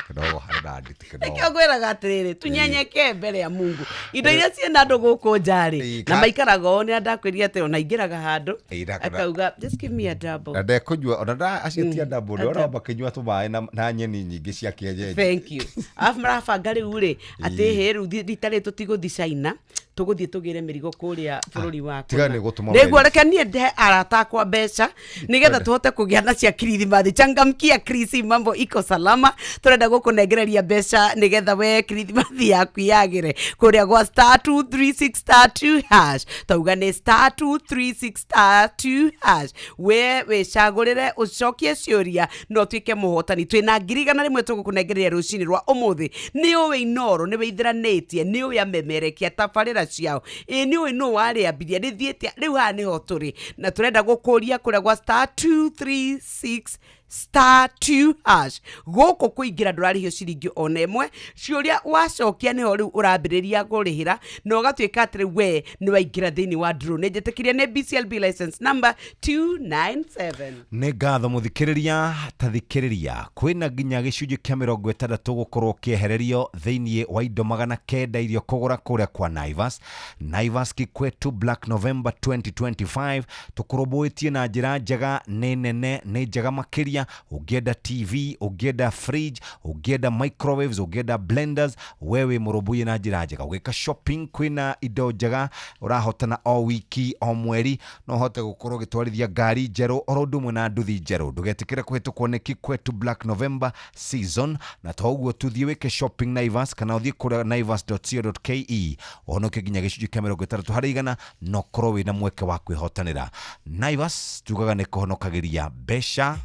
[SPEAKER 12] kidogo, harĩ na nditi
[SPEAKER 1] Nĩkĩo
[SPEAKER 12] kidogo.
[SPEAKER 1] ngwĩraga atĩrĩrĩ, tunyenyekee mbere ya Mungu. Indo iria ciĩna andũ gũkũ nja-rĩ, na maikaraga ũũ, nĩ ndakwĩrire atĩ ona aingĩraga handũ akauga, "Just give me a double."
[SPEAKER 12] Na ndekũnyua ona nda acio ti andambo,
[SPEAKER 1] A
[SPEAKER 12] ndona
[SPEAKER 1] double.
[SPEAKER 12] makĩnyua tũmaĩ na nyeni nyingĩ cia kĩenyenji.
[SPEAKER 1] Thank you. Arabu marabanga rĩu rĩ atĩ hĩ, rĩu rita rĩrĩ tũtigũthi China, tũgũthiĩ tũgĩre mĩrigo kũrĩa bũrũri wa
[SPEAKER 12] Tiga
[SPEAKER 1] kũna.
[SPEAKER 12] nĩ gũtũma
[SPEAKER 1] Nĩguo
[SPEAKER 12] weri.
[SPEAKER 1] reke niĩ ndehe arata akwa mbeca nĩgetha tũhote kũgĩa na cia kirithimathi. Changamkia krisi, mambo iko salama. Tũrenda gũkũnengereria mbeca nĩgetha we kirithimathi yaku yagĩre kũrĩa gwa star 236 star 2 hash. Tauga nĩ star 236 star 2 hash. We wĩcagũrĩre, ũcokie ciũria na ũtuĩke mũhotani. Twĩna 100,000 tũgũkũnengereria rũcinĩ rwa ũmũthĩ. Nĩ ũĩ Inoro nĩ wĩithĩranĩtie, nĩ ũĩ amemerekia tabarĩra ciao, ĩ nĩ ũĩ nũ warĩambirie, rĩthiĩte rĩu haha nĩho tũrĩ, na tũrenda gũkũria kũrĩa gwa star 236 star 2 hash. Gũkũ kũingĩra ndũrarĩhio ciringi ona ĩmwe. Ciũria wacokia nĩho rĩu ũrambĩrĩria kũrĩhĩra na ũgatuĩka atĩrĩ we nĩ waingĩra thĩinĩ wa draw. Nĩ njĩtĩkĩrie nĩ BCLB license number 297.
[SPEAKER 12] Nĩ ngatho mũthikĩrĩria. Ta thikĩrĩria, kwĩna nginya gĩcunjĩ kĩa 60 gũkorwo kĩehererio thĩinĩ wa indo 900 iria ũkũgũra kũrĩa kwa Naivas. Naivas Kikwetu Black November 2025, tũkũrũmbũĩtie na njĩra njega, nĩ nene, nĩ njega makĩria. Ũngĩenda TV, ũngĩenda fridge, ũngĩenda microwaves, ũngĩenda blenders, we wĩ mũrũmbũiye na njĩra njega. Ũgĩka shopping kwĩna indo njega ũrahotana o wiki, o mweri no ũhote gũkorwo ũgĩtwarithia ngari njerũ oro ũndũ ũmwe na nduthi njerũ. Ndũgetĩkĩre kũhĩtũkwo nĩ Kikwetu Black November season. Na to ũguo tu, thiĩ wĩke shopping Naivas kana ũthiĩ kũrĩa naivas.co.ke, ũhonoke nginya gĩcunjĩ kĩa 60% na ũkorwo wĩna mweke wa kwĩhotanĩra. Naivas tugaga nĩ kũhonokagĩria mbeca.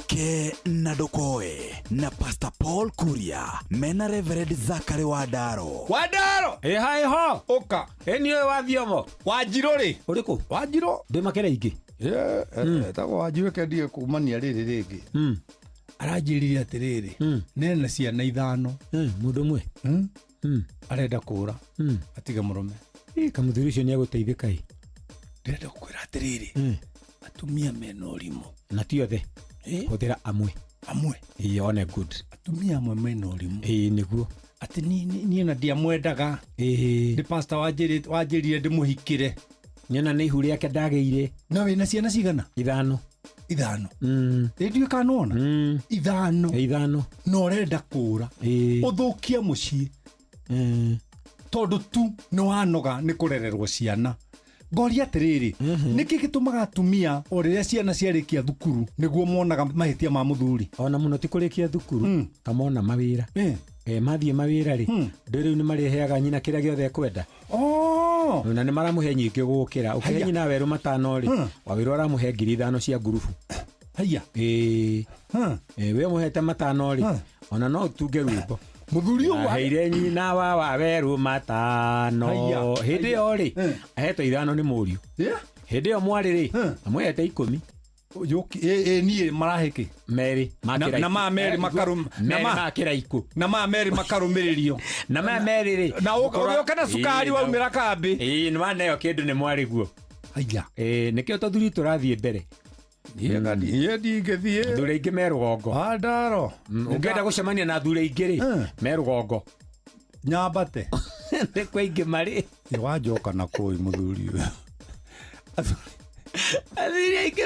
[SPEAKER 27] Ke na ndukoe na Pastor Paul Kuria mena Reverend Zakari Wandaro.
[SPEAKER 13] Wandaro. Ĩha ĩho. Ũka. Ĩ niĩ wa thiomo. Wanjirũ rĩ. Ũrĩkũ? Wanjirũ. Ndĩ makere ingĩ.
[SPEAKER 15] Etagwo Wanjirũ, kendie kumania rĩrĩ rĩngĩ. Aranjĩrire atĩrĩrĩ, nena ciana ithano.
[SPEAKER 13] Mũndũ ũmwe.
[SPEAKER 15] Arenda kũra. Atige mũrũme.
[SPEAKER 13] Kamũthuri ũcio nĩ egũteithĩka ĩ.
[SPEAKER 15] Ndĩrenda gũkwĩra atĩrĩrĩ, atumia mena ũrimũ.
[SPEAKER 13] Na ti othe. Hũthĩra amwe.
[SPEAKER 15] Amwe.
[SPEAKER 13] Ĩ one good.
[SPEAKER 15] Atumia amwe mena ũrimũ.
[SPEAKER 13] Ĩ nĩguo.
[SPEAKER 15] Atĩ niĩ na ndiamwendaga. Nĩ pastor wanjĩrire ndĩmũhikĩre.
[SPEAKER 13] Nyona nĩ ihu rĩake ndagĩire.
[SPEAKER 15] Na wĩna ciana cigana?
[SPEAKER 13] Ithano.
[SPEAKER 15] Ithano. Ĩ ndiũĩ kana nĩwona? Ithano.
[SPEAKER 13] Ithano.
[SPEAKER 15] Na ũrenda kũra. Ũthũkie mũciĩ. Tondũ tu nĩ wanoga nĩ kũrererwo ciana. Ngoria atĩrĩrĩ, nĩkĩ gĩtũmaga atumia o rĩrĩa ciana ciarĩkia thukuru nĩguo monaga mahĩtia ma mũthuri?
[SPEAKER 13] Ona mũno ti kũrĩkia thukuru, kamona mawĩra. Mathiĩ mawĩra rĩ, ndũ rĩu nĩ marĩheaga nyina kĩrĩa gĩothe ekwenda. Na nĩ maramũhe nyingĩ gũkĩra. Ũkĩhe
[SPEAKER 15] Haya.
[SPEAKER 13] nyina werũ matano rĩ, wawĩrũ aramũhe 5,000 cia ngurubu.
[SPEAKER 15] Haya.
[SPEAKER 13] Ĩĩ. We ũmũhete matano rĩ, ona no ũtunge rwĩmbo.
[SPEAKER 15] Mũthuri ũyũ
[SPEAKER 13] aheire nyina wa wawerũ matano.
[SPEAKER 15] Haya.
[SPEAKER 13] Hĩndĩ ĩyo rĩ, ahetwo ithano nĩ mũriũ. Hĩndĩ ĩyo mwarĩ rĩ, amũhete 10.
[SPEAKER 15] Yũki ĩ niĩ marahe kĩ
[SPEAKER 13] merĩ ma
[SPEAKER 15] Na-
[SPEAKER 13] kĩraiku.
[SPEAKER 15] na ma merĩ makarum na
[SPEAKER 13] Merĩ
[SPEAKER 15] ma
[SPEAKER 13] ma kĩraiku
[SPEAKER 15] na ma merĩ makarũmĩrĩrio
[SPEAKER 13] na maya merĩ rĩ
[SPEAKER 15] na ũgĩũka na cukari waumĩra kambĩ
[SPEAKER 13] ĩĩ nĩ waneo kĩndũ nĩ mwarĩguo
[SPEAKER 15] aya
[SPEAKER 13] ĩĩ nĩkĩo tũthuri tũrathiĩ mbere
[SPEAKER 15] niĩ ndingĩthiĩ
[SPEAKER 13] athuri aingĩ me rũgongo
[SPEAKER 15] andaro
[SPEAKER 13] ũngĩenda gũcemania na athuri aingĩ rĩ me rũgongo
[SPEAKER 15] nyambate
[SPEAKER 13] nĩ kwa aingĩ marĩ
[SPEAKER 15] wanjoka na kũi mũthuri ũyũ
[SPEAKER 13] athuri aingĩ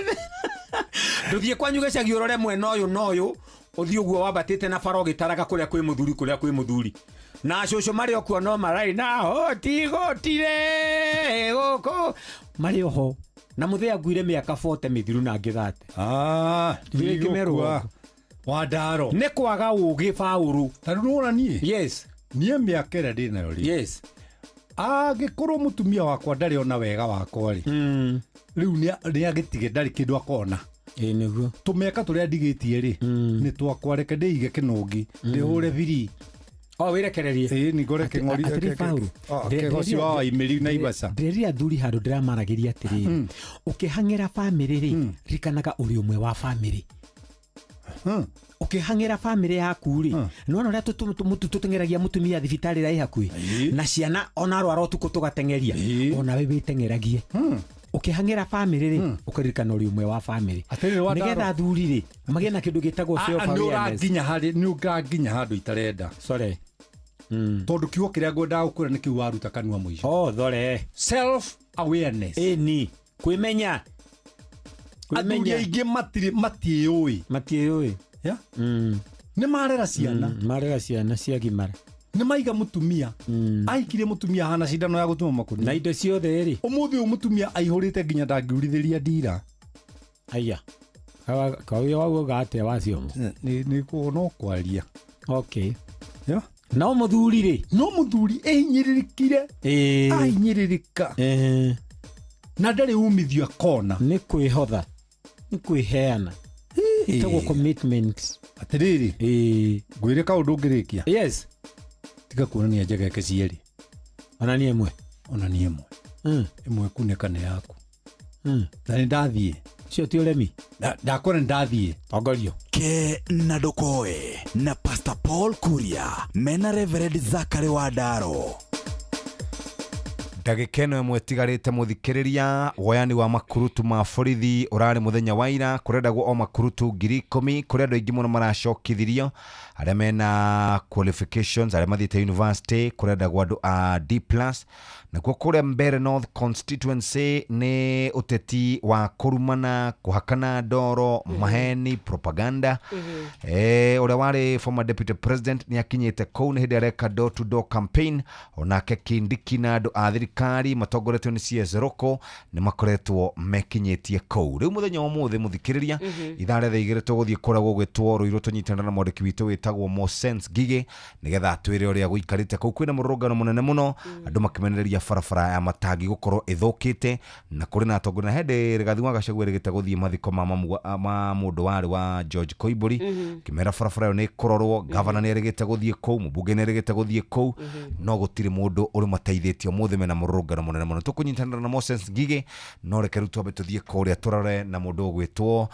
[SPEAKER 13] ndũthiĩ kwanyu gĩcagi ũrore mwena ũyũ na ũyũ ũthiĩ ũguo wambatĩte na bara ũgĩtaraga kũrĩa kwĩ mũthuri kũrĩa kwĩ mũthuri na cũcũ marĩ o kuo no mararĩ na hoti gũtirĩ gũkũ marĩ oho na mũthee anguire mĩaka 40 mĩthiru na ngĩthate Athuri aingĩ me rũgongo.
[SPEAKER 15] Wandaro
[SPEAKER 13] nĩ kwaga ũgĩ baũrũ
[SPEAKER 15] tarĩu nĩwona niĩ
[SPEAKER 13] yes
[SPEAKER 15] niĩ mĩaka ĩrĩa ndĩ nayo rĩ
[SPEAKER 13] yes
[SPEAKER 15] angĩkorwo mũtumia wakwa ndarĩ ona wega wakwa rĩ rĩu nĩ agĩtige ndarĩ kĩndũ akona
[SPEAKER 13] ĩĩ nĩguo
[SPEAKER 15] tũmĩaka tũrĩa ndigĩtie rĩ nĩ twakwa reke ndĩige kĩnũngi ndĩhũre biri
[SPEAKER 13] o wĩrekererie
[SPEAKER 15] ĩĩ ningore kĩng'ori
[SPEAKER 13] Atĩrĩ Paũlũ,
[SPEAKER 15] kĩgoci wa waimĩri na ibaca
[SPEAKER 13] ndĩrerire athuri handũ ndĩramaragĩria atĩrĩrĩ ũkĩhang'ĩra bamĩrĩ rĩ ririkanaga ũrĩ ũmwe wa bamĩrĩ ũkĩhang'ĩra bamĩrĩ yaku rĩ nĩwona ũrĩa tũteng'eragia mũtumia thibitarĩ ĩrĩa ĩ hakuhĩ na ciana ona arwara ũtukũ tũgateng'eria onawe wĩteng'eragie ũkĩhang'ĩra bamĩrĩ rĩ ũkaririkana ũrĩ ũmwe wa bamĩrĩ
[SPEAKER 15] Atĩrĩrĩ, Wandaro.
[SPEAKER 13] nĩgetha athuri rĩ magĩe na kĩndũ gĩtagwo self
[SPEAKER 15] nĩ
[SPEAKER 13] awareness
[SPEAKER 15] ũranginya harĩ nĩ ũranginya handũ itarenda
[SPEAKER 13] sorry
[SPEAKER 15] tondũ kiugo kĩrĩa ngwendaga gũkwĩra nĩ kĩu waruta kanua mũico
[SPEAKER 13] oh thore
[SPEAKER 15] self awareness
[SPEAKER 13] ĩni kwĩmenya
[SPEAKER 15] athuri aingĩ matirĩ matiĩũĩ
[SPEAKER 13] matiĩũĩ
[SPEAKER 15] Yeah? Nĩ marera ciana
[SPEAKER 13] marera ciana ciagimara
[SPEAKER 15] nĩ maiga mũtumia aikirie mũtumia hana cindano ya gũtuma makũnia
[SPEAKER 13] na indo ciothe rĩ
[SPEAKER 15] ũmũthĩ ũyũ mũtumia aihũrĩte nginya ndangĩurithĩria ndira
[SPEAKER 13] aya kawĩ wauga atĩa waciono
[SPEAKER 15] nĩ no kwaria
[SPEAKER 13] okay
[SPEAKER 15] Yeah?
[SPEAKER 13] no mũthuri rĩ
[SPEAKER 15] no mũthuri ehinyĩrĩrĩkire ahinyĩrĩrĩka na ndarĩ umithio akona
[SPEAKER 13] nĩ kwĩhotha nĩ kwĩheana ĩtagwo commitment
[SPEAKER 15] atĩrĩrĩ ngwĩre kaũndũ ũngĩrĩkia
[SPEAKER 13] yes
[SPEAKER 15] tiga kuonania njegeke cierĩ
[SPEAKER 13] onania ĩmwe
[SPEAKER 15] onania ĩmwe ĩmwe kunĩka nĩ yaku na nĩ ndathiĩ
[SPEAKER 13] cio ti ũremi
[SPEAKER 15] ndakwĩra nĩ ndathiĩ
[SPEAKER 13] tongorio
[SPEAKER 27] ke na ndũkoe na Pastor Paul Kuria mena Reverend Zachary Wandaro
[SPEAKER 12] ndagĩka ĩno ĩmwe ĩtigarĩte mũthikĩrĩria woyani wa makurutu ma borithi ũrarĩ mũthenya wa ira kũrendagwo o makurutu 10,000 kũrĩ andũ aingĩ mũno maracokithirio arĩa mena qualifications arĩa mathiĩte university kũrendagwo andũ a D plus nakuo kũrĩa Mbeere North constituency nĩ ũteti wa kũrumana kũhakana ndoro maheni propaganda ũrĩa warĩ former deputy president nĩ akinyĩte kũu nĩ hĩndĩ areka door to door campaign onake Kindiki na andũ a thirikari matongoretio nĩ CS Roko nĩ makoretwo mekinyĩtie kũu rĩu mũthenya wa ũmũthĩ mũthikĩrĩria ithaa rĩa thaa 2 tũgũthiĩ kũrĩa gũgwĩtwo Rũirũ tũnyitana na mwandĩki witũ wĩtagwo Mosens Ngigĩ nĩgetha atwĩre ũrĩa gũikarĩte kũu kwĩna mũrũrũngano mũnene mũno andũ makĩmenereria barabara ya matangi gũkorwo ĩthũkĩte na kũrĩ na atongoria na hĩndĩ Rigathi wa Gachagua erĩgĩte gũthiĩ mathiko ma ma mũndũ warĩ wa George Koimbũri kĩmera barabara ĩyo nĩ ĩkũrorwo gavana nĩ erĩgĩte gũthiĩ kũu mũmbunge nĩ erĩgĩte gũthiĩ kũu no gũtirĩ mũndũ ũrĩ mateithĩtie ũmũthĩ mena mũrũrũngano mũnene mũno tũkũnyitanĩra na Moses Ngigĩ no reke rĩu twambe tũthiĩ kũrĩa tũrore na mũndũ ũgwĩtwo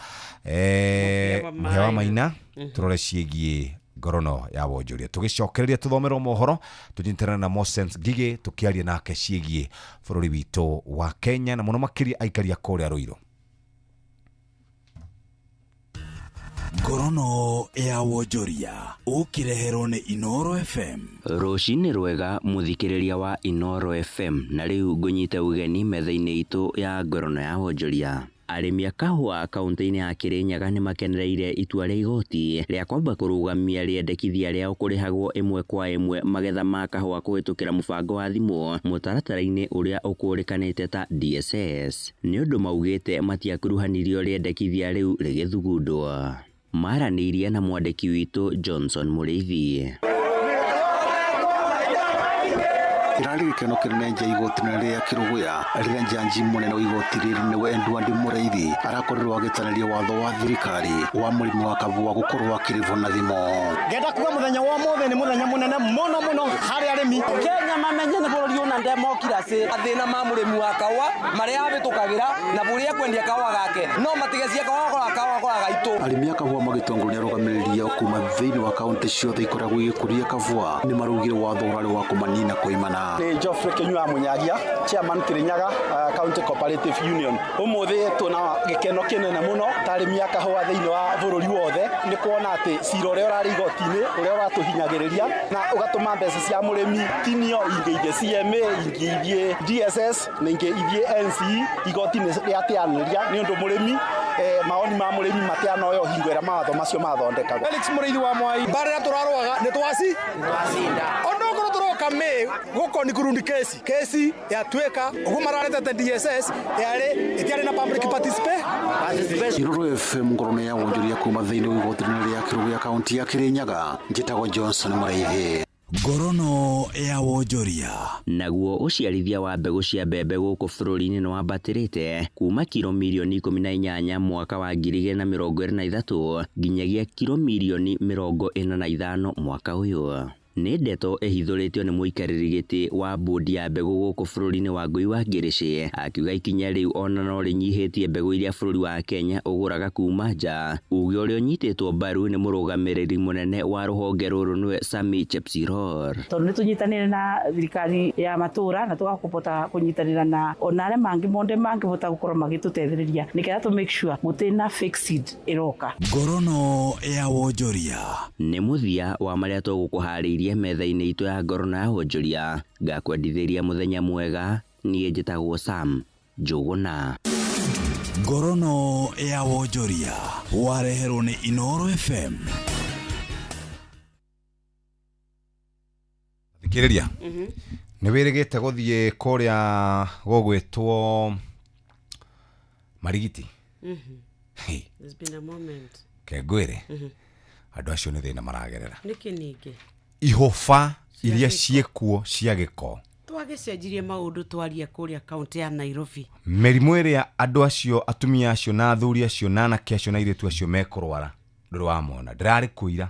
[SPEAKER 12] Mũhĩa wa Maina tũrore ciĩgiĩ ngorono ya wonjoria tũgĩcokereria tũthomerwo mohoro tũnyitanĩre na Moses Ngigĩ tũkĩaria nake ciĩgiĩ bũrũri witũ wa Kenya na mũno makĩria aikari a kũrĩa Rũirũ.
[SPEAKER 27] Ngorono ya wonjoria ũkĩreherwo nĩ Inoro FM.
[SPEAKER 4] Rũcinĩ rwega mũthikĩrĩria wa Inoro FM na rĩu ngũnyite ũgeni metha-inĩ itũ ya ngorono ya wonjoria. Arĩmi a kahũa kaunti-inĩ ya Kirinyaga nĩ makenereire itua rĩa igoti rĩa kwamba kũrũgamia rĩendekithia rĩao kũrĩhagwo ĩmwe kwa ĩmwe magetha ma kahũa kũhĩtũkĩra mũbango wa thimũ mũtaratara-inĩ ũrĩa ũkũrĩkanĩte ta DSS nĩ ũndũ maugĩte matiakuruhanirio rĩendekithia rĩu rĩgĩthugundwo. Maranĩirie na mwandĩki witũ Johnson Mũrĩithi.
[SPEAKER 26] Ĩrarĩ gĩkeno kĩnene nja igoti inene rĩa Kĩrũgũya rĩrĩa njanji mũnene wa igoti rĩrĩ nĩwe Edward Mũraithi arakorirwo agĩtarĩria watho wa thirikari wa mũrĩmi wa kahũa gũkorwo akĩrĩhwo na thimũ.
[SPEAKER 5] Ngenda kuga muthenya wa umuthi ni muthenya munene muno muno hari arimi.
[SPEAKER 17] Kenya mamenye ni bururi una democracy.
[SPEAKER 18] Mathina ma murimi wa kahũa maria abitukagira na buria kwendia kahũa gake no matigecia kahũa gora kahũa gora gaitu.
[SPEAKER 26] Arĩmi a kahũa magĩtongorio nĩ arũgamĩrĩri ao kuma thĩinĩ wa kaunti ciothe ikoragwo igĩkũria kahũa nĩ maraugire watho ũrarĩ wa kũmanina koimana.
[SPEAKER 5] Nĩ Geoffrey Kinyua Munyagia, chairman Kirinyaga County Cooperative Union. Umuthi tuna gĩkeno kĩnene mũno ta arĩmi a kahũa thĩinĩ wa bũrũri wothe nĩ kuona atĩ cira ũrĩa ũrarĩ igoti-inĩ ũrĩa ũratũhinyagĩrĩria na ũgatũma mbeca cia mũrĩmi tinio ingĩ ithiĩ CMA, ingĩ ithiĩ DSS na ingĩ ithiĩ NCE. Igoti nĩ rĩateanĩria nĩ ũndũ mũrĩmi maoni ma mũrĩmi matianoyo hingo ĩrĩa mawatho macio mathondekagwo.
[SPEAKER 7] Felix Mũrĩithi wa Mwai, mbara ĩrĩa tũrarũaga nĩ twaci onokorwo tũroka May gũkũ nĩ kurundi kesi kesi yatuĩka ũguo mararetete DSS yarĩ ĩtiarĩ na public participation.
[SPEAKER 26] Iroro FM ngorono ya wonjoria kuma thĩinĩ wa igoti inene rĩa Kĩrũgũya kaunti ya Kĩrĩnyaga. Njĩtagwo Johnson Mũraithi.
[SPEAKER 27] Ngorono ya wonjoria.
[SPEAKER 4] Naguo ũciarithia wa mbegũ cia mbembe gũkũ bũrũri-inĩ nĩ wambatĩrĩte kuma kiro mirioni 18 mwaka wa 2023 nginyagia kiro mirioni 45 mwaka ũyũ. Nĩ ndeto ĩhithũrĩtio nĩ mũikarĩri gĩtĩ wa bodi ya mbegũ gũkũ bũrũri-inĩ Wangũi wa Ngĩrĩcĩ akiuga ikinya rĩu ona no rĩnyihĩtie mbegũ iria bũrũri wa Kenya ũgũraga kuma nja, uge ũrĩa ũnyitĩtwo mbaru nĩ mũrũgamĩrĩri mũnene wa rũhonge rũrũ nĩwe Sami Chepsiror.
[SPEAKER 22] Tondũ nĩ tũnyitanĩire na thirikari ya matũra na tũgakũbota kũnyitanĩra na ona arĩa mangĩ monde mangĩhota gũkorwo magĩtũteithĩrĩria nĩgetha tũ make sure gũtirĩ na fake seed ĩroka.
[SPEAKER 27] Ngorono ya wonjoria.
[SPEAKER 4] Nĩ mũthia wa marĩa tũgũkũharĩirie metha-inĩ itũ ya ngorono ya wonjoria. Ngakwendithĩria mũthenya mwega. Niĩ njĩtagwo Sam Njũgũna.
[SPEAKER 27] Ngorono ya wonjoria wareherwo nĩ Inoro FM.
[SPEAKER 12] Thikĩrĩria, nĩ wĩrĩgĩte gũthiĩ kũrĩa gũgwĩtwo Marigiti? Hey.
[SPEAKER 1] There's been a moment.
[SPEAKER 12] Ke ngwĩre, andũ acio nĩ thĩna maragerera.
[SPEAKER 1] Nĩkĩ ningĩ?
[SPEAKER 12] Ihũba iria ciĩkuo cia gĩko.
[SPEAKER 1] Twagĩcenjirie maũndũ twaria kũrĩa kaunti ya Nairobi.
[SPEAKER 12] Mĩrimũ ĩrĩa andũ acio, atumia acio na athuri acio na anake acio na airĩtu acio mekũrwara ndũrĩ wamona. Ndĩrarĩ kũira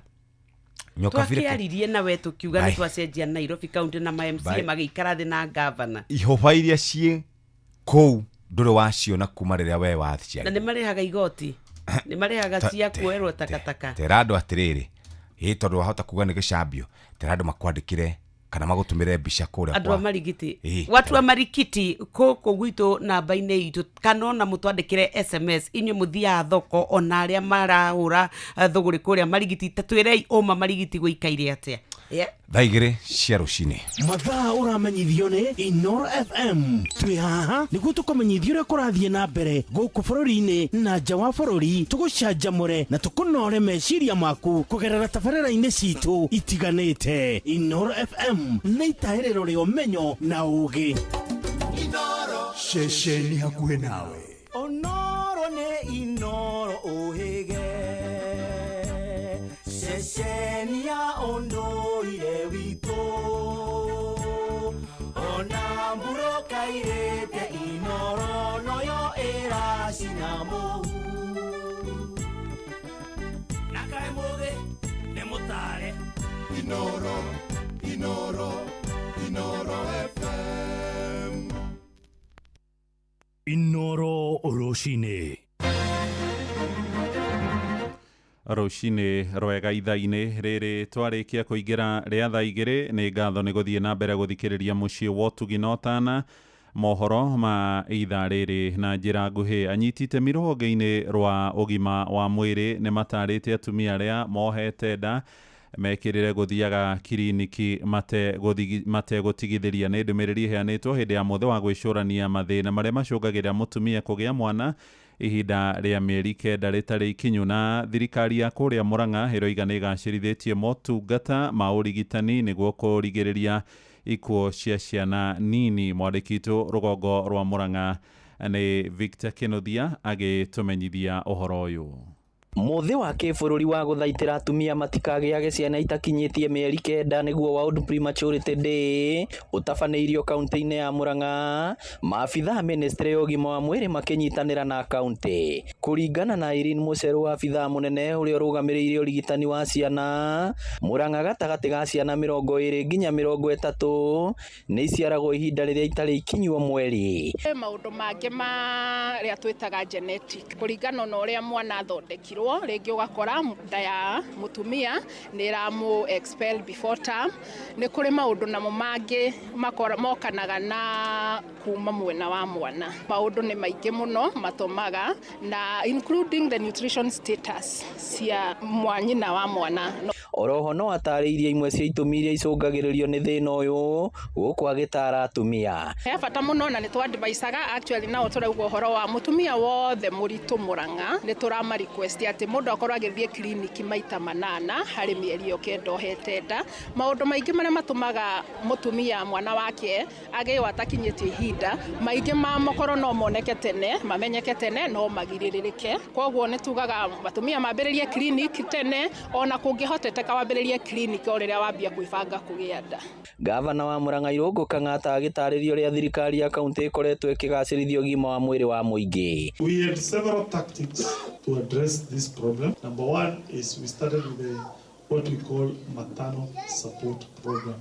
[SPEAKER 12] Nyokabire
[SPEAKER 1] Twakĩaririe nawe tũkiuga nĩ
[SPEAKER 12] Bye.
[SPEAKER 1] twacenjia Nairobi kaunti na ma MCA
[SPEAKER 12] Bye.
[SPEAKER 1] magĩikara thĩ na gavana.
[SPEAKER 12] Ihũba iria ciĩ kũu ndũrĩ waciona kuma rĩrĩa we
[SPEAKER 1] Na
[SPEAKER 12] waciarirwo.
[SPEAKER 1] nĩ marĩhaga igoti, nĩ marĩhaga cia kuoerwo takataka.
[SPEAKER 12] Tera andũ atĩrĩrĩ, ĩ tondũ wahota kuga nĩ gĩcambio, tera andũ makwandĩkĩre kana magũtũmĩre mbica kũrĩa
[SPEAKER 1] Andũ a Marigiti,
[SPEAKER 12] Ĩ,
[SPEAKER 1] watu a Marikiti kũkũ gwitũ namba-inĩ itũ kana ona mũtwandĩkĩre SMS inyuĩ mũthiaga thoko ona arĩa marahũra thũgũrĩ kũrĩa Marigiti, ta twĩrei ũma Marigiti gũikaire atĩa. Yeah.
[SPEAKER 12] Thaa 2 cia rũcinĩ.
[SPEAKER 6] Mathaa ũramenyithio nĩ Inoro FM. Twĩ haha nĩguo tũkũmenyithia ũrĩa kũrathiĩ na mbere gũkũ bũrũri-inĩ na nja wa bũrũri, tũgũcanjamũre na tũkũnore meciria maku kũgerera tabarĩra-inĩ citũ itiganĩte. Inoro FM nĩ itahĩrĩro rĩa ũmenyo na ũgĩ.
[SPEAKER 2] Ceceni hakuhĩ nawe.
[SPEAKER 23] Onoro nĩ Inoro ũhĩge, ceceni ya ũndũire witũ, ona mbura kairĩte Inoro noyo ĩracina mũhu.
[SPEAKER 6] Na kaĩ mũgĩ nĩ mũtare.
[SPEAKER 2] Inoro, Inoro, Inoro FM.
[SPEAKER 6] Inoro rũcinĩ.
[SPEAKER 24] Rũcinĩ rwega ithaa-inĩ rĩrĩ twarĩkia kũingĩra rĩa thaa 2. Nĩ ngatho nĩ gũthiĩ na mbere gũthikĩrĩria mũciĩ wa ũtugi na ũtana mohoro ma ithaa rĩrĩ na njĩra nguhĩ. Anyiti itemi rũhonge-inĩ rwa ũgima wa mwĩrĩ nĩ matarĩte atumia arĩa mohete nda mekĩrĩre gũthiaga kiriniki mategũtigithĩria. Nĩ ndũmĩrĩri ĩheanĩtwo hĩndĩ ya mũthĩ wa gwĩcũrania mathĩna marĩa macũngagĩrĩra mũtumia kũgĩa mwana ihinda rĩa mĩeri 9 rĩtarĩ ikinyu. Na thirikari ya kũrĩa Murang'a ĩroiga nĩ ĩgacĩrithĩtie motungata ma ũrigitani nĩguo kũrigĩrĩria ikuũ cia ciana nini. Mwandĩki witũ rũgongo rwa Murang'a nĩ Victor Kinuthia agĩtũmenyithia ũhoro ũyũ.
[SPEAKER 3] Mũthĩ wa kĩbũrũri wa gũthaitĩra atumia matikagĩage ciana itakinyĩtie mĩeri 9 nĩguo World Prematurity Day ũtabanĩirio kaunti-inĩ ya Murang'a, maabithaa ministry ya ũgima wa mwĩrĩ makĩnyitanĩra na kaunti. Kũringana na Irene Mucheru, abithaa mũnene ũrĩa ũrũgamĩrĩire ũrigitani wa ciana Murang'a, gatagatĩ ga ciana 20 nginya 30 nĩ iciaragwo ihinda rĩrĩa itarĩ ikinyua mweri.
[SPEAKER 8] Maũndũ mangĩ marĩa twĩtaga genetic, kũringana na ũrĩa mwana athondekirwo, rĩngĩ ũgakora nda ya mũtumia nĩ ĩramũ expel before term. Nĩ kũrĩ maũndũ namo mangĩ mokanaga na kuma mwena wa mwana. Maũndũ nĩ maingĩ mũno matũmaga, na including the nutrition status cia mwanyina wa mwana.
[SPEAKER 3] Oroho no atarĩirie imwe cia itũmi iria icũngagĩrĩrio nĩ thĩna ũyũ gũkũ agĩtara atumia.
[SPEAKER 8] He bata mũno na nĩ twadvisaga actually, nao tũrauga ũhoro wa mũtumia wothe mũritũ Murang'a, nĩ tũrama request atĩ mũndũ akorwo agĩthiĩ kiriniki maita 8 harĩ mĩeri ĩyo 9 ohete nda. Maũndũ maingĩ marĩa matũmaga mũtumia mwana wake agĩo atakinyĩtie ihinda, maingĩ mamo korwo no moneke tene, mamenyeke tene, no magirĩrĩrĩke. Koguo nĩ tugaga atumia mambĩrĩrie kiriniki tene, ona kũngĩhoteteka wambĩrĩrie kiriniki o rĩrĩa wambia kwĩbanga kũgĩa nda.
[SPEAKER 3] Gavana wa Murang'a Irũngũ Kang'ata agĩtarĩria ũrĩa thirikari ya kaunti ĩkoretwo ĩkĩgacĩrithia ũgima wa mwĩrĩ wa mũingĩ.
[SPEAKER 9] We had several tactics to address this problem. Number one is we started with what we call maternal support program.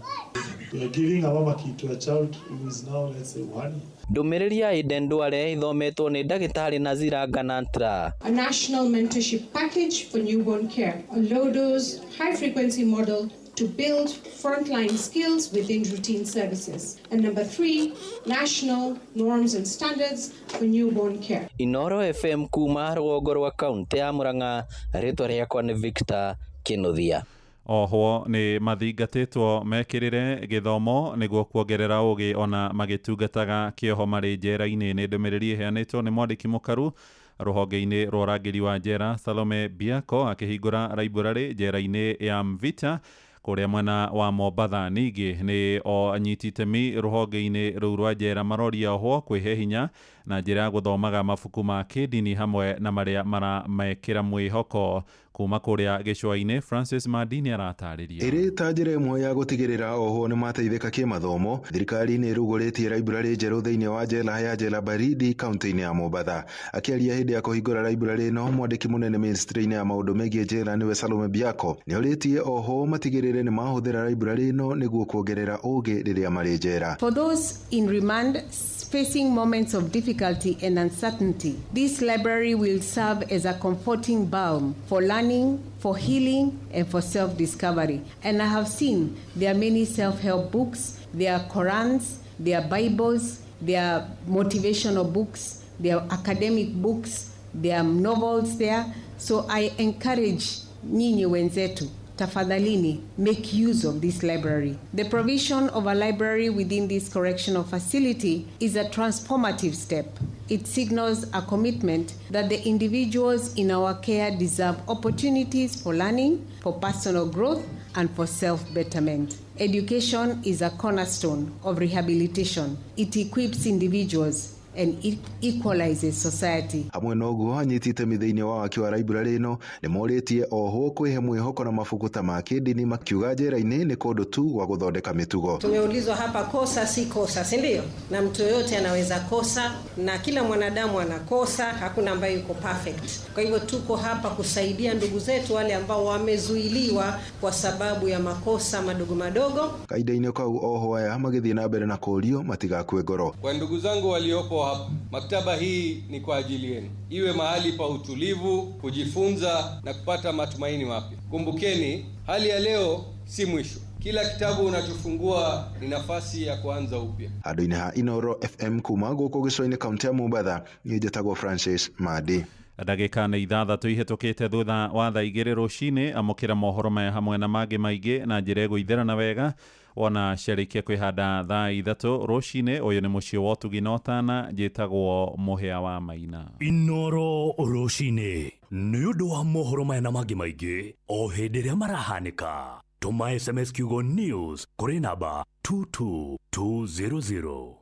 [SPEAKER 9] We are giving a mamaki to a child who is now, let's say, 1 year.
[SPEAKER 3] Ndũmĩrĩri ya Eden Duale ithometwo nĩ ndagĩtarĩ Nazira Ganantra.
[SPEAKER 16] A national mentorship package for newborn care, a low dose, high frequency model to build frontline skills within routine services. And number 3, national norms and standards for newborn care.
[SPEAKER 3] Inoro FM kuma rũgongo rwa kaunti ya Murang'a, rĩtwa rĩakwa nĩ Victor Kinuthia.
[SPEAKER 24] Ohwo nĩ mathingatĩtwo mekĩrĩre gĩthomo nĩguo kuongerera ũgĩ ona magĩtungataga kĩoho marĩ njera-inĩ. Nĩ ndũmĩrĩri ĩheanĩtwo nĩ mwandĩki mũkaru rũhonge-inĩ rwa ũrangĩri wa njera Salome Biako akĩhingũra library njera-inĩ ya Mvita kũrĩa mwena wa Mombatha. Ningĩ nĩ o anyiti itemi rũhonge-inĩ rũu rwa njera maroria ohwo kwĩhe hinya na njĩra ya gũthomaga mabuku ma kĩndini hamwe na marĩa maramekĩra mwĩhoko. Kuma kũrĩa gĩcũa-inĩ, Francis Mandini aratarĩria.
[SPEAKER 19] Ĩrĩ ta njĩra ĩmwe ya gũtigĩrĩra ohwo nĩ mateithĩka kĩmathomo, thirikari nĩ ĩrugũrĩtie library njerũ thĩinĩ wa njera ya Jela Baridi kaunti-inĩ ya Mombatha. Akĩaria hĩndĩ ya kũhingũra library ĩno, mwandĩki mũnene ministry-inĩ ya maũndũ megiĩ njera nĩwe Salome Biako nĩorĩtie ohwo matigĩrĩre nĩ mahũthĩra library ĩno nĩguo kuongerera ũgĩ rĩrĩa marĩ njera.
[SPEAKER 16] For those in remand facing moments of difficulty and uncertainty, this library will serve as a comforting balm for learning, for healing, and for self-discovery. And I have seen there are many self-help books, there are Korans, there are Bibles, there are motivational books, there are academic books, there are novels there. So I encourage nyinyi wenzetu, tafadhalini, make use of this library. The provision of a library within this correctional facility is a transformative step. It signals a commitment that the individuals in our care deserve opportunities for learning, for personal growth, and for self-betterment. Education is a cornerstone of rehabilitation. It equips individuals and it equalizes society.
[SPEAKER 19] Hamwe na ũguo, anyiti itemi thĩinĩ wa waki wa library ĩno nĩ morĩtie ohwo kwĩhe mwĩhoko na mabuku ta ma kĩndini, makiuga njera-inĩ nĩ kũndũ tu gwa gũthondeka mĩtugo.
[SPEAKER 20] Tumeulizwa hapa, kosa si kosa, si ndio? Na mtu yoyote anaweza kosa, na kila mwanadamu anakosa, hakuna ambaye yuko perfect. Kwa hivyo tuko hapa kusaidia ndugu zetu wale ambao wamezuiliwa kwa sababu ya makosa madogo madogo.
[SPEAKER 19] Kahinda-inĩ kau ohwo aya magĩthiĩ na mbere na kũũrio matigakue ngoro.
[SPEAKER 25] Kwa ndugu zangu waliopo hapa, maktaba hii ni kwa ajili yenu. Iwe mahali pa utulivu, kujifunza na kupata matumaini mapya. Kumbukeni, hali ya leo si mwisho. Kila kitabu unachofungua ni nafasi ya kuanza upya.
[SPEAKER 19] Handũ-inĩ ha Inoro FM kuma gũkũ gĩcũa-inĩ kaunti ya Mombatha, niĩ njĩtagwo Francis Madi.
[SPEAKER 24] Ndagĩka nĩ 6 ihĩtũkĩte thutha wa thaa 2 rũcinĩ. Amũkĩra mohoro maya hamwe na mangĩ maingĩ na njĩra ĩgũithĩrana wega wona ciarĩkia kwĩhanda thaa 3 rũcinĩ. Ũyũ nĩ mũciĩ wa ũtugi na ũtana, njĩtagwo Mũhĩa wa Maina.
[SPEAKER 28] Inoro rũcinĩ nĩ ũndũ wa mohoro maya na mangĩ maingĩ o hĩndĩ ĩrĩa marahanĩka. Tũma SMS kiugo news kũrĩ namba 22200.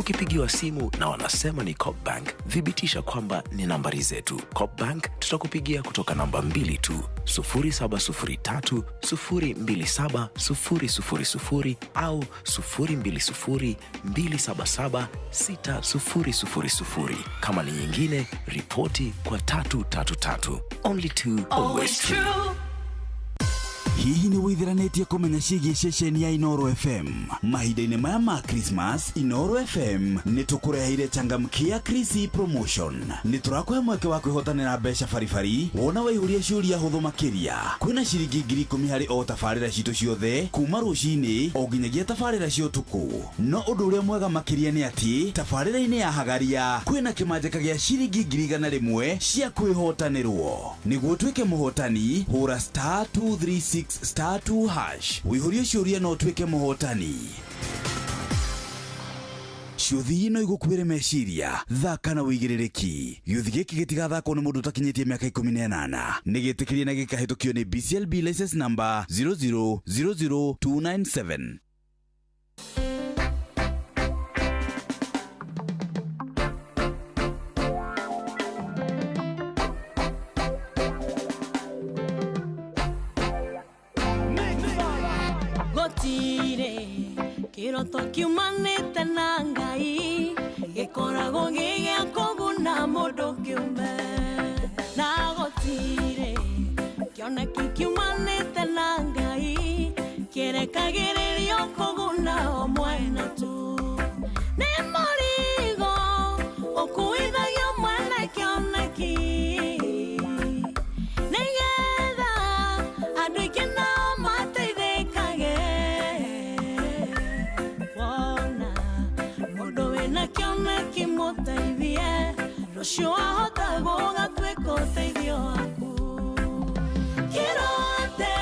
[SPEAKER 10] Ukipigiwa simu na wanasema ni Copbank, thibitisha kwamba ni nambari zetu. Copbank tutakupigia kutoka namba 2 tu, 0703 027 000 au 020 277 6000. Kama ni nyingine, ripoti kwa 333. Only two, always true.
[SPEAKER 27] Hihi nĩ wĩtheranĩtie kũmenya ciĩgiĩ ceceni ya Inoro FM? Mahinda-inĩ maya ma Christmas, Inoro FM nĩ tũkũreheire changamkia Krisi promotion. Nĩ tũrakũhe mweke wa kwĩhotanĩra mbeca baribari wona waihũria ciũria hũthũ makĩria. Kwĩna ciringi 10,000 harĩ o tabarĩra citũ ciothe kuma rũcinĩ o nginyagia tabarĩra cia ũtukũ. No ũndũ ũrĩa mwega makĩria nĩ atĩ tabarĩra-inĩ ya hagaria kwĩna kĩmanjĩka gĩa ciringi 100,000 cia kwĩhotanĩrwo. Nĩguo ũtuĩke mũhotani, hũra star 236 star 2 hash wĩihũrie ciũria na ũtuĩke mũhotani. Ciũthi no igũkuĩre meciria, thaka na wĩigĩrĩrĩki. Gĩũthi gĩkĩ gĩtigathakwo nĩ mũndũ ũtakinyĩtie mĩaka 18. Nĩ gĩtĩkĩrie na gĩkahĩtũkio nĩ BCLB license number 0000297.
[SPEAKER 11] Gũtirĩ kĩroto kiumanĩte na Ngai gĩkoragwo gĩ gĩa kũguna mũndũ kĩũmbe, na gũtirĩ kĩoneki kiumanĩte na Ngai kĩrekagĩrĩrio kũguna o mwena tu. Nĩ mũrigo ũkuithagio mwene kĩoneki nĩgetha andũ aingĩ nao mateithĩkage. Wona mũndũ wĩna kĩoneki mũteithie, rũciũ ahota gũgatuĩka ũteithio waku. Kĩrote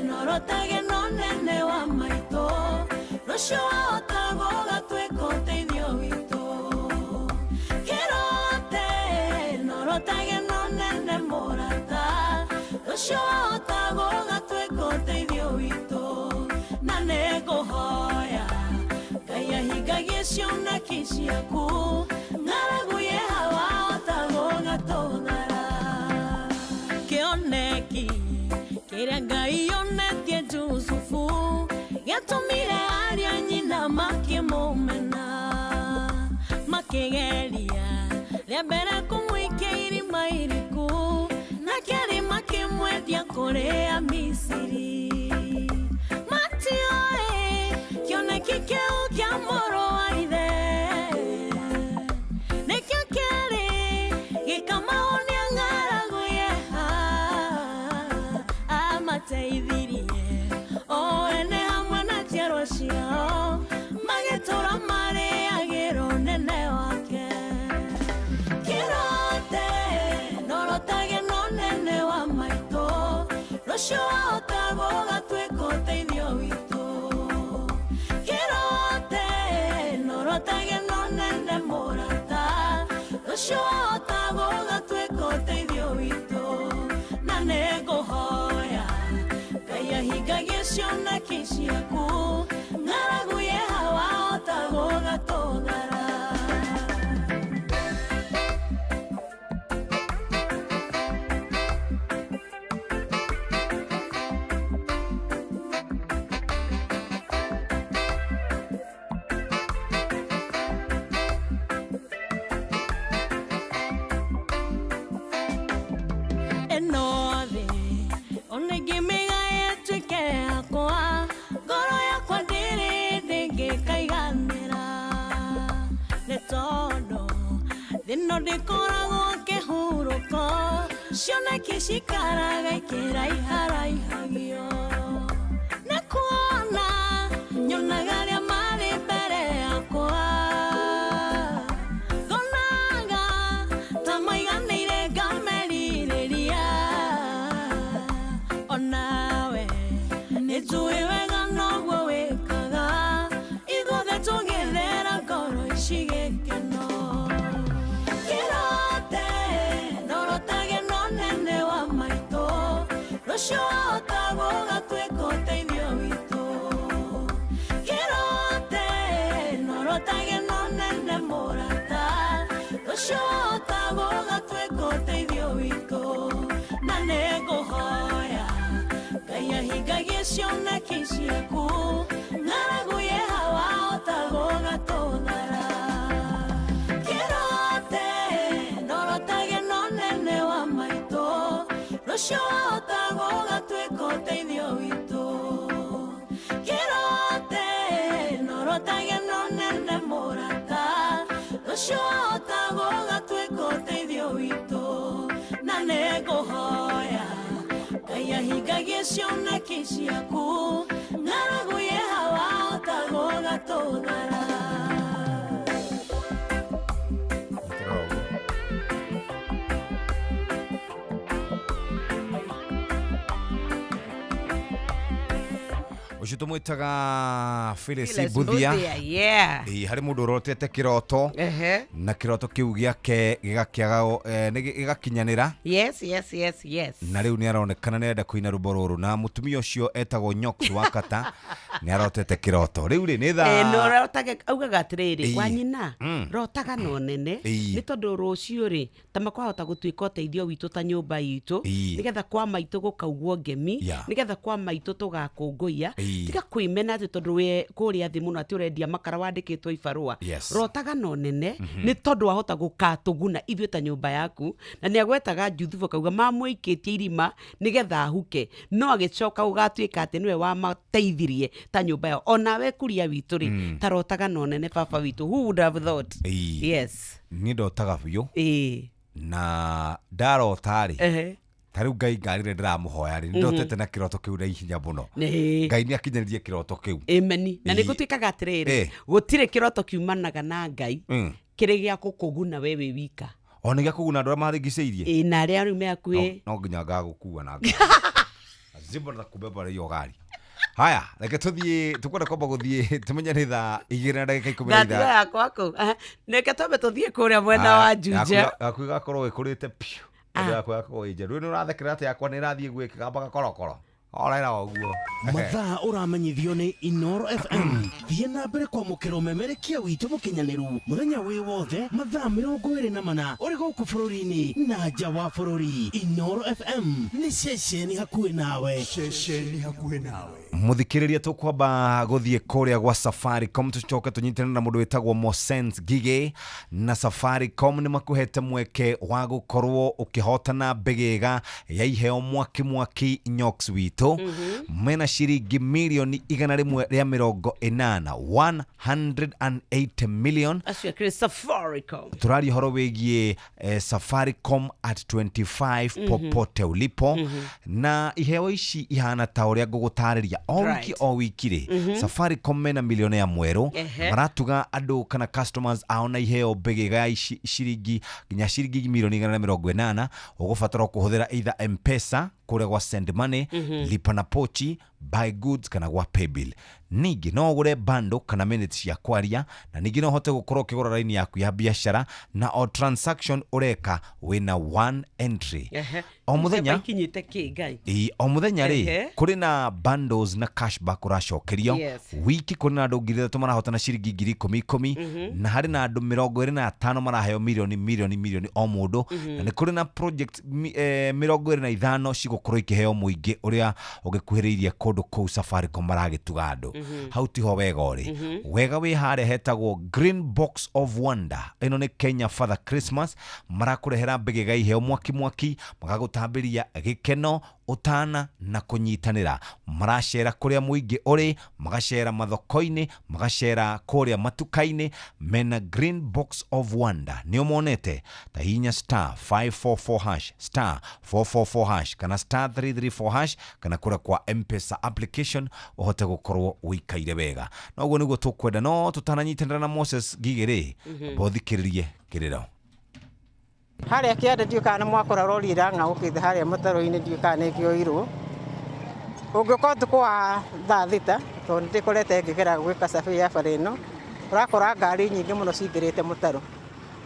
[SPEAKER 11] norotage no nene wa maitũ, rũciũ ahota gũgatuĩka ũteithio witũ. Kĩrote norotage no nene mũrata, rũciũ ahota gũgatuĩka ũteithio witũ. Na nĩngũhoya Ngai ahingagie cioneki ciaku, ng'aragu ye hawa ahota gũgatũthara. Kĩoneki kĩrĩa Ngai onetie Jusufu gĩatũmire arĩa nyina makĩmũmena, makĩgeria rĩa mbere kũmũikia irima iriku, na kerĩ makĩmwendia kũrĩ Amisiri. Matioĩ kĩoneki kĩu kĩa mũrũ wa ithe nĩkĩo kĩarĩ gĩkamahonia ng'aragu yeha. Amateithirie o ene hamwe na njiarwa ciao, magĩtũũra marĩagĩra ũnene wake. Kĩrote norotage no nene wa maitũ, rũciũ wahota gũgatuĩka ũteithio witũ. Kĩrote norotage no nene mũrata, rũciũ wahota gũgatuĩka ũteithio witũ. Na nĩngũhoya Ngai ahingagie cioneki ciaku, ng'aragu ye hawa ahota gũgatũthara. Ĩno thĩ ona ingĩmĩgaya ĩtuĩke yakwa, ngoro yakwa ndĩrĩ ndĩngĩkaiganĩra, nĩ tondũ thĩ ĩno ndĩkoragwo kĩhurũko, cioneki cikaraga ikĩraiharaihagia. Nĩ kuona nyonaga arĩa marĩ mbere yakwa, ngonaga ta maiganĩire ngamerirĩria. Onawe nĩnjũĩ wega noguo wĩkaga, ithuothe tũgĩthera ngoro ici gĩkeno. Kĩrote norotage no nene wa maitũ, rũciũ wahota gũgatuĩka ũteithio witũ. Kĩrote norotage no nene Rũciũ wahota gũgatuĩka ũteithio witũ na nĩngũhoya Ngai ahingagie cioneki ciaku ng'aragu yeha wahota gũgatũthara kĩrote ndorotage no nene wa maitũ rũciũ wahota gũgatuĩka ũteithio witũ kĩrote ndorotage no nene mũrata rũciũ wahota gũgatuĩka ũteithio witũ na nĩngũhoya Ngai ahingagie cioneki ciaku ng'aragu yeha wahota gũgatũthara.
[SPEAKER 12] Ũcio tũmwĩtaga Phyllis
[SPEAKER 1] Phyllis
[SPEAKER 12] Mbuthia.
[SPEAKER 1] Mbuthia, yeah.
[SPEAKER 12] Ĩĩ, harĩ mũndũ ũrotete kĩroto
[SPEAKER 1] Ehe.
[SPEAKER 12] na kĩroto kĩu gĩake gĩgakĩaga gĩgakinyanĩra
[SPEAKER 1] Yes, yes, yes, yes.
[SPEAKER 12] Na rĩu nĩ aronekana nĩ arenda kũina rwĩmbo rũrũ na mũtumia ũcio etagwo Nyox wa Kata nĩ arotete kĩroto rĩu rĩ nĩ
[SPEAKER 1] Eh, no
[SPEAKER 12] thaa
[SPEAKER 1] rotage augaga atĩrĩrĩ
[SPEAKER 12] Ĩĩ.
[SPEAKER 1] wa nyina rotaga no nene nĩ tondũ rũciũ rĩ ta makwahota gũtuĩka ũteithio witũ ta nyũmba itũ nĩgetha kwa maitũ gũkaugwo ngemi nĩgetha kwa maitũ tũgakũngũiya tiga kwĩmena atĩ tondũ wĩ kũrĩa thĩ mũno atĩ ũrendia makara wandĩkĩtwo ibarũa. Rotaga no nene nĩ tondũ wahota gũkatũguna ithuĩ ta nyũmba yaku na nĩ agwetaga Juthubu akauga mamũikĩtie irima nĩgetha ahuke no agĩcoka gũgatuĩka atĩ nĩwe wamateithirie ta nyũmba yao onawe kuria witũ rĩ ta rotaga no nene baba witũ, who would have thought? Yes.
[SPEAKER 12] Niĩ ndotaga biũ na ndarota rĩ ta rĩu Ngai ngarire ndĩramũhoya rĩ nĩndotete na kĩroto kĩu na ihenya mũno. Ngai nĩ akinyanĩrie kĩroto kĩu.
[SPEAKER 1] Ameni. Na nĩ gũtuĩkaga atĩrĩrĩ gũtirĩ kĩroto kiumanaga na Ngai kĩrĩ gĩa gũkũguna we wĩ wika.
[SPEAKER 12] O nĩ gĩa kũguna andũ arĩa marigicĩirie.
[SPEAKER 1] Ĩ, na arĩa rĩu me hakuhĩ.
[SPEAKER 12] No nginya ngagũkua na ngari. Lazima nitakubeba na hiyo gari. Haya, reke tũthiĩ tũkwenda kwamba gũthiĩ tũmenye nĩ thaa 2 na ndagĩka 15.
[SPEAKER 1] Ndatira yakwa kũu. Aha, reke twambe tũthiĩ kũrĩa mwena wa Juja.
[SPEAKER 12] Yaku ĩgakorwo ĩkũrĩte piũ. Tondũ yakwa yakorwo ĩ njerũ. Rĩu nĩ ũrathekerera atĩ yakwa nĩ ĩrathiĩ gwĩkĩga korokoro. Orera ũguo.
[SPEAKER 6] Mathaa ũramenyithio nĩ Inoro FM. Thiĩ na mbere kwamũkĩra ũmemerekia witũ mũkinyanĩru mũthenya wĩ wothe mathaa 24 ũrĩ gũkũ bũrũri-inĩ na nja wa bũrũri. Inoro FM nĩ ceceni hakuhĩ nawe.
[SPEAKER 2] Ceceni hakuhĩ nawe.
[SPEAKER 12] Muthikiriria tukwamba guthie kuria gwa Safaricom tucoke tunyitane na mundu witagwo Mosens Gige na Safaricom ni makuhete mweke wa gukorwo ukihotana mbegega ya iheo mwaki mwaki Nyox witu mena shiringi milioni 180 180 million.
[SPEAKER 1] Acio akĩrĩ Safaricom.
[SPEAKER 12] Turaria horo wigie Safaricom at 25 popote ulipo na iheo ici ihana ta uria ngugutariria o wiki o wiki rĩ Safaricom mena milioni ya mwerũ maratuga andũ kana customers ao na iheo mbegega ya shiringi nginya shiringi milioni 180 ũgũbatara kũhũthĩra either M-Pesa kũrĩa gwa send money, lipa na pochi, buy goods kana gwa paybill. Ningĩ no ũgũre bundle kana minutes cia kwaria na ningĩ no ũhote gũkorwo ũkĩgũra raini yaku ya biacara na o transaction ũreka wĩna one entry. O mũthenya
[SPEAKER 1] ikinyĩte kĩ Ngai?
[SPEAKER 12] Ĩ, o mũthenya rĩ kũrĩ na bundles na cashback ũracokerio. Wiki kũrĩ na andũ 3,000 marahotana ciringi 10,000 na harĩ na andũ 25 maraheo milioni milioni milioni o mũndũ na nĩ kũrĩ na project 25 cigũkorwo ikĩheo mũingĩ ũrĩa ũgĩkuhĩrĩirie kũndũ kũu Safaricom maragĩtuga andũ. Hau tiho wega ũrĩ. Wega wĩ harĩa hetagwo Green Box of Wonder. Ĩno nĩ Kenya Father Christmas marakũrehera mbegega iheo mwaki mwaki magagũtambĩria gĩkeno ũtana na kũnyitanĩra. Maracera kũrĩa mũingĩ ũrĩ, magacera mathoko-inĩ, magacera kũrĩa matuka-inĩ mena Green Box of Wonder. Nĩ ũmonete ta hinya star 544 hash star 444 hash kana star 334 hash kana kũrĩa kwa M-Pesa application ũhote gũkorwo ũikaire wega. Na ũguo nĩguo tũkwenda no tũtananyitanĩra na Moses Ngigĩ rĩ bothikĩrĩrie kĩrĩro.
[SPEAKER 5] Harĩa kĩanda ndiũĩ kana nĩ mwakora rori ĩrang'aũkĩte harĩa mũtaro-inĩ ndiũĩ kana nĩ ĩkĩoirwo. Ũngĩũka ũtukũ wa thaa 6 tondũ nĩ ndĩkorete ngĩgera gwĩka survey ya bara ĩno, ũrakora ngari nyingĩ mũno cingĩrĩte mũtaro.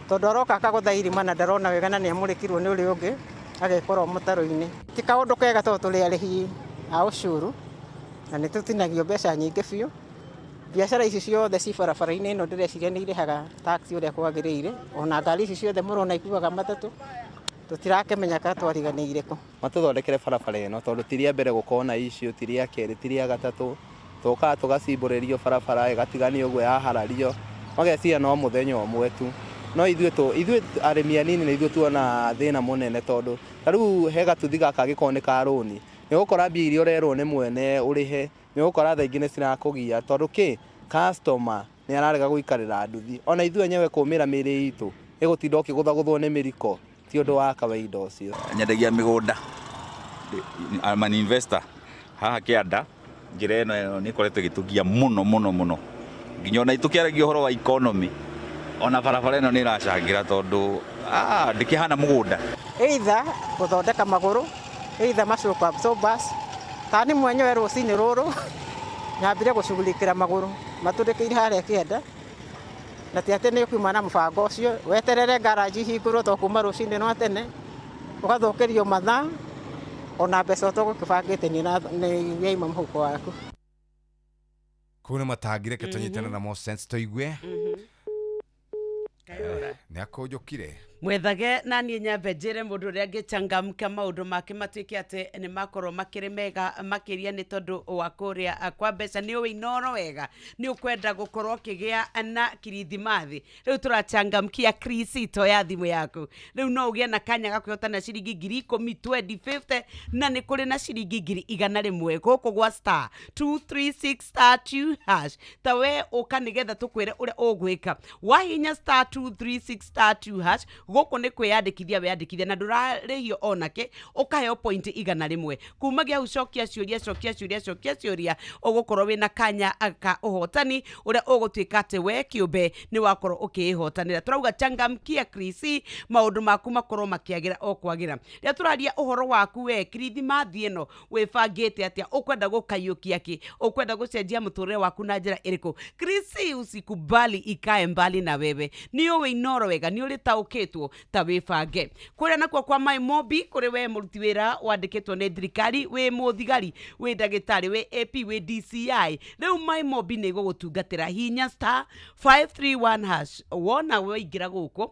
[SPEAKER 5] Tondũ aroka akagũtha irima na ndarona wega na nĩ amũrĩkirwo nĩ ũrĩa ũngĩ agekora mũtaro-inĩ. Ti kaũndũ kega tondũ tũrĩ arĩhi a ũcũrũ na nĩ tũtinagio mbeca nyingĩ biũ. Biacara ici ciothe ci barabara-inĩ ĩno ndĩreciria nĩ irĩhaga tax ũrĩa kwagĩrĩire, ona ngari ici ciothe mũrona ikuaga matatũ, tũtirakĩmenya kana twariganĩire kũ.
[SPEAKER 7] Matũthondekere barabara ĩno tondũ ti rĩa mbere gũkorwo na issue, ti rĩa kerĩ, ti rĩa gatatũ. Tũkaga tũgacimbũrĩrio barabara ĩgatiganio ũguo yaharario, mageciria no mũthenya ũmwe tu. No ithuĩ ithuĩ arĩmi anini nĩ ithuĩ tuona thĩna mũnene tondũ ta rĩu he gatuthi gaka angĩkorwo nĩ ka rũni, nĩ ũgũkora mbia iria ũrerwo nĩ mwene ũrĩhe, nĩ ũgũkora thaa ingĩ nĩ cirakũgia tondũ kĩ customer nĩ ararega gũikarĩra nduthi. Ona ithuĩ enyewe kũmĩra mĩĩrĩ itũ ĩgũtinda ũkĩgũthagũthwo nĩ mĩriko ti ũndũ wa kawaida ũcio.
[SPEAKER 13] Nyendagia mĩgũnda, I'm an investor haha kĩanda. Njĩra ĩno nĩ ĩkoretwo ĩgĩtũgia mũno mũno mũno, nginya ona tũkĩaragia ũhoro wa economy, ona barabara ĩno nĩ ĩracangĩra tondũ ndĩkĩhana mũgũnda.
[SPEAKER 5] Either gũthondeka magũrũ, either macoka absorbers, ta niĩ mwenyewe rũcinĩ rũrũ nyambire gũcugurikĩra magũrũ matũrĩkĩire harĩa kĩanda, na ti atĩ nĩ ũkiuma na mũbango ũcio weterere garage ihingũrwo to kuma rũcinĩ rwa tene ũgathũkĩrio mathaa ona mbeca ũtagũkĩbangĩte nĩ yaima mũhuko waku.
[SPEAKER 12] Kũu nĩ matangi, reke tũnyitane na Mosense tũigue nĩ akũnjũkire.
[SPEAKER 1] Mwethage na niĩ nyambe njĩre mũndũ ũrĩa angĩchangamka maũndũ make matuĩke atĩ nĩ makorwo makĩrĩ mega makĩria nĩ tondũ wa kũrĩa kwa mbeca. Nĩ ũĩ Inooro wega, nĩ ũkwenda gũkorwo ũkĩgĩa na kirithimathi. Rĩu tũrachangamkia krisito ya thimũ yaku. Rĩu no ũgĩe na kanya ga kwĩhotana ciringi 10,000, 20, 50, na nĩ kũrĩ na ciringi 100,000 gũkũ gwa star 236 star 2 hash. Ta we ũka nĩgetha tũkwĩre ũrĩa ũgwĩka. Wahinya star 236 star 2 hash, gũkũ nĩ kwĩyandĩkithia weyandĩkithia na ndũrarĩhio onake, ũkaheo point 100. Kumagia hau cokia ciũria, cokia ciũria, cokia ciũria, ũgũkorwo wĩna kanya ka ũhotani ũrĩa ũgũtuĩka atĩ we kĩũmbe nĩ wakorwo ũkĩĩhotanĩra. Tũrauga changamkia krisi, maũndũ maku makorwo makĩagĩra o kwagĩra. Rĩrĩa tũraria ũhoro waku we kirithimathi ĩno wĩbangĩte atĩa, ũkwenda gũkaiyũkia kĩ, ũkwenda gũcenjia mũtũrĩre waku na njĩra ĩrĩkũ? Krisi usikubali ikae mbali na wewe. Nĩ ũĩ Inooro wega, nĩ ũrĩtaũkĩtwo, ta wĩbange. Kũrĩa nakuo kwa Mai Mobi, kũrĩ we mũruti wĩra wandĩkĩtwo nĩ thirikari, wĩ mũthigari, wĩ ndagĩtarĩ, wĩ AP, wĩ DCI, rĩu Mai Mobi nĩ ĩgũgũtungatĩra. Hinya star 531 hash, wona waingĩra gũkũ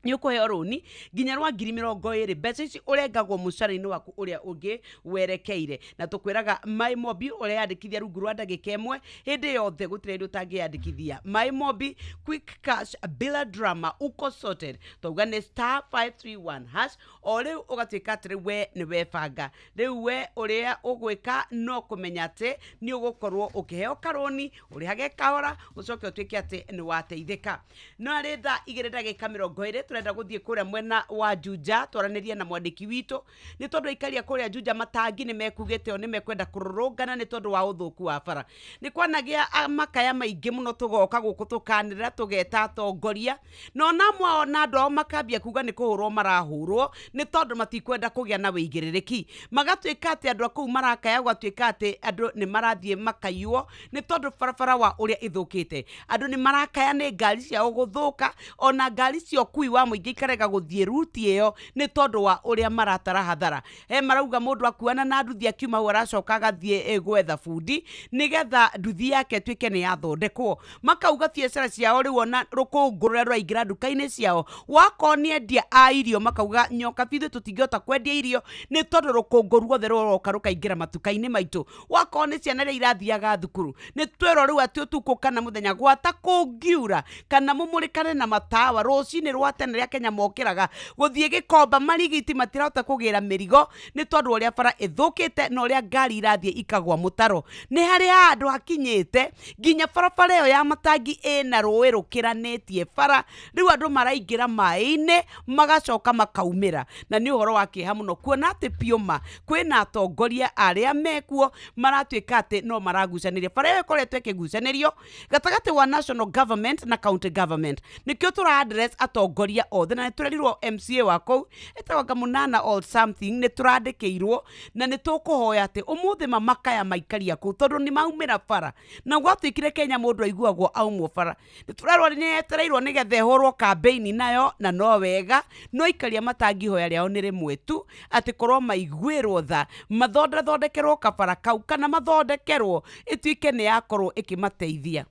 [SPEAKER 1] nĩ ũkũheo rũni nginya rwa 20,000. Mbeca ici ũrengagwo mũcara-inĩ waku ũrĩa ũngĩ werekeire, na tũkwĩraga Mai Mobi ũreyandĩkithia rungu rwa ndagĩka ĩmwe hĩndĩ yothe, gũtirĩ hĩndĩ ũtangĩyandĩkithia. Mai Mobi, quick cash bila drama, uko sorted. Twauga nĩ star 531 hash. O rĩu ũgatuĩka atĩ rĩu we nĩ webanga, rĩu we ũrĩa ũgwĩka no kũmenya atĩ nĩ ũgũkorwo ũkĩheo karũni, ũrĩhage kahora, ũcoke ũtuĩke atĩ nĩ wateithĩka. No arĩ thaa 2:20 tũrenda gũthiĩ kũrĩa mwena wa Juja twaranĩrie na mwandĩki witũ, nĩ tondũ aikaria kũrĩa Juja matangi nĩ mekugĩte o nĩ mekwenda kũrũrũngana nĩ tondũ wa ũthũku wa bara. Nĩ kwanagĩa makaya maingĩ mũno, tũgoka gũkũ tũkanĩrĩra, tũgeta atongoria, na ona amwe ao na andũ ao makambia kuga nĩ kũhũrwo marahũrwo nĩ tondũ matikwenda kũgĩa na wĩigĩrĩrĩki. Magatuĩka atĩ andũ a kũu marakaya, gũgatuĩka atĩ andũ nĩ marathiĩ makaiywo nĩ tondũ barabara wa ũrĩa ĩthũkĩte. Andũ nĩ marakaya nĩ ngari ciao gũthũka, ona ngari cia ũkui wa mũingĩ ikarega gũthiĩ ruti ĩyo nĩ tondũ wa ũrĩa maratara hathara. He marauga mũndũ akuana na nduthi akiuma hau aracoka agathiĩ gwetha bundi nĩgetha nduthi yake ĩtuĩke nĩ yathondekwo. Makauga biacara ciao rĩu ona rũkũngũ rũrĩa rũraingĩra nduka-inĩ ciao, wakorwo nĩ endia a irio, makauga nyoka ithuĩ tũtingĩhota kwendia irio nĩ tondũ rũkũngũ ruothe rũroka rũkaingĩra matuka-inĩ maitũ. Wakorwo nĩ ciana iria irathiaga thukuru, nĩ twerwo rĩu atĩ ũtukũ kana mũthenya gwata kũngiura kana mũmũrĩkane na matawa rũcinĩ rwa tene rĩa Kenya mokĩraga gũthiĩ Gĩkomba marigiti matirahota kũgĩra mĩrigo nĩ tondũ ũrĩa bara ĩthũkĩte na ũrĩa ngari irathiĩ ikagwa mũtaro. Nĩ harĩ handũ hakinyĩte nginya barabara ĩyo ya matangi ĩna rũĩ rũkĩranĩtie bara, rĩu andũ maraingĩra maĩ-inĩ magacoka makaumĩra, na nĩ ũhoro wa kĩeha mũno kuona atĩ piũma kwĩna atongoria arĩa mekuo maratuĩka atĩ no maragucanĩria. Bara ĩyo ĩkoretwo ĩkĩgucanĩrio gatagatĩ wa national government na county government, nĩkĩo tũra address atongoria aikaria othe na nĩ tũrerirwo MCA wa kũu etagwo Kamunana or something, nĩ tũrandĩkĩirwo na nĩ tũkũhoya atĩ ũmũthĩ mamakaya maikaria kũu tondũ nĩ maumĩra bara na gwatuĩkire Kenya mũndũ aiguagwo aumwo bara. Nĩ tũrerwo nĩ yetereirwo nĩgetha ĩhũrwo kambĩini nayo na no wega, no aikaria matangi ihoya rĩao nĩ rĩmwe tu, atĩ korwo maiguĩrwo tha mathondekerwo kabara kau kana mathondekerwo ĩtuĩke nĩ yakorwo ĩkĩmateithia.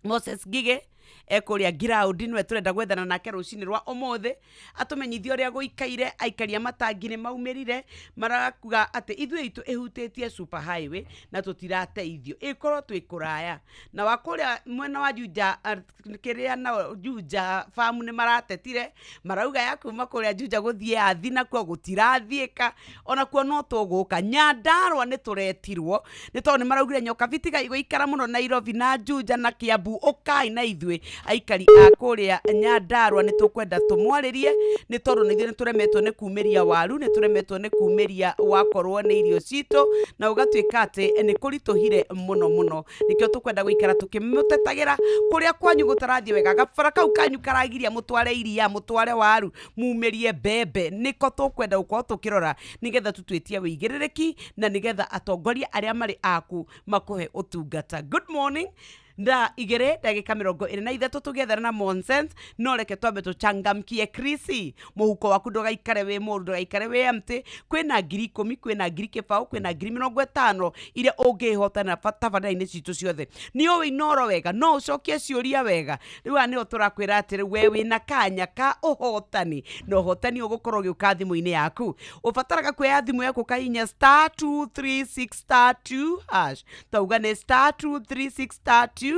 [SPEAKER 1] Moses Ngige ekũrĩa ngiraũndi nĩwe tũrenda gwethana nake rũcinĩ rwa ũmũthĩ atũmenyithie ũrĩa gũikaire. Aikaria matangi nĩ maumĩrire marakuga atĩ ithuĩ itũ ĩhutĩtie super highway na tũtirateithio, ĩkorwo twĩ kũraya na wa kũrĩa mwena wa Juja, kĩrĩa nao Juja famu nĩ maratetire marauga ya kuma kũrĩa Juja gũthiĩ Athi nakuo gũtirathiĩka, onakuo no tũgũka. Nyandarua nĩ tũretirwo nĩ tondũ nĩ maraugire Nyokabi tigai gũikara mũno Nairobi na Juja na Kiambu, ũkai na ithuĩ aikari a kũrĩa Nyandarua nĩ tũkwenda tũmwarĩrie nĩ tondũ nĩ ithuĩ nĩ tũremetwo nĩ kumĩria waru, nĩ tũremetwo nĩ kumĩria wakorwo nĩ irio citũ na ũgatuĩka atĩ nĩ kũritũhire mũno mũno. Nĩkĩo tũkwenda gũikara tũkĩmũtetagĩra kũrĩa kwanyu gũtarathiĩ wega, gabara kau kanyu karagiria mũtware iria, mũtware waru, mumĩrie mbembe, nĩko tũkwenda gũkorwo tũkĩrora nĩgetha tũtwĩtie wĩigĩrĩrĩki na nĩgetha atongoria arĩa marĩ aku makũhe ũtungata. Good morning, thaa igĩrĩ ndagĩka 23 tũgĩethana na Monsense, no reke twambe tũchangamkie krisi. Mũhuko waku ndũgaikare wĩ mũru, ndũgaikare wĩ empty. Kwĩna 10,000, kwĩna 20,000, kwĩna 50,000 iria ũngĩhotana tabarĩra-inĩ citũ ciothe. Nĩ ũĩ Inooro wega, no ũcokie ciũria wega. Rĩu haha nĩho tũrakwĩra atĩrĩ, we wĩna kanya ka ũhotani na ũhotani ũgũkorwo ũgĩũka thimũ-inĩ yaku. Ũbataraga kuoya thimũ yaku ũkahihinya *236*2#, tauga nĩ *236*2#.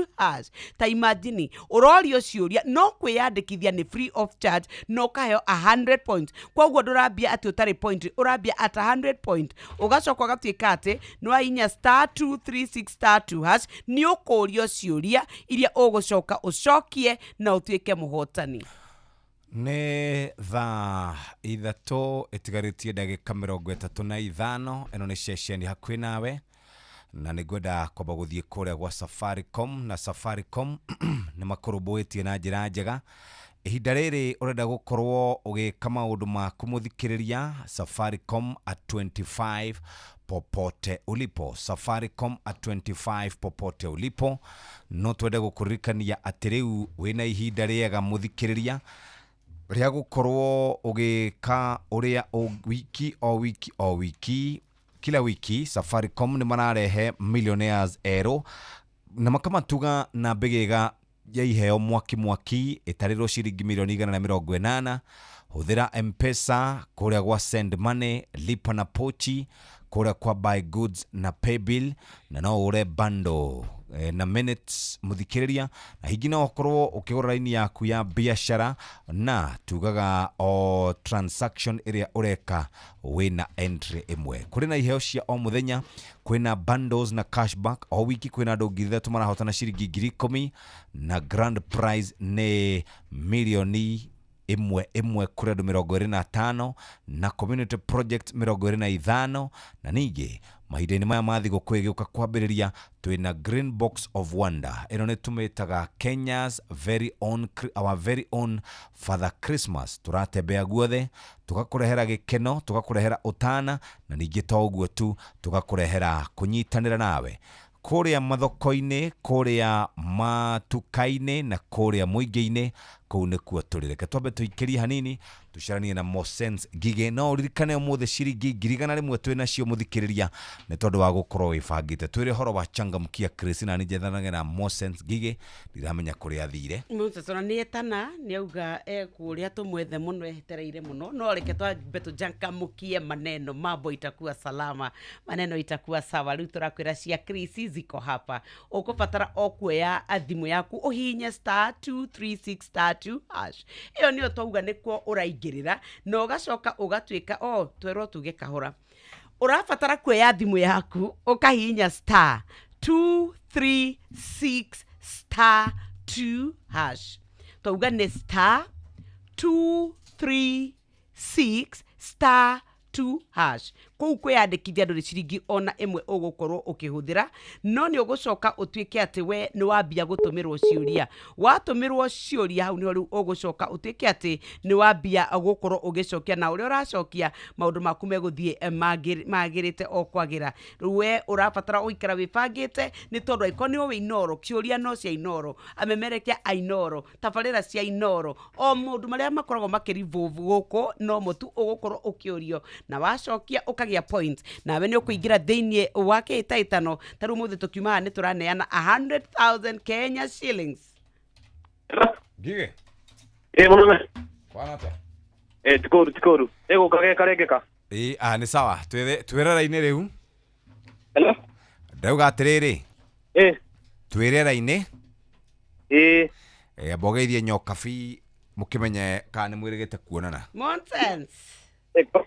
[SPEAKER 1] Ta imagine ũrorio ciũria no kwĩyandĩkithia nĩ free of charge na ũkaheo 100 points. Koguo ndũrambia atĩ ũtarĩ point, ũrambia at 100 point, ũgacoka ũgatuĩka atĩ nĩ wahihinya *236*2# nĩ ũkũrio ciũria iria ũgũcoka ũcokie na ũtuĩke mũhotani.
[SPEAKER 12] Nĩ thaa 3 ĩtigarĩtie ndagĩka 35. Ĩno nĩ ceceni hakuhĩ nawe na nĩ ngwenda kwamba gũthiĩ kũrĩa gwa Safaricom, na Safaricom nĩ makũrũmbũĩtie na njĩra njega. Ihinda rĩrĩ ũrenda gũkorwo ũgĩka maũndũ maku mũthikĩrĩria, Safaricom at 25 popote ulipo, Safaricom at 25 popote ulipo. No twende gũkũririkania atĩ rĩu wĩna ihinda rĩega mũthikĩrĩria rĩa gũkorwo ũgĩka ũrĩa wiki o wiki o wiki, kila wiki Safaricom nĩ mararehe millionaires erũ na makamatuga na mbĩgĩga ya iheo mwaki mwaki ĩtarĩrwo ciringi 180,000,000. Hũthĩra M-Pesa kũrĩa gwa send money, lipa na pochi kũrĩa kwa buy goods na paybill, na no ũgũre bundle na minutes mũthikĩrĩria, na hingi no ũkorwo ũkĩgũra raini yaku ya biacara na tugaga o transaction ĩrĩa ũreka wĩna entry ĩmwe. Kũrĩ na iheo cia o mũthenya, kwĩna bundles na cashback o wiki, kwĩna andũ 3,000 marahotana ciringi 10,000 na grand prize nĩ 1,100,000 kũrĩ andũ 25 na community project 25. Na ningĩ mahinda-inĩ maya ma thigũkũ ĩgĩũka kwambĩrĩria twĩna Green Box of Wonder. Ĩno nĩ tũmĩtaga Kenya's very own, our very own Father Christmas. Tũratembea guothe tũgakũrehera gĩkeno, tũgakũrehera ũtana, na ningĩ to ũguo tu, tũgakũrehera kũnyitanĩra nawe kũrĩa mathoko-inĩ, kũrĩa matuka-inĩ na kũrĩa mũingĩ-inĩ. Kũu nĩkuo tũrĩ. Reke twambe tũikĩrie hanini tũcaranie na Mosens Ngige. No ũririkane ũmũthĩ ciringi 100,000 twĩ nacio mũthikĩrĩria nĩ tondũ wa gũkorwo wĩbangĩte. Twĩrĩ ũhoro wa changamkia Chris na nĩ njethanage na Mosens Ngige, ndiramenya kũrĩa athire.
[SPEAKER 1] Moses ona nĩ etana nĩ auga ekũrĩa tũmwethe mũno, etereire mũno, no reke twambe tũchangamkie maneno, mambo itakuwa salama, maneno itakuwa sawa. Rĩu tũrakwĩra cia Chris ziko hapa, ũkũbatara o kuoya thimũ yaku ũhihinye *236*2#, ĩyo nĩyo twauga nĩkuo ũraingĩrĩra na ũgacoka ũgatuĩka o twerwo tuge kahora. Ũrabatara kuoya thimũ yaku ũkahihinya *236*2#, twauga nĩ *236*2#. Kũu kwĩyandĩkithia ndũrĩ ciringi ona ĩmwe ũgũkorwo ũkĩhũthĩra, no nĩ ũgũcoka ũtuĩke atĩ we nĩ wambia gũtũmĩrwo ciũria. Watũmĩrwo ciũria, hau nĩho rĩu ũgũcoka ũtuĩke atĩ nĩ wambia gũkorwo ũgĩcokia, na ũrĩa ũracokia maũndũ maku megũthiĩ magĩrĩte o kwagĩra. Rĩu we ũrabatara gũikara wĩbangĩte, nĩ tondũ angĩkorwo nĩ ũĩ Inooro, kĩũria no cia Inooro, amemerekia a Inooro, tabarĩra cia Inooro, o maũndũ marĩa makoragwo makĩrivolve gũkũ no mo tu ũgũkorwo ũkĩũrio, na wacokia ũkagĩa point, nawe nĩ ũkũingĩra thĩinĩ wa kĩhĩtahĩtano. Ta rĩu mũthĩ tũkiuma haha nĩ tũraneana 100,000 Kenya shillings.
[SPEAKER 12] Ngige.
[SPEAKER 4] Ĩ mũnene.
[SPEAKER 12] Kwana atĩa?
[SPEAKER 4] Ĩ tikoru tikoru. Ĩ gũka gekarengeka.
[SPEAKER 12] Ĩ ah nĩ sawa, twĩrera-inĩ rĩu.
[SPEAKER 4] Hello?
[SPEAKER 12] Ndauga atĩrĩrĩ.
[SPEAKER 4] Ĩ.
[SPEAKER 12] Twĩrera-inĩ.
[SPEAKER 4] Ĩ.
[SPEAKER 12] Eh, mbogeithie nyokabi mũkĩmenye kana nĩ mwĩrĩgĩte kuonana.
[SPEAKER 1] Nonsense.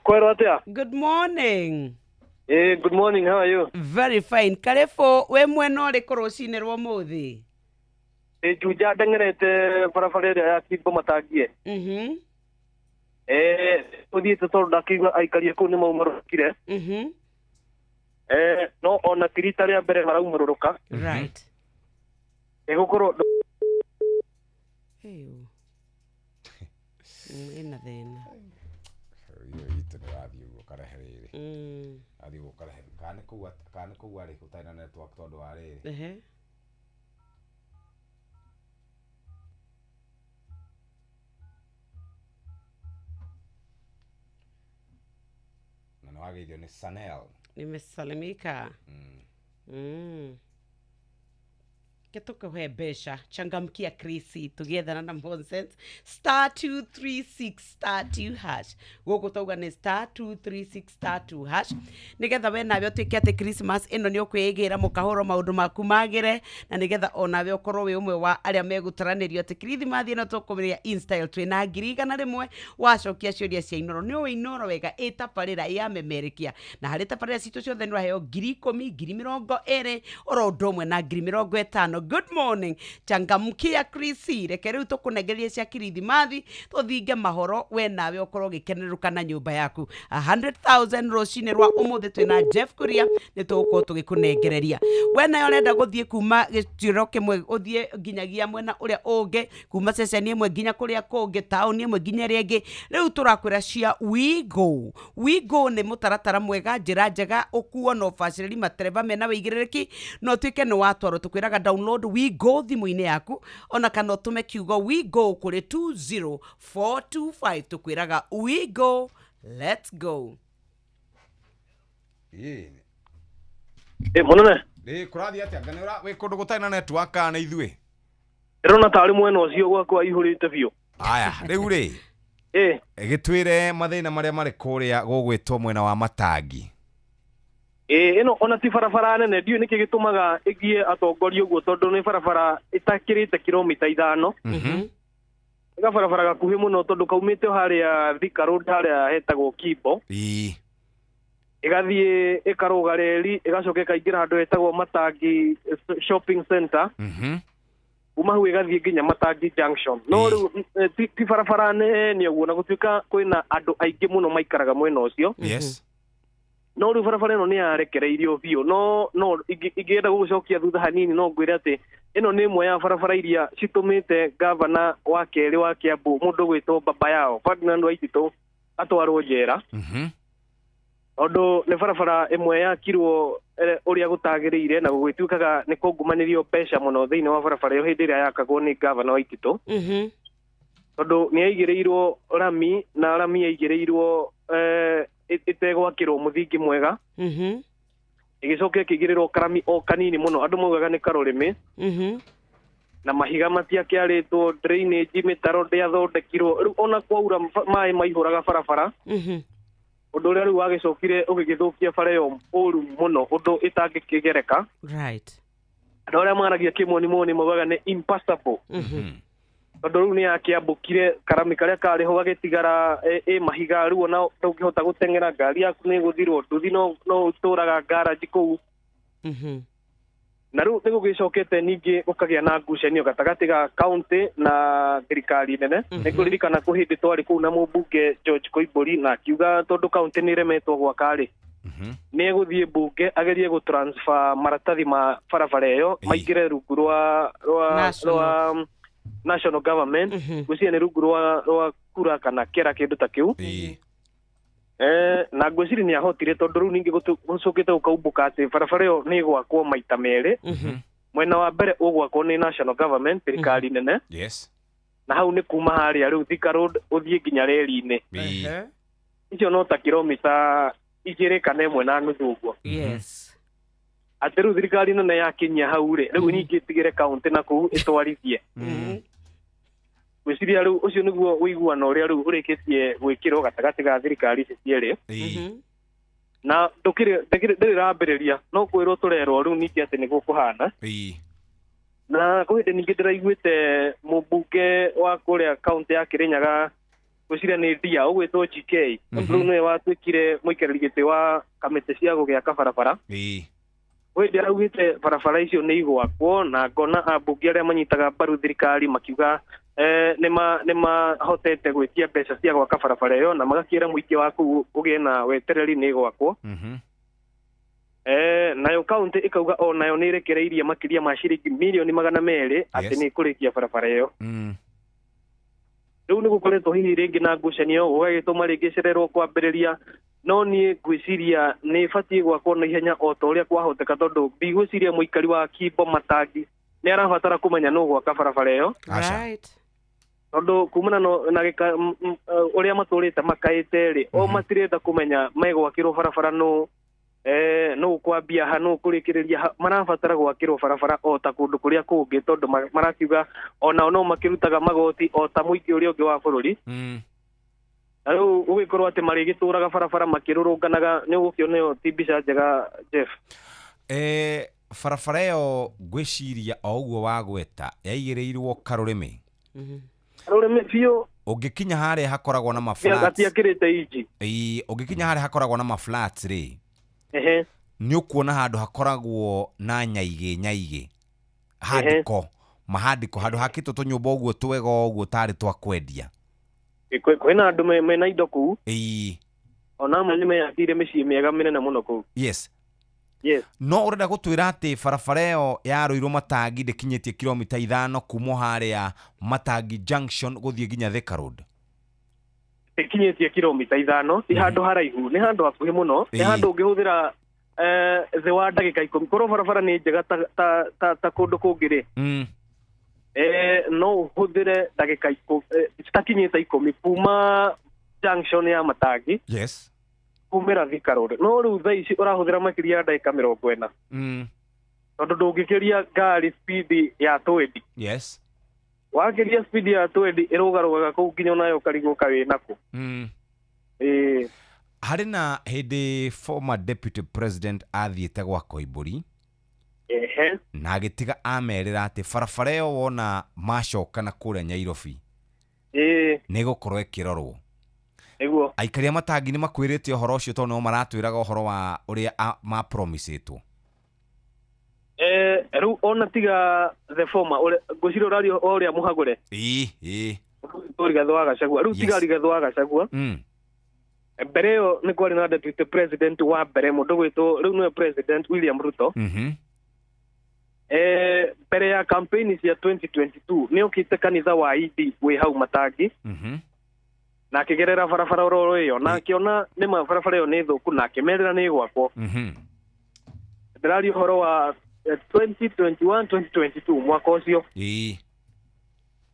[SPEAKER 4] Kwerwo atĩa?
[SPEAKER 1] Good morning.
[SPEAKER 4] Ĩ, good morning, how are you?
[SPEAKER 1] Very fine. Karibu. Wĩ mwena ũrĩkũ rũcinĩ rwa ũmũthĩ?
[SPEAKER 4] Ĩ Juja, ndeng'erete barabara ĩrĩa ya Kimbo Matangie. Ĩ ũthiĩte tondũ ndakĩigua aikaria kũu nĩ maumũrũkire. Ĩ no ona ti rita rĩa mbere maraumũrũrũka. Ĩ gũkorwo
[SPEAKER 1] Eyo. Ĩna thĩna.
[SPEAKER 12] Iyo itũ nĩ wathiĩ ũguo ũkarehe rĩrĩ. Athiĩ ũguo ũkarehe kana nĩ kũu kana nĩ kũu arĩ gũtarĩ na network tondũ wa rĩrĩ. Na nĩ wageithio nĩ Sanel.
[SPEAKER 1] Nimesalimika. Ke tukuhe mbeca. Changamkia Krisi, tugiethana na nonsense. *236*2#. Gũkũ tauga nĩ *236*2#, nĩgetha we nawe ũtuĩke atĩ Christmas ĩno nĩ ũkwĩgĩra mũkahũro, maũndũ maku magĩre, na nĩgetha onawe ũkorwo wĩ ũmwe wa arĩa megũtaranĩrio atĩ Kirithimathi ĩno tũkũmĩrĩa InStyle twĩna 100,000 wacokia ciũria cia Inoro. Nĩ ũĩ Inoro wega, ĩtabarĩra ĩyamemerekia, na harĩ tabarĩra citũ ciothe nĩ ũraheo 10,000, 20,000, oro ũndũ ũmwe na 50,000. Good morning, changamkia Krisi. Reke rĩu tũkũnengererie cia Kirithimathi, tũthinge mahoro, we nawe ũkorwo ũgĩkenerũka na nyũmba yaku. 100,000 rũcinĩ rwa ũmũthĩ twĩna Jeff Kuria, nĩ tũgũkorwo tũgĩkũnengereria. We nayo ũrenda gũthiĩ kuma gĩciro kĩmwe ũthiĩ nginyagia mwena ũrĩa ũngĩ, kuma ceceni ĩmwe nginya kũrĩa kũngĩ, taũni ĩmwe nginya ĩrĩa ĩngĩ, rĩu tũrakwĩra cia WeGo. WeGo nĩ mũtaratara mwega, njĩra njega, ũkuo na ũbacĩrĩri, matereba mena wĩigĩrĩrĩki, na ũtuĩke nĩ watwarwo. Tũkwĩraga download WeGo thimũ-inĩ yaku, ona kana ũtũme kiugo WeGo kũrĩ 20425. Tũkwĩraga WeGo, let's go.
[SPEAKER 12] Ĩ.
[SPEAKER 4] Ĩ mũnene.
[SPEAKER 12] Ĩ, kũrathiĩ atĩa? Anga nĩ wĩ kũndũ gũtarĩ na network kana nĩ ithuĩ?
[SPEAKER 4] Ndĩrona tarĩ mwena ũcio gwakwa ihũrĩte biũ.
[SPEAKER 12] Aya, rĩu rĩ.
[SPEAKER 4] Ĩ.
[SPEAKER 12] Gĩtwĩre mathĩna marĩa marĩ kũrĩa gũgwĩtwo mwena wa Matangi.
[SPEAKER 4] Ĩ ĩno ona ti barabara nene, ndiũĩ nĩkĩ gĩtũmaga ĩgie atongoria ũguo, tondũ nĩ barabara ĩtakĩrĩte kilomita 5. Nĩ gabarabara gakuhĩ mũno, tondũ kaumĩte o harĩa Thika Road, harĩa hetagwo Kimbo. Ĩgathiĩ ĩkarũga reri, ĩgacoka ĩkaingĩra handũ hetagwo Matangi Shopping Center. Kuma hau ĩgathiĩ nginya Matangi Junction. No rĩu ti barabara nene ũguo, na gũtuĩka kwĩna andũ aingĩ mũno maikaraga mwena ũcio. No rĩu barabara ĩno nĩ yarekereirio biũ, no ingĩenda gũgũcokia thutha hanini, no ngwĩre atĩ ĩno nĩ ĩmwe ya barabara iria citũmĩte gavana wa kerĩ wa Kiambu, mũndũ gwĩtwo Baba Yao Ferdinand Waititũ, atwarwo njera, tondũ nĩ barabara ĩmwe yakirwo ũrĩa gũtagĩrĩire, na gũgĩtuĩkaga nĩ kũngumanĩrio mbeca mũno thĩinĩ wa barabara ĩyo hĩndĩ ĩrĩa yakagwo nĩ gavana Waititũ, tondũ nĩ yaigĩrĩirwo rami, na rami yaigĩrĩirwo ĩtegwakĩrwo mũthingi mwega. Ĩgĩcoka ĩkĩigĩrĩrwo karami o kanini mũno, andũ maugaga nĩ karũrĩmĩ, na mahiga matiakĩarĩtwo, drainage, mĩtaro ndĩathondekirwo. Rĩu ona kwaura maĩ maihũraga barabara, ũndũ ũrĩa rĩu wagĩcokire ũgĩgĩthũkia bara ĩyo ũru mũno, ũndũ ĩtangĩkĩgereka. Andũ arĩa maragia kĩmonimoni maugaga nĩ impassable, tondũ rĩu nĩ yakĩambũkire, karami karĩa karĩ ho gagĩtigara ĩ mahiga. Rĩu ona ndũngĩhota gũteng'era, ngari yaku nĩ ĩgũthirwo, nduthi no ũtũraga ngaraji kũu. Na rĩu nĩ gũgĩcokete ningĩ gũkagĩa na ngucanio gatagatĩ ga county na thirikari nene. Nĩ ngũririkana kwĩ hĩndĩ twarĩ kũu na mũmbunge George Koimbũri, na akiuga tondũ county nĩ ĩremetwo gwaka rĩ, Nĩ egũthiĩ mbunge agerie gũ transfer maratathi ma barabara ĩyo maingĩre rungu rwa
[SPEAKER 1] National.
[SPEAKER 4] rwa national government. Ngwĩciria nĩ rungu rwa kura kana kera kĩndũ ta kĩu. Na ngwĩciria nĩ ahotire, tondũ rĩu ningĩ gũcũkĩte gũkaumbũka atĩ barabara ĩyo nĩ ĩgwakwo maita merĩ. Mwena wa mbere ũgwakwo nĩ national government, thirikari nene. Na hau nĩ kuma harĩa rĩu Thika Road ũthiĩ nginya reri-inĩ. Icio no ta kilomita 2 kana 1.5 ũguo. Atĩ rĩu thirikari nene yakinyia hau rĩ, rĩu ningĩ ĩtigĩre kaũntĩ na kũu ĩtwarithie. Ngwĩciria rĩu ũcio nĩguo ũiguano ũrĩa rĩu ũrĩkĩtie gwĩkĩrwo gatagatĩ ga thirikari ici cierĩ. Na ndũkĩrĩ ndĩrĩ rambĩrĩria, no kwĩrwo tũrerwo rĩu ningĩ atĩ nĩguo kũhana. Na kwĩ hĩndĩ ningĩ ndĩraiguĩte mũmbunge wa kũrĩa kaũntĩ ya Kĩrĩnyaga, ngwĩciria nĩ Ndia, ũgwĩtwo GK, tondũ rĩu nĩwe watuĩkire mũikarĩri gĩtĩ wa kamĩtĩ cia gũgĩaka barabara. Kwĩ hĩndĩ araugĩte barabara icio nĩ igwakwo, na ngona ambunge arĩa manyitaga mbaru thirikari makiuga nĩ mahotete gwĩtia mbeca cia gwaka barabara ĩyo, na magakĩra mũingĩ wa kũu ũgĩe na wetereri nĩ ĩgwakwo. Nayo kaũntĩ ĩkauga o nayo nĩ ĩrekereirie makĩria ma ciringi mirioni 200 atĩ nĩ ĩkũrĩkia barabara ĩyo. Rĩu nĩ gũkoretwo hihi rĩngĩ na ngucanio, gũgagĩtũma rĩngĩ ĩcererwo kwambĩrĩria, no niĩ ngwĩciria nĩ ĩbatiĩ gwakwo na ihenya o ta ũrĩa kwahoteka, tondũ ndigwĩciria mũikari wa Kimbo Matangi nĩ arabatara kũmenya nũ gwaka barabara ĩyo. Tondũ kumana na gĩka ũrĩa matũrĩte makaĩte rĩ, o matirenda kũmenya megwakĩrwo barabara nũ, nũ kwambia ha, nũ kũrĩkĩrĩria ha. Marabatara gwakĩrwo barabara o ta kũndũ kũrĩa kũngĩ, tondũ marakiuga onao no makĩrutaga magoti o ta mũingĩ ũrĩa ũngĩ wa bũrũri. Na rĩu gũgĩkorwo atĩ marĩgĩtũraga barabara makĩrũrũnganaga, nĩ ũgũkĩona ĩyo ti mbica njega, Jeff.
[SPEAKER 12] Barabara ĩyo ngwĩciria o ũguo wagweta yaigĩrĩirwo karũrĩmĩ.
[SPEAKER 4] Karũrĩmĩ biũ.
[SPEAKER 12] Ũngĩkinya harĩa hakoragwo na maflats.
[SPEAKER 4] Gatiakĩrĩte inji.
[SPEAKER 12] Ĩĩ, ũngĩkinya harĩa hakoragwo na maflats rĩ, nĩ ũkuona handũ hakoragwo na nyaigĩ nyaigĩ, handĩko mahandĩko, handũ hakĩtwo tũnyũmba ũguo twega ũguo tarĩ twa kwendia.
[SPEAKER 4] Kwĩna andũ mena indo kũu. Ona amwe nĩ meyakĩire mĩciĩ mĩega mĩnene mũno kũu.
[SPEAKER 12] No ũrenda gũtwĩra atĩ barabara ĩyo ya Rũirũ Matangi ndĩkinyĩtie kilomita 5 kuma harĩa Matangi Junction gũthiĩ nginya Thika Road?
[SPEAKER 4] Ĩkinyĩtie kilomita 5, ti handũ haraihu, nĩ handũ hakuhĩ mũno, nĩ handũ ũngĩhũthĩra thĩ wa ndagĩka 10, korwo barabara nĩ njega ta kũndũ kũngĩ rĩ. No ũhũthĩre ndagĩka citakinyĩte 10 kuma junction ya Matangi kumĩra Thika Road, no rĩu thaa ici ũrahũthĩra makĩria ya ndagĩka 40, tondũ ndũngĩkĩria ngari speed ya 20. Wakĩria speed ya 20 ĩrũgarũgaga kũu nginya onayo ũkarigwo wĩ nakũ. Ĩĩ.
[SPEAKER 12] Harĩ na hĩndĩ former deputy president athiĩte gwa Koimbũri na agĩtiga amerĩra atĩ barabara ĩyo wona macoka na kũrĩa Nyairobi nĩ ĩgũkorwo ĩkĩrorwo. Aikari a Matangi nĩ makwĩrĩte ũhoro ũcio, tondũ nĩo maratwĩraga ũhoro wa ũrĩa mapromisĩtwo.
[SPEAKER 4] Rĩu ona tiga the former ngwĩciria ũraria o ũrĩa mũhagũre.
[SPEAKER 12] Ĩĩ ĩĩ.
[SPEAKER 4] Rigathĩ wa Gachagua rĩu, tiga Rigathĩ wa Gachagua. Mbere ĩyo nĩ kwarĩ na deputy president wa mbere, mũndũ gwĩtwo rĩu nĩwe president William Ruto. Mbere ya campaign cia 2022 nĩ okĩte kanitha wa ED wĩ hau Matangi, na akĩgerera barabara oro ĩyo na akĩona nĩma barabara ĩyo nĩ thũku, na akĩmerĩra nĩ ĩgwakwo. Ndĩraria ũhoro wa 2021 2022, mwaka ũcio.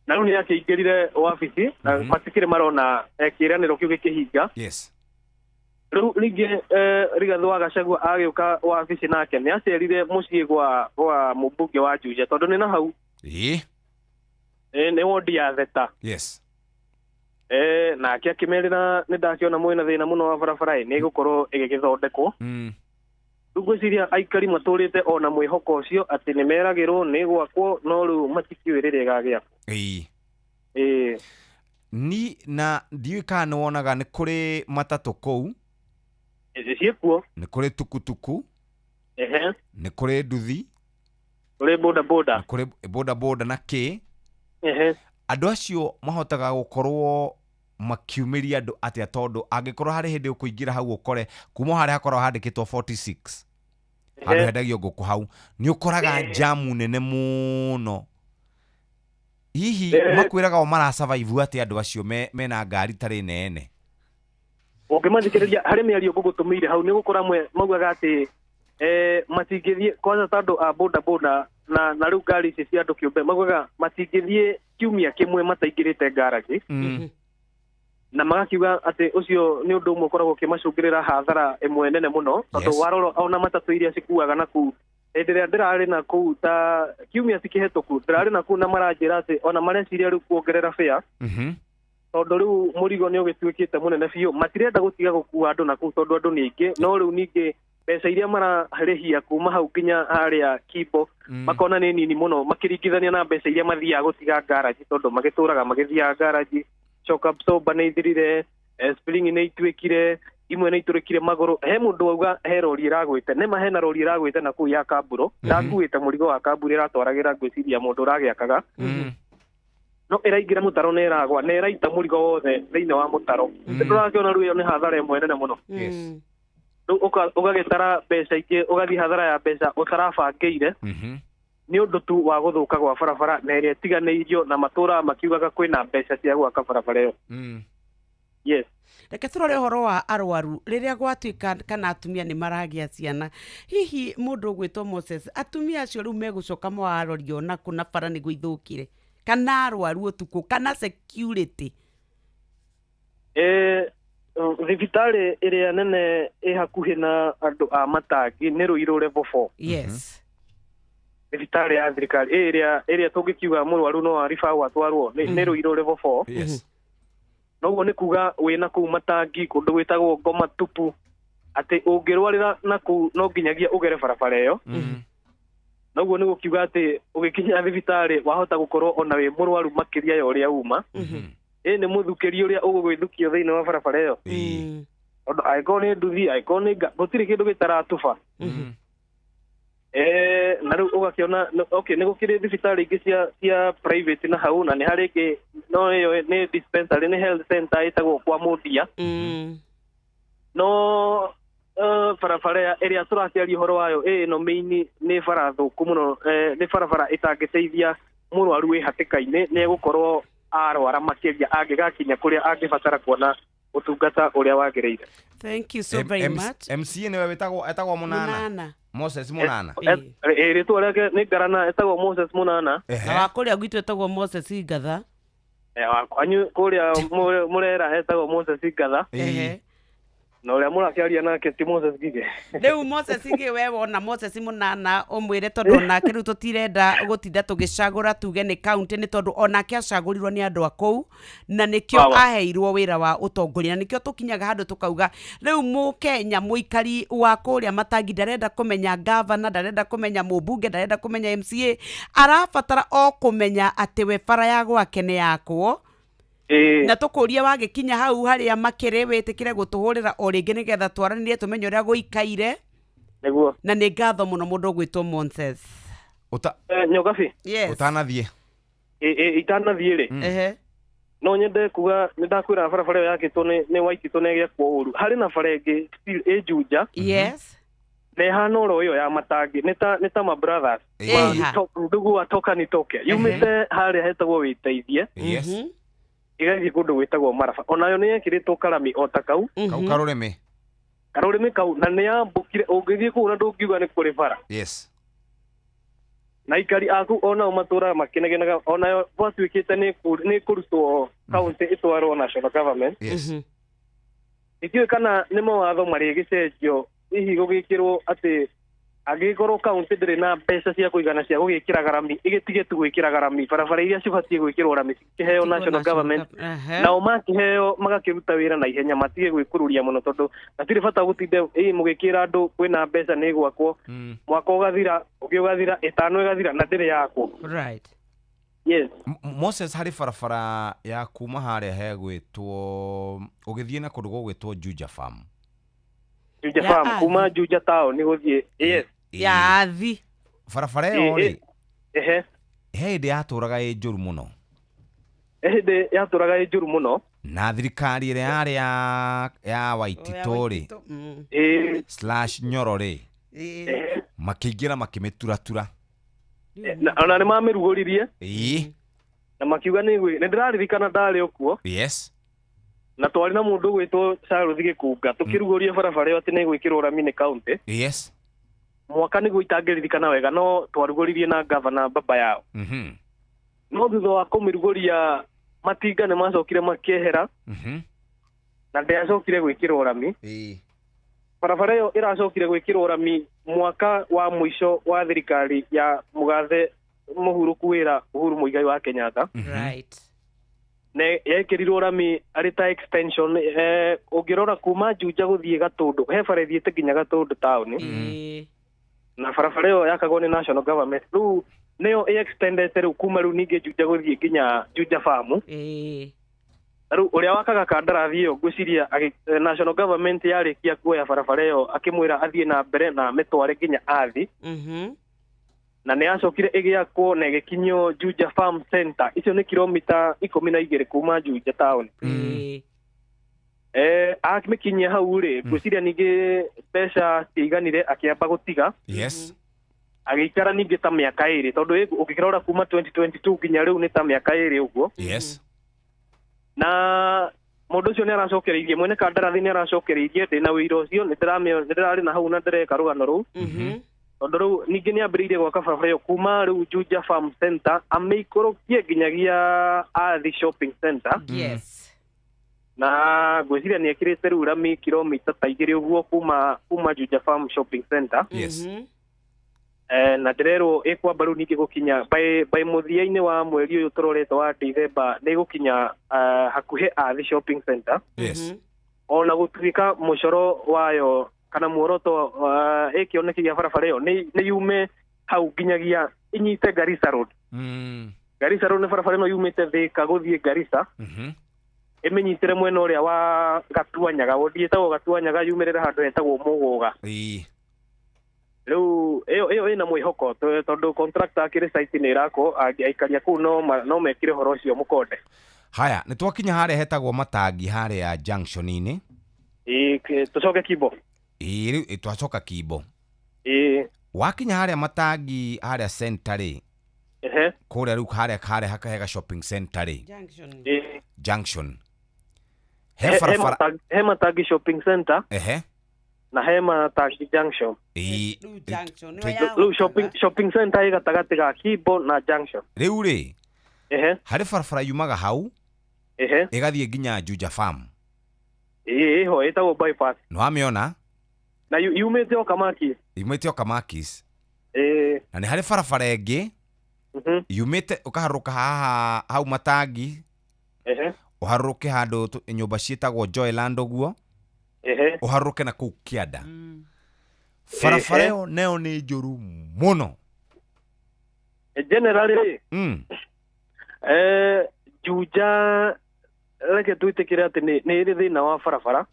[SPEAKER 4] Na rĩu nĩ akĩingĩrire wabici na matikĩrĩ marona kĩĩranĩro kĩu gĩkĩhinga. Rĩu rĩngĩ Rigathĩ wa Gachagua agĩũka wabici nake nĩ acerire mũciĩ gwa mũmbunge wa Juja, tondũ nĩ na hau. Nĩ wondi ya Theta. Nake akĩmerĩra nĩ ndakĩona mwĩna thĩna mũno wa barabara ĩ, nĩ ĩgũkorwo ĩgĩgĩthondekwo. Rĩu ngwĩciria aikari matũrĩte ona mwĩhoko ũcio atĩ nĩ meragĩrwo nĩ gwakwo, no rĩu matikĩũĩ rĩrĩa ĩgagĩakwo. Ĩĩ.
[SPEAKER 12] Ni na ndiũĩ kana nĩ wonaga nĩ kũrĩ matatũ kũu.
[SPEAKER 4] Ciĩkuo.
[SPEAKER 12] Nĩ kũrĩ tukutuku. Nĩ kũrĩ nduthi.
[SPEAKER 4] Kũrĩ boda boda.
[SPEAKER 12] Nĩ kũrĩ boda boda na kĩ. Andũ acio mahotaga gũkorwo Makiumĩria andũ atĩa, tondũ angĩkorwo harĩ hĩndĩ ũkũingĩra hau ũkore kuma harĩa hakoragwo handĩkĩtwo 46 handũ hendagio ngũkũ, hau nĩ ũkoraga jamu nene mũno. Hihi makwĩraga o marasurvive atĩa andũ acio mena ngari tarĩ nene?
[SPEAKER 4] Ũngĩmathikĩrĩria harĩ mĩario ngũgũtũmĩire hau, nĩ gũkora amwe maugaga atĩ matingĩthiĩ kwanza tondũ a boda boda na rĩu ngari ici cia andũ kĩũmbe, maugaga matingĩthiĩ kiumia kĩmwe mataingĩrĩte ngaraji, na magakiuga atĩ ũcio nĩ ũndũ ũmwe ũkoragwo ũkĩmacũngĩrĩra hathara ĩmwe nene mũno, tondũ warora ona matatũ iria cikuaga na kũu, hĩndĩ ĩrĩa ndĩrarĩ na kũu ta kiumia cikĩhetũku ndĩrarĩ na kũu, na maranjĩra atĩ ona mareciria rĩu kuongerera fare, tondũ rĩu mũrigo nĩ ũgĩtuĩkĩte mũnene biũ. Matirenda gũtiga gũkua andũ na kũu tondũ andũ nĩ aingĩ, no rĩu ningĩ mbeca iria mararĩhia kuma hau nginya harĩa Kimbo makona nĩ nini mũno makĩringithania na mbeca iria mathiaga gũtiga ngaraji, tondũ magĩtũraga magĩthiaga ngaraji. Shock absorber nĩ ithirire, spring nĩ ituĩkire, imwe nĩ itũrĩkire magũrũ. He mũndũ wauga he rori ĩragwĩte, nĩma hena rori ĩragwĩte na kũu ya kamburo, ndakuĩte mũrigo wa kamburo, ĩratwaragĩra ngwĩciria mũndũ ũragĩakaga, no ĩraingĩra mũtaro na ĩragwa na ĩraita mũrigo wothe thĩinĩ wa mũtaro. Ndũrakĩona rĩu ĩyo nĩ hathara ĩmwe nene mũno. Rĩu ũgagĩtara mbeca ingĩ, ũgathiĩ hathara ya mbeca ũtarabangĩire nĩ ũndũ tu wa gũthũka gwa barabara na ĩrĩa ĩtiganĩirio, na matũra makiugaga kwĩna mbeca cia gwaka barabara ĩyo. Yes.
[SPEAKER 1] Reke tũrore ũhoro wa arwaru rĩrĩa gwatuĩka kana atumia nĩ maragĩa ciana. Hihi mũndũ ũgwĩtwo Moses, atumia acio rĩu megũcoka mawarorio nakũ na bara nĩguo ithũkire, kana arwaru ũtukũ, kana security?
[SPEAKER 4] Thibitarĩ ĩrĩa nene ĩ hakuhĩ na andũ a Matangi nĩ Ruiru level 4. Thibitarĩ ya thirikari ĩrĩa tũngĩkiuga mũrwaru no aribagwo atwarwo nĩ Ruiru level 4. Noguo nĩ kuga wĩna kũu Matangi kũndũ gwĩtagwo Ngoma Tupu, atĩ ũngĩrwarĩra na kũu no nginyagia ũgere barabara ĩyo. Noguo nĩ gũkiuga atĩ ũgĩkinya thibitarĩ wahota gũkorwo ona wĩ mũrwaru makĩria ya ũrĩa uma. Ĩ nĩ mũthukĩri ũrĩa ũgũgwĩthukio thĩinĩ wa barabara ĩyo, tondũ angĩkorwo nĩ nduthi, angĩkorwo nĩ gũtirĩ kĩndũ gĩtaratuba. Na rĩu ũgakĩona okay, nĩ gũkĩrĩ thibitarĩ ingĩ cia private na hau, na nĩ harĩ ĩngĩ, no ĩyo nĩ dispensary, nĩ health center ĩtagwo kwa Mũndia. No barabara ĩrĩa tũrakĩaria ũhoro wayo ĩno main nĩ bara thũku mũno, nĩ barabara ĩtangĩteithia mũrwaru wĩ hatĩka-inĩ, nĩ egũkorwo arwara makĩria angĩgakinya kũrĩa angĩbatara kuona ũtungata ũrĩa wagĩrĩire.
[SPEAKER 1] Thank you so very much.
[SPEAKER 12] MCA nĩwe wĩtagwo etagwo Munana.
[SPEAKER 1] Munana.
[SPEAKER 12] Moses Munana.
[SPEAKER 4] Rĩtwa rĩake nĩ Ngarana, etagwo Moses Munana.
[SPEAKER 1] Na wa kũrĩa gwitũ etagwo Moses Ngatha.
[SPEAKER 4] Wa kwanyu kũrĩa mũrera etagwo Moses Ngatha. Na ũrĩa mũrakĩaria nake ti Moses Ngige.
[SPEAKER 1] Rĩu Moses Ngige, we wona Moses Munana ũmwĩre, tondũ onake rĩu tũtirenda gũtinda tũgĩcagũra tuge nĩ county, nĩ tondũ onake acagũrirwo nĩ andũ a kũu na nĩkĩo aheirwo wĩra wa ũtongoria, na nĩkĩo tũkinyaga handũ tũkauga rĩu mũkenya mũikari wa kũrĩa Matangi ndarenda kũmenya gavana, ndarenda kũmenya mũmbunge, ndarenda kũmenya MCA, arabatara o kũmenya atĩ we bara ya gwake nĩ yakwo. Na tũkũria wagĩkinya hau harĩa makĩrĩ wĩtĩkĩre gũtũhũrĩra o rĩngĩ nĩgetha twaranĩrie tũmenye ũrĩa gũikaire.
[SPEAKER 4] Nĩguo.
[SPEAKER 1] Na nĩ ngatho mũno mũndũ ũgwĩtwo Moses.
[SPEAKER 4] Nyogabi.
[SPEAKER 1] Yes.
[SPEAKER 12] Ũtanathiĩ.
[SPEAKER 4] Itanathiĩ rĩ. No nyende kuga nĩ ndakwĩra barabara ĩyo yakĩtwo nĩ Waititũ na ĩgĩakwo ũru. Harĩ na bara ĩngĩ still ĩ Juja. Na ĩhana oro ĩyo ya Matangi, nĩ ta ma brothers. Ndugu wa toka nitoke. Yumĩte harĩa hetagwo Wĩteithie. Ĩgathiĩ kũndũ gwĩtagwo Maraba. Onayo nĩ yekĩrĩtwo karami o ta kau.
[SPEAKER 12] Kau karũrĩmĩ.
[SPEAKER 4] Karũrĩmĩ kau, na nĩ yambũkire, ũngĩthiĩ kũu na ndũngiuga nĩ kũrĩ bara. Na aikari aku onao matũraga makĩnegenaga, onayo gwatuĩkĩte nĩ kũrutwo county ĩtwarwo national government. Itiũĩ kana nĩ mawatho marĩgĩcenjio, hihi gũgĩkĩrwo atĩ angĩgĩkorwo county ndĩrĩ na mbeca cia kũigana cia gũgĩkĩra garami, ĩgĩtige tu gwĩkĩra garami, barabara iria cibatiĩ gwĩkĩrwo rami cikĩheo national government, nao makĩheo magakĩruta wĩra na ihenya, matige gwĩkururia mũno, tondũ hatirĩ bata gũtinde mũgĩkĩra andũ kwĩna mbeca nĩ gwakwo, mwaka ũgathira, ũngĩ ũgathira, ĩtano ĩgathira na ndĩrĩ yakwo. Yes.
[SPEAKER 12] Moses, harĩ barabara ya kuma harĩa hegwĩtwo ũgĩthiĩ na kũndũ gũgwĩtwo Juja Farm.
[SPEAKER 4] Juja Farm, kuma Juja town nĩ gũthiĩ. Yes.
[SPEAKER 1] Ya athi.
[SPEAKER 12] Barabara ĩyo rĩ, he hĩndĩ yatũraga ĩ njũru mũno.
[SPEAKER 4] Hĩndĩ yatũraga ĩ njũru mũno.
[SPEAKER 12] Na thirikari ĩrĩa yarĩ ya Waititũ rĩ, slash Nyoro rĩ, makĩingĩra makĩmĩturatura.
[SPEAKER 4] Ona nĩ mamĩrugũririe. Na makiuga nĩ nĩ ndĩraririkana ndarĩ o kuo. Na twarĩ na mũndũ ũgwĩtwo Charles Gĩkunga tũkĩrugũria barabara ĩyo atĩ nĩ ĩgwĩkĩrwo rami nĩ county. Mwaka nĩguo itangĩririkana wega, no twarugũririe na gavana baba yao. No thutha wa kũmĩrugũria matinga nĩ macokire makĩehera. Na ndĩacokire gwĩkĩrwo rami. Barabara ĩyo ĩracokire gwĩkĩrwo rami mwaka wa mũico wa thirikari ya mũgathe mũhurũku wĩra Uhuru Muigai wa Kenyatta. Ne yekĩrirwo rami arĩ ta extension, ũngĩrora kuma Juja gũthiĩ Gatũndũ, he bara ĩthiĩte nginya Gatũndũ taũni. Na barabara ĩyo yakagwo nĩ national government, rĩu nĩyo ĩ-extendete rĩu kuma rĩu ningĩ Juja gũthiĩ nginya Juja farm. Rĩu ũrĩa wakaga kandarathi ĩyo ngwĩciria national government yarĩkia kuoya barabara ĩyo akĩmwĩra athiĩ na mbere na amĩtware nginya Athi. Na nĩ yacokire ĩgĩakwo na ĩgĩkinyio Juja Farm Center, icio nĩ kilomita 12 kuma Juja town. Amĩkinyia hau rĩ, ngwĩciria ningĩ mbeca citiaiganire akĩamba gũtiga. Agĩikara ningĩ ta mĩaka 2, tondũ ũngĩkĩrora kuma 2022 nginya rĩu nĩ ta mĩaka 2 ũguo. Na mũndũ ũcio nĩ aracokereirie, mwene kandarathi nĩ aracokereirie, ndĩna wĩira ũcio, nĩ ndĩrarĩ na hau na ndĩreka rũgano rũu. Tondũ rĩu ningĩ nĩ ambĩrĩirie gwaka barabara ĩyo kuma rĩu Juja Farm Center amĩikũrũkie nginyagia Athi Shopping Center. Na ngwĩciria nĩ ekĩrĩte rĩu rami kilomita ta 2 ũguo kuma Juja Farm Shopping Center. Na ndĩrerwo ĩkwamba rĩu ningĩ gũkinya by mũthia-inĩ wa mweri ũyũ tũrorete wa December nĩ ĩgũkinya hakuhĩ Athi Shopping Center. Ona gũtuĩka mũcoro wayo kana muoroto ĩkĩoneki gĩa barabara ĩyo nĩ yume hau nginyagia inyite Garissa Road. Garissa Road nĩ barabara ĩno yumĩte Thika gũthiĩ Garissa. Ĩmĩnyitĩre mwena ũrĩa wa Gatuanyaga, wodi ĩtagwo Gatuanyaga, yumĩrĩre handũ hetagwo Mũgũga. Rĩu ĩyo ĩna mwĩhoko tondũ contractor akĩrĩ site nĩ ĩrakwo, aikaria kũu no mekire ũhoro ũcio mũkonde.
[SPEAKER 12] Haya, nĩ twakinya harĩa hetagwo Matangi harĩa junction-inĩ.
[SPEAKER 4] Tũcoke Kimbo.
[SPEAKER 12] Rĩu twacoka Kimbo. Wakinya harĩa Matangi harĩa center rĩ, kũrĩa rĩu harĩa hakahega shopping center rĩ, junction. He barabara
[SPEAKER 4] he Matangi shopping center. Na he Matangi junction. Rĩu shopping center ĩ gatagatĩ ga Kimbo na junction.
[SPEAKER 12] Rĩu rĩ, harĩ barabara yumaga hau, ĩgathiĩ nginya Juja Farm.
[SPEAKER 4] Ĩho ĩtagwo bypass.
[SPEAKER 12] Nĩ wamĩona?
[SPEAKER 4] Na yumĩte o Kamakis.
[SPEAKER 12] Yumĩte o Kamakis. Na nĩ harĩ barabara ĩngĩ yumĩte ũkaharũrũka haha hau Matangi, ũharũrũke handũ nyũmba ciĩtagwo Joyland ũguo, ũharũrũke na kũu kĩanda. Barabara ĩyo nayo nĩ njũru mũno.
[SPEAKER 4] Generally Juja reke twĩtĩkĩre atĩ nĩ ĩrĩ thĩna wa barabara.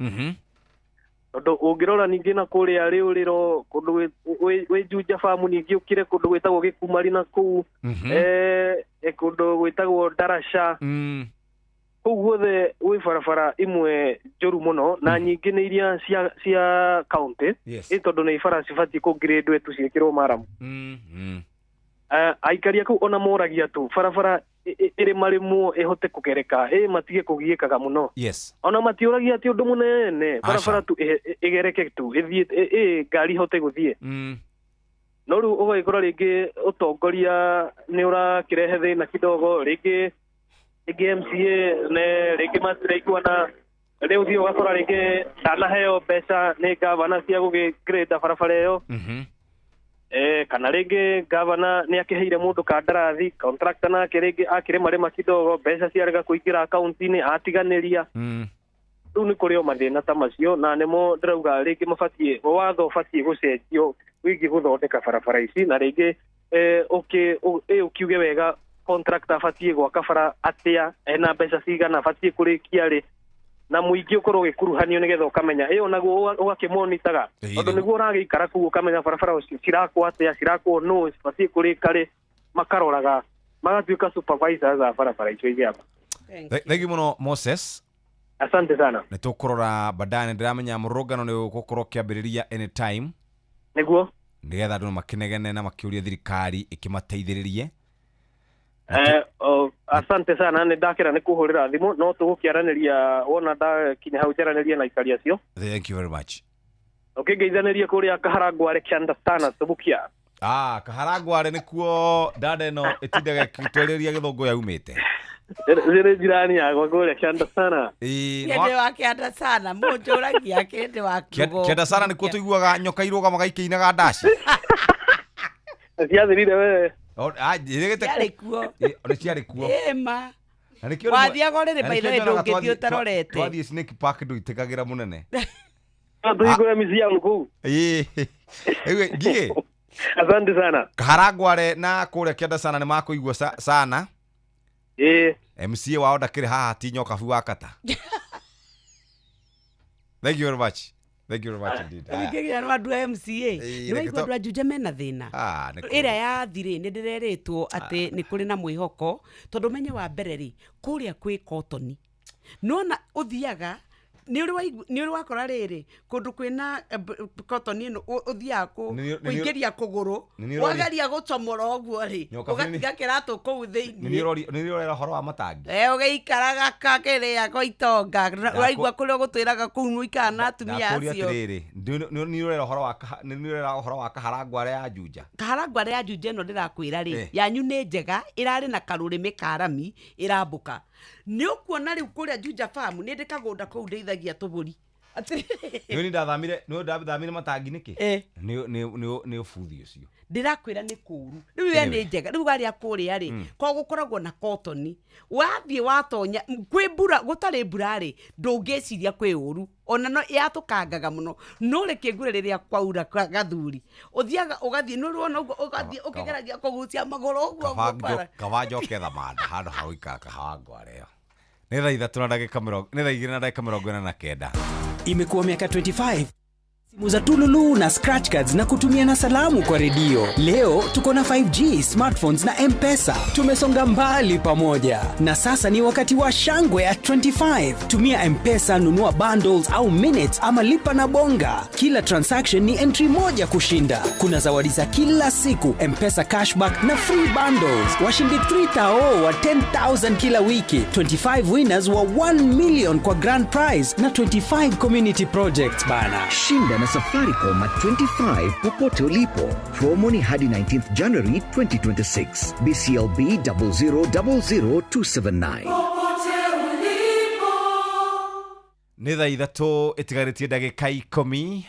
[SPEAKER 4] Tondũ ũngĩrora ningĩ na kũrĩa rĩũrĩro kũndũ wĩ Juja Farm, ningĩ ũkire kũndũ gwĩtagwo Gĩkumari na kũu, kũndũ gwĩtagwo Darasha. Kũu guothe gwĩ barabara imwe njũru mũno, na nyingĩ nĩ iria cia county, ĩ tondũ nĩ bara cibatiĩ kũ-grade tu ciĩkĩrwo maramu. Aikaria kũu ona moragia tu barabara ĩrĩ marĩmwo ĩhote kũgereka, matige kũgiĩkaga mũno. Ona matiũragia atĩ ũndũ mũnene, barabara tu ĩgereke tu ĩthiĩ, ngari ihote gũthiĩ. No rĩu ũgagĩkora rĩngĩ ũtongoria nĩ ũrakĩrehe thĩna kidogo, rĩngĩ MCA ne rĩngĩ matiraiguana, rĩu ũthiĩ ũgakora rĩngĩ ndanaheo mbeca nĩ gavana cia gũgĩ-grade barabara ĩyo. Kana rĩngĩ gavana nĩ akĩheire mũndũ kandarathi, contractor nake rĩngĩ akĩrĩmarĩma kidogo, mbeca ciarega kũingĩra akaunti-inĩ atiganĩria. Rĩu nĩ kũrĩ o mathĩna ta macio, na nĩmo ndĩrauga rĩngĩ mabatiĩ, watho ũbatiĩ gũcenjio wĩgiĩ gũthondeka barabara ici, na rĩngĩ ũkiuge wega contractor abatiĩ gwaka bara atĩa, ena mbeca cigana, abatiĩ kũrĩkia rĩ, na mũingĩ ũkorwo ũgĩkuruhanio nĩgetha ũkamenya ĩyo naguo ũgakĩmonitaga, tondũ nĩguo ũragĩikara kũu ũkamenya barabara cirakwo atĩa, cirakwo nũ, cibatiĩ kũrĩka rĩ, makaroraga magatuĩka supervisors a barabara icio igĩakwo.
[SPEAKER 12] Thengi mũno Moses.
[SPEAKER 4] Asante sana.
[SPEAKER 12] Nĩ tũkũrora baadaye, nĩ ndĩramenya mũrũrũngano nĩ ũgũkorwo ũkĩambĩrĩria anytime.
[SPEAKER 4] Nĩguo.
[SPEAKER 12] Nĩgetha andũ makĩnegene na makĩũria thirikari ĩkĩmateithĩrĩrie.
[SPEAKER 4] Asante sana, nĩ ndakĩra nĩ kũhũrĩra thimũ, no tũgũkĩaranĩria wona ndakinya hau njaranĩrie na aikari acio.
[SPEAKER 12] Thank you very much.
[SPEAKER 4] Ũkĩngeithanĩria kũrĩa Kaharangware Kĩanda sana Tũbukia.
[SPEAKER 12] Ah, Kaharangware nĩkuo dada ĩno ĩtindaga ĩgĩtwarĩria gĩthũngũ yaumĩte.
[SPEAKER 4] Nĩ jirani yakwa kũrĩa Kĩanda sana.
[SPEAKER 12] Ĩĩ,
[SPEAKER 1] Kĩndĩ wa kĩanda sana mũnjũragia kĩndĩ wa kiugo.
[SPEAKER 12] Kĩanda sana nĩkuo tũiguaga nyoka irũgamaga ikĩinaga ndaci.
[SPEAKER 4] Ciathirire we.
[SPEAKER 12] Njĩrĩgĩte
[SPEAKER 1] Ciarĩ kuo.
[SPEAKER 12] Nĩ ciarĩ kuo.
[SPEAKER 1] Ĩma.
[SPEAKER 12] Na nĩkĩo rĩmwe-
[SPEAKER 1] Wathiaga ũrĩrĩ
[SPEAKER 12] na
[SPEAKER 1] by the
[SPEAKER 12] nĩkĩo
[SPEAKER 1] way
[SPEAKER 12] nyonaga
[SPEAKER 1] ndũngĩthiĩ ũtarorete.
[SPEAKER 12] twathiĩ Snake Park ndũitĩkagĩra mũnene.
[SPEAKER 4] Tũhingũre museum kũu.
[SPEAKER 12] Ĩĩ. Ĩĩ, Ngigĩ.
[SPEAKER 4] Asante sana.
[SPEAKER 12] Kaharangware na kũrĩa Kĩanda sana nĩ makũigua sana.
[SPEAKER 4] Ĩĩ.
[SPEAKER 12] MCA wao ndakĩrĩ haha ti nyokabu wa kata. Thank you very much. Thank you very much indeed. Haya.
[SPEAKER 1] Ningĩgĩa no andũ a MCA.
[SPEAKER 12] Ĩĩ,
[SPEAKER 1] Nĩ
[SPEAKER 12] reke
[SPEAKER 1] waigua andũ a Juja mena thĩna.
[SPEAKER 12] Ah, nĩ
[SPEAKER 1] Ĩrĩa yathirĩ nĩ ndĩrerĩtwo atĩ nĩ kũrĩ na mwĩhoko tondũ menye wa mbere rĩ kũrĩa kwĩ kotoni nona ũthiaga nĩ ũrĩ waigua- nĩ ũrĩ wakora rĩrĩ kũndũ kwĩna kotoni ĩno ũthiaga kũingĩria kũgũrũ
[SPEAKER 12] Nĩ niĩ ũroria-
[SPEAKER 1] wageria gũcomora ũguo rĩ
[SPEAKER 12] Nyoka nĩ-
[SPEAKER 1] ũgatiga kĩratũ kũu
[SPEAKER 12] Nĩ
[SPEAKER 1] thĩinĩ
[SPEAKER 12] niĩ ũrera ũhoro wa matangi.
[SPEAKER 1] Ũgĩikaraga kakĩrĩa kwa itonga ũraigua kũrĩa ũgũtwĩraga kũu mũikara na atumia
[SPEAKER 12] Ndakũria
[SPEAKER 1] acio.
[SPEAKER 12] atĩrĩrĩ, nĩ ũrera ũhoro wa nĩ ũrera ũhoro wa Kaharangware ya Juja.
[SPEAKER 1] Kaharangware ya Juja ĩno ndĩrakwĩra rĩ yanyu nĩ njega ĩrarĩ na karũrĩmĩ ka rami ĩrambũka nĩ ũkuona rĩu kũrĩa Juja farm nĩ ndĩ kagũnda kũu ndĩithagia tũbũri. Atĩrĩrĩ.
[SPEAKER 12] Nĩ ũĩ ndathamire, nĩ ũĩ ndathamire matangi nĩkĩ? Nĩ nĩ nĩ nĩ ũbuthi ũcio.
[SPEAKER 1] Ndĩrakwĩra nĩ kũũru rĩu we
[SPEAKER 12] Anyway.
[SPEAKER 1] nĩ njega rĩu arĩa kũrĩa rĩ ko gũkoragwo na kotoni wathiĩ watonya kwĩ mbura gũtarĩ mbura rĩ ndũngĩciria kwĩ ũru ona no yatũkangaga mũno no reke ngure rĩrĩa kwaura gathuri ũthiaga ũgathiĩ nĩ ũrona ũguo ũgathiĩ ũkĩgeragia kũgucia magũrũ ũguo
[SPEAKER 12] Kaba
[SPEAKER 1] ũguo bara.
[SPEAKER 12] kaba njoke thamanda handũ ha gũikara Kaharangware ĩyo. Nĩ thaa ithatũ na ndagĩka mĩrongo nĩ thaa igĩrĩ na ndagĩka 49.
[SPEAKER 14] Imekuwa miaka 25 simu za tululu na scratch cards na kutumia na salamu kwa redio. Leo tuko na 5G smartphones na M-Pesa. Tumesonga mbali pamoja, na sasa ni wakati wa shangwe ya 25. Tumia M-Pesa, nunua bundles au minutes ama lipa na bonga. Kila transaction ni entry moja kushinda. Kuna zawadi za kila siku, M-Pesa cashback na free bundles. Washindi 3000 wa 10,000 kila wiki, 25 winners wa 1 million kwa grand prize na 25 community projects bana.
[SPEAKER 15] Shinda na Safaricom at 25 popote ulipo. Promo ni hadi 19th January 2026. BCLB 0000279.
[SPEAKER 12] Nĩ thaa ithatũ ĩtigarĩtie ndagĩka 10.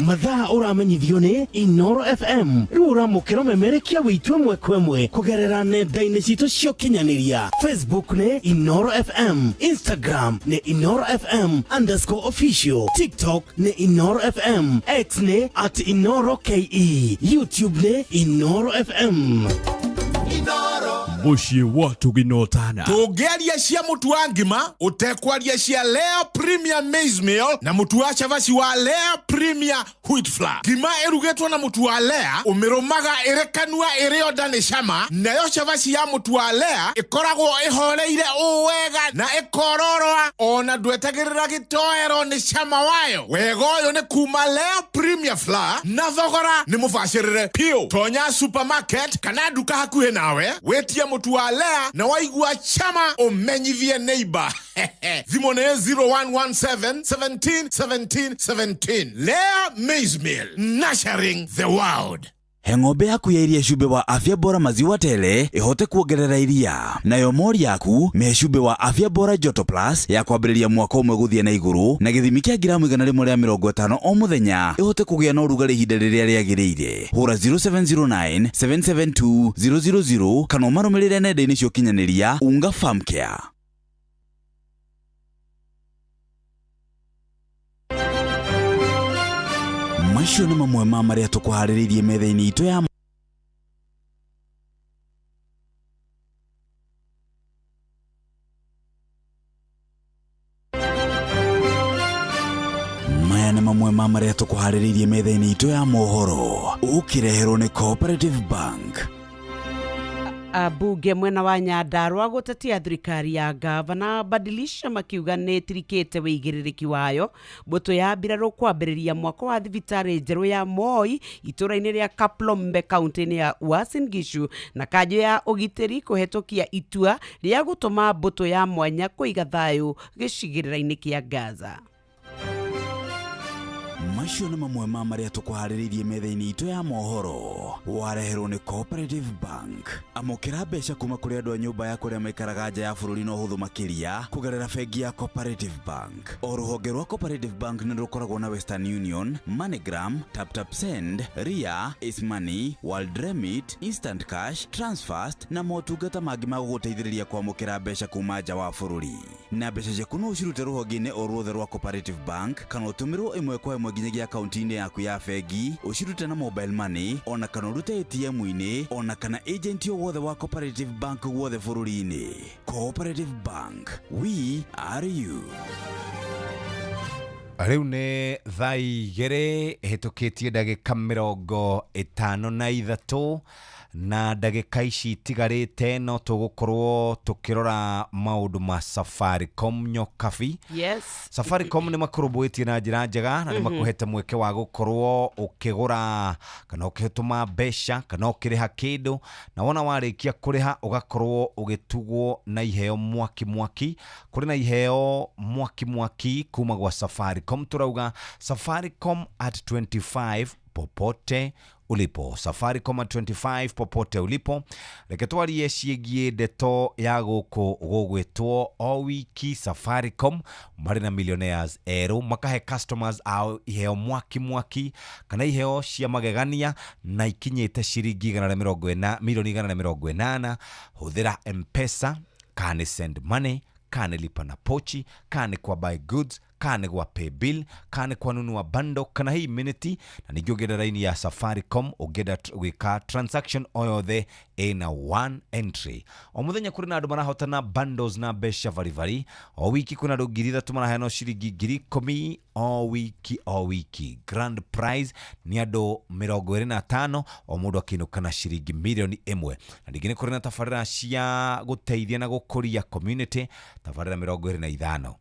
[SPEAKER 6] Mathaa ũramenyithio nĩ Inoro FM rĩu ũramũkĩra ũmemerekia witũ ĩmwe kwa ĩmwe kũgerera nenda-inĩ citũ cia ũkinyanĩria. Facebook nĩ Inoro FM, Instagram nĩ Inoro FM underscore official, TikTok nĩ Inoro FM, X nĩ at Inoro KE, YouTube nĩ Inoro FM.
[SPEAKER 2] Mũciĩ wa Tũginotana.
[SPEAKER 17] Tũngĩaria cia mũtu wa ngima ũtekwaria cia Lea Premier Maize Meal na mũtu wa cabaci wa Lea Premier Wheat Flour. Ngima ĩrugĩtwo na mũtu wa Lea ũmĩrũmaga ĩrĩ kanua ĩrĩ onda nĩ cama, nayo cabaci ya mũtu wa Lea ĩkoragwo ĩhoreire ũũ wega na ĩkororoa ona ndwetagĩrĩra gĩtoero nĩ cama wayo. Wega ũyũ nĩ kuma Lea Premier Flour na thogora nĩ mũbacĩrĩre piũ. Tonya supermarket kana nduka hakuhĩ nawe wĩtie mũtu wa Lea na waigua chama ũmenyithie neighbor. Thimũ nĩ 0117 17 17 17. Lea Maize Meal, nurturing the world.
[SPEAKER 27] He ng'ombe yaku ya iria cumbĩ wa afya bora maziwa tele ihote kuongerera iria, nayo mori yaku mĩhe cumbĩ wa afya bora joto plus ya kwambĩrĩria mwaka ũmwe gũthiĩ na igũrũ na gĩthimi kĩa ngiramu 150 o mũthenya ĩhote kũgĩa na ũrugarĩ ihinda rĩrĩa rĩagĩrĩire. Hũra 0709 772 000 kana ũmarũmĩrĩre nenda-inĩ cia ũkinyanĩria Unga Farm Care. Macio nĩ mamwe ma marĩa tũkũharĩrĩirie metha-inĩ itũ ya maya nĩ mamwe ma marĩa tũkũharĩrĩirie metha-inĩ itũ ya mohoro ũkĩreherwo nĩ Cooperative Bank.
[SPEAKER 1] Ambunge mwena wa Nyandarua gũtetia thirikari ya gavana Badilisha makiuga nĩ ĩtirikĩte wĩigĩrĩrĩki wayo. Mbũtũ ya mbirarũ kwambĩrĩria mwako wa thibitarĩ njerũ ya Moi itũũra-inĩ rĩa Kaplombe kaunti-inĩ ya Uasin Gishu, na kanjũ ya ũgitĩri kũhetũkia itua rĩa gũtũma mbũtũ ya mwanya kũiga thayũ gĩcigĩrĩra-inĩ kĩa Gaza.
[SPEAKER 27] Macio nĩ mamwe ma marĩa tũkũharĩrĩirie metha-inĩ itũ ya mohoro. Wareherwo nĩ Cooperative Bank. Amũkĩra mbeca kuma kũrĩ andũ a nyũmba ya kũrĩa maikaraga nja ya bũrũri na ũhũthũ makĩria kũgerera bengi ya Cooperative Bank. O rũhonge rwa Cooperative Bank nĩ rũkoragwo na Western Union, MoneyGram, TapTap Send, Ria, Money, World Remit, Instant Cash, Transfast na motungata mangĩ ma gũgũteithĩrĩria kwamũkĩra mbeca kuma nja wa bũrũri. Na mbeca ciaku no ũcirute rũhonge-inĩ o ruothe rwa Cooperative Bank kana ũtũmĩrwo ĩmwe kwa ĩmwe nginyagia akaunti-inĩ yaku ya bengi, ũcirute na mobile money ona kana ũrute ATM-inĩ ona kana agent o wothe wa Cooperative Bank guothe bũrũri-inĩ. Cooperative Bank, we are you.
[SPEAKER 12] Rĩu nĩ thaa 2 ĩhĩtũkĩtie ndagĩka 53, na ndagĩka ici itigarĩte no tũgũkorwo tũkĩrora maũndũ ma Safaricom Nyokabi.
[SPEAKER 1] Yes.
[SPEAKER 12] Safaricom nĩ makũrũmbũĩtie na njĩra njega na nĩ makũhete mweke wa gũkorwo ũkĩgũra kana ũkĩtũma mbeca kana ũkĩrĩha kĩndũ, na wona warĩkia kũrĩha ũgakorwo ũgĩtugwo na iheo mwaki mwaki. Kũrĩ na iheo mwaki mwaki kuma gwa Safaricom. Tũrauga Safaricom at 25 popote ulipo. Safaricom at 25 popote ulipo. Reke twarie ciĩgiĩ ndeto ya gũkũ gũgwĩtwo o wiki Safaricom marĩ na millionaires erũ makahe customers ao iheo mwaki mwaki kana iheo cia magegania na ikinyĩte ciringi 140 milioni 180. Hũthĩra M-Pesa kana nĩ send money kana nĩ lipa na pochi kana nĩ kwa buy goods kana nĩ gwa pay bill kana nĩ kwa nunua bundle kana hii minute. Na ningĩ ũngĩenda raini ya Safaricom ũngĩenda gwĩka transaction o yothe ĩna one entry. O mũthenya kũrĩ na andũ marahotana bundles na mbeca baribari. O wiki kwĩna andũ 3,000 maraheanwo ciringi 10,000 o wiki o wiki. Grand prize nĩ andũ 25, o mũndũ akĩinũka na ciringi milioni 1. Na ningĩ nĩ kũrĩ na tabarĩra cia gũteithia na gũkũria community, tabarĩra 25.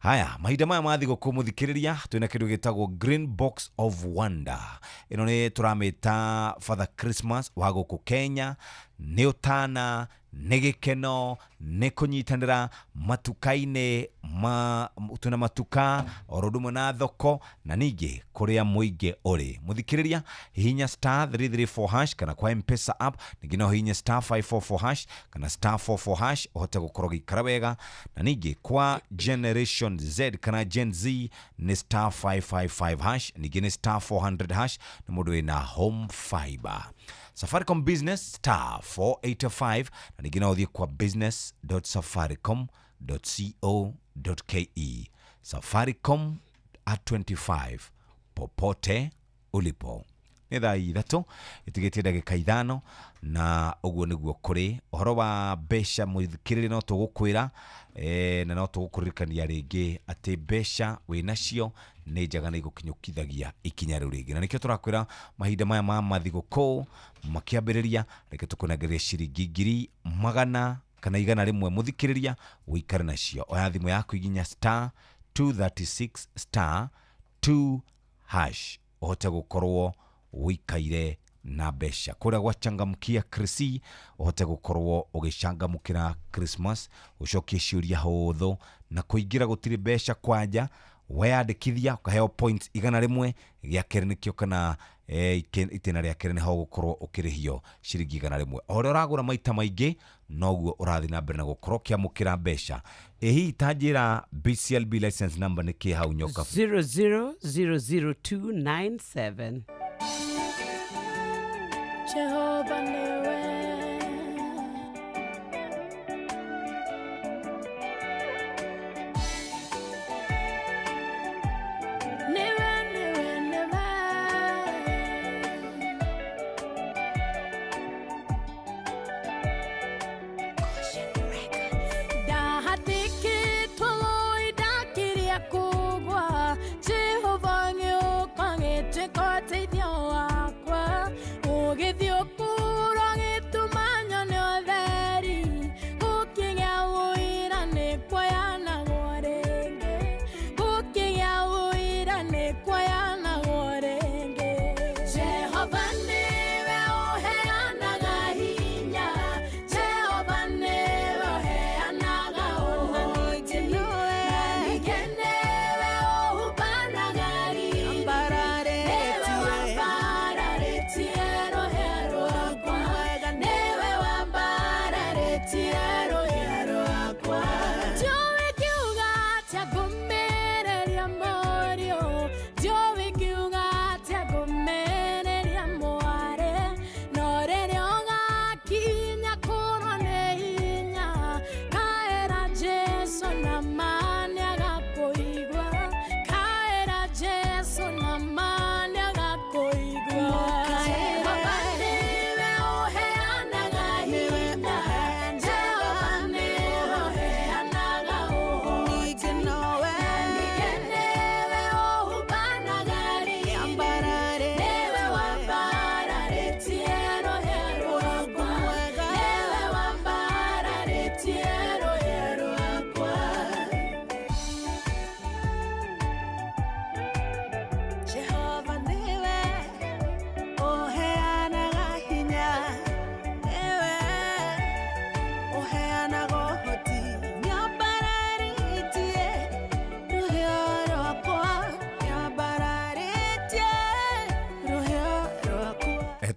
[SPEAKER 12] Haya, mahinda maya ma thigũkũ mũthikĩrĩria twĩna kĩndũ gĩtagwo Green Box of Wonder. Ĩno nĩ tũramĩta Father Christmas wa gũkũ Kenya. Nĩ ũtana, nĩ gĩkeno, nĩ kũnyitanĩra matuka-inĩ ma twĩna matuka oro ũndũ ũmwe na thoko na ningĩ kũrĩa mũingĩ ũrĩ. Mũthikĩrĩria, hihinya star 334 hash kana kwa M-Pesa app, ningĩ no hihinya star 544 hash kana star 44 hash ũhote gũkorwo ũgĩikara wega. Na ningĩ kwa Generation Z kana Gen Z nĩ star 555 hash, ningĩ nĩ star 400 hash nĩ mũndũ wĩna home fiber. Safaricom Business star 485 na ningĩ no ũthiĩ kwa business.safaricom.co.ke. Safaricom at 25 popote ulipo. Nĩ thaa 3 ĩtigĩtie ndagĩka 5, na ũguo nĩguo kũrĩ ũhoro wa mbeca mũthikĩrĩria. No tũgũkwĩra na no tũgũkũririkania rĩngĩ atĩ mbeca wĩnacio nĩ njega na igũkinyũkithagia ikinya rĩu rĩngĩ, na nĩkĩo tũrakwĩra mahinda maya ma mathigũkũ makĩambĩrĩria, reke tũkũnengerie ciringi 100,000 kana 100 mũthikĩrĩria ũikare nacio. Oya thimũ yaku iginya star 236 star 2 hash ũhote gũkorwo ũikaire na mbeca kũrĩa gwachangamkia Krisi, ũhote gũkorwo ũgĩcangamũkĩra Christmas, ũcokie ciũria hũthũ na kũingĩra gũtirĩ mbeca kwanja. Weyandĩkithia ũkaheo points 100, gĩa kerĩ nĩkĩo kana itĩna rĩa kerĩ nĩho ũgũkorwo ũkĩrĩhio ciringi 100. O ũrĩa ũragũra maita maingĩ noguo ũrathiĩ na mbere na gũkorwo ũkĩamũkĩra mbeca. Ĩ hihi ta njĩra BCLB license number nĩ kĩ hau Nyokabi?
[SPEAKER 1] 0000297.
[SPEAKER 11] Jehova niwe. Niwe, niwe, niwe. Ndahatĩkĩtwo ndakiria kũgwa, Jehova ngĩũka ngĩtuĩka ũteithio wakwa. Ũgĩthiĩ ũkũra.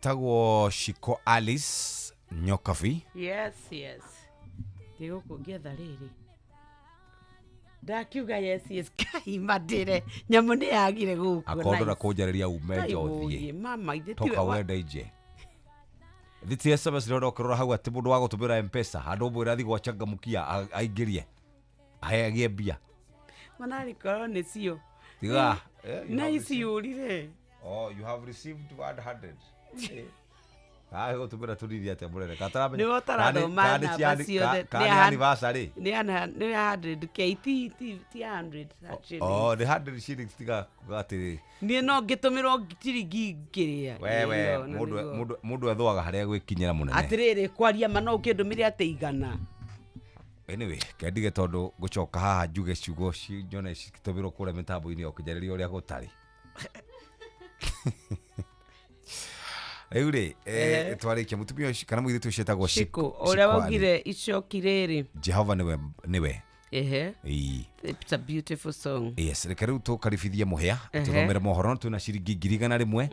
[SPEAKER 12] Etagwo Shiko Alice Nyokabi.
[SPEAKER 1] Yes, yes. Ndigũkũ ngĩetha rĩrĩ. Ndakiuga yes, yes. Kai mandĩre. Nyamũ nĩ yagire gũkũ.
[SPEAKER 12] Akorwo na kũnjarĩria ume
[SPEAKER 1] Kai
[SPEAKER 12] nja ũthiĩ.
[SPEAKER 1] ũyĩ, mama ithe tiwe
[SPEAKER 12] Toka wende nje. Thiĩ SMS rĩrĩa ũkĩrora hau atĩ mũndũ wa gũtũmĩra M-Pesa handũ ũmwĩre athiĩ gwa changamkia aingĩrie aheagie mbia.
[SPEAKER 1] Manarĩ korwo nĩ cio.
[SPEAKER 12] Tiga.
[SPEAKER 1] Na iciũrire.
[SPEAKER 12] Oh, you have received 100. Kaĩ gũtũmĩra tũnini atĩa mũnene kataramenya.
[SPEAKER 1] Nĩwe ũtarathoma namba ciothe.
[SPEAKER 12] Kana nĩ anniversary.
[SPEAKER 1] Nĩ 100 K ti ti ti 100 shillings.
[SPEAKER 12] Oh, nĩ 100 shillings tiga kuga atĩrĩ.
[SPEAKER 1] Niĩ no ngĩtũmĩrwo ciringi ngĩrĩa.
[SPEAKER 12] Wewe
[SPEAKER 1] Ĩyo, na
[SPEAKER 12] mũndũ
[SPEAKER 1] nĩguo.
[SPEAKER 12] mũndũ mũndũ ethũaga harĩa gwĩkinyĩra mũnene.
[SPEAKER 1] Atĩrĩrĩ kwaria ma no ũkĩndũmĩre atĩ igana.
[SPEAKER 12] Anyway, kendige tondũ ngũcoka haha njuge ciugo nyone cigĩtũmĩrwo kũrĩa mĩtambo-inĩ o kĩnjarĩria ũrĩa gũtarĩ. Rĩu rĩ, twarĩkia mũtumia ũcio kana mũirĩtu ũcio etagwo
[SPEAKER 1] Shiko, ũrĩa waugire icoki rĩrĩ.
[SPEAKER 12] Jehova nĩwe nĩwe.
[SPEAKER 1] Ehe.
[SPEAKER 12] Ĩĩ.
[SPEAKER 1] It's a beautiful song.
[SPEAKER 12] Yes, reke rĩu tũkaribithie mũhĩa tũthomere mohoro no twĩna ciringi 100,000.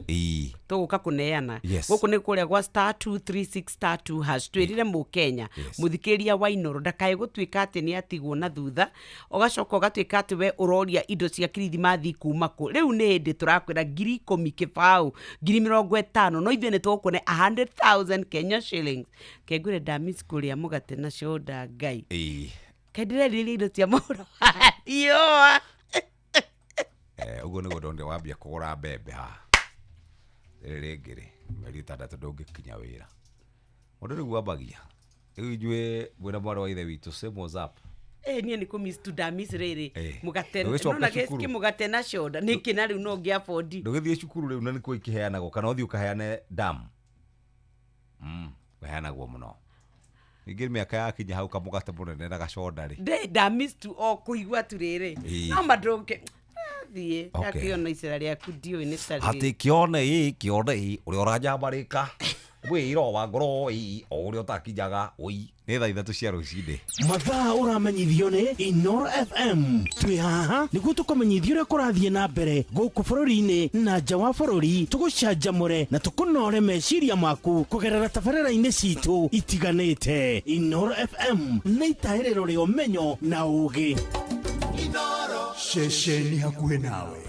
[SPEAKER 12] Ĩĩ.
[SPEAKER 1] Tũgũka kũneana.
[SPEAKER 12] Yes.
[SPEAKER 1] Gũkũ nĩ kũrĩa gwa star 236 star 2 hash. Twĩrire mũkenya mũthikĩrĩria wa Inooro ndakae gũtuĩka atĩ nĩ atigwo na thutha ũgacoka ũgatuĩka atĩ we ũroria indo cia kirithimathi kuma kũ. Rĩu nĩ hĩndĩ tũrakwĩra 10,000 kĩbaũ 50,000 no ithuĩ nĩ tũgũkũne 100,000 Kenya shillings. Kengwĩre ndamiss kũrĩa mũgate na coda Ngai.
[SPEAKER 12] Ĩĩ.
[SPEAKER 1] Kaĩ ndĩrerirĩria indo cia mohoro riũa.
[SPEAKER 12] Ũguo nĩguo ndonire wambia kũgũra mbembe haha. Rĩrĩ rĩngĩ rĩ, mĩeri 6 ndũngĩkinya wĩra. Mũndũ rĩu wambagia. Rĩu inyuĩ mwĩna mwarĩ wa ithe witũ same WhatsApp.
[SPEAKER 1] Niĩ nĩ kũmiss tu ndamiss rĩrĩ mũgate
[SPEAKER 12] Ndũgĩcoka
[SPEAKER 1] nona
[SPEAKER 12] cukuru.
[SPEAKER 1] kĩmũgate na coda nĩkĩ na rĩu no ngĩ afford.
[SPEAKER 12] Ndũgĩthiĩ cukuru rĩu na nĩkuo ikĩheanagwo kana ũthiĩ ũkaheane damu. Ũheanagwo mũno. Ningĩ mĩaka yakinya hau kamũgate mũnene na gacoda rĩ.
[SPEAKER 1] Ndĩ ndamiss tu o kũigua tu rĩrĩ.
[SPEAKER 12] Ĩĩ.
[SPEAKER 1] No mandũke thiĩ
[SPEAKER 12] Okay.
[SPEAKER 1] ndakĩona icera rĩaku ndiũĩ nĩ ta rĩrĩ.
[SPEAKER 12] Atĩ kĩone ĩ kĩone ĩ ũrĩa ũranjambarĩka wĩra wa ngoro ĩ o ũrĩa ũtakinyaga ũi. Nĩ thaa 3 cia rũcinĩ.
[SPEAKER 6] Mathaa ũramenyithio nĩ Inooro FM. Twĩ haha nĩguo tũkũmenyithie ũrĩa kũrathiĩ na mbere gũkũ bũrũri-inĩ na nja wa bũrũri, tũgũcanjamũre na tũkũnore meciria maku kũgerera tabarĩra-inĩ citũ itiganĩte. Inooro FM nĩ itahĩrĩro rĩa ũmenyo na ũũgĩ.
[SPEAKER 2] Ceceni hakuhĩ nawe.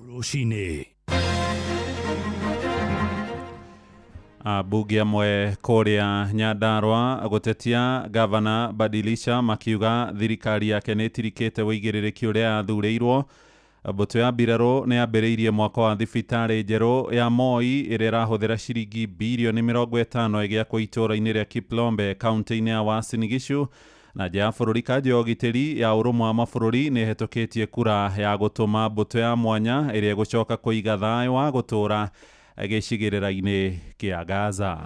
[SPEAKER 28] Rũcinĩ.
[SPEAKER 24] Ambunge amwe kũrĩa Nyandarua gũtetia gavana Badilisha makiuga thirikari yake nĩ ĩtirikĩte ũigĩrĩrĩki ũrĩa yathurĩirwo. Mbũtũ ya mbirarũ nĩ yambĩrĩirie mwako wa thibitarĩ njerũ ya Moi ĩrĩa ĩrahũthĩra ciringi birioni 50 ĩgĩakwo itũũra-inĩ rĩa Kiplombe kaunti-inĩ ya Uasin Gishu. Na nja ya bũrũri kanjũ ya ũgitĩri ya ũrũmwe wa mabũrũri nĩ ĩhetũkĩtie kura ya gũtũma mbũtũ ya mwanya ĩrĩa ĩgũcoka kũiga thayũ wa gũtũũra gĩcigĩrĩra-inĩ kĩa Gaza.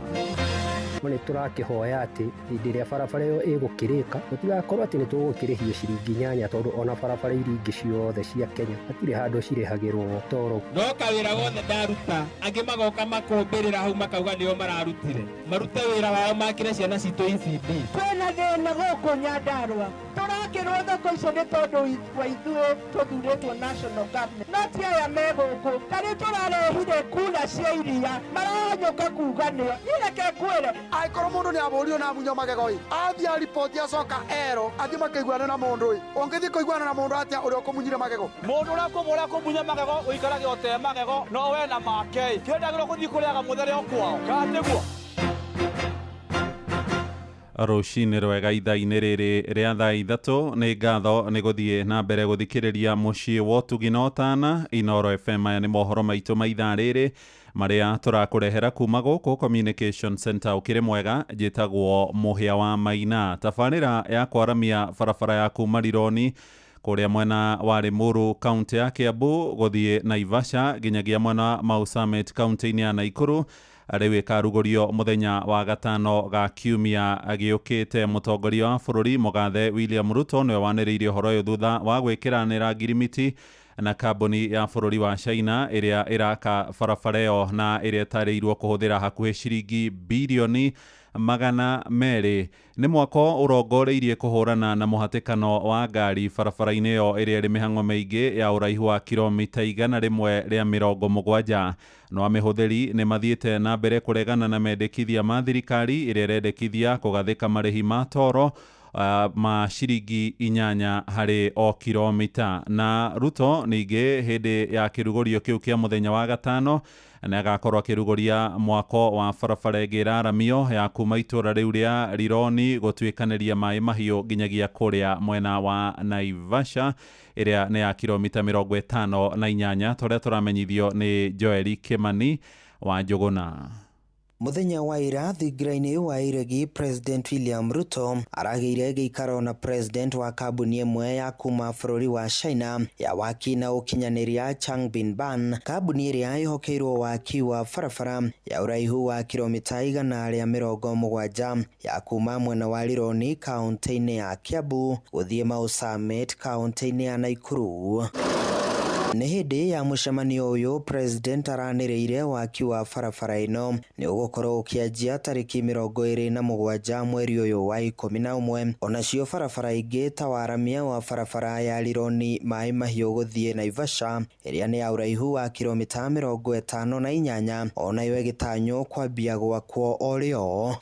[SPEAKER 3] No nĩ tũrakĩhoya atĩ hĩndĩ ĩrĩa barabara ĩyo ĩgũkĩrĩka gũtigakorwo atĩ nĩ tũgũkĩrĩhio ciringi 8 tondũ ona barabara iria ingĩ ciothe cia Kenya hatirĩ handũ cirĩhagĩrwo toro.
[SPEAKER 8] Ndoka wĩra wothe ndaruta angĩ magoka makũmbĩrĩra hau makauga nĩo mararutire marute wĩra wao makĩre ciana citũ ECD.
[SPEAKER 9] Twĩna thĩna gũkũ Nyandarua tũrakĩrwo thoko icio nĩ tondũ wa ithuĩ tũthurĩtwo national government no ti aya me gũkũ tarĩu tũrarehire kura cia iria maranyũka kuga nĩo niĩ reke ngwĩre
[SPEAKER 18] angĩkorwo mũndũ nĩ abũrio na amunywo magego ĩ athiĩ ariboti acoka erwo athiĩ makĩiguane na mũndũ ĩ ũngĩthiĩ kũiguana na mũndũ atĩa ũrĩa ũkũmunyire magego
[SPEAKER 21] mũndũ ũrĩa ũkũmũrĩa kũmunya magego ũikarage ũte magego no we na make ĩ kĩendagĩrwo gũthiĩ kũrĩaga mũthere o kwao kana tiguo.
[SPEAKER 24] Rũcinĩ rwega ithaa-inĩ rĩrĩ rĩa thaa 3 nĩ ngatho nĩ gũthiĩ na mbere gũthikĩrĩria mũciĩ wa ũtugi na ũtana Inooro FM. Aya nĩ mohoro maitũ ma ithaa rĩrĩ marĩa tũrakũrehera kuma gũkũ Communication Center. Ũkĩrĩ mwega, njĩtagwo Mũhĩa wa Maina. Tabarĩra ya kwaramia barabara ya kuma Rironi kũrĩa mwena wa Limuru kaunti ya Kiambu gũthiĩ Naivasha nginyagia mwena Mau Summit kaunti-inĩ ya Nakuru Rĩu ĩkarugũrio mũthenya wa gatano ga kiumia gĩũkĩte. Mũtongoria wa bũrũri Mũgathe William Ruto nĩwe wanĩrĩirie ũhoro ũyũ thutha wa gwĩkĩranĩra ngirimiti na kambuni ya bũrũri wa China ĩrĩa ĩraka barabara ĩyo na ĩrĩa ĩtarĩirwo kũhũthĩra hakuhĩ ciringi birioni 200. Nĩ mwako ũrongoreirie kũhũrana na mũhatĩkano wa ngari barabara-inĩ ĩyo ĩrĩa ĩrĩ mĩhang'o mĩingĩ ya ũraihu wa kilomita 170. No amĩhũthĩri nĩ mathiĩte na mbere kũregana na mendekithia ma thirikari ĩrĩa ĩrendekithia kũgathĩka marĩhi ma toro ma ciringi 8 harĩ o kilomita. Na Ruto ningĩ hĩndĩ ya kĩrugũrio kĩu kĩa mũthenya wa gatano nĩ agakorwo akĩrugũria mwako wa barabara ĩngĩ ĩraramio ya kuma itũra rĩu rĩa Rironi gũtuĩkanĩria maĩ mahiũ nginyagia kũrĩa mwena wa Naivasha ĩrĩa nĩ ya kilomita 58 tũrĩa tũramenyithio nĩ Joeli Kimani wa Njũgũna.
[SPEAKER 10] Mũthenya wa ira thingira-inĩ wa Iregi, President William Ruto aragĩire gĩikaro na president wa kambuni ĩmwe ya kuma bũrũri wa China ya waki na ũkinyanĩria Changbin Ban, kambuni ĩrĩa ĩhokeirwo waki wa barabara ya ũraihu wa kilomita 170 ya kuma mwena wa Rironi kaunti-inĩ ya Kiambu gũthiĩ Mau Summit kaunti-inĩ ya Nakuru. Nĩ hĩndĩ ya mũcemanio ũyũ president aranĩrĩire waki wa barabara ĩno nĩ ũgũkorwo ũkĩanjia tarĩki 27 mweri ũyũ wa 11. Onacio barabara ingĩ ta waramia wa barabara ya Rironi maĩ mahiũ gũthiĩ Naivasha ĩrĩa nĩ ya ũraihu wa kilomita 58 onayo ĩgĩtanywo kwambia gwakwo o rĩo.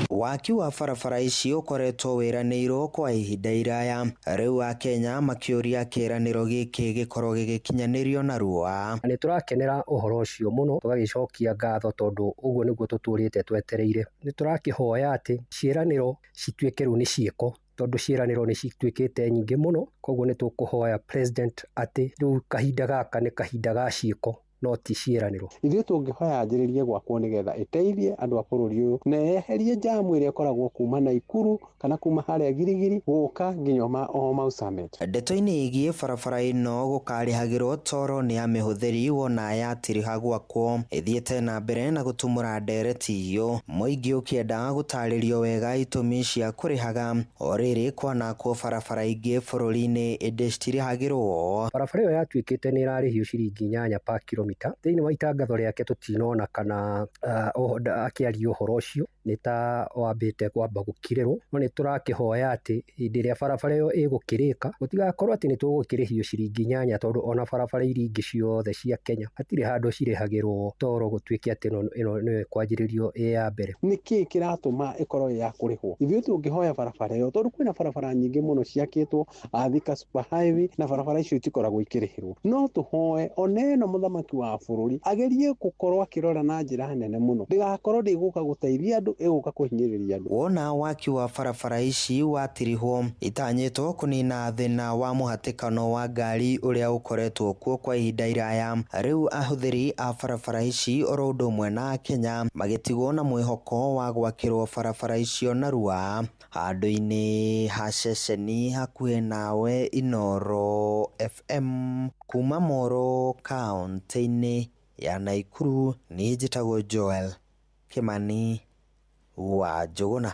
[SPEAKER 10] Waki wa barabara ici ũkoretwo wĩranĩirwo kwa ihinda iraya, rĩu Akenya makĩũria kĩĩranĩro gĩkĩ gĩkorwo gĩgĩkinyanĩrio narua.
[SPEAKER 3] Nĩ tũrakenera ũhoro ũcio mũno, tũgagĩcokia ngatho tondũ ũguo nĩguo tũtũrĩte twetereire. Nĩ tũrakĩhoya atĩ ciĩranĩro cituĩke rĩu nĩ ciĩko, tondũ ciĩranĩro nĩ cituĩkĩte nyingĩ mũno. Koguo nĩ tũkũhoya president atĩ rĩu kahinda gaka nĩ kahinda ga ciĩko no ti ciĩranĩro.
[SPEAKER 7] Ithuĩ tũngĩhoya anjĩrĩrie gwakwo nĩgetha ĩteithie andũ a bũrũri ũyũ na yeherie jamu ĩrĩa ĩkoragwo kuma Naikuru kana kuma harĩa Girigiri gũka nginya o Mau Summit.
[SPEAKER 10] Ndeto-inĩ ĩgiĩ barabara ĩno gũkarĩhagĩrwo toro nĩ amĩhũthĩri wona yatiriha gwakwo ĩthiĩte na mbere na gũtumũra ndereti hiũ, mũingĩ ũkĩenda gũtarĩrio wega itũmi cia kũrĩhaga o rĩrĩ kwanakwo barabara ingĩ bũrũri-inĩ ĩndĩ citirĩhagĩrwo.
[SPEAKER 3] Barabara ĩyo yatuĩkĩte nĩ ĩrarĩhio ciringi 8 pa kilomita. Thĩinĩ wa itangatho rĩake tũtinona kana akĩaria ũhoro ũcio nĩ ta wambĩte kwamba gũkirĩrwo, no nĩ tũrakĩhoya atĩ hĩndĩ ĩrĩa barabara ĩyo ĩgũkĩrĩka gũtigakorwo atĩ nĩ tũgũkĩrĩhio ciringi 8 tondũ ona barabara iria ingĩ ciothe cia Kenya hatirĩ handũ cirĩhagĩrwo toro gũtuĩke atĩ ĩno nĩyo ĩkwanjĩrĩrio ĩ ya mbere.
[SPEAKER 7] Nĩkĩĩ kĩratũma ĩkorwo ĩ ya kũrĩhwo? Ithuĩ tũngĩhoya barabara ĩyo tondũ kwĩna barabara nyingĩ mũno ciakĩtwo Thika Super Highway na barabara icio itikoragwo ikĩrĩhĩrwo, no tũhoe ona ĩno mũthamaki wa bũrũri agerie gũkorwo akĩrora na njĩra nene mũno, ndĩgakorwo ndĩgũka gũteithia andũ, ĩgũka kũhinyĩrĩria andũ.
[SPEAKER 10] Wona waki wa barabara ici watirihwo itanyĩtwo kũnina thĩna wa mũhatĩkano wa ngari ũrĩa ũkoretwo kuo kwa ihinda iraya. Rĩu ahũthĩri a barabara ici oro ũndũ ũmwe na Kenya magĩtigwo na mwĩhoko wa gwakĩrwo barabara icio narua. Handũ-inĩ ha ceceni hakuhĩ nawe Inooro FM kuma Moro kaunti-inĩ ya Nakuru, niĩ njĩtagwo Joel Kimani wa Njũgũna.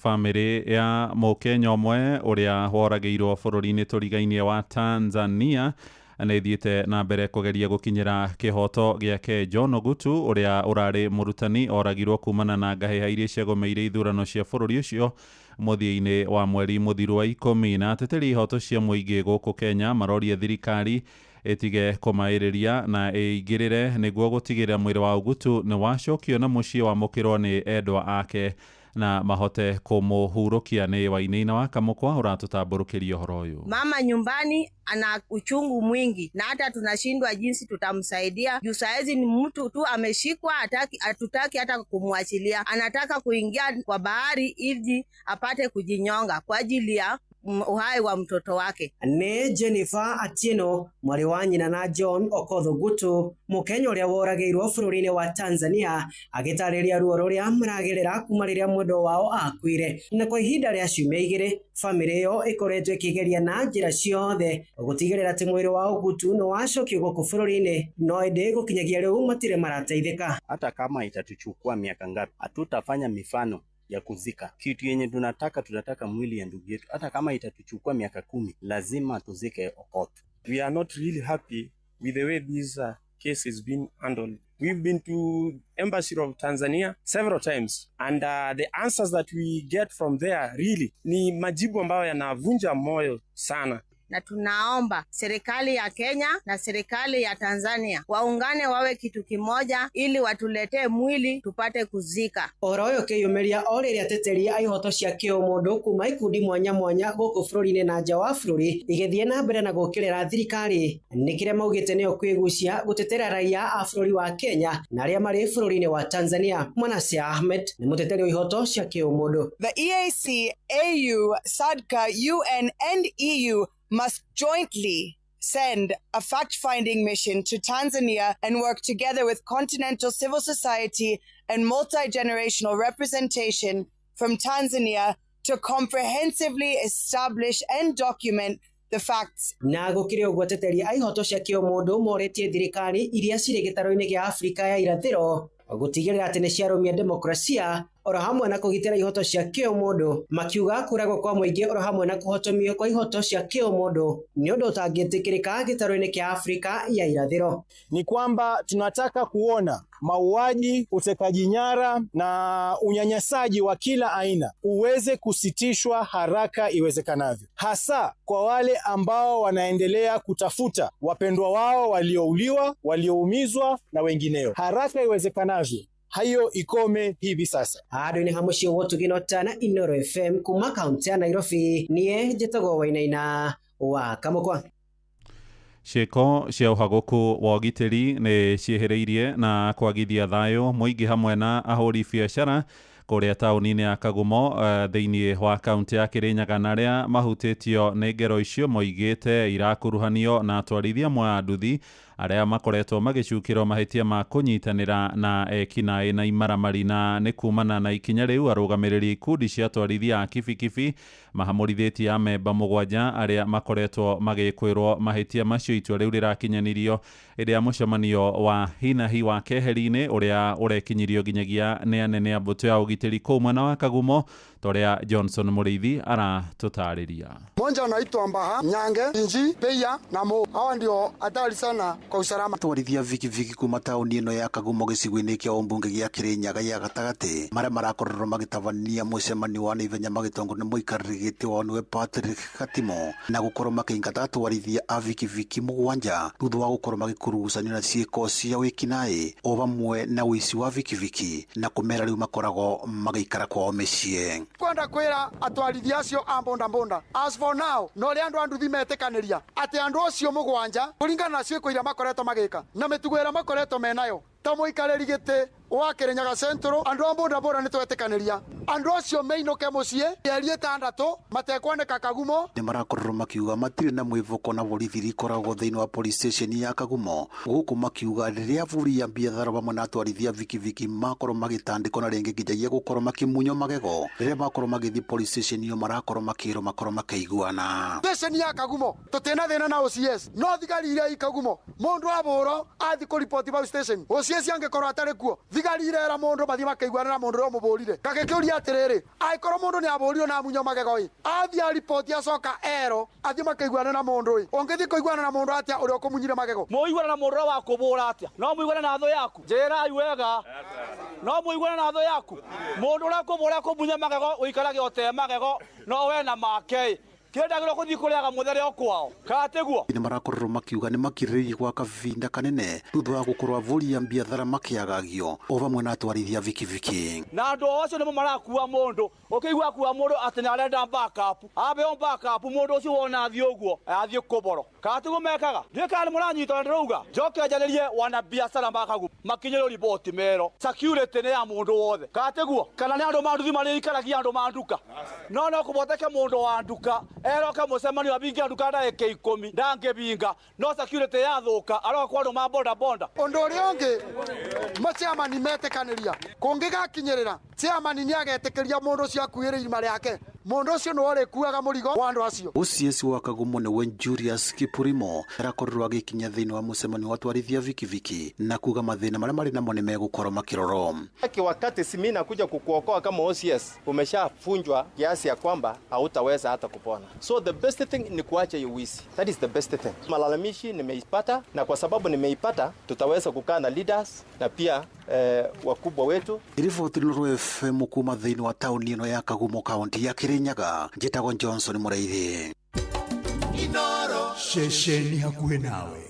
[SPEAKER 24] Bamĩrĩ ya Mũkenya ũmwe ũrĩa woragĩirwo bũrũri-inĩ tũrigainie wa Tanzania nĩ ĩthiĩte na mbere kũgeria gũkinyĩra kĩhoto gĩake. John Ogutu ũrĩa ũrarĩ mũrutani oragirwo kumana na ngahĩha iria ciagũmĩire ithurano cia bũrũri ũcio mũthia-inĩ wa mweri mũthiru wa 10. Na ateteri ihoto cia mũingĩ gũkũ Kenya maroria thirikari ĩtige kũmaĩrĩria na ĩingĩrĩre nĩguo gũtigĩrĩra mwĩrĩ wa Ogutu nĩ wacokio na mũciĩ wamũkĩrwo nĩ endwa ake na mahote kũmũhurũkia. Nĩ Wainaina wa Kamũkwa ũratũtambũrũkĩria ũhoro ũyũ.
[SPEAKER 16] Mama nyumbani ana uchungu mwingi na hata tunashindwa jinsi tutamsaidia juu saizi ni mtu tu ameshikwa, hatutaki hata kumwachilia, anataka kuingia kwa bahari ili apate kujinyonga kwa ajili ya uhai wa mtoto wake.
[SPEAKER 5] Nĩ Jennifer Atieno, mwarĩ wa nyina na John Okoth Ogutu, Mũkenya ũrĩa woragĩirwo bũrũri-inĩ wa Tanzania, agĩtarĩria ruo rũrĩa maragerera kuma rĩrĩa mwendwa wao akuire. Na kwa ihinda rĩa ciumia 2, bamĩrĩ ĩyo ĩkoretwo ĩkĩgeria na njĩra ciothe gũtigĩrĩra atĩ mwĩrĩ wa Ogutu nĩ wacokio gũkũ bũrũri-inĩ, no ĩndĩ gũkinyagia rĩu matirĩ marateithĩka.
[SPEAKER 13] Hata kama itatuchukua miaka ngapi, hatutafanya mifano ya kuzika. Kitu yenye tunataka mwili ya ndugu yetu, hata kama itatuchukua miaka 10, lazima tuzike Okoth.
[SPEAKER 19] We are not really happy with the way this case is being handled. We've been to Embassy of Tanzania several times, and the answers that we get from there really ni majibu ambayo yanavunja moyo sana.
[SPEAKER 16] Na tunaomba serikali ya Kenya na serikali ya Tanzania waungane wawe kitu kimoja ili watuletee mwili tupate kuzika.
[SPEAKER 5] Ũhoro ũyũ ũkĩyumĩria o rĩrĩa ateteri a ihoto cia kĩũmũndũ kuma ikundi mwanya mwanya gũkũ bũrũri-inĩ na nja wa bũrũri igĩthiĩ na mbere na gũũkĩrĩra thirikari nĩ kĩrĩa maugĩte nĩo kwĩgucia gũtetera raia a bũrũri wa Kenya na arĩa marĩ bũrũri-inĩ wa Tanzania. Mwanase Ahmed nĩ mũteteri wa ihoto cia kĩũmũndũ.
[SPEAKER 20] The EAC, AU, SADC, UN and EU must jointly send a fact-finding mission to Tanzania and work together with continental civil society and multi-generational representation from Tanzania to comprehensively establish and document the facts.
[SPEAKER 5] Na gũkĩrĩ ũguo ateteri a ihoto cia kĩũmũndũ morĩtie thirikari iria cirĩ gĩtarũ-inĩ gĩa Afrika ya irathĩro gũtigĩrĩra atĩ nĩ ciarũmia demokrasia oro hamwe na kũgitĩra ihoto cia kĩũmũndũ, makiuga kũragwo kwa mũingĩ oro hamwe na kũhotomio kwa ihoto cia kĩũmũndũ nĩ ũndũ ũtangĩtĩkĩrĩka gĩtarũ-inĩ kĩa Afrika ya irathĩro.
[SPEAKER 24] Ni kwamba tunataka kuona mauaji, utekaji nyara na unyanyasaji wa kila aina uweze kusitishwa haraka iwezekanavyo, hasa kwa wale ambao wanaendelea kutafuta wapendwa wao waliouliwa, walioumizwa na wengineo. Haraka iwezekanavyo hayo ikome hivi sasa.
[SPEAKER 5] Handũ-inĩ ha mũciĩ wa Ũtugi na Ũtana, Inooro FM kuma kaunti ya Nairobi, niĩ njĩtagwo Wainaina wa Kamũkwa.
[SPEAKER 24] Ciĩko cia ũhagũku wa ũgitĩri nĩ ciĩhĩrĩirie na kwagithia thayũ mũingĩ hamwe na ahũri biacara kũrĩa taũni-inĩ ya Kagumo thĩinĩ wa kaunti ya Kirinyaga, na arĩa mahutĩtio nĩ ngero icio moigĩte irakuruhanio na atwarithia amwe a nduthi arĩa makoretwo magĩcukĩrwo mahĩtia ma kũnyitanĩra na ekinaĩ na imaramari. Na nĩ kumana na ikinya rĩu arũgamĩrĩri ikundi cia atwarithia a kibikibi mahamũrithĩtie amemba 7 arĩa makoretwo magĩkwĩrwo mahĩtia macio. Itua rĩu rĩrakinyanĩrio hĩndĩ ya mũcemanio wa hinahi wa keheri-inĩ ũrĩa ũrekinyirio nginyagia nĩ anene a mbũtũ ya ũgitĩri kũu mwena wa Kagumo, ta ũrĩa Johnson Mũrĩithi aratũtarĩria.
[SPEAKER 18] Mmoja anaitwa Mbaha, Nyange, Inji, Peya na Mo. Hawa ndio hatari sana kwa usalama.
[SPEAKER 22] Atwarithia vikiviki kuma taũni ĩno ya Kagumo gĩcigo-inĩ kĩa ũmbunge gĩa Kirinyaga gĩa gatagatĩ marĩa marakorirwo magĩtabania mũcemanio wa naihenya magĩtongorio nĩ mũikarĩri gĩtĩ wao nĩwe Patrick Katimo, na gũkorwo makĩingata atwarithia a vikiviki 7 thutha wa gũkorwo magĩkurugucanio na ciĩko cia wĩkinaĩ o vamwe na ũici wa vikiviki na kũmera rĩu makoragwo magĩikara kwao mĩciĩ.
[SPEAKER 18] Kwenda kwĩra atwarithia acio a mbondambonda, as for now no rĩa andũ a nduthi metĩkanĩria atĩ andũ acio 7 kũringana na ciĩko iria makoretwo magĩka na mĩtugo ĩrĩa makoretwo menayo ta mũikarĩri gĩtĩ wa Kirinyaga Central, andũ a mbondambonda nĩ twetĩkanĩria andũ acio meinũke mũciĩ mĩeri 6 matekwanĩka Kagumo.
[SPEAKER 22] Nĩ marakorirwo makiuga matirĩ na mwĩvoko na borithi iria ikoragwo thĩinĩ wa police station ya Kagumo, gũkũ makiuga rĩrĩa aburi a biathara vamwe na atwarithia vikiviki makorwo magĩtandĩkwo na rĩngĩ nginyagia gũkorwo makĩmunywo magego rĩrĩa makorwo magĩthiĩ police station ĩyo marakorwo makĩrwo makorwo makĩiguana.
[SPEAKER 18] Station ya Kagumo tũtina thĩna na OCS, no thigari iria i Kagumo mũndũ abũrwo athiĩ kũripoti bau station, OCS angĩkorwo atarĩ kuo thigari irera mũndũ mathiĩ makaiguana na mũndũ ũrĩa ũmũbũrire. Ngagĩkĩũria atĩrĩrĩ, angĩkorwo mũndũ nĩ abũrirwo na amunywo magego ĩ, athiĩ aripoti acoka erwo athiĩ makaiguana na mũndũ ĩ, ũngĩthiĩ kũiguana na mũndũ atĩa ũrĩa ũkũmunyire magego?
[SPEAKER 21] Mũiguana na mũndũ ũrĩa wakũbũra atĩa? No mũiguane na thũ yaku? Njĩrai wega, no mũiguane na thũ yaku? Mũndũ ũrĩa ũkũbũra akũmunya magego ũikarage ũte magego no we na make kĩendagĩrwo gũthiĩ kũrĩaga mũthere o kwao kana tiguo?
[SPEAKER 22] Nĩ marakorirwo makiuga nĩ makirĩrĩirie gwa kavinda kanene thutha wa gũkorwo avũri a biathara makĩagagio o vamwe na atwarithia vikiviki.
[SPEAKER 21] Na andũ acio nĩmo marakua mũndũ, ũkĩigua akua mũndũ atĩ nĩ arenda backup, abeo backup mũndũ ũcio wona athiĩ ũguo athiĩ kũboro kana tiguo mekaga? Ndiũĩ kana nĩ mũranyita ũrĩa ndĩrauga. Njoke njarĩrie wana biacara ma Kagumo makinyĩrwo riboti mero security nĩ ya mũndũ wothe kana tiguo? Kana nĩ andũ ma nduthi marĩikaragia andũ ma nduka? No kũboteke mũndũ wa nduka Eroka mũcemanio abingira nduka ndagĩka 10 ndangĩbinga no security yathũka aroka kwa andũ ma boda boda.
[SPEAKER 18] Ũndũ ũrĩa ũngĩ machairman metĩkanĩria kũngĩgakinyĩrĩra chairman nĩagetĩkĩria mũndũ ũcio akuĩre irima rĩake, mũndũ ũcio nĩwe ũrĩkuaga mũrigo wa andũ acio.
[SPEAKER 22] OCS wa Kagumo nĩwe Julius Kipurimo arakorirwo agĩkinya thĩinĩ wa mũcemanio wa twarithia vikiviki na kuga mathĩna marĩa marĩ namo nĩmegũkorwo makĩrorwo.
[SPEAKER 4] Wakati simi nakuja kukuokoa kama OCS umeshafunjwa kiasi ya kwamba hautaweza hata kupona. So the best thing ni kuacha hiyo wizi. That is the best thing. Malalamishi nimeipata, na kwa sababu nimeipata tutaweza kukaa na leaders na pia wakubwa wetu.
[SPEAKER 22] Riboti Nuru FM kuma thĩinĩ wa taũni ĩno ya Kagumo kaunti ya Kirinyaga, njĩtagwo Johnson Mũraithi.
[SPEAKER 2] Ceceni hakuhĩ nawe.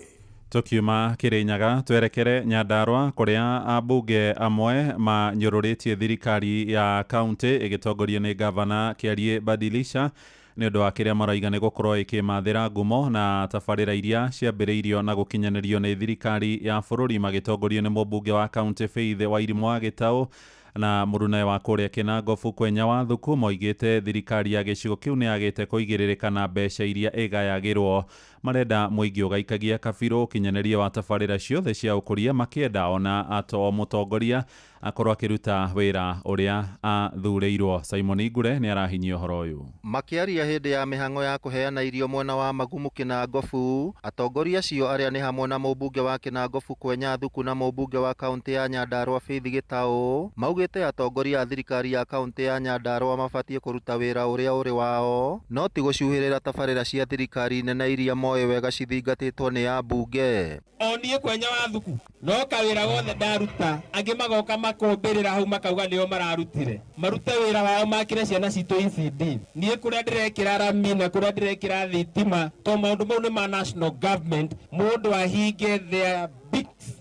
[SPEAKER 24] Tukiuma Kirinyaga twerekere Nyandarua kuria ambunge amwe manyũrũrĩtie thirikari ya kaunti ĩgĩtongorio nĩ gavana Kĩarie Badilisha nĩ ũndũ wa kĩrĩa maraiga nĩ gũkorwo ĩkĩmathĩra ngumo na tabarĩra iria ciambĩrĩirio na gũkinyanĩrio nĩ thirikari ya bũrũri magĩtongorio nĩ mũmbunge wa kaunti Faith Wairimu wa Gĩtaũ na mũrunae wa kũrĩa Kĩnangobu Kwenya wa Thuku moigĩte thirikari ya gĩcigo kĩu nĩ yagĩte kũigĩrĩrĩka na mbeca iria ĩgayagĩrwo. Marenda mũingĩ ũgaikagia kabirũ ũkinyanĩria wa tabarĩra ciothe cia ũkũria makĩenda ona ato mũtongoria akorwo akĩruta wĩra ũrĩa athurĩirwo. Simon Igure nĩ arahinyia ũhoro ũyũ.
[SPEAKER 14] Makĩaria hĩndĩ ya mĩhang'o ya kũheana irio mwena wa Magumu Kĩnangobu, atongoria acio arĩa nĩ hamwe na mũmbunge wa Kĩnangobu Kwenya Thuku na mũmbunge wa kaunti ya Nyandarua Faith Gĩtaũ maugĩte atongoria a thirikari ya kaunti ya Nyandarua mabatiĩ kũruta wĩra ũrĩa ũrĩ wao no ti gũcuhĩrĩra tabarĩra cia thirikari nene iria moĩ wega cithingatĩtwo nĩ ambunge.
[SPEAKER 8] O niĩ Kwenya wa Thuku no kawĩra wothe ndaruta angĩ magoka makombĩrĩra hau makauga nĩo mararutire, marute wĩra wao makĩre ciana citũ ECD. Niĩ kũrĩa ndĩrekĩra rami na kũrĩa ndĩrekĩra thitima to maũndũ mau nĩ ma national government, mũndũ ahinge their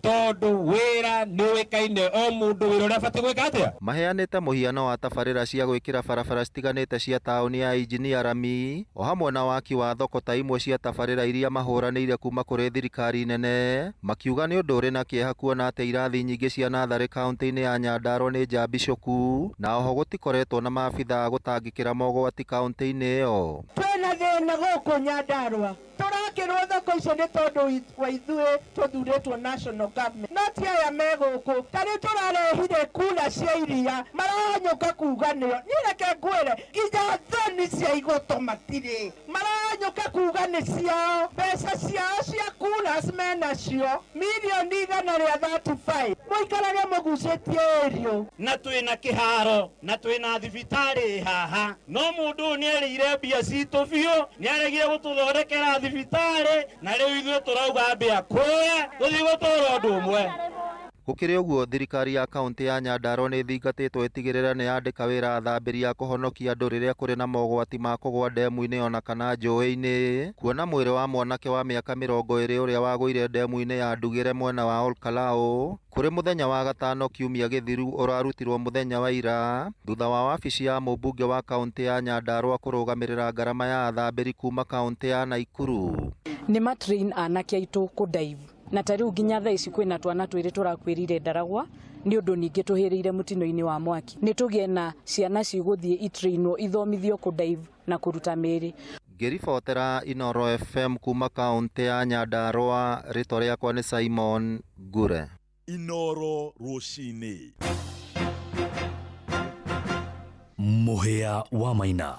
[SPEAKER 8] tondũ wĩra nĩũĩkaine o mũndũ wĩra ũrĩa abatiĩ gwĩka atĩa.
[SPEAKER 14] Maheanĩte mũhiano wa tabarĩra cia gwĩkĩra barabara citiganĩte cia taũni ya Injinia rami o hamwe na waki wa thoko ta imwe cia tabarĩra iria mahũranĩire kuma kũrĩ thirikari nene, makiuga nĩ ũndũ ũrĩ na kĩeha kuona atĩ irathi nyingĩ cia natharĩ kaunti-inĩ ya Nyandarua nĩ njambicũku na oho gũtikoretwo na maabithaa gũtangĩkĩra mogwati kaunti-inĩ ĩyo.
[SPEAKER 9] Twĩna thĩna gũkũ Nyandarua, tũrakĩrwo thoko icio nĩ tondũ wa ithuĩ tũthurĩtwo national government no ti aya me gũkũ. Ta rĩu tũrarehire kura cia iria marahanyũka kuga nĩo. Niĩ reke ngwĩre nginya thoni cia igoto matirĩ, marahanyũka kuga nĩ ciao, mbeca ciao cia kura menacio mirioni 135. Mũikarage mũgucĩtie ĩrio.
[SPEAKER 28] Na twĩna kĩharo na twĩna thibitarĩ haha, no mũndũ ũyũ nĩarĩire mbia citũ biũ, nĩaregire gũtũthondekera thibitarĩ na rĩu ithuĩ tũrauga mbia kũrĩa tũthiĩ gũtũra ũndũ ũmwe.
[SPEAKER 14] Gũkĩrĩ ũguo thirikari ya kaunti ya Nyandarua nĩ ĩthingatĩtwo ĩtigĩrĩre nĩ yandĩka wĩra athambĩri a kũhonokia andũ rĩrĩa kũrĩ na mogwati ma kũgũa ndemu-inĩ ona kana njũĩ-inĩ, kuona mwĩrĩ wa mwanake wa mĩaka 20 ũrĩa wagũire ndemu-inĩ ya Ndugĩre mwena wa Olkalau kũrĩ mũthenya wa gatano kiumia gĩthiru ũrarutirwo mũthenya wa ira thutha wa wabici ya mũmbunge wa kaunti ya Nyandarua kũrũgamĩrĩra ngarama ya athambĩri kuma kaunti ya Naikuru.
[SPEAKER 15] Nĩ matrain anake aitũ kũdive na ta rĩu nginya thaa ici kwĩna twana twĩrĩ tũrakuĩrire Ndaragwa nĩ ũndũ ningĩ tũhĩrĩire mũtino-inĩ wa mwaki. Nĩ tũgĩe na ciana cigũthiĩ itrainwo ithomithio kũdive na kũruta mĩĩrĩ.
[SPEAKER 14] Ngĩribotera Inoro FM kuma kaunti ya Nyandarua, rĩtwa rĩakwa nĩ Simon Ngure.
[SPEAKER 2] Inoro rũcinĩ.
[SPEAKER 28] Mũhĩa wa Maina.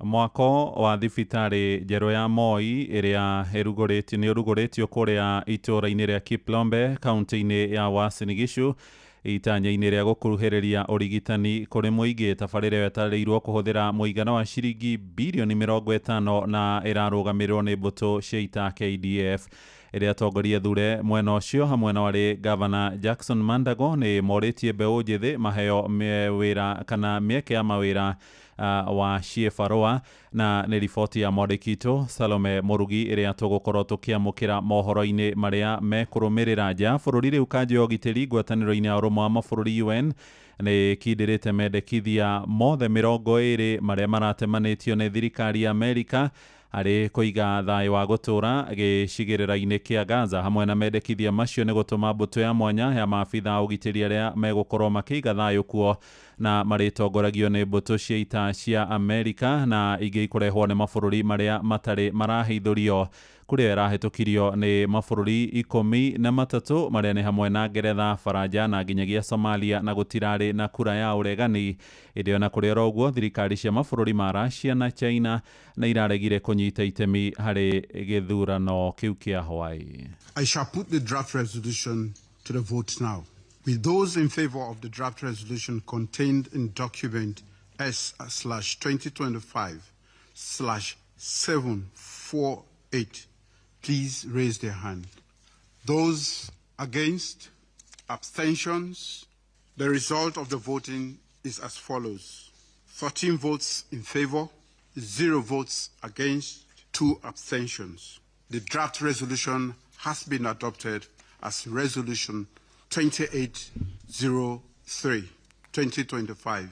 [SPEAKER 24] Mwako wa thibitarĩ njerũ ya Moi ĩrĩa ĩrugũrĩtio nĩ ũrugũrĩtio kũrĩa itũũra-inĩ rĩa Kiplombe kaunti-inĩ ya Uasin Gishu itanya-inĩ rĩa gũkuruhĩrĩria ũrigitani kũrĩ mũingĩ. Tabarĩra ĩyo ĩtarĩirwo kũhũthĩra mũigana wa ciringi birioni 50 na ĩrarũgamĩrĩrwo nĩ mbũtũ cia ita KDF. Ĩrĩa atongoria thure mwena ũcio hamwe na warĩ Gavana Jackson Mandago nĩ morĩtie mbeũ njĩthĩ maheo wĩra kana mĩeke ya mawĩra wa ciĩbarũa. Na nĩ riboti ya mwandĩki witũ Salome Mũrugi ĩrĩa tũgũkorwo tũkĩamũkĩra mohoro-inĩ marĩa mekũrũmĩrĩra. Nja bũrũri rĩu kanjũ ya ũgitĩri ngwatanĩro-inĩ ya ũrũmwe wa mabũrũri UN nĩ ĩkindĩrĩte mendekithia mothe 20 marĩa maratemanĩtio nĩ thirikari ya Amerika harĩ kũiga thayũ wa gũtũũra gĩcigĩrĩra-inĩ kĩa Gaza. Hamwe na mendekithia macio nĩ gũtũma mbũtũ ya mwanya ya maabitha a ũgitĩri arĩa megũkorwo makĩiga thayũ kuo Na marĩtongoragio nĩ mbũtũ cia ita cia Amerika na ingĩ ikũrehwo nĩ mabũrũri marĩa matarĩ marahithũrio. Kura ĩyo ĩrahĩtũkirio nĩ mabũrũri 13 marĩa nĩ hamwe na Ngeretha, Baranja na nginyagia Somalia, na gũtirarĩ na kura ya ũregani. Ĩndĩ ona kũrĩ oro ũguo, thirikari cia mabũrũri ma Russia na China nĩ iraregire kũnyita itemi harĩ gĩthurano kĩu kĩa Hawaii.
[SPEAKER 1] I shall put the draft resolution to the vote now. With those in favor of the draft resolution contained in document S/2025/748, please raise their hand. Those against, abstentions. The result of the voting is as follows: 13 votes in favor, 0 votes against, 2 abstentions. The draft resolution has been adopted as Resolution 2803, 2025.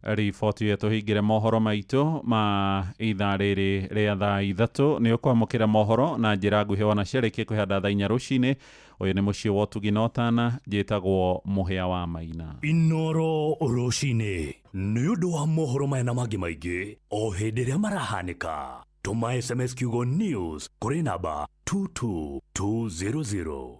[SPEAKER 24] Riboti ĩyo tũhingĩre mohoro maitũ ma ithaa rĩrĩ rĩa thaa 3. Nĩ ũkwamũkĩra mohoro na njĩra nguhĩ wona ciarĩkia kũhanda thaa 4 rũcinĩ. Ũyũ nĩ mũciĩ wa ũtugi na ũtana. Njĩtagwo Mũhĩa wa Maina.
[SPEAKER 11] Inoro rũcinĩ nĩ ũndũ wa mohoro maya na mangĩ maingĩ o hĩndĩ ĩrĩa marahanĩka, tũma SMS kiugo news kũrĩ namba 22200.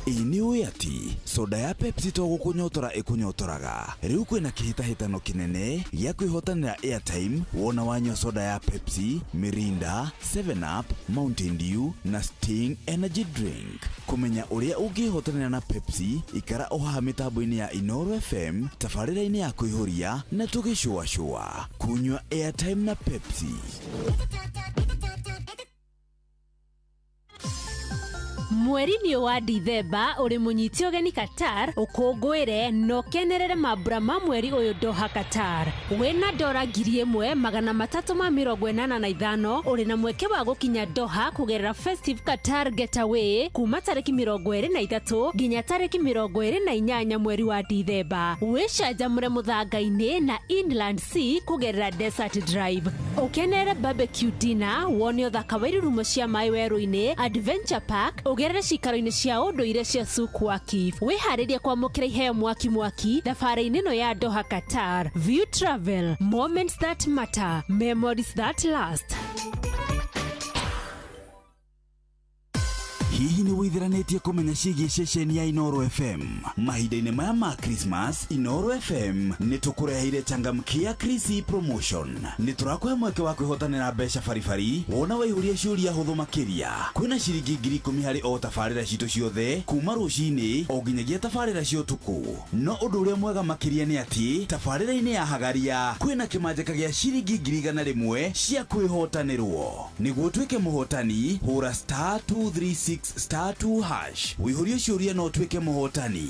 [SPEAKER 12] Ĩ nĩ ũĩ atĩ soda ya Pepsi to gũkũnyotora ĩkũnyotoraga? Rĩu kwĩna kĩhĩtahĩtano kĩnene gĩa kwĩhotanĩra airtime wona wanyua soda ya Pepsi, Mirinda, 7up, Mountain Dew na Sting Energy Drink. Kũmenya ũrĩa ũngĩhotanĩra na Pepsi, ikara o haha mĩtambo-inĩ ya Inoro FM, tabarĩra-inĩ ya kũihũria na tũgĩcũacũa kunyua airtime na Pepsi.
[SPEAKER 17] Mweri-inĩ wa Dithemba ũrĩ mũnyite ũgeni Qatar, ũkũngũĩre na ũkenerere mambura ma mweri ũyũ Doha, Qatar. Wĩna dora 1385 ũrĩ na mweke wa gũkinya Doha kũgerera Festive Qatar Getaway kuma tarĩki 23 nginya tarĩki 28 mweri wa Dithemba. Wĩcanjamũre mũthanga-inĩ na Inland Sea kũgerera Desert Drive. Ũkenerere barbecue dinner, wone ũthaka wa irurumo cia maĩ werũ-inĩ, Adventure Park, ũgerere cikaro-inĩ cia ũndũire cia Souk Waqif. Wĩharĩrie kwamũkĩra iheo mwaki mwaki thabarĩ-inĩ ĩno ya Doha, Qatar. View Travel, moments that matter, memories that last.
[SPEAKER 12] Hihi nĩ wĩitheranĩtie kũmenya ciĩgiĩ ceceni ya Inoro FM? Mahinda-inĩ maya ma Christmas, Inoro FM nĩ tũkũreheire changamkia Krisi promotion. Nĩ tũrakũhe mweke wa kwĩhotanĩra mbeca baribari wona waihũria ciũria hũthũ makĩria. Kwĩna ciringi 10,000 harĩ o tabarĩra citũ ciothe kuma rũcinĩ o nginyagia tabarĩra cia ũtukũ. No ũndũ ũrĩa mwega makĩria nĩ atĩ tabarĩra-inĩ ya Hagaria kwĩna kĩmanjĩka gĩa ciringi 100,000 cia kwĩhotanĩrwo. Nĩguo ũtuĩke mũhotani, hũra *236*2# wĩihũrie ciũria na ũtuĩke mũhotani.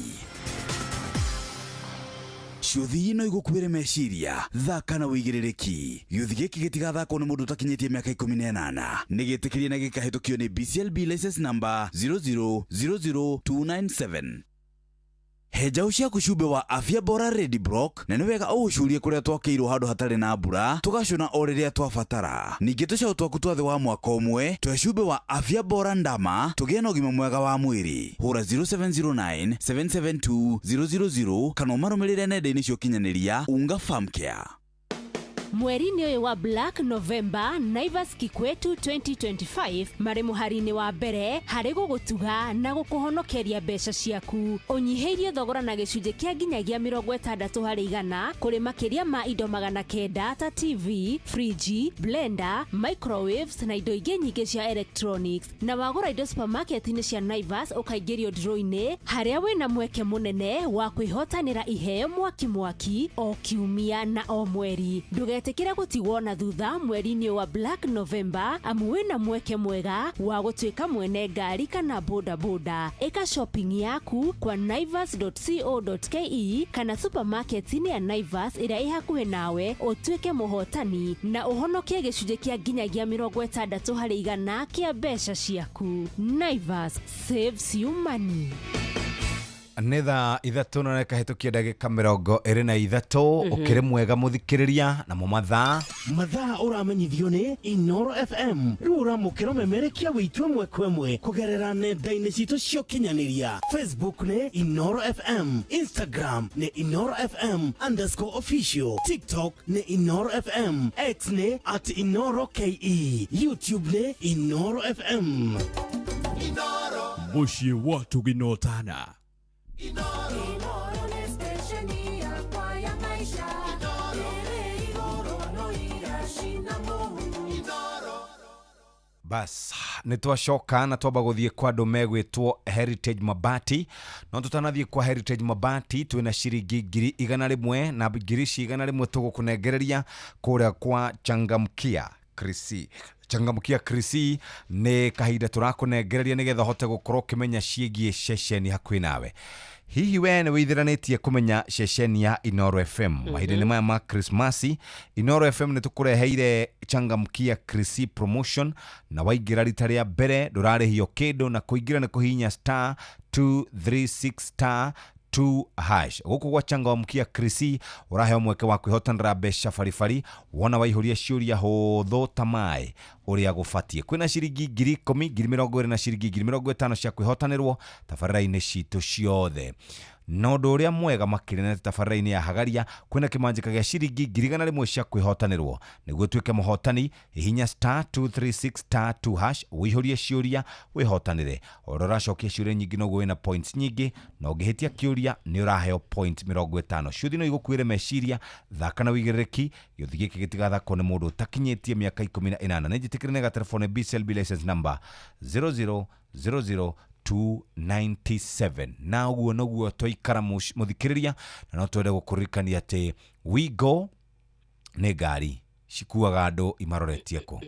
[SPEAKER 12] Ciũthi no igũkuĩre meciria, thaka na wĩigĩrĩrĩki. Gĩũthi gĩkĩ gĩtigathakwo nĩ mũndũ ũtakinyĩtie mĩaka 18. Nĩ gĩtĩkĩrie na gĩkahĩtũkio nĩ BCLB license number 0000297. He njaũ ciaku cumbĩ wa Afya Bora Ready Block, na nĩ wega ũũcurie kũrĩa twakĩirwo handũ hatarĩ na mbura, tũgacũna o rĩrĩa twabatara. Ningĩ tũcaũ twaku twa thĩ wa mwaka ũmwe twe cumbĩ wa Afya Bora Ndama tũgĩe na ũgima mwega wa mwĩrĩ. Hũra 0709 772 000 kana ũmarũmĩrĩre nenda-inĩ cia ũkinyanĩria Unga Farm Care.
[SPEAKER 17] Mweri-inĩ ũyũ wa Black November, Naivas Kikwetu 2025 marĩ mũhari-inĩ wa mbere harĩ gũgũtuga na gũkũhonokeria mbeca ciaku. Ũnyihĩirio thogora na gĩcunjĩ kĩa nginyagia 60% kũrĩ makĩria ma indo 900 ta TV, friji, blender, microwaves na indo ingĩ nyingĩ cia electronics. Na wagũra indo supermarket-inĩ cia Naivas ũkaingĩrio draw-inĩ harĩa wĩna mweke mũnene wa kwĩhotanĩra iheo mwaki mwaki o kiumia na o mweri. Ndũgetĩkĩre gũtigwo na thutha mweri-inĩ wa Black November, amu wĩna mweke mwega wa gũtuĩka mwene ngari kana bodaboda. Ĩka shopping yaku kwa naivas.co.ke kana supermarket-inĩ ya Naivas ĩrĩa ĩ hakuhĩ nawe, ũtuĩke mũhotani na ũhonokie gĩcunjĩ kĩa nginyagia 60% kĩa mbeca ciaku. Naivas saves you money.
[SPEAKER 3] Nĩ thaa 3 na kahĩtũkia ndagĩka 23. Ũkĩrĩ mwega mũthikĩrĩria namo mathaa.
[SPEAKER 6] Mathaa ũramenyithio nĩ Inoro FM. Rĩu ũramũkĩra ũmemerekia witũ ĩmwe kwa ĩmwe kũgerera nenda-inĩ citũ cia ũkinyanĩria. Facebook nĩ Inoro FM, Instagram nĩ Inoro FM underscore official, TikTok nĩ Inoro FM, X nĩ at Inoro KE, YouTube nĩ Inoro FM.
[SPEAKER 2] Mũciĩ wa Tũginotana.
[SPEAKER 3] Bas nĩ twacoka na twamba gũthiĩ kwa andũ megwĩtwo Heritage Mabati. No tũtanathiĩ kwa Heritage Mabati, twĩna ciringi 100,000, na ngiri ici 100 tũgũkũnengereria kũrĩa kwa Changamkia Krisi. Changamkia Krisi nĩ kahinda tũrakũnengereria nĩgetha ũhote gũkorwo ũkĩmenya ciĩgiĩ ceceni hakuhĩ nawe. Hihi we nĩ wĩithĩranĩtie kũmenya ceceni ya Inoro FM? Mahinda-inĩ maya ma Krismasi, Inoro FM nĩ tũkũreheire Changamkia Krisi promotion, na waingĩra rita rĩa mbere ndũrarĩhio kĩndũ, na kũingĩra nĩ kũhihinya star 236 star 2 hash. Gũkũ gwa Changamkia Krisi ũraheo mweke wa kwĩhotanĩra mbeca baribari wona waihũria ciũria hũthũ ta maĩ ũrĩa gũbatiĩ. Kwĩna ciringi 10,000, 20,000 na ciringi 50,000 cia kwĩhotanĩrwo tabarĩra-inĩ citũ ciothe. Na ũndũ ũrĩa mwega makĩria nĩ tabarĩra-inĩ ya Hagaria kwĩna kĩmanjĩka gĩa ciringi 100,000 cia kwĩhotanĩrwo. Nĩguo ũtuĩke mũhotani, hihinya star 236 star 2 hash, ũihũrie ciũria wĩhotanĩre. O ũrĩa ũracokia ciũria nyingĩ noguo wĩna points nyingĩ, na ũngĩhĩtia kĩũria nĩ ũraheo point 50. Ciũthi no igũkuĩre meciria. Thaka na wĩigĩrĩrĩki. Gĩũthi gĩkĩ gĩtigathakwo nĩ mũndũ ũtakinyĩtie mĩaka 18. Nĩ njĩtĩkĩre nĩ gatelefoni BCLB license number 0000297. Na ũguo noguo twaikara, mũthikĩrĩria, na no twende gũkũririkania atĩ Wigo nĩ ngari cikuaga andũ imaroretie kũ?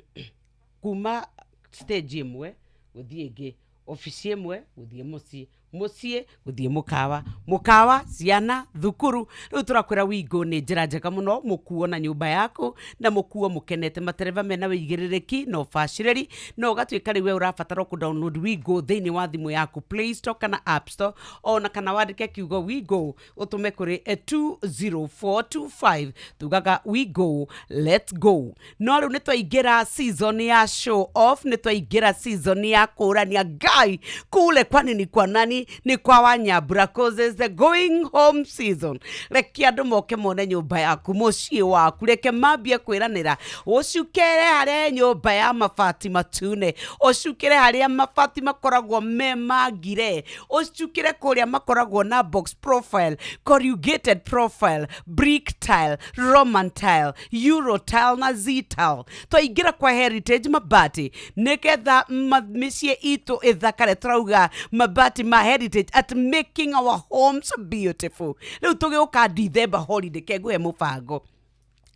[SPEAKER 7] Kuma stage ĩmwe gũthiĩ ĩngĩ, obici ĩmwe gũthiĩ mũciĩ, mũciĩ gũthiĩ mũkawa, mũkawa ciana thukuru. Rĩu tũrakwĩra Wigo nĩ njĩra njega mũno mũkuo na nyũmba yaku, na mũkuo mũkenete, matereba mena wĩigĩrĩrĩki na ũbacĩrĩri. Na ũgatuĩka rĩu we ũrabatara kũ download Wigo thĩinĩ wa thimũ yaku, Play Store kana App Store, ona kana wandĩke kiugo Wigo ũtũme kũrĩ 20425. Tugaga Wigo, let's go. No rĩu nĩ twaingĩra season ya show off, nĩ twaingĩra season ya kũrania ngai kule, kwani ni kwa nani? Ni kwa Wanyambura, cause it's the going home season. Reke andũ moke mone nyũmba yaku, mũciĩ waku, reke mambie kwĩranĩra. Ũcukere harĩa nyũmba ya mabati matune, ũcukere harĩa mabati makoragwo me mangire, ũcukere kũrĩa makoragwo na box profile, corrugated profile, brick tile, Roman tile, Euro tile na Z tile. Twaingĩra kwa Heritage Mabati nĩgetha mĩciĩ itũ ĩthakare. Tũrauga mabati ma Heritage at making our homes beautiful. Rĩu tũgĩũka December holiday, kenguhe mũbango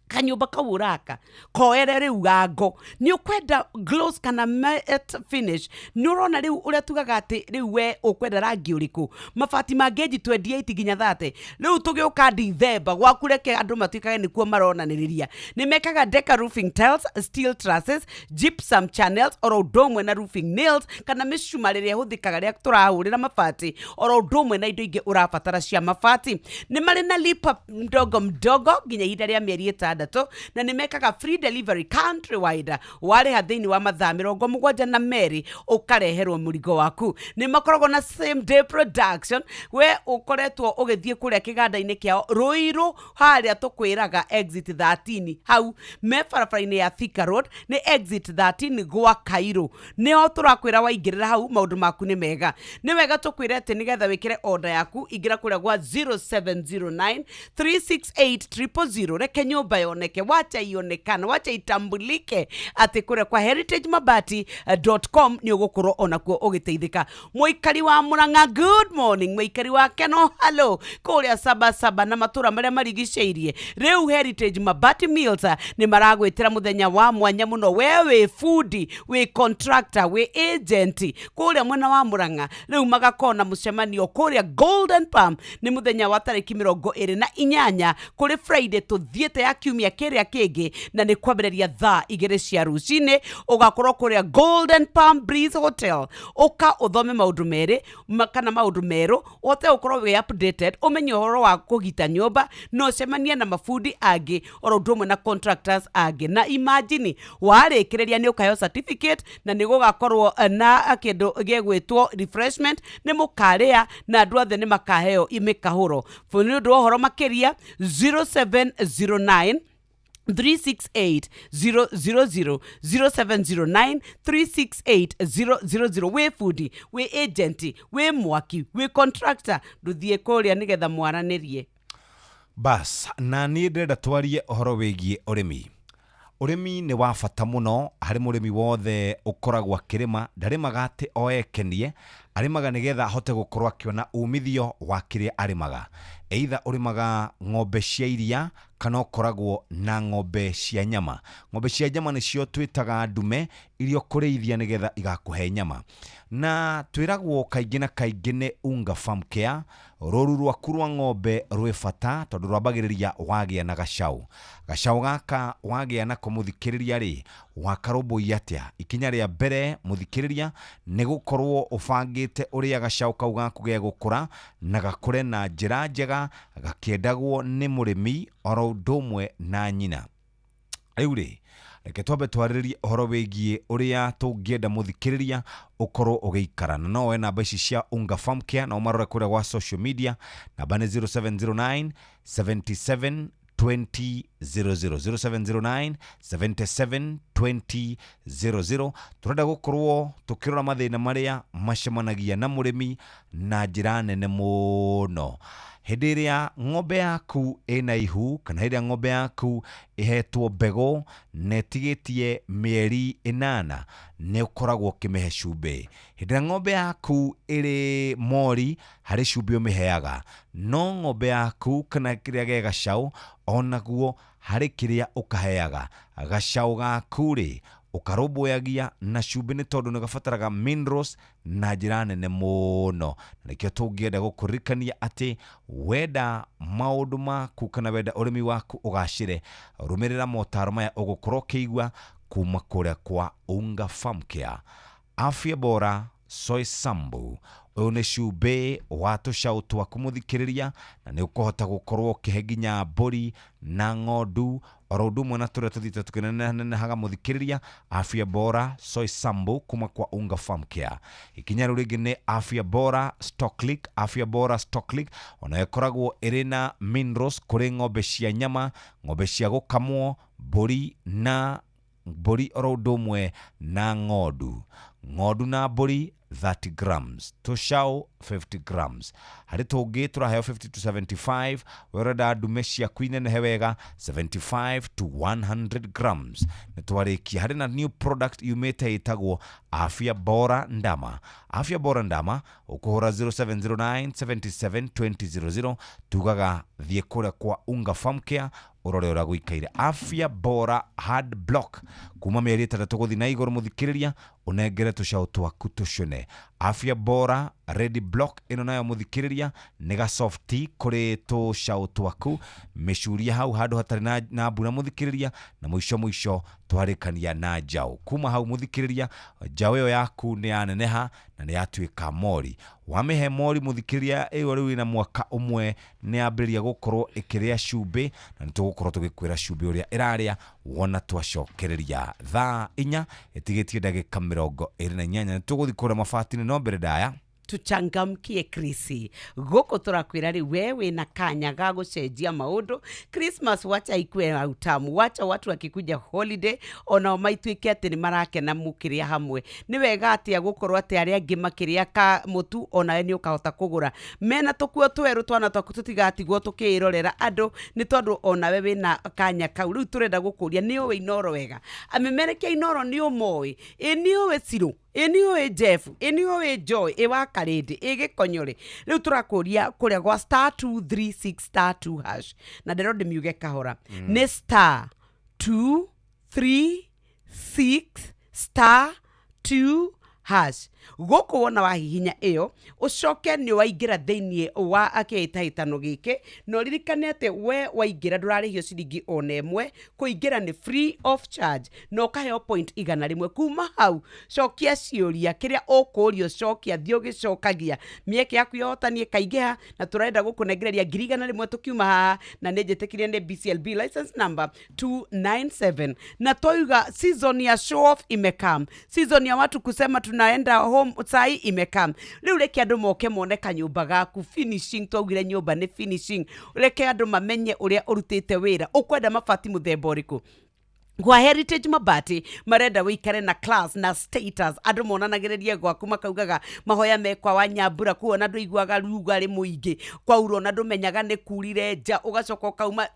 [SPEAKER 7] kanyũmba kau ũraka koere rĩu gango nĩ ũkwenda gloss kana matte finish. Nĩ ũrona rĩu ũrĩa tugaga atĩ rĩu we ũkwenda rangi ũrĩkũ? Mabati ma ngeji 28 nginya 30. Rĩu tũgĩũka December gwaku, reke andũ matuĩkage nĩkuo maronanĩrĩria. Nĩ mekaga deca roofing tiles, steel trusses, gypsum channels, oro ũndũ ũmwe na roofing nails kana mĩcumarĩ ĩrĩa ĩhũthĩkaga rĩrĩa tũrahũrĩra mabati, oro ũndũ ũmwe na indo ingĩ ũrabatara cia mabati. Nĩ marĩ na lipa mdogo mdogo nginya ihinda rĩa mĩeri 6, na nĩ mekaga free delivery countrywide. Warĩha thĩinĩ wa mathaa 72 ũkareherwo mũrigo waku. Nĩ makoragwo na same day production. We ũkoretwo ũgĩthiĩ kũrĩa kĩganda-inĩ kĩao Rũirũ, harĩa tũkwĩraga exit 13, hau me barabara-inĩ ya Thika Road, nĩ exit 13 gwa Cairo, nĩho tũrakwĩra. Waingĩrĩra hau maũndũ maku nĩ mega. Nĩ wega tũkwĩre atĩ nĩgetha wĩkĩre order yaku, ingĩra kũrĩa gwa 0709 368 000. Reke nyũmba yoneke, wacha ionekane, wacha itambulike atĩ kũrĩa kwa heritagemabati.com nĩ ũgũkorwo onakuo ũgĩteithĩka. Mũikari wa Mũrang'a, good morning. Mũikari wa Keno, hello. Kũrĩa Sabasaba na matũra marĩa marigicĩirie, rĩu Heritage Mabati Mills nĩ maragwĩtĩra mũthenya wa mwanya mũno. We wĩ fundi, wĩ contractor, wĩ agent kũrĩa mwena wa Mũrang'a, rĩu magakorwo na mũcemanio kũrĩa Golden Palm. Nĩ mũthenya wa tarĩki 28 kũrĩ Friday tũthiĩte ya kiumia. Kiumia kĩrĩa kĩngĩ, na nĩ kwambĩrĩria thaa 2 cia rũcinĩ. Ũgakorwo kũrĩa Golden Palm Breeze Hotel. Ũka ũthome maũndũ merĩ kana maũndũ merũ, ũhote gũkorwo wĩ updated, ũmenye ũhoro wa kũgita nyũmba, na ũcemanie na mabundi angĩ oro ũndũ ũmwe na contractors angĩ. Na imagine warĩkĩrĩria nĩ ũkaheo certificate, na nĩ gũgakorwo na kĩndũ gĩgwĩtwo refreshment, nĩ mũkarĩa na andũ othe nĩ makaheo mĩkahũro. Nĩ ũndũ wa ũhoro makĩria, 0709 368 000, 0709 368 000. Wĩ bundi, wĩ agent, wĩ mwaki, wĩ contractor, ndũthiĩ kũrĩa nĩgetha mwaranĩrie.
[SPEAKER 3] Bas, na niĩ ndĩrenda twarie ũhoro wĩgiĩ ũrĩmi. Ũrĩmi nĩ wa bata mũno harĩ mũrĩmi wothe ũkoragwo akĩrĩma. Ndarĩmaga atĩ o ekenie, arĩmaga nĩgetha ahote gũkorwo akĩona umithio wa kĩrĩa arĩmaga. Either ũrĩmaga ng'ombe cia iria kana ũkoragwo na ng'ombe cia nyama. Ng'ombe cia nyama nĩcio twĩtaga ndume, iria ũkũrĩithia nĩgetha igakũhe nyama. Na twĩragwo kaingĩ na kaingĩ nĩ Unga Farm Care, rũru rwaku rwa ng'ombe rwĩ bata tondũ rwambagĩrĩria wagĩa na gacau. Gacau gaka wagĩa nako mũthikĩrĩria rĩ, wakarũmbũiya atĩa? Ikinya rĩa mbere mũthikĩrĩria nĩ gũkorwo ũbangĩte ũrĩa gacau kau gaku gegũkũra na gakũre na njĩra njega, gakĩendagwo nĩ mũrĩmi oro ũndũ ũmwe na nyina. Rĩu rĩ, reke twambe twarĩrĩrie ũhoro wĩgiĩ ũrĩa tũngĩenda mũthikĩrĩria ũkorwo ũgĩikara. Na no woe namba ici cia Unga Farm Care na ũmarore kũrĩa gwa social media. Namba nĩ 0709 77 20 00, 0709 77 20 00. Tũrenda gũkorwo tũkĩrora mathĩna marĩa macemanagia na mũrĩmi na njĩra nene mũno. Hĩndĩ ĩrĩa ng'ombe yaku ĩna ihu, kana hĩndĩ ĩrĩa ng'ombe yaku ĩhetwo mbegũ na ĩtigĩtie mĩeri 8, nĩ ũkoragwo ũkĩmĩhe cumbĩ. Hĩndĩ ĩrĩa ng'ombe yaku ĩrĩ mori, harĩ cumbĩ ũmĩheaga. No ng'ombe yaku kana kĩrĩa ge gacau, onaguo harĩ kĩrĩa ũkaheaga. Gacau gaku rĩ, ũkarũmbũyagia na cumbĩ nĩ tondũ nĩ gabataraga minerals na njĩra nene mũno. Na nĩkĩo tũngĩenda gũkũririkania atĩ wenda maũndũ maku kana wenda ũrĩmi waku ũgacĩre, rũmĩrĩra motaro maya ũgũkorwo ũkĩigua kuma kũrĩa kwa Unga Farm Care. Afya Bora Soy Sambu, ũyũ nĩ cumbĩ wa tũcaũ twaku mũthikĩrĩria, na nĩ ũkũhota gũkorwo ũkĩhe nginya mbũri na ng'ondu oro ũndũ ũmwe na tũrĩa tũthiĩte tũkĩnenehaga mũthikĩrĩria. Afya Bora Soy Sambu kuma kwa Unga Farm Care. Ikinya rĩu rĩngĩ nĩ Afya Bora Stocklick. Afya Bora Stocklick onayo ĩkoragwo ĩrĩ na minerals kũrĩ ng'ombe cia nyama, ng'ombe cia gũkamwo, mbũri na mbũri oro ũndũ ũmwe na ng'ondu. Ng'ondu na mbũri 30 grams, tũcaũ 50 grams. Harĩ tũngĩ tũraheo 50 to 75, we ũrenda ndume ciaku inenehe wega 75 to 100 grams. Nĩ twarĩkia. Harĩ na new product yumĩte ĩtagwo Afya Bora Ndama. Afya Bora Ndama ũkũhũra 0709 77 20 00, tugaga thiĩ kũrĩa kwa Unga Farm Care ũrore ũrĩa gũikaire. Afya Bora Hard Block kuma mĩeri 6 gũthiĩ na igũrũ mũthikĩrĩria, ũnengere tũcaũ twaku tũcũne. Afya Bora Ready Block ĩno nayo mũthikĩrĩria nĩ gasofti kũrĩ tũcaũ twaku, mĩcuria hau handũ hatarĩ na mbura mũthikĩrĩria, na mũico mũico twarĩkania na njaũ. Kuma hau mũthikĩrĩria, njaũ ĩyo yaku nĩ yaneneha na nĩ yatuĩka mori. Wamĩhe mori mũthikĩrĩria, ĩyo rĩu ĩna mwaka ũmwe nĩ yambĩrĩria gũkorwo ĩkĩrĩa cumbĩ, na nĩ tũgũkorwo tũgĩkwĩra cumbĩ ũrĩa ĩrarĩa wona twacokereria. Thaa 4 ĩtigĩtie ndagĩka 28, nĩ tũgũthiĩ kũrĩa mabati-inĩ, no mbere ndaya
[SPEAKER 7] tuchangamkie Krisi. Gũkũ tũrakwĩra rĩu we wĩna kanya ga gũcenjia maũndũ. Christmas wacha ikue na utamu, wacha watu wakikuja holiday onao maituĩke atĩ nĩ marakena mũkĩrĩa hamwe. Nĩ wega atĩa gũkorwo atĩ arĩa angĩ makĩrĩa ka mũtu onawe nĩ ũkahota kũgũra mena tũkuo twerũ, twana twaku tũtigatigwo tũkĩrorera andũ nĩ tondũ onawe wĩna kanya kau. Rĩu tũrenda gũkũria, nĩ ũĩ Inooro wega? Amemerekia Inooro nĩ ũmoĩ? Ĩ nĩ ũĩ Cirũ? Ĩ nĩ ũĩ Jeff? Ĩ nĩ ũĩ Joy? Ĩ wa Karĩndĩ? Ĩ Gĩkonyore? Rĩu tũrakũria kũrĩa gwa star 236 star 2 hash, na ndĩro ndĩmiuge kahora. Nĩ star 236 star 2 Hash. Gũkũ wona wahihinya ĩyo, ũcoke nĩ waingĩra thĩinĩ wa kĩhĩtahĩtano gĩkĩ, na ũririkane atĩ we waingĩra ndũrarĩhio ciringi ona ĩmwe, kũingĩra nĩ free of charge, na ũkaheo point 100. Kuma hau cokia ciũria kĩrĩa ũkũrio, cokia, thiĩ ũgĩcokagia, mĩeke yaku ya ũhotani ĩkaingĩha, na tũrenda gũkũnengereria 100,000 tũkiuma haha, na nĩ njĩtĩkirie nĩ BCLB license number 297. Na twauga season ya show off imekam, season ya watu kusema tunaenda home sai imekam. Rĩu reke andũ moke mone kanyũmba gaku finishing, twaugire nyũmba nĩ finishing, reke andũ mamenye ũrĩa ũrutĩte wĩra. Ũkwenda mabati mũthemba ũrĩkũ? Kwa Heritage Mabati marenda wĩikare na class na status, andũ monanagĩrĩrie gwaku makaugaga mahoya mekwa wa Nyambura, kuona ndũiguaga rugarĩ mũingĩ, kwaura ona ndũmenyaga nĩ kurire nja, ũgacoka ũkauma,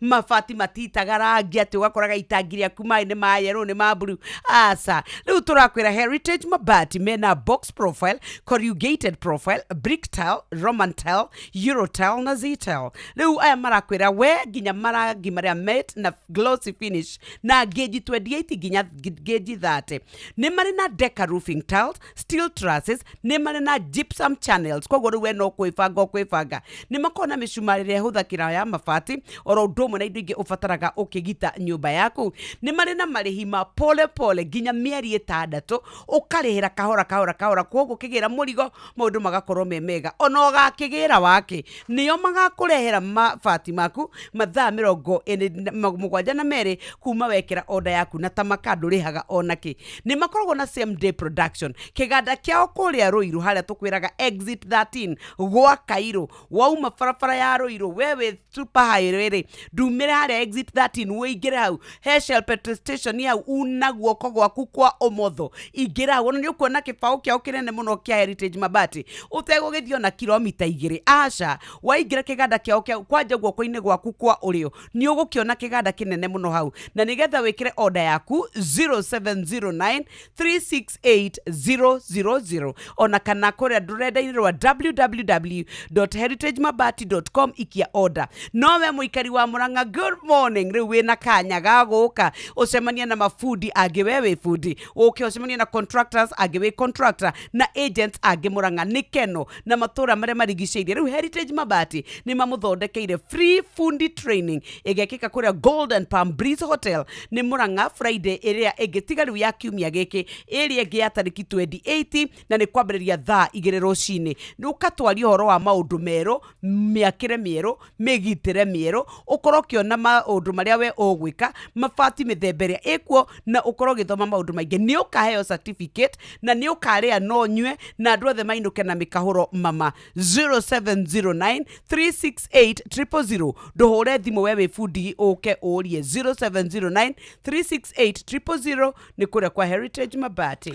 [SPEAKER 7] mabati matitaga rangi atĩ ũgakoraga itangi rĩaku maĩ nĩ ma yellow, nĩ ma blue. Aca, rĩu tũrakwĩra Heritage Mabati mena box profile, corrugated profile, brick tile, Roman tile, Euro tile na Z tile. Rĩu aya marakwĩra we nginya marangi marĩa matte na glossy finish na gauge 28 nginya gauge 30. Nĩ marĩ na deca roofing tiles, steel trusses, nĩ marĩ na gypsum channels, koguo rĩu we no kwĩbanga ũkwĩbanga. Nĩ makoragwo na mĩcumarĩ ĩrĩa ĩhũthagĩra ya mabati, oro ũndũ ũmwe na indo ingĩ ũbataraga ũkĩgita nyũmba yaku. Nĩ marĩ na marĩhi ma pole pole nginya mĩeri 6, ũkarĩhĩra kahora kahora kahora, koguo ũkĩgĩra mũrigo maũndũ magakorwo me mega. Ona ũgakĩgĩra wake, nĩo magakũrehera mabati maku mathaa 72 kuma wekĩra order yaku, na tamaka ndũrĩhaga ona kĩ. Nĩ makoragwo na same day production, kĩganda kĩao kũrĩa Rũirũ, harĩa tũkwĩraga exit 13 gwa Kairũ, wauma barabara ya Rũirũ we wĩ super highway rĩ, ndumĩre harĩa exit 13 ũingĩre hau he Shell petrol station hau, una guoko gwaku kwa ũmotho, ingĩra hau, ona nĩ ũkuona kĩbaũ kĩao kĩnene mũno kĩa Heritage Mabati, ũtegũgĩthiĩ ona kilomita 2, aca, waingĩra kĩganda kĩao kĩa kwanja guoko-inĩ gwaku kwa ũrĩo nĩ ũgũkĩona kĩganda kĩnene mũno hau. Na nĩgetha wĩkĩre order yaku 0709 368 000, ona kana kũrĩa rũrenda-inĩ rwa www.heritagemabati.com ikia order. No we mũikari wa Murang'a, good morning, rĩu wĩna kanya ga gũka ũcemanie na mabundi angĩ, we wĩ bundi, ũke ũcemanie na contractors angĩ, wĩ contractor, na agents angĩ Murang'a nĩ keno na matũra marĩa marigicĩirie. Rĩu Heritage Mabati nĩ mamũthondekeire free fundi training ĩgekĩka kũrĩa Golden Palm Breeze Hotel nĩ Murang'a Friday ĩrĩa ĩngĩ tiga rĩu ya kiumia gĩkĩ, ĩrĩa ĩngĩ ya tarĩki 28, na nĩ kwambĩrĩria thaa 2 rũcinĩ. Nĩ ũkatwaria ũhoro wa maũndũ merũ, mĩakĩre mĩerũ, mĩgitĩre mĩerũ, ũkorwo ũkĩona maũndũ marĩa we ũgwĩka, mabati mĩthemba ĩrĩa ĩkuo, na ũkorwo ũgĩthoma maũndũ maingĩ. Nĩ ũkaheo certificate na nĩ ũkarĩa no nyue, na andũ othe mainũke na mĩkahũro mama. 0709 368 000, ndũhũre thimũ we wĩ bundi ũke ũrie 0709 368 000, nĩ kũrĩa kwa Heritage Mabati.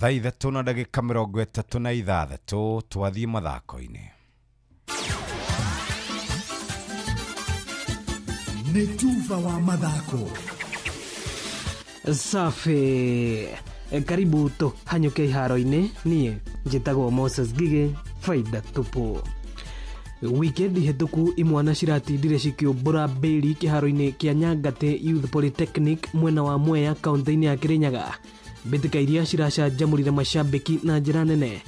[SPEAKER 3] Thaa 3:36 twathiĩ mathako-inĩ.
[SPEAKER 2] Nĩ tuba wa mathako.
[SPEAKER 10] Safi, karibu tũhanyũke iharo-inĩ. Niĩ njĩtagwo Moses Ngigĩ, faida tupu. Wikendi hĩtũku imwana ciratindire cikĩũmbũra mbĩri kĩharo-inĩ kĩa Nyangate Youth Polytechnic mwena wa Mwea kaunti-inĩ ya Kirinyaga. Mbĩtĩka iria ciracanjamũrire macambĩki na njĩra nene,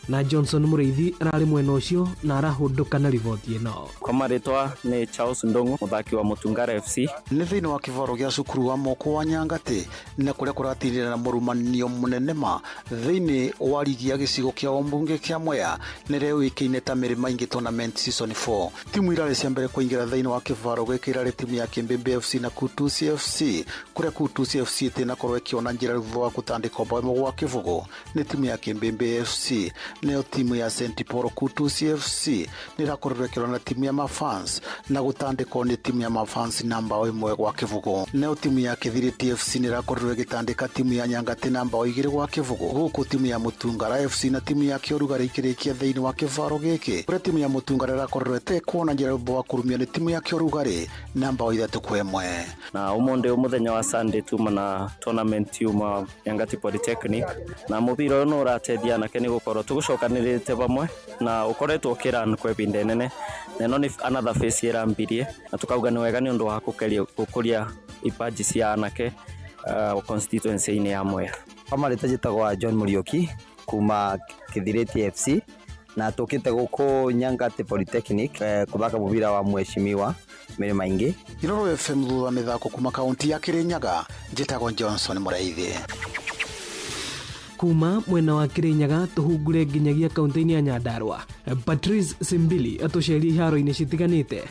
[SPEAKER 10] na Johnson Mũrĩithi ararĩ mwena ũcio na arahũndũka na riboti ĩno.
[SPEAKER 13] Kwa marĩtwa nĩ Charles Ndung'u, mũthaki wa Mũtungara FC.
[SPEAKER 22] Nĩ thĩinĩ wa kĩbaro gĩa cukuru wa moko wa Nyangate na kũrĩa kũratirĩra na mũrumanio mũnene ma thĩinĩ wa rigi ya gĩcigo kĩa ũmbunge kĩa Mwea nĩ rĩũĩkaine ta Mĩrĩma Ingĩ Tournament Season 4. Timu irarĩ cia mbere kũingĩra thĩinĩ wa kĩbaro gĩkĩ irarĩ timu ya Kĩmbĩmbĩ FC na Kutusi FC, kũrĩa Kutusi FC ĩtĩnakorwo ĩkĩona njĩra thutha wa gũtandĩkwo bao ĩmwe gwa kĩbũgũ nĩ timu ya Kĩmbĩmbĩ FC. Nayo timu ya St Paul Kutusi FC nĩ ĩrakorirwo ĩkĩrora na timu ya Mafans na gũtandĩkwo nĩ timu ya Mafans na bao ĩmwe gwa kĩbũgũ. Nayo timu ya Kĩthiriti FC nĩ ĩrakorirwo ĩgĩtandĩka timu ya Nyangate na bao 2 gwa kĩbũgũ, gũkũ timu ya Mũtungara FC na timu ya Kĩũrugarĩ ikĩrĩkia thĩinĩ wa kĩbaro gĩkĩ, kũrĩa timu ya Mũtungara ĩrakorirwo ĩtekuona njĩra thutha wa kũrumio nĩ timu ya Kĩũrugarĩ na bao 3-1.
[SPEAKER 13] Na ũmũthĩ mũthenya wa Sunday tuma na tournament yuma Nyangati Polytechnic, na mũbira ũyũ nĩ ũrateithia anake nĩ gũkorwo tũgũcokanĩrĩte vamwe na ũkoretwo ũkĩran kwa ihinda inene, na ĩno nĩ another phase ĩrambirie, na tũkauga nĩ wega nĩ ũndũ wa gũkũria ipaji cia anake constituency-inĩ ya Mwea.
[SPEAKER 5] Kwa marĩtwa njĩtagwo John Mũriũki kuma Kĩthirĩti FC na tũkĩte gũkũ Nyangati Polytechnic kũthaka mũbira wa mheshimiwa Mary Maingi.
[SPEAKER 22] Inooro FM thutha wa mĩthako kuma kaunti ya Kirinyaga, njĩtagwo Johnson Mũraithi.
[SPEAKER 10] Kuma mwena wa Kirinyaga tũhungure nginyagia kaunti-inĩ ya Nyandarua. Patrice Simbili atũceria iharo-inĩ citiganĩte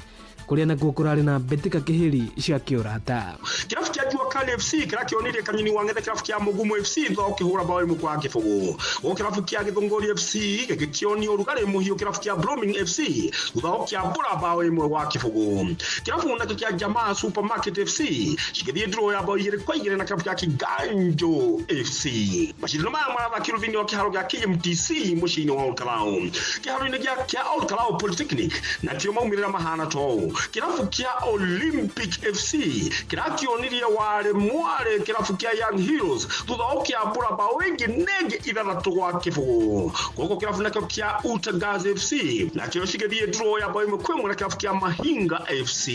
[SPEAKER 10] kũrĩa nakuo kũrarĩ na mbĩtĩka kĩhĩri cia kĩũrata.
[SPEAKER 16] Kĩrabu kĩa Jua Kali FC kĩrakĩonirie Kanyini wa Ng'ethe kĩrabu kĩa Mũgumo FC thutha wa gũkĩhũra bao ĩmwe kwa kĩbũgũ. Gũkũ kĩrabu kĩa Gĩthũngũri FC gĩgĩkĩonio ũrugarĩ mũhiũ kĩrabu kĩa Blooming FC thutha wa gũkĩambũra bao ĩmwe gwa kĩbũgũ. Kĩrabu nakĩo kĩa Jamaa Supermarket FC cigĩthiĩ draw ya bao 2-2 na kĩrabu kĩa Kiganjo FC. Macindano maya marathakirwo thĩinĩ wa kĩharo gĩa KMTC mũciĩ-inĩ wa Olkalau. Kĩharo-inĩ kĩa Olkalau Polytechnic nakĩo maumĩrĩra mahana ta ũũ. Kĩrabu kĩa Olympic FC kĩrakĩonirie warĩ mwarĩ kĩrabu kĩa Young Heroes thutha wa gũkĩambũra bao ĩngĩ nengĩ 6-0. Gũkũ kĩrabu nakĩo kĩa Utagaz FC nakĩo cigĩthiĩ draw ya bao 1-1 na kĩrabu kĩa Mahinga FC.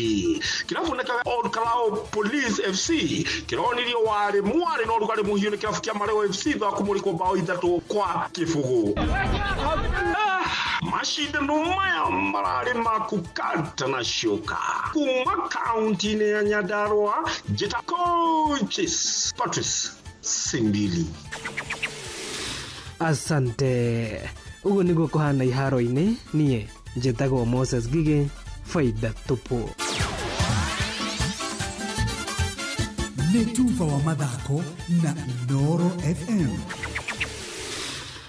[SPEAKER 16] Kĩrabu nakĩo Olkalau Police FC kĩronirio warĩ mwarĩ na ũrugarĩ mũhiũ nĩ kĩrabu kĩa Mareo FC thutha wa kũmũrĩkwo bao 3-0. Mashindano maya mararĩ ma kũkata na coka kuma kaunti-inĩ ya Nyandarua, njĩta coaches Patrice Simbili.
[SPEAKER 10] Asante. Ũguo nĩguo kũhana iharo-inĩ. Niĩ njĩtagwo Moses Gige, faida tupu.
[SPEAKER 2] Nĩ tuba wa mathako na Inooro FM.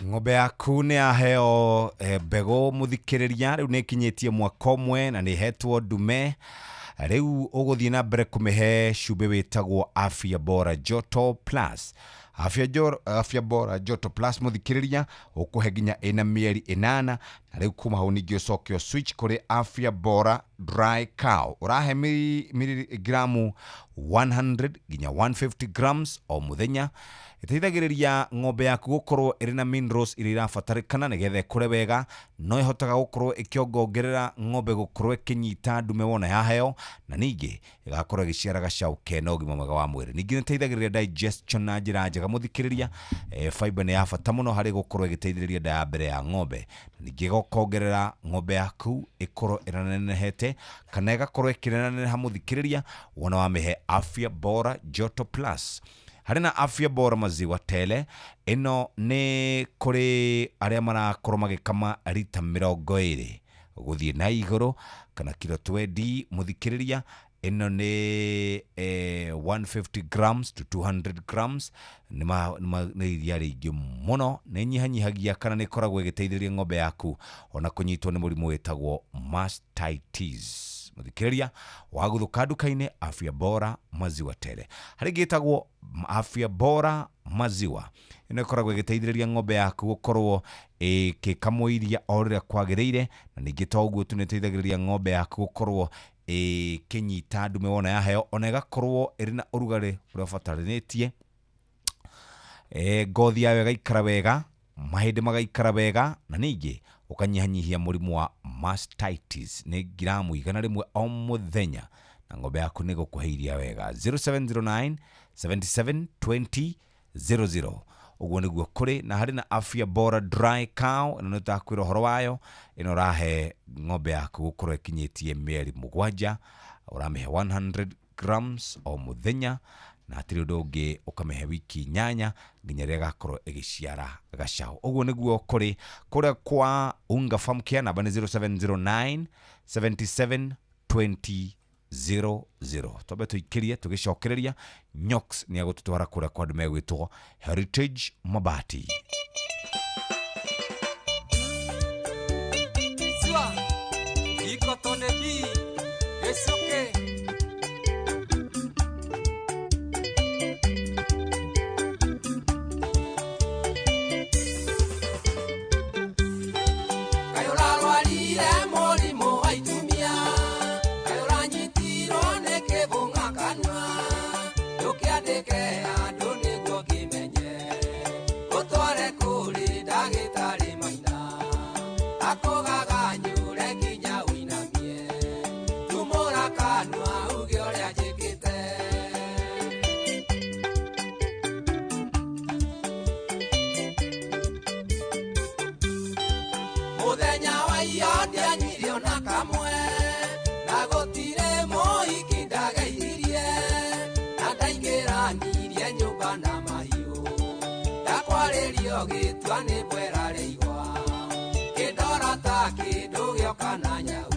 [SPEAKER 3] Ng'ombe yaku nĩ yaheo mbegũ mũthikĩrĩria, rĩu nĩ ĩkinyĩtie mwaka ũmwe na nĩ ĩhetwo ndume. Rĩu ũgũthiĩ na mbere kũmĩhe cumbĩ wĩtagwo Afya Bora Joto Plus. Afya Bora Joto Plus mũthikĩrĩria ũkũhe nginya ĩna mĩeri 8, na rĩu kuma hau ningĩ ũcoke switch kũrĩ Afya Bora Dry Cow. Ũrahe miligramu 100 nginya 150 grams o mũthenya. Ĩteithagĩrĩria ng'ombe yaku gũkorwo ĩrĩ na minerals iria irabatarĩkana nĩgetha ĩkũre wega. No ĩhotaga gũkorwo ĩkĩongongerera ng'ombe gũkorwo ĩkĩnyita ndume wona yaheo, na ningĩ ĩgakorwo ĩgĩciara gacaũ kena ũgima mwega wa mwĩrĩ. Ningĩ nĩĩteithagĩrĩria digestion na njĩra njega mũthikĩrĩria. Fiber nĩ ya bata mũno harĩ gũkorwo ĩgĩteithĩrĩria nda ya mbere ya ng'ombe, na ningĩ ĩgakongerera ng'ombe yaku ĩkorwo ĩnenehete kana ĩgakorwo ĩkĩneneha mũthikĩrĩria wona wamĩhe Afya Bora Joto Plus. Harĩ na Afya Bora Maziwa Tele, ĩno nĩ kũrĩ arĩa marakorwo magĩkama rita 20 gũthiĩ na igũrũ kana kilo 20 mũthikĩrĩria. Ĩno nĩ 150 grams to 200 grams. Nĩ iria rĩingĩ mũno, nĩ nyihanyihagia kana nĩ ĩkoragwo ĩgĩteithĩrĩria ng'ombe yaku ona kũnyitwo nĩ mũrimũ wĩtagwo mastitis. Mũthikĩrĩria wagũthũka nduka-inĩ Afya Bora Maziwa Tele. Harĩ ĩngĩ ĩtagwo Afya Bora Maziwa, ĩno ĩkoragwo ĩgĩteithĩrĩria ng'ombe yaku gũkorwo ĩgĩkamwo iria o rĩrĩa kwagĩrĩire, na ningĩ to ũguo tu nĩ ĩteithagĩrĩria ng'ombe yaku gũkorwo ĩkĩnyita ndume wona yaheo, ona ĩgakorwo ĩrĩ na ũrugarĩ ũrĩa ũbataranĩtie. Ngothi yayo ĩgaikara wega, mahĩndĩ magaikara wega, na ningĩ ũkanyihanyihia mũrimũ wa mastitis. Nĩ gramu 100 o mũthenya na ng'ombe yaku nĩ ĩgũkũhe iria wega. 0709 77 20 00 ũguo nĩguo kũrĩ. Na harĩ na Afya Bora Dry Cow, ĩno nĩ takwĩra ũhoro wayo. Ĩno ũrahe ng'ombe yaku gũkorwo ĩkinyĩtie mĩeri 7, ũramĩhe 100 grams o mũthenya, na hatirĩ ũndũ ũngĩ ũkamĩhe wiki 8 nginya rĩrĩa ĩgakorwo ĩgĩciara gacaũ. Ũguo nĩguo kũrĩ kũrĩa kwa Unga Farm Care. Namba nĩ 0709 77 20 00. Twambe tũikĩrie tũgĩcokereria Nyox nĩ agũtũtwara kũrĩa kwa andũ megwĩtwo Heritage Mabati.
[SPEAKER 19] Sua, ikotonebi, esoke. Kayolalo molimo aitumia, kayolanyitirwo nĩ kĩbũng'a kanua, ndũkĩandĩke andũ nĩguo kĩmenye, ũtware kũrĩ ndagĩtarĩ Maina, akũgaganyũre nginya ũinamie, tumũra kanua uge ũrĩa njĩkĩte. ũgĩtua nĩ mbwera rĩigwa kĩndora ta kĩndũ gĩoka na nyau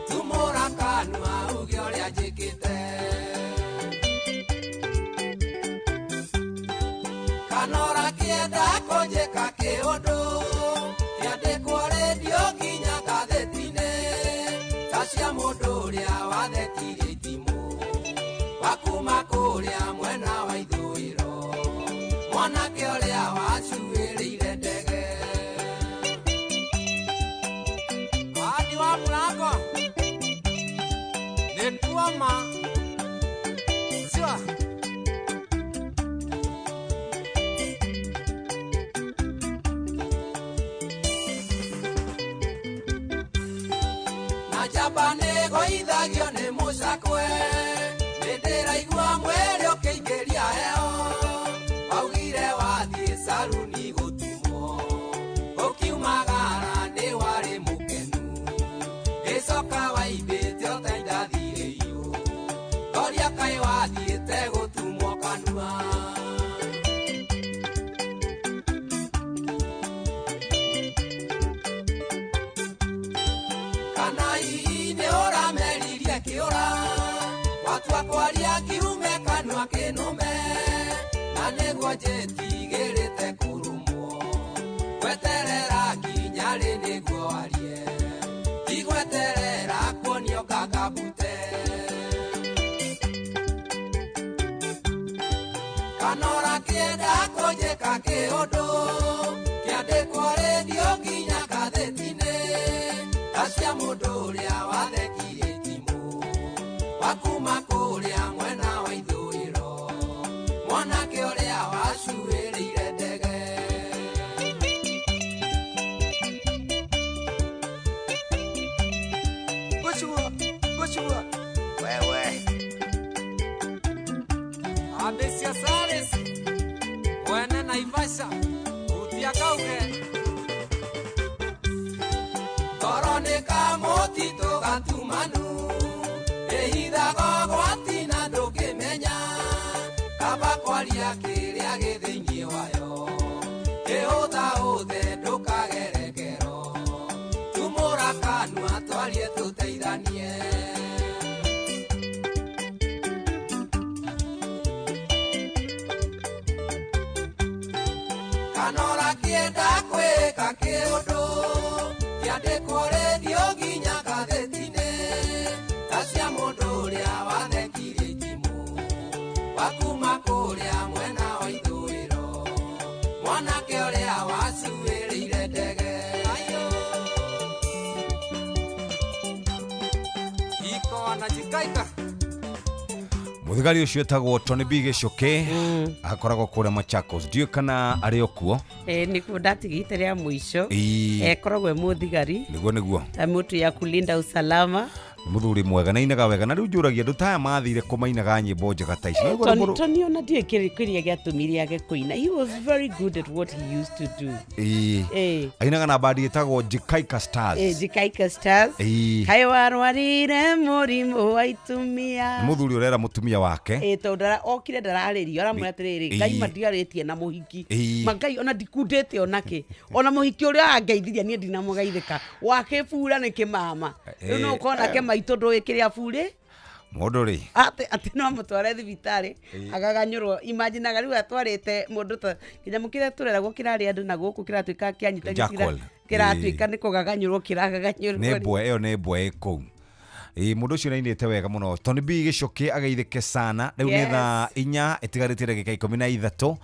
[SPEAKER 19] tumũra kanua uge ũrĩa njĩkĩte kanora kĩenda kũnjĩka kĩũndũ kĩandĩkwo rĩndio nginya ngathĩti-inĩ ta cia mũndũ ũrĩa wathetirie itimũ wa kuma kũrĩa mwena wa ithũĩro mwanake ũrĩa wacuĩrĩire ndege
[SPEAKER 4] Wadi wa mũrango nĩ kuoma siwa
[SPEAKER 19] na njamba nĩgoithagio nĩ mũcakwe nĩndĩraigua mwĩrĩ ũkĩingĩria heho waugire wathiĩ caruni gũtumwo ũkiumagara nĩ warĩ mũkenu gĩcoka waimbĩte ota indathirĩiyo ngoria kaĩ wathiĩte gũtumwo kanua kana hihi nĩ ũrameririe kĩũra watua kwaria kiume kanua kĩnũme na nĩguo njĩtigĩrĩte kũrũmwo gweterera nginya rĩ nĩguo warie ndigweterera kuonio ngangabute kanora kĩenda kũnjĩka kĩũndũ kĩandĩkwo rĩndio nginya ngathĩti-inĩ ta cia mũndũ ũrĩa wathekirie itimũ wa kuma kũrĩa mwena wa ithũĩro mwanake ũrĩa wacuĩrĩire ndege
[SPEAKER 4] Goshua, Goshua, wewe Abesia Sares mwene Naivasha utia kauge
[SPEAKER 19] ngoro nĩ kamũtitũ gatumanu ĩhithago gwati na ndũngĩmenya kaba kwaria kĩrĩa gĩ thĩinĩ wayo ĩhũthahũthe ndũkagerekero tumũra kanua twarie tũteithanie kanora kĩenda kwĩka kĩũndũ kĩandĩkwo rĩndio nginya ngathĩti-inĩ ta cia mũndũ ũrĩa wathekirie itimũ wa kuma kũrĩa mwena wa ithũĩro mwanake ũrĩa wacuĩrĩire ndege
[SPEAKER 4] iko wanajikaika
[SPEAKER 3] Muthigari ũcio etagwo Tony B Gĩcũkĩ akoragwo kũrĩa Machakos ndiũĩ kana arĩ o kuo
[SPEAKER 7] Nĩkuo ndatigĩte rĩa mũico.
[SPEAKER 3] Ĩĩ.
[SPEAKER 7] Koragwo e mũthigari
[SPEAKER 3] nĩguo nĩguo
[SPEAKER 7] ta mũtu ya kulinda usalama.
[SPEAKER 3] Nĩ mũthuri mwega na ainaga wega na rĩu njũragia andũ ta aya mathire kũ mainaga nyĩmbo njega ta ici Nĩguo
[SPEAKER 7] Tony,
[SPEAKER 3] rwĩmbo rũ-
[SPEAKER 7] Tony ona ndiũĩ kĩrĩa gĩatũmire age kũina. He was very good at what he used to do.
[SPEAKER 3] Ĩĩ.
[SPEAKER 7] Eh.
[SPEAKER 3] Ainaga na bandi ĩtagwo Jikaika Stars
[SPEAKER 7] Jikaika Stars.
[SPEAKER 3] Ĩĩ.
[SPEAKER 7] Kaĩ warwarire mũrimũ wa itumia.
[SPEAKER 3] Nĩ mũthuri ũrera mũtumia wake
[SPEAKER 7] Tondũ okire ndararĩrio aramwĩra atĩrĩrĩ
[SPEAKER 3] Ĩĩ.
[SPEAKER 7] ngai ma ndiarĩtie na mũhiki
[SPEAKER 3] Ĩĩ.
[SPEAKER 7] ma ngai ona ndikundĩte onakĩ ona mũhiki ũrĩa angeithirie niĩ ndinamũgeithĩka wakĩbura nĩ kĩmama rĩu no ũkona ke maitũ ndũĩ kĩrĩa burĩ
[SPEAKER 3] mũndũ rĩ
[SPEAKER 7] atĩ atĩ no amũtware thibitarĩ
[SPEAKER 3] Ĩĩ.
[SPEAKER 7] agaganyũrwo imaginaga rĩu atwarĩte mũndũ ta kĩnyamũ kĩrĩa tũreragwo kĩrarĩa andũ na gũkũ kĩratuĩka kĩanyita
[SPEAKER 3] Jackal.
[SPEAKER 7] kĩratuĩka nĩ kũgaganyũrwo kĩragaganyũrwo
[SPEAKER 3] nĩ mbwe ĩyo nĩ mbwe ĩ kũu Ĩĩ, mũndũ ũcio nĩainĩte wega mũno Tony B Gĩcũkĩ ageithĩke sana rĩu nĩ
[SPEAKER 7] Yes.
[SPEAKER 3] thaa 4 ĩtigarĩtie ndagĩka 13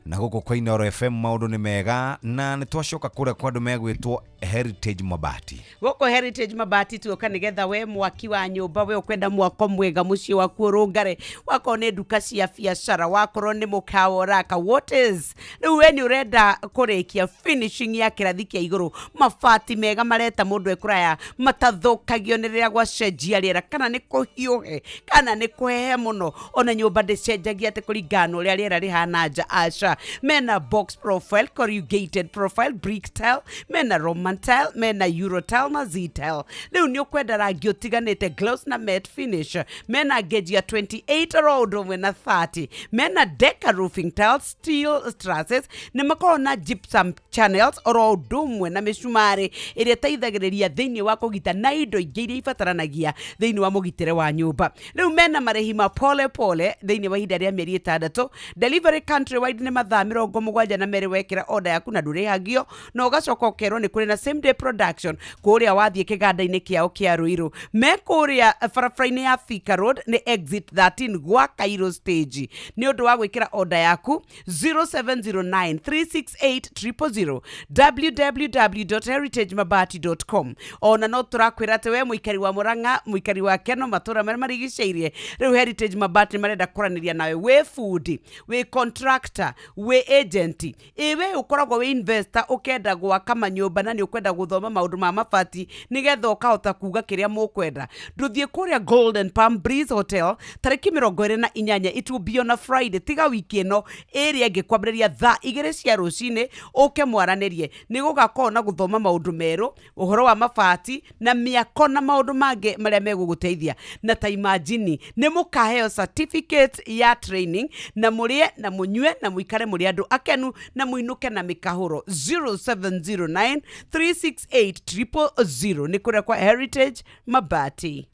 [SPEAKER 3] na gũkũ kwa Inooro FM maũndũ nĩ mega na nĩ twacoka kũrĩa kwa andũ megwĩtwo Heritage Mabati
[SPEAKER 7] gũkũ Heritage Mabati tuoka nĩgetha we mwaki wa nyũmba we ũkwenda mwako mwega mũciĩ waku ũrũngare wakorwo nĩ nduka cia biacara wakorwo nĩ mũkawa ũraka what is rĩu we nĩ ũrenda kũrĩkia finishing ya kĩrathi kĩa igũrũ mabati mega mareta mũndũ e kũraya matathũkagio nĩ rĩrĩa gwacenjia gũcenjia rĩera, kana nĩ kũhiũhe kana nĩ kũhehe mũno, ona nyũmba ndĩcenjagia atĩ kũringana na ũrĩa rĩera rĩhana nja. Aca, mena box profile, corrugated profile, brick tile, mena roman tile, mena euro tile na z tile. Rĩu nĩ ũkwenda rangi ũtiganĩte, gloss na matte finish, mena gauge ya 28 oro ũndũ ũmwe na 30, mena deca roofing tiles, steel trusses, nĩ makoragwo na gypsum channels oro ũndũ ũmwe na mĩcumarĩ ĩrĩa ĩteithagĩrĩria thĩinĩ wa kũgita na indo ingĩ iria ibataranagia thĩinĩ wa mũgitĩre wa nyũmba. Rĩu mena marĩhi ma pole pole thĩinĩ wa ihinda rĩa mĩeri 6. Delivery countrywide nĩ mathaa 72 wekĩra order yaku na ndũrĩhagio, na ũgacoka ũkerwo nĩ kũrĩ na same day production kũrĩa wathiĩ kĩganda-inĩ kĩao kĩa Ruiru. Me kũrĩa barabara-inĩ ya Thika Road nĩ exit 13 gwa Cairo stage. Nĩ ũndũ wa gwĩkĩra order yaku 0709 368 000, www.heritagemabati.com. Ona no tũrakwĩra atĩ we mũikari wa Murang'a, mũikari wa Keno, matũra marĩa marigicĩirie, rĩu Heritage Mabati marenda kwaranĩria nawe, wĩ bundi, wĩ contractor, wĩ agent, ĩ we ũkoragwo wĩ investor ũkenda gwaka manyũmba na nĩ ũkwenda gũthoma maũndũ ma mabati nĩgetha ũkahota kuga kĩrĩa mũkwenda. Ndũthiĩ kũrĩa Golden Palm Breeze Hotel tarĩki 28, it will be on a Friday, tiga wiki ĩno ĩrĩa ĩngĩ, kwambĩrĩria thaa 2 cia rũcinĩ, ũke mwaranĩrie. Nĩ gũgakorwo na gũthoma maũndũ merũ ũhoro wa mabati na mĩako na maũndũ mangĩ marĩa megũgũteithia. Na ta imagine nĩ mũkaheo certificate ya training na mũrĩe na mũnyue na mũikare mũrĩ andũ akenu na mũinũke na mĩkahũro. 0709 368 000 nĩ kũrĩa kwa Heritage Mabati.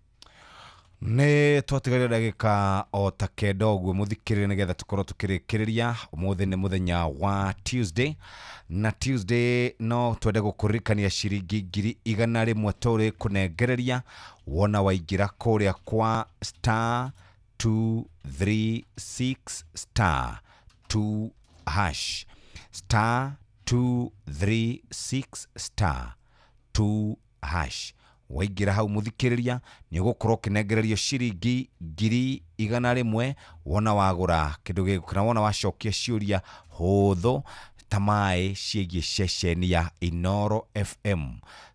[SPEAKER 3] Nĩ twatigaria ndagĩka o ta 9 ũguo mũthikĩrĩria, nĩgetha tũkorwo tũkĩrĩkĩrĩria. Ũmũthĩ nĩ mũthenya wa Tuesday, na Tuesday no twende gũkũririkania ciringi 100,000 tũrĩ kũnengereria wona waingĩra kũrĩa kwa star 236 star 2 hash, star 236 star 2 hash. Waingĩra hau mũthikĩrĩria nĩ ũgũkorwo ũkĩnengererio ciringi 100,000 wona wagũra kĩndũ gĩkũ kana wona wacokia ciũria hũthũ ta maĩ ciĩgiĩ ceceni ya Inoro FM.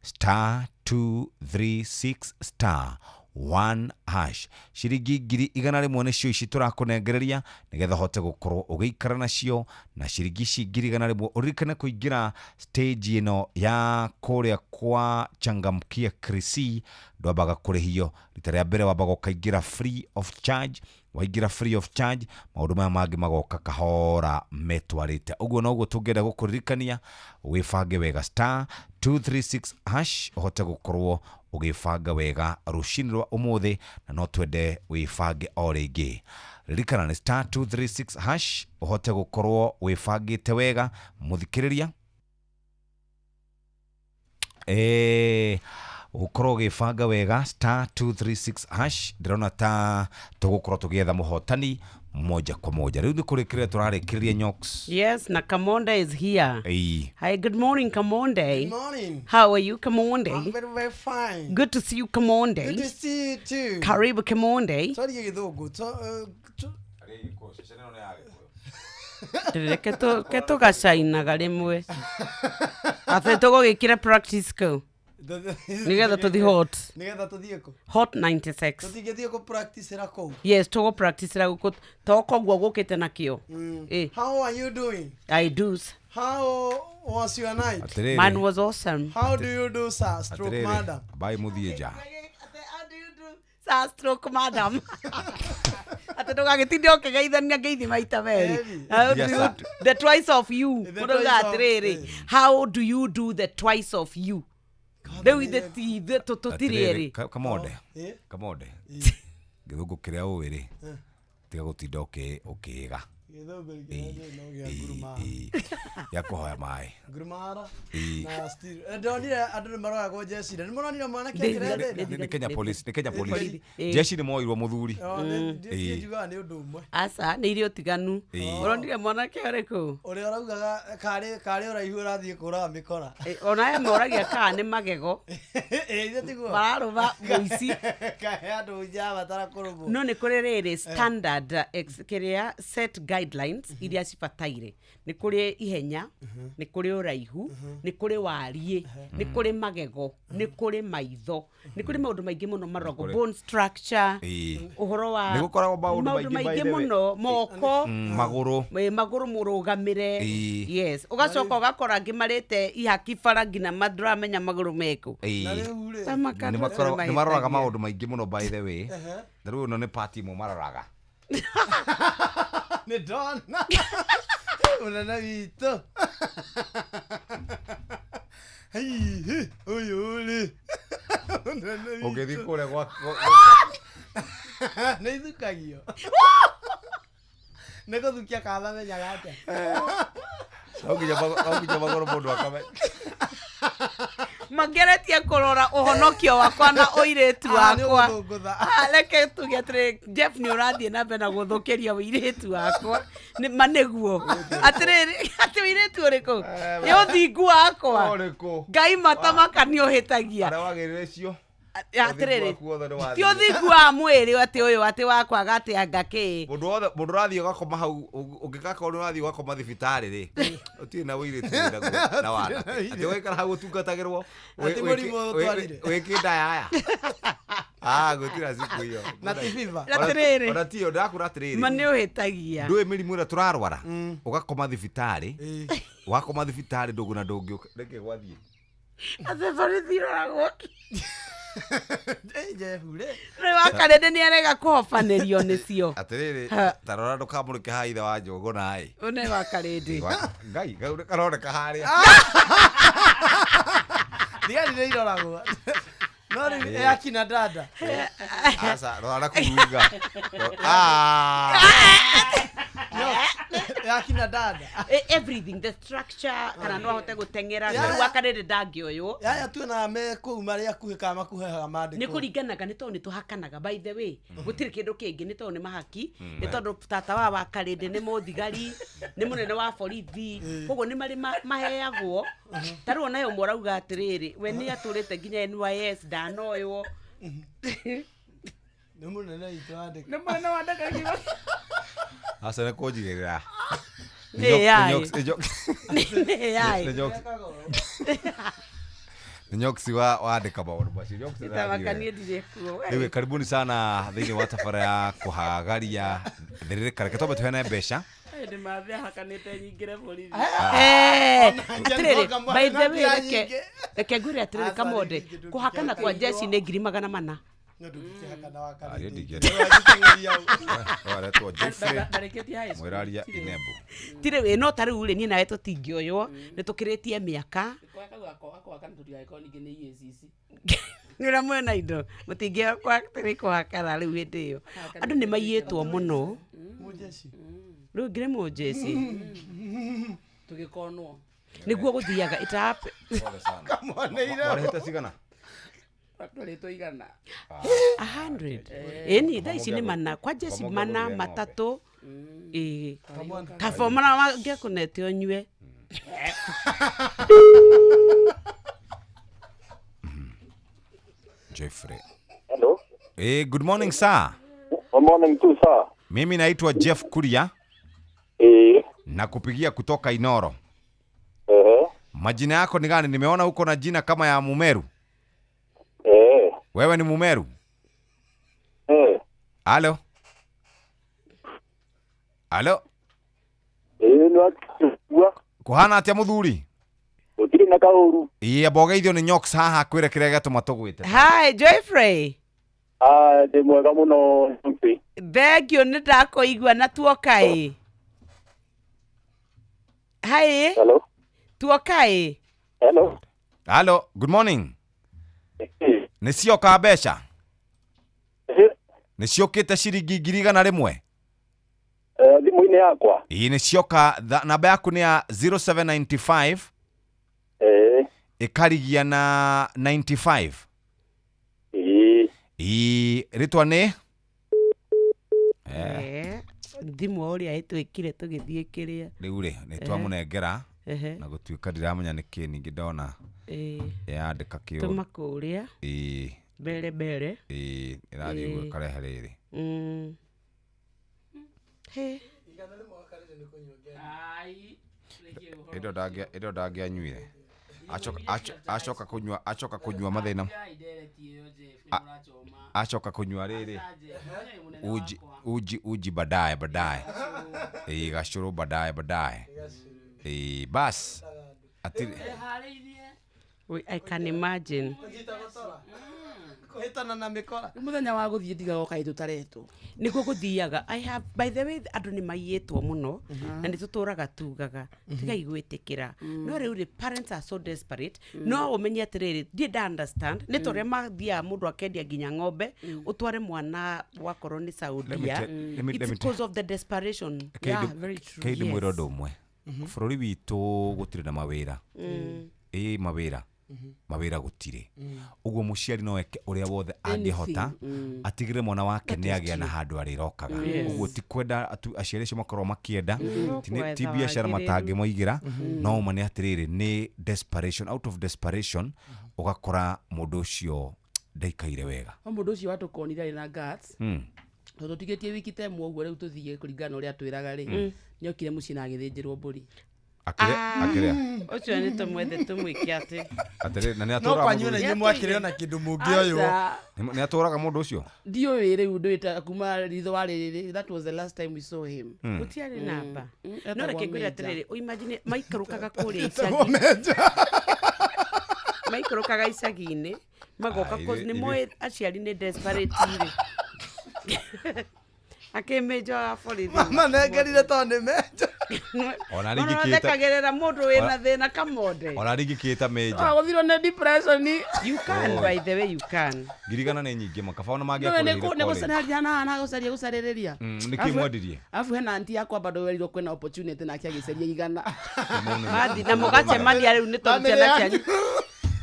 [SPEAKER 3] Star 236 star 1 hash. Ciringi 100,000 nĩcio ici tũrakũnengereria nĩgetha ũhote gũkorwo ũgĩikara nacio. Na ciringi ici 100,000 ũririkane kũingĩra stage ĩno ya kũrĩa kwa Changamkia Krisi, ndwambaga kũrĩhio rita rĩa mbere, wambaga ũkaingĩra free of charge. Waingĩra free of charge, maũndũ maya mangĩ magoka kahora metwarĩte. Ũguo noguo tũngĩenda gũkũririkania wĩbange wega, star 236 hash, ũhote gũkorwo ũgĩbanga wega rũcinĩ rwa ũmũthĩ, na no twende wĩbange o rĩngĩ. Ririkana nĩ star 236 hash ũhote gũkorwo wĩbangĩte wega mũthikĩrĩria, ũkorwo ũgĩbanga wega star 236 hash. Ndĩrona ta tũgũkorwo tũgĩetha mũhotani moja kwa moja. Rĩu nĩ kũrĩkĩrĩria tũrarĩkĩrĩria Nyox.
[SPEAKER 7] Yes, na Kamonde is here.
[SPEAKER 3] Ĩĩ.
[SPEAKER 7] Hi, good morning, Kamonde.
[SPEAKER 8] Good morning.
[SPEAKER 7] How are you, Kamonde?
[SPEAKER 8] I'm very, very fine.
[SPEAKER 7] Good to see you, Kamonde.
[SPEAKER 8] Good to see you too.
[SPEAKER 7] Karibu, Kamonde.
[SPEAKER 8] Sorry, gĩthũngũ.
[SPEAKER 7] Reke tũgacainaga rĩmwe. Atĩ tũgũgĩkĩra practice kũu. Nĩgetha tũthiĩ hot.
[SPEAKER 8] Nĩgetha tũthiĩ kũ?
[SPEAKER 7] Hot 96.
[SPEAKER 8] Tũtingĩthiĩ kũ practice ra kũu?
[SPEAKER 7] Yes, tũgũ practice ra gũkũ. To koguo gũkĩte nakĩo.
[SPEAKER 8] How are you doing?
[SPEAKER 7] I do.
[SPEAKER 8] How was your night?
[SPEAKER 3] Atĩrĩrĩ.
[SPEAKER 7] Mine was awesome.
[SPEAKER 8] How do you do, sir? Stroke
[SPEAKER 3] Atĩrĩrĩ,
[SPEAKER 8] madam.
[SPEAKER 3] Ambai mũthiĩ nja.
[SPEAKER 7] Sir, stroke madam. Atĩ ndũgagĩtinde ũkĩgeithania ngeithi maita merĩ. How do
[SPEAKER 3] Yes,
[SPEAKER 7] you
[SPEAKER 3] sir.
[SPEAKER 7] do the twice of you?
[SPEAKER 8] The
[SPEAKER 7] Ũrauga
[SPEAKER 8] twice of-
[SPEAKER 7] atĩrĩrĩ, how do you do the twice of you? Rĩu ithe ti ithe tũtirĩ
[SPEAKER 3] Atĩrĩrĩ,
[SPEAKER 7] erĩ.
[SPEAKER 3] Kamonde.
[SPEAKER 8] Eh?
[SPEAKER 3] Kamonde. Gĩthũngũ kĩrĩa ũĩ rĩ, tiga gũtinda ũkĩĩga.
[SPEAKER 8] Gĩthũngũ kĩrĩa no gĩa ngurumara.
[SPEAKER 3] Gĩa kũhoya maĩ.
[SPEAKER 8] Ngurumara
[SPEAKER 3] Ĩĩ.
[SPEAKER 8] na steel. Ndonire andũ nĩ maroyagwo jeshi. Nĩ mũronire mwanake
[SPEAKER 7] Ndĩ-
[SPEAKER 8] akĩrĩa
[SPEAKER 3] Nĩ-
[SPEAKER 8] thĩna?
[SPEAKER 3] Nĩ Kenya Police, nĩ Kenya Police.
[SPEAKER 7] Ĩĩ.
[SPEAKER 3] Jeshi nĩ moirwo mũthuri.
[SPEAKER 8] Oh,
[SPEAKER 3] Ĩĩ.
[SPEAKER 8] niĩ njugaga nĩ ũndũ ũmwe.
[SPEAKER 7] Aca, nĩ irĩ ũtiganu.
[SPEAKER 3] Ĩĩ.
[SPEAKER 7] Ũronire mwanake ũrĩkũ?
[SPEAKER 8] Ũrĩa ũraugaga karĩ ũraihu ũrathiĩ kũraga mĩkora.
[SPEAKER 7] Ona aya moragia kana nĩ magego.
[SPEAKER 8] Ĩĩ, ithe tiguo.
[SPEAKER 7] Mararũma mũici.
[SPEAKER 8] Kahe andũ nja batara kũrũmwo.
[SPEAKER 7] No nĩ kũrĩ rĩrĩ standard kĩrĩa set guidelines iria cibataire. Nĩ kũrĩ ihenya, nĩ kũrĩ ũraihu, nĩ kũrĩ wariĩ, nĩ kũrĩ magego, nĩ kũrĩ maitho, nĩ kũrĩ maũndũ maingĩ mũno maroragwo, bone structure, ũhoro wa
[SPEAKER 3] Nĩ gũkoragwo maũndũ maingĩ, by
[SPEAKER 7] maingĩ
[SPEAKER 3] the way.
[SPEAKER 7] Mũno, moko,
[SPEAKER 3] magũrũ.
[SPEAKER 7] Magũrũ, mũrũgamĩre. Yes, ũgacoka ũgakora angĩ marĩte ihaki bara nginya mandũramenya magũrũ mekũ. Tamaka.
[SPEAKER 3] Nĩ maroraga maũndũ maingĩ mũno, by the way. Na rĩu ĩno nĩ part ĩmwe maroraga.
[SPEAKER 8] Nĩ ndona mũnene witũ. Hihi, ũyũ rĩ, mũnene witũ.
[SPEAKER 3] Ũngĩthiĩ kũrĩa gwa
[SPEAKER 8] Nĩ ithukagio, nĩ gũthukia kamamenyaga atĩa.
[SPEAKER 3] No nginya magũrũ mũndũ akame.
[SPEAKER 7] Mageretie kũrora ũhonokio wakwa na ũirĩtu
[SPEAKER 8] Ah, nĩ
[SPEAKER 7] wakwa.
[SPEAKER 8] ũgũthũngũtha.
[SPEAKER 7] Ah, reke tuge atĩrĩ, Jeff, nĩ ũrathiĩ na mbere na gũthũkĩria ũirĩtu wakwa. Nĩ ma nĩguo atĩrĩrĩ, atĩ ũirĩtu ũrĩkũ? Nĩ ũthingu wakwa.
[SPEAKER 3] Ũrĩkũ?
[SPEAKER 7] Ngai matamaka nĩ ũhĩtagia.
[SPEAKER 3] Arĩa wagĩrĩre cio.
[SPEAKER 7] Atĩrĩrĩ,
[SPEAKER 3] Ũthingu waku wothe nĩ
[SPEAKER 7] ti
[SPEAKER 3] wathira.
[SPEAKER 7] ũthingu wa mwĩrĩ atĩ ũyũ atĩ wakwaga atĩ anga kĩ.
[SPEAKER 3] Mũndũ wothe, mũndũ ũrathiĩ ũgakoma hau, ũngĩgakorwo nĩ ũrathiĩ ũgakoma thibitarĩ rĩ, ũtirĩ na ũirĩtu wĩnaguo na wanake atĩ ũgaikara hau ũtungatagĩrwo
[SPEAKER 8] Atĩ mũrimũ ũtwarire.
[SPEAKER 3] Wĩkĩnda yaya, ah, gũtirĩ siku hiyo.
[SPEAKER 8] Na ti fever.
[SPEAKER 7] Atĩrĩrĩ.
[SPEAKER 3] Ona tiyo ndakũra atĩrĩrĩ,
[SPEAKER 7] Ma nĩ ũhĩtagia.
[SPEAKER 3] Ndũĩ mĩrimũ ĩrĩa tũrarwara, ũgakoma thibitarĩ, wakoma thibitarĩ ndũngũ na ndũngĩũka rĩngĩ gwathiĩ.
[SPEAKER 7] Atĩ borithi iroragwo.
[SPEAKER 8] Jeff rĩ.
[SPEAKER 7] Rĩu wakarĩndĩ nĩ arega kũhobanĩrio nĩcio.
[SPEAKER 3] Atĩrĩrĩ,
[SPEAKER 7] Ha.
[SPEAKER 3] tarora ndũkamũrĩke haha ithe wa njũgũ naĩ.
[SPEAKER 7] Ũne wakarĩndĩ.
[SPEAKER 3] Ngai kau karoneka harĩa.
[SPEAKER 8] Thigari nĩ iroragwo no rĩu yakina dada.
[SPEAKER 3] Aca, rora na kũu iga. Ah.
[SPEAKER 8] Yakina dada.
[SPEAKER 7] Everything, the structure, kana no ahote gũteng'era. Rĩu wakarĩndĩ ndangĩoywo.
[SPEAKER 8] Yaya tuona me kũu marĩ akuhĩ kana makuheaga mandĩko.
[SPEAKER 7] Nĩ kũringanaga, nĩ tondũ nĩ tũhakanaga, by the way, gũtirĩ kĩndũ kĩngĩ, nĩ tondũ nĩ mahaki, nĩ tondũ tata wa wakarĩndĩ nĩ mũthigari, nĩ mũnene wa borithi, koguo nĩ marĩ maheagwo. Ta rĩu onayo ũmwe ũrauga atĩrĩrĩ, we nĩ atũrĩte nginya NYS ndanoywo.
[SPEAKER 8] Nĩ mũnene witũ wandĩka.
[SPEAKER 9] Nĩ mũnene wandĩkaga.
[SPEAKER 3] Aca, nĩ kũnjigĩrĩra.
[SPEAKER 7] Nĩ AI. Nĩ AI.
[SPEAKER 3] Nĩ nyoksi wa wandĩka maũndũ macio. Nyoksi nĩ
[SPEAKER 7] Itamakanie ndirĩ kuo.
[SPEAKER 3] Rĩu karibuni sana thĩinĩ wa tabara ya kũhagaria thĩrĩrĩka. Reke twambe tũheane mbeca.
[SPEAKER 9] Ndĩ mathĩ hakanĩte nyingĩre borithi.
[SPEAKER 7] Atĩrĩrĩ, by the way, reke ngwĩre atĩrĩrĩ, Kamonde, kũhakana kwa jeshi nĩ 400,000.
[SPEAKER 3] Aria ndingĩenda. Aretwo Jeffrey.
[SPEAKER 9] Ndarĩkĩtie high school.
[SPEAKER 3] Mwĩraria Inembo.
[SPEAKER 7] Tirĩ wĩ no ta rĩu rĩ, niĩ nawe tũtingĩoywo, nĩ tũkĩrĩtie mĩaka.
[SPEAKER 9] Akwa kana tũtigagĩkorwo ningĩ nĩ EACC.
[SPEAKER 7] Nĩ ũrĩa mwena indo mũtingĩoya atĩrĩ kũhakana. Rĩu hĩndĩ ĩyo andũ nĩ maiyĩtwo mũno.
[SPEAKER 8] Mũjeshi.
[SPEAKER 7] Rĩu ngĩrĩ mũjeshi.
[SPEAKER 9] Tũgĩkonwo.
[SPEAKER 7] Nĩguo gũthiaga itape.
[SPEAKER 3] Warĩhĩte cigana?
[SPEAKER 9] Twarĩtwo 100.
[SPEAKER 7] 100, ĩni thaa ici nĩ mana kwa jeshi,
[SPEAKER 3] Kamũngĩ
[SPEAKER 7] mana
[SPEAKER 3] agũrire ng'ombe.
[SPEAKER 7] 3, ĩĩ, kaba mana mangĩakũnete ũnyue.
[SPEAKER 3] Jeffrey.
[SPEAKER 18] Hello.
[SPEAKER 3] Good morning, sir.
[SPEAKER 18] Good morning too, sir.
[SPEAKER 3] Mimi naitwa Jeff Kuria. Na kupigia kutoka Inoro. Majina yako ni gani? Nimeona uko na jina kama ya Mumeru. Wewe ni Mumeru? Halo? Halo? Kuhana atia muthuri?
[SPEAKER 18] Gũtirĩ na kaũru.
[SPEAKER 3] Ĩĩ, mbogeithio nĩ Nyox haha kwĩre kĩrĩa gĩatũma tũgwĩte.
[SPEAKER 7] Hi Jeffrey.
[SPEAKER 18] Ah, ndĩ mwega mũno Humphrey.
[SPEAKER 7] Thengio, nĩ ndakũigua na tuoka ĩ. Hi.
[SPEAKER 18] Hello.
[SPEAKER 7] Tuoka ĩ.
[SPEAKER 18] Hello.
[SPEAKER 3] Hello, good morning. Nĩ cioka mbeca? Nĩ ciũkĩte ciringi 100,000?
[SPEAKER 18] Thimũ-inĩ yakwa.
[SPEAKER 3] Ĩĩ, nĩ cioka, namba yaku nĩ ya 0795 ĩkarigia na 95.
[SPEAKER 18] Ĩĩ.
[SPEAKER 3] Ĩĩ, rĩtwa nĩ?
[SPEAKER 7] Thimũ ũrĩa ĩtwĩkire tũgĩthiĩ kĩrĩa.
[SPEAKER 3] Rĩu rĩ, nĩ twamũnengera na gũtuĩka ndiramenya nĩkĩ ningĩ ndona yandĩka kĩũndũ.
[SPEAKER 7] Tũma kũrĩa.
[SPEAKER 3] Ĩĩ.
[SPEAKER 7] Mbere mbere.
[SPEAKER 3] Ĩĩ, ĩrathiĩ ũguo ĩkarehe rĩrĩ.
[SPEAKER 7] He.
[SPEAKER 3] Ĩndo ndangĩanyuire. Acoka kũnyua mathĩna. Acoka kũnyua rĩrĩ. Uji baadaye. Gacũrũ baadaye. Bas.
[SPEAKER 7] I can imagine.
[SPEAKER 8] Kuhitana na mikora.
[SPEAKER 9] Muthenya wa guthie ndigaga kaĩ tũtaretwo.
[SPEAKER 7] Nĩguo gũthiaga. I have, by the way, andũ nĩ maiyĩtwo mũno na nĩ tũtũraga tugaga tigai gwĩtĩkĩra. No rĩu rĩ, parents are so desperate. No ũmenye atĩrĩrĩ, ndiĩ nda understand nĩ ta ũrĩa mathiaga mũndũ akendia nginya ng'ombe ũtware mwana wakorwo nĩ Saudia. It's because of the desperation.
[SPEAKER 9] Yeah, very true.
[SPEAKER 3] Kei ndĩmwĩre ũndũ ũmwe. Bũrũri witũ gũtirĩ na mawĩra. Mawĩra. Mawĩra gũtirĩ. Ũguo mũciari no eke ũrĩa wothe angĩhota atigĩre mwana wake nĩ agĩa na handũ arĩrokaga. Ũguo ti kwenda aciari acio makorwo makĩenda, ti biacara matangĩmoigĩra, no ma nĩ atĩrĩrĩ, nĩ desperation, out of desperation ũgakora mũndũ ũcio ndaikaire wega.
[SPEAKER 9] O mũndũ ũcio watũkonire arĩ na guts. Tondũ tũtigĩtie wiki ta ĩmwe ũguo rĩu tũthiĩ kũringana na ũrĩa atwĩraga rĩ, nĩokire mũciĩ na agĩthĩnjĩrwo mbũri.
[SPEAKER 3] Akĩrĩa.
[SPEAKER 7] Ũcio nĩ tũmwethe tũmwĩke atĩ.
[SPEAKER 3] Atĩrĩ, na nĩ
[SPEAKER 8] No
[SPEAKER 3] atũraga
[SPEAKER 8] kwanyu
[SPEAKER 3] mũndũ
[SPEAKER 8] na
[SPEAKER 3] ũcio?
[SPEAKER 8] inyuĩ mwakĩrĩ ona kĩndũ mũngĩoywo.
[SPEAKER 3] Nĩ atũraga mũndũ ũcio?
[SPEAKER 9] Ndiũĩ rĩu ndũĩta kuma ritho wa rĩrĩ, that was the last time we saw him.
[SPEAKER 7] Gũtiarĩ namba. No reke ngwĩre atĩrĩrĩ, imagine maikũrũkaga kũrĩa
[SPEAKER 8] Etagwo
[SPEAKER 7] icagi.
[SPEAKER 8] Meja.
[SPEAKER 7] Maikũrũkaga icagi-inĩ magoka cause nĩ moĩ aciari nĩ desperate rĩ. Akĩmĩnja wa borithi.
[SPEAKER 8] Manengerire tondũ nĩ Meja.
[SPEAKER 3] Ona ringĩkĩte
[SPEAKER 7] Ũrathekagĩrĩra mũndũ wĩna thĩna kamonde.
[SPEAKER 3] Ona ringĩkĩta Meja.
[SPEAKER 9] Gũthirwo nĩ depression.
[SPEAKER 7] You can, by the way, you can.
[SPEAKER 3] Ngirigana nĩ nyingĩ makaba ona
[SPEAKER 9] Nĩ
[SPEAKER 3] mangĩakũrĩire college.
[SPEAKER 9] gũcaria na gũcaria gũcarĩrĩria.
[SPEAKER 3] Nĩkĩ mwendirie?
[SPEAKER 9] Arabu hena auntie yakwa bado werirwo kwĩna opportunity nake agĩcaria igana.
[SPEAKER 7] Mathi na mũgacemania rĩu nĩ tondũ ciana cianyu.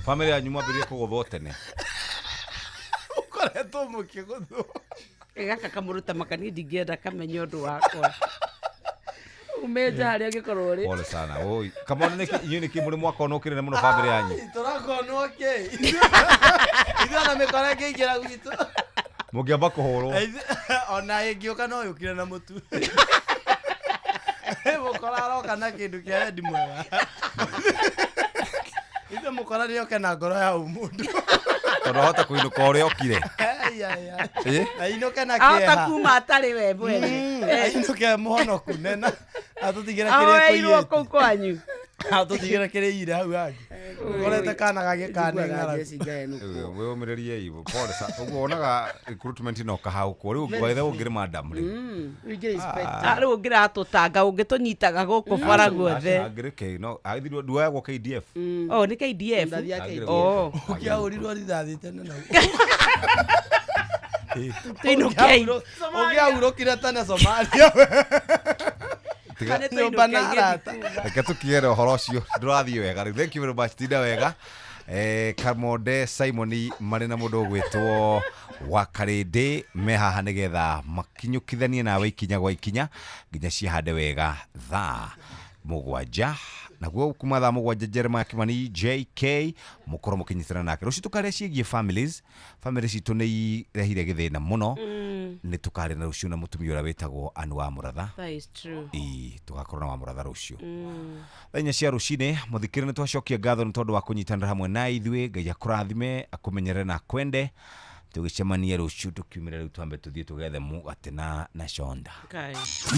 [SPEAKER 3] Family yanyu mwambĩrĩrie kũgũthwo tene.
[SPEAKER 8] Ũkoretwo mũkĩgũthwo.
[SPEAKER 7] Gaka kamũruta makani ndingĩenda kamenye ũndũ wakwa.
[SPEAKER 9] Umeja harĩa ũngĩkorwo ũrĩ.
[SPEAKER 3] Pole sana. Oi, kamona nĩkĩ inyuĩ nĩkĩ mũrĩ mwakonwo kĩnene mũno family yanyu?
[SPEAKER 8] Tũrakonwo kĩ? Ithuĩ ona mĩkora ĩngĩingĩra gwitũ.
[SPEAKER 3] Mũngĩamba kũhũrwo.
[SPEAKER 8] Ona ĩngĩũka no yũkire na mũtu. Mũkora aroka na kĩndũ kĩa wendi mwega. Ithuĩ mũkora nĩoke na ngoro ya ũmũndũ.
[SPEAKER 3] Tondũ ahota kũinũka ũrĩa okire.
[SPEAKER 8] Ainũke na
[SPEAKER 7] Ahota
[SPEAKER 8] kĩeha.
[SPEAKER 7] kuma atarĩ we mwene.
[SPEAKER 8] Ainũke mũhonoku nena atũtigĩre kĩrĩa
[SPEAKER 7] Ahoeirwo
[SPEAKER 8] kũiyĩte.
[SPEAKER 7] kũu kwanyu.
[SPEAKER 8] Atũtigĩre kĩrĩa iyire hau hangĩ. Ũkorete kana gake kana ng'aragu.
[SPEAKER 3] Wĩyũmĩrĩrie ivo. Pole sana. Ũguo wonaga recruitment no kahaũkwo. Rĩu by the way ũngĩrĩ madam rĩ.
[SPEAKER 9] Ũingĩre inspector.
[SPEAKER 7] Rĩu ũngĩratũtanga ũngĩtũnyitaga gũkũ bara guothe.
[SPEAKER 3] Angĩrĩ K no agĩthirwo nduoyagwo KDF.
[SPEAKER 7] Oh, nĩ KDF.
[SPEAKER 9] Ndathiĩ KDF.
[SPEAKER 7] Oh.
[SPEAKER 8] Ũngĩahũrirwo rithathi tene na
[SPEAKER 7] Tũinũkei.
[SPEAKER 8] Ũngĩahurũkire tene Somalia. Nyũmba na arata.
[SPEAKER 3] Reke tũkiere ũhoro ũcio ndũrathiĩ wega rĩu. Thank you very much. Tinda wega. Kamonde Simon marĩ na mũndũ ũgwĩtwo wa Karĩndĩ me haha nĩgetha makinyũkithanie nawe ikinya gwa ikinya nginya cihande wega thaa 7 naguo kuma thaa 7 Jeremiah Kimani JK mũkorwo mũkĩnyitana nake rũciũ tũkarĩa ciĩgiĩ families. Family citũ nĩ irehire gĩthĩna mũno. Nĩ tũkarĩa na rũciũ na mũtumia ũrĩa wĩtagwo Ann wa Mũratha.
[SPEAKER 7] That is true.
[SPEAKER 3] Tũgakorwo na wa Mũratha rũciũ. Thaa 4 cia rũcinĩ mũthikĩrĩria nĩ twacokia ngatho nĩ tondũ wa kũnyitanĩra hamwe na ithuĩ. Ngai akũrathime akũmenyerere na akwende. Tũgĩcemanie rũciũ tũkiumĩra rĩu twambe tũthiĩ tũgethe mũgate na conda.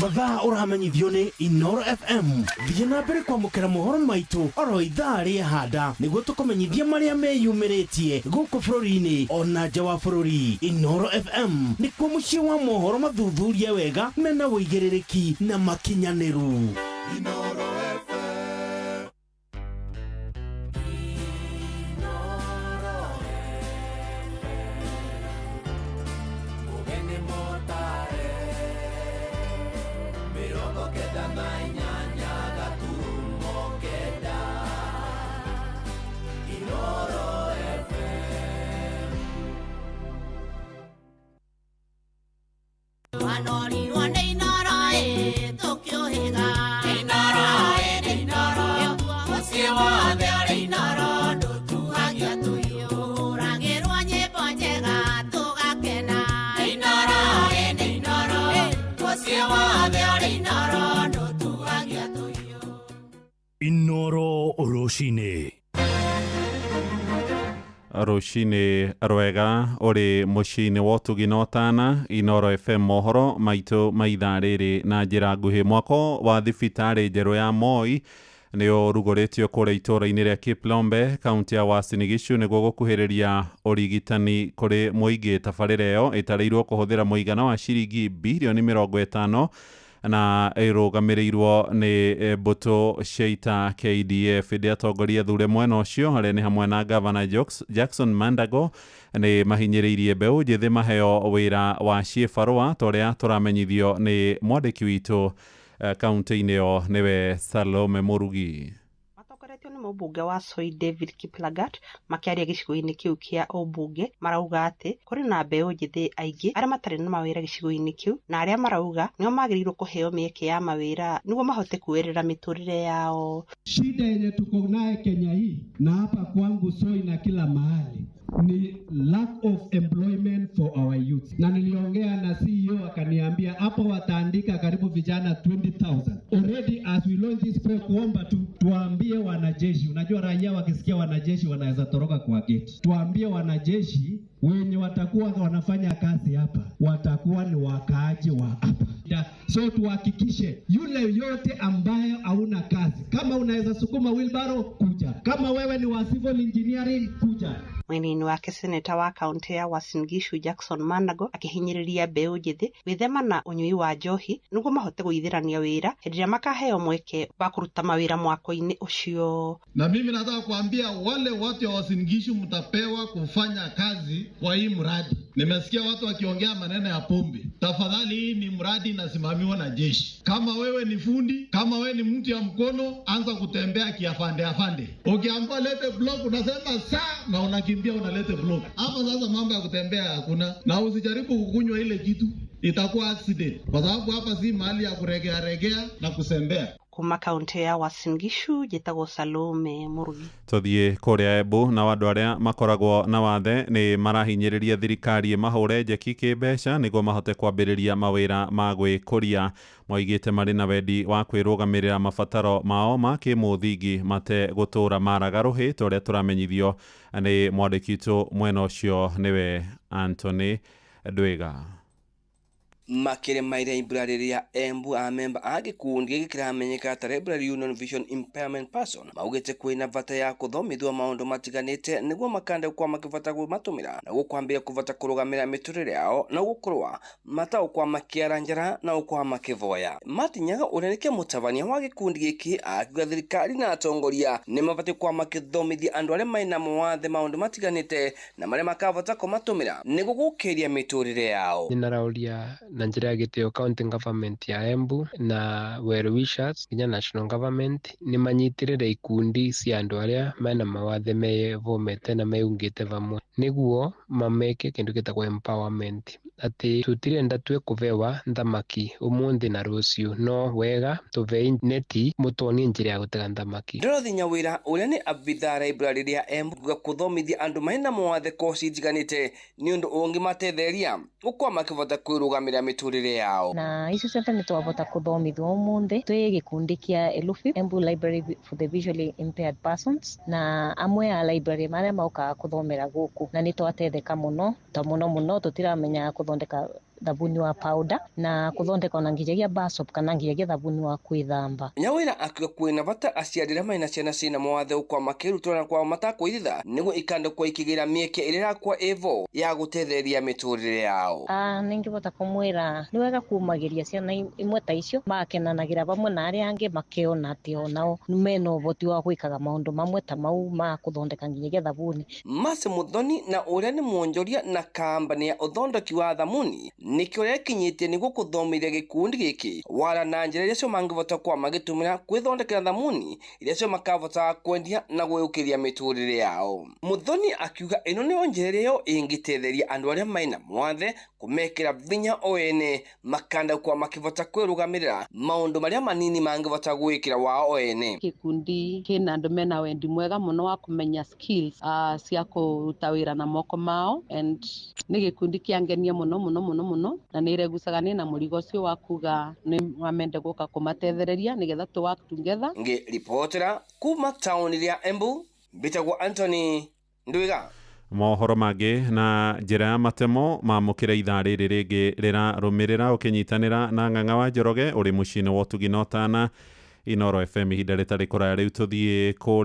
[SPEAKER 6] Mathaa ũramenyithio nĩ Inoro FM. Thiĩ na mbere kwamũkĩra mohoro maitũ oro ithaa rĩahanda nĩguo tũkũmenyithie marĩa meyumĩrĩtie gũkũ bũrũri-inĩ ona nja wa bũrũri. Inoro FM nĩkuo mũciĩ wa mohoro mathuthurie wega mena ũigĩrĩrĩki na makinyanĩru.
[SPEAKER 2] Inoro FM.
[SPEAKER 19] Inoro,
[SPEAKER 11] Rũcinĩ.
[SPEAKER 24] Rũcinĩ rwega ũrĩ mũciĩ-inĩ wa ũtugi na ũtana Inoro FM mohoro maitũ ma ithaa rĩrĩ na njĩra nguhĩ. Mwako wa thibitarĩ njerũ ya Moi nĩ ũrugũrĩtio kũrĩa itũũra-inĩ rĩa Kiplombe, kaunti ya Uasin Gishu, nĩguo gũkuhĩrĩria ũrigitani kũrĩ mũingĩ. Tabarĩra ĩyo ĩtarĩirwo kũhũthĩra mũigana wa ciringi birioni 50 na ĩrũgamĩrĩirwo nĩ mbũtũ cia ita KDF. Ĩndĩ atongoria thure mwena ũcio arĩa nĩ hamwe na Gavana Jackson Mandago nĩ mahinyĩrĩirie mbeũ njĩthĩ maheo wĩra wa ciĩbarũa ta ũrĩa tũramenyithio nĩ mwandĩki witũ kaunti-inĩ ĩyo nĩwe Salome Mũrugi.
[SPEAKER 14] Matongoretio nĩ mũmbunge wa Soy David Kiplagat makĩaria gĩcigo-inĩ kĩu kĩa ũmbunge marauga atĩ kũrĩ na mbeũ njĩthĩ aingĩ arĩa matarĩ na mawĩra gĩcigo-inĩ kĩu na arĩa marauga nĩo magĩrĩirwo kũheo mĩeke ya mawĩra nĩguo mahote kuoerera mĩtũrĩre yao.
[SPEAKER 15] Shida yenye tuko naye Kenya hii na hapa kwangu Soy na kila mahali ni lack of employment for our youth. Na niliongea na CEO akaniambia hapo wataandika karibu vijana 20,000. Already as we launch this prayer, kuomba tu tuambie wanajeshi, unajua raia wakisikia wanajeshi wanaweza toroka kwa gate. Tuambie wanajeshi wenye watakuwa wanafanya kazi hapa watakuwa ni wakaaji wa hapa. So tuhakikishe yule yote ambaye hauna kazi, kama unaweza sukuma wheelbarrow kuja, kama wewe ni wa civil engineering kuja.
[SPEAKER 14] Mwena-inĩ wake seneta wa kaunti ya Uasin Gishu Jackson Manago akĩhinyĩrĩria mbeũ njĩthĩ gwĩthema na ũnyui wa njohi nĩguo mahote gũithĩrania wĩra hĩndĩ ĩrĩa makaheo mweke wa kũruta mawĩra mwako-inĩ ũcio.
[SPEAKER 20] Na mimi nataka kuambia wale watu wa Uasin Gishu mtapewa kufanya kazi kwa hii mradi. Nimesikia watu wakiongea maneno ya pombe. Tafadhali, hii ni mradi inasimamiwa na jeshi. Kama wewe ni fundi, kama wewe ni mtu ya mkono, anza kutembea kiafande afande. Ukiambiwa lete block unasema saa na unakimbia unalete block. Hapa sasa mambo ya kutembea hakuna, na usijaribu kukunywa ile kitu, itakuwa accident. Kwa sababu hapa si mahali ya kuregea regea na kusembea.
[SPEAKER 14] Kuma kaunti ya Uasin Gishu njĩtagwo Salome Mũrugi.
[SPEAKER 24] Tũthiĩ kũrĩa Embu na andũ arĩa makoragwo na wathe nĩ marahinyĩrĩria thirikari ĩmahũre njeki kĩmbeca nĩguo mahote kwambĩrĩria mawĩra ma gwĩkũria. Moigĩte marĩ na wendi wa kwĩrũgamĩrĩra mabataro mao ma kĩmũthingi mate gũtũra maraga rũhĩ ta ũrĩa tũramenyithio nĩ mwandĩki witũ mwena ũcio nĩwe Anthony Ndwiga.
[SPEAKER 21] Makĩrĩ library rĩa Embu amemba a gĩkundi gĩkĩ kĩramenyeka ta Library Union Vision Impairment Person maugĩte kwĩna bata ya kũthomithio maũndũ matiganĩte nĩguo makande kwa makĩbata gwĩmatũmĩra na gũkwambĩra kũbata kũrũgamĩra mĩtũrĩre yao na gũkorwa mataũkwa makĩara njara na ũkwa makĩvoya. Matinyaga ũrĩa nĩkĩo mũtabania wa gĩkundi gĩkĩ akiuga thirikari na atongoria nĩ mabatiĩ kwa makĩthomithia andũ arĩa mena mawathe maũndũ matiganĩte na marĩa makavota kũmatũmĩra nĩguo gũkĩria mĩtũrĩre yao.
[SPEAKER 23] Nĩnarauria na njĩra ya gĩtĩo county government ya Embu na well wishers nginya national government nĩ manyitĩrĩre ikundi cia andũ arĩa mena mawathe mevomete na meyungĩte vamwe nĩguo mameke kĩndũ gĩtagwo empowerment, atĩ tũtirenda twe kũvewa thamaki ũmũthĩ na rũciũ, no wega tũvei neti mũtuonie njĩra ya gũtega thamaki.
[SPEAKER 21] Dorothy Nyawira ũrĩa nĩ abithaa library rĩa Embu kuga kũthomithia andũ mena mawathe koci itiganĩte nĩ ũndũ ũngĩmatetheria gũkorwo makĩvota kwĩrũgamĩrĩra mĩtũrĩre yao.
[SPEAKER 25] Na icio ciothe nĩ twavota kũthomithwo ũmũthĩ twĩ gĩkundi kĩa ELUPHI, Embu Library for the Visually Impaired Persons, na amwe a library marĩa mokaga kũthomera gũkũ, na nĩ twatetheka mũno ta mũno mũno tũtiramenyaga kũthondeka thabuni wa powder na kũthondeka ona nginyagia bar soap kana nginyagia thabuni wa kwĩthamba.
[SPEAKER 21] Nyawira akiuga kwĩna bata aciari arĩa mena ciana ciĩna mawathe gũkorwo makĩrutwo na kwao matakwĩritha nĩguo ikande kwa ikĩgĩra mĩeke ĩrĩa ĩrakwa ĩvo ya gũtetheria mĩtũrĩre yao.
[SPEAKER 25] Nĩngĩbota kũmwĩra nĩ wega kumagĩria ciana imwe ta icio makenanagĩra vamwe na arĩa angĩ makeona atĩ onao mena ũhoti wa gwĩkaga maũndũ mamwe ta mau ma kũthondeka nginyagia thabuni.
[SPEAKER 21] Mase Muthoni na ũrĩa nĩ mwonjoria na kambani ya ũthondeki wa thamuni nĩkĩo rĩakinyĩtie nĩguo kũthomithia gĩkundi gĩkĩ wara na njĩra iria cio mangĩvota kwa magĩtũmĩra kwĩthondekera thamuni iria cio makavotaga kwendia na gwĩũkĩria mĩtũrĩre yao. Muthoni akiuga ĩno nĩyo njĩra ĩrĩa yo ĩngĩtetheria andũ arĩa mena mawathe kũmekĩra vinya o ene makanda kwa makĩvota kwĩrũgamĩrĩra maũndũ marĩa manini mangĩvota gwĩkĩra wao o ene.
[SPEAKER 26] Gĩkundi kĩna andũ mena wendi mwega mũno wa kũmenya skills cia kũruta wĩra na moko mao, and nĩ gĩkundi kĩangenia mũno mũno mũno mũno mũno na nĩ iregucaga nĩ na mũrigo ũcio wa kuga nĩ wamende gũka kũmatethereria nĩgetha tũ work together.
[SPEAKER 21] Ngĩribotera kuma taũni rĩa Embu, mbĩtagwo Anthony Ndwiga.
[SPEAKER 24] Mohoro mangĩ na njĩra ya matemo mamũkĩre ithaa rĩrĩ rĩngĩ rĩrarũmĩrĩra ũkĩnyitanĩra na Ng'ang'a wa Njoroge ũrĩ mũciĩ-inĩ wa ũtugi na ũtana Inoro FM ihinda rĩtarĩ kũraya rĩu tũthiĩ kũ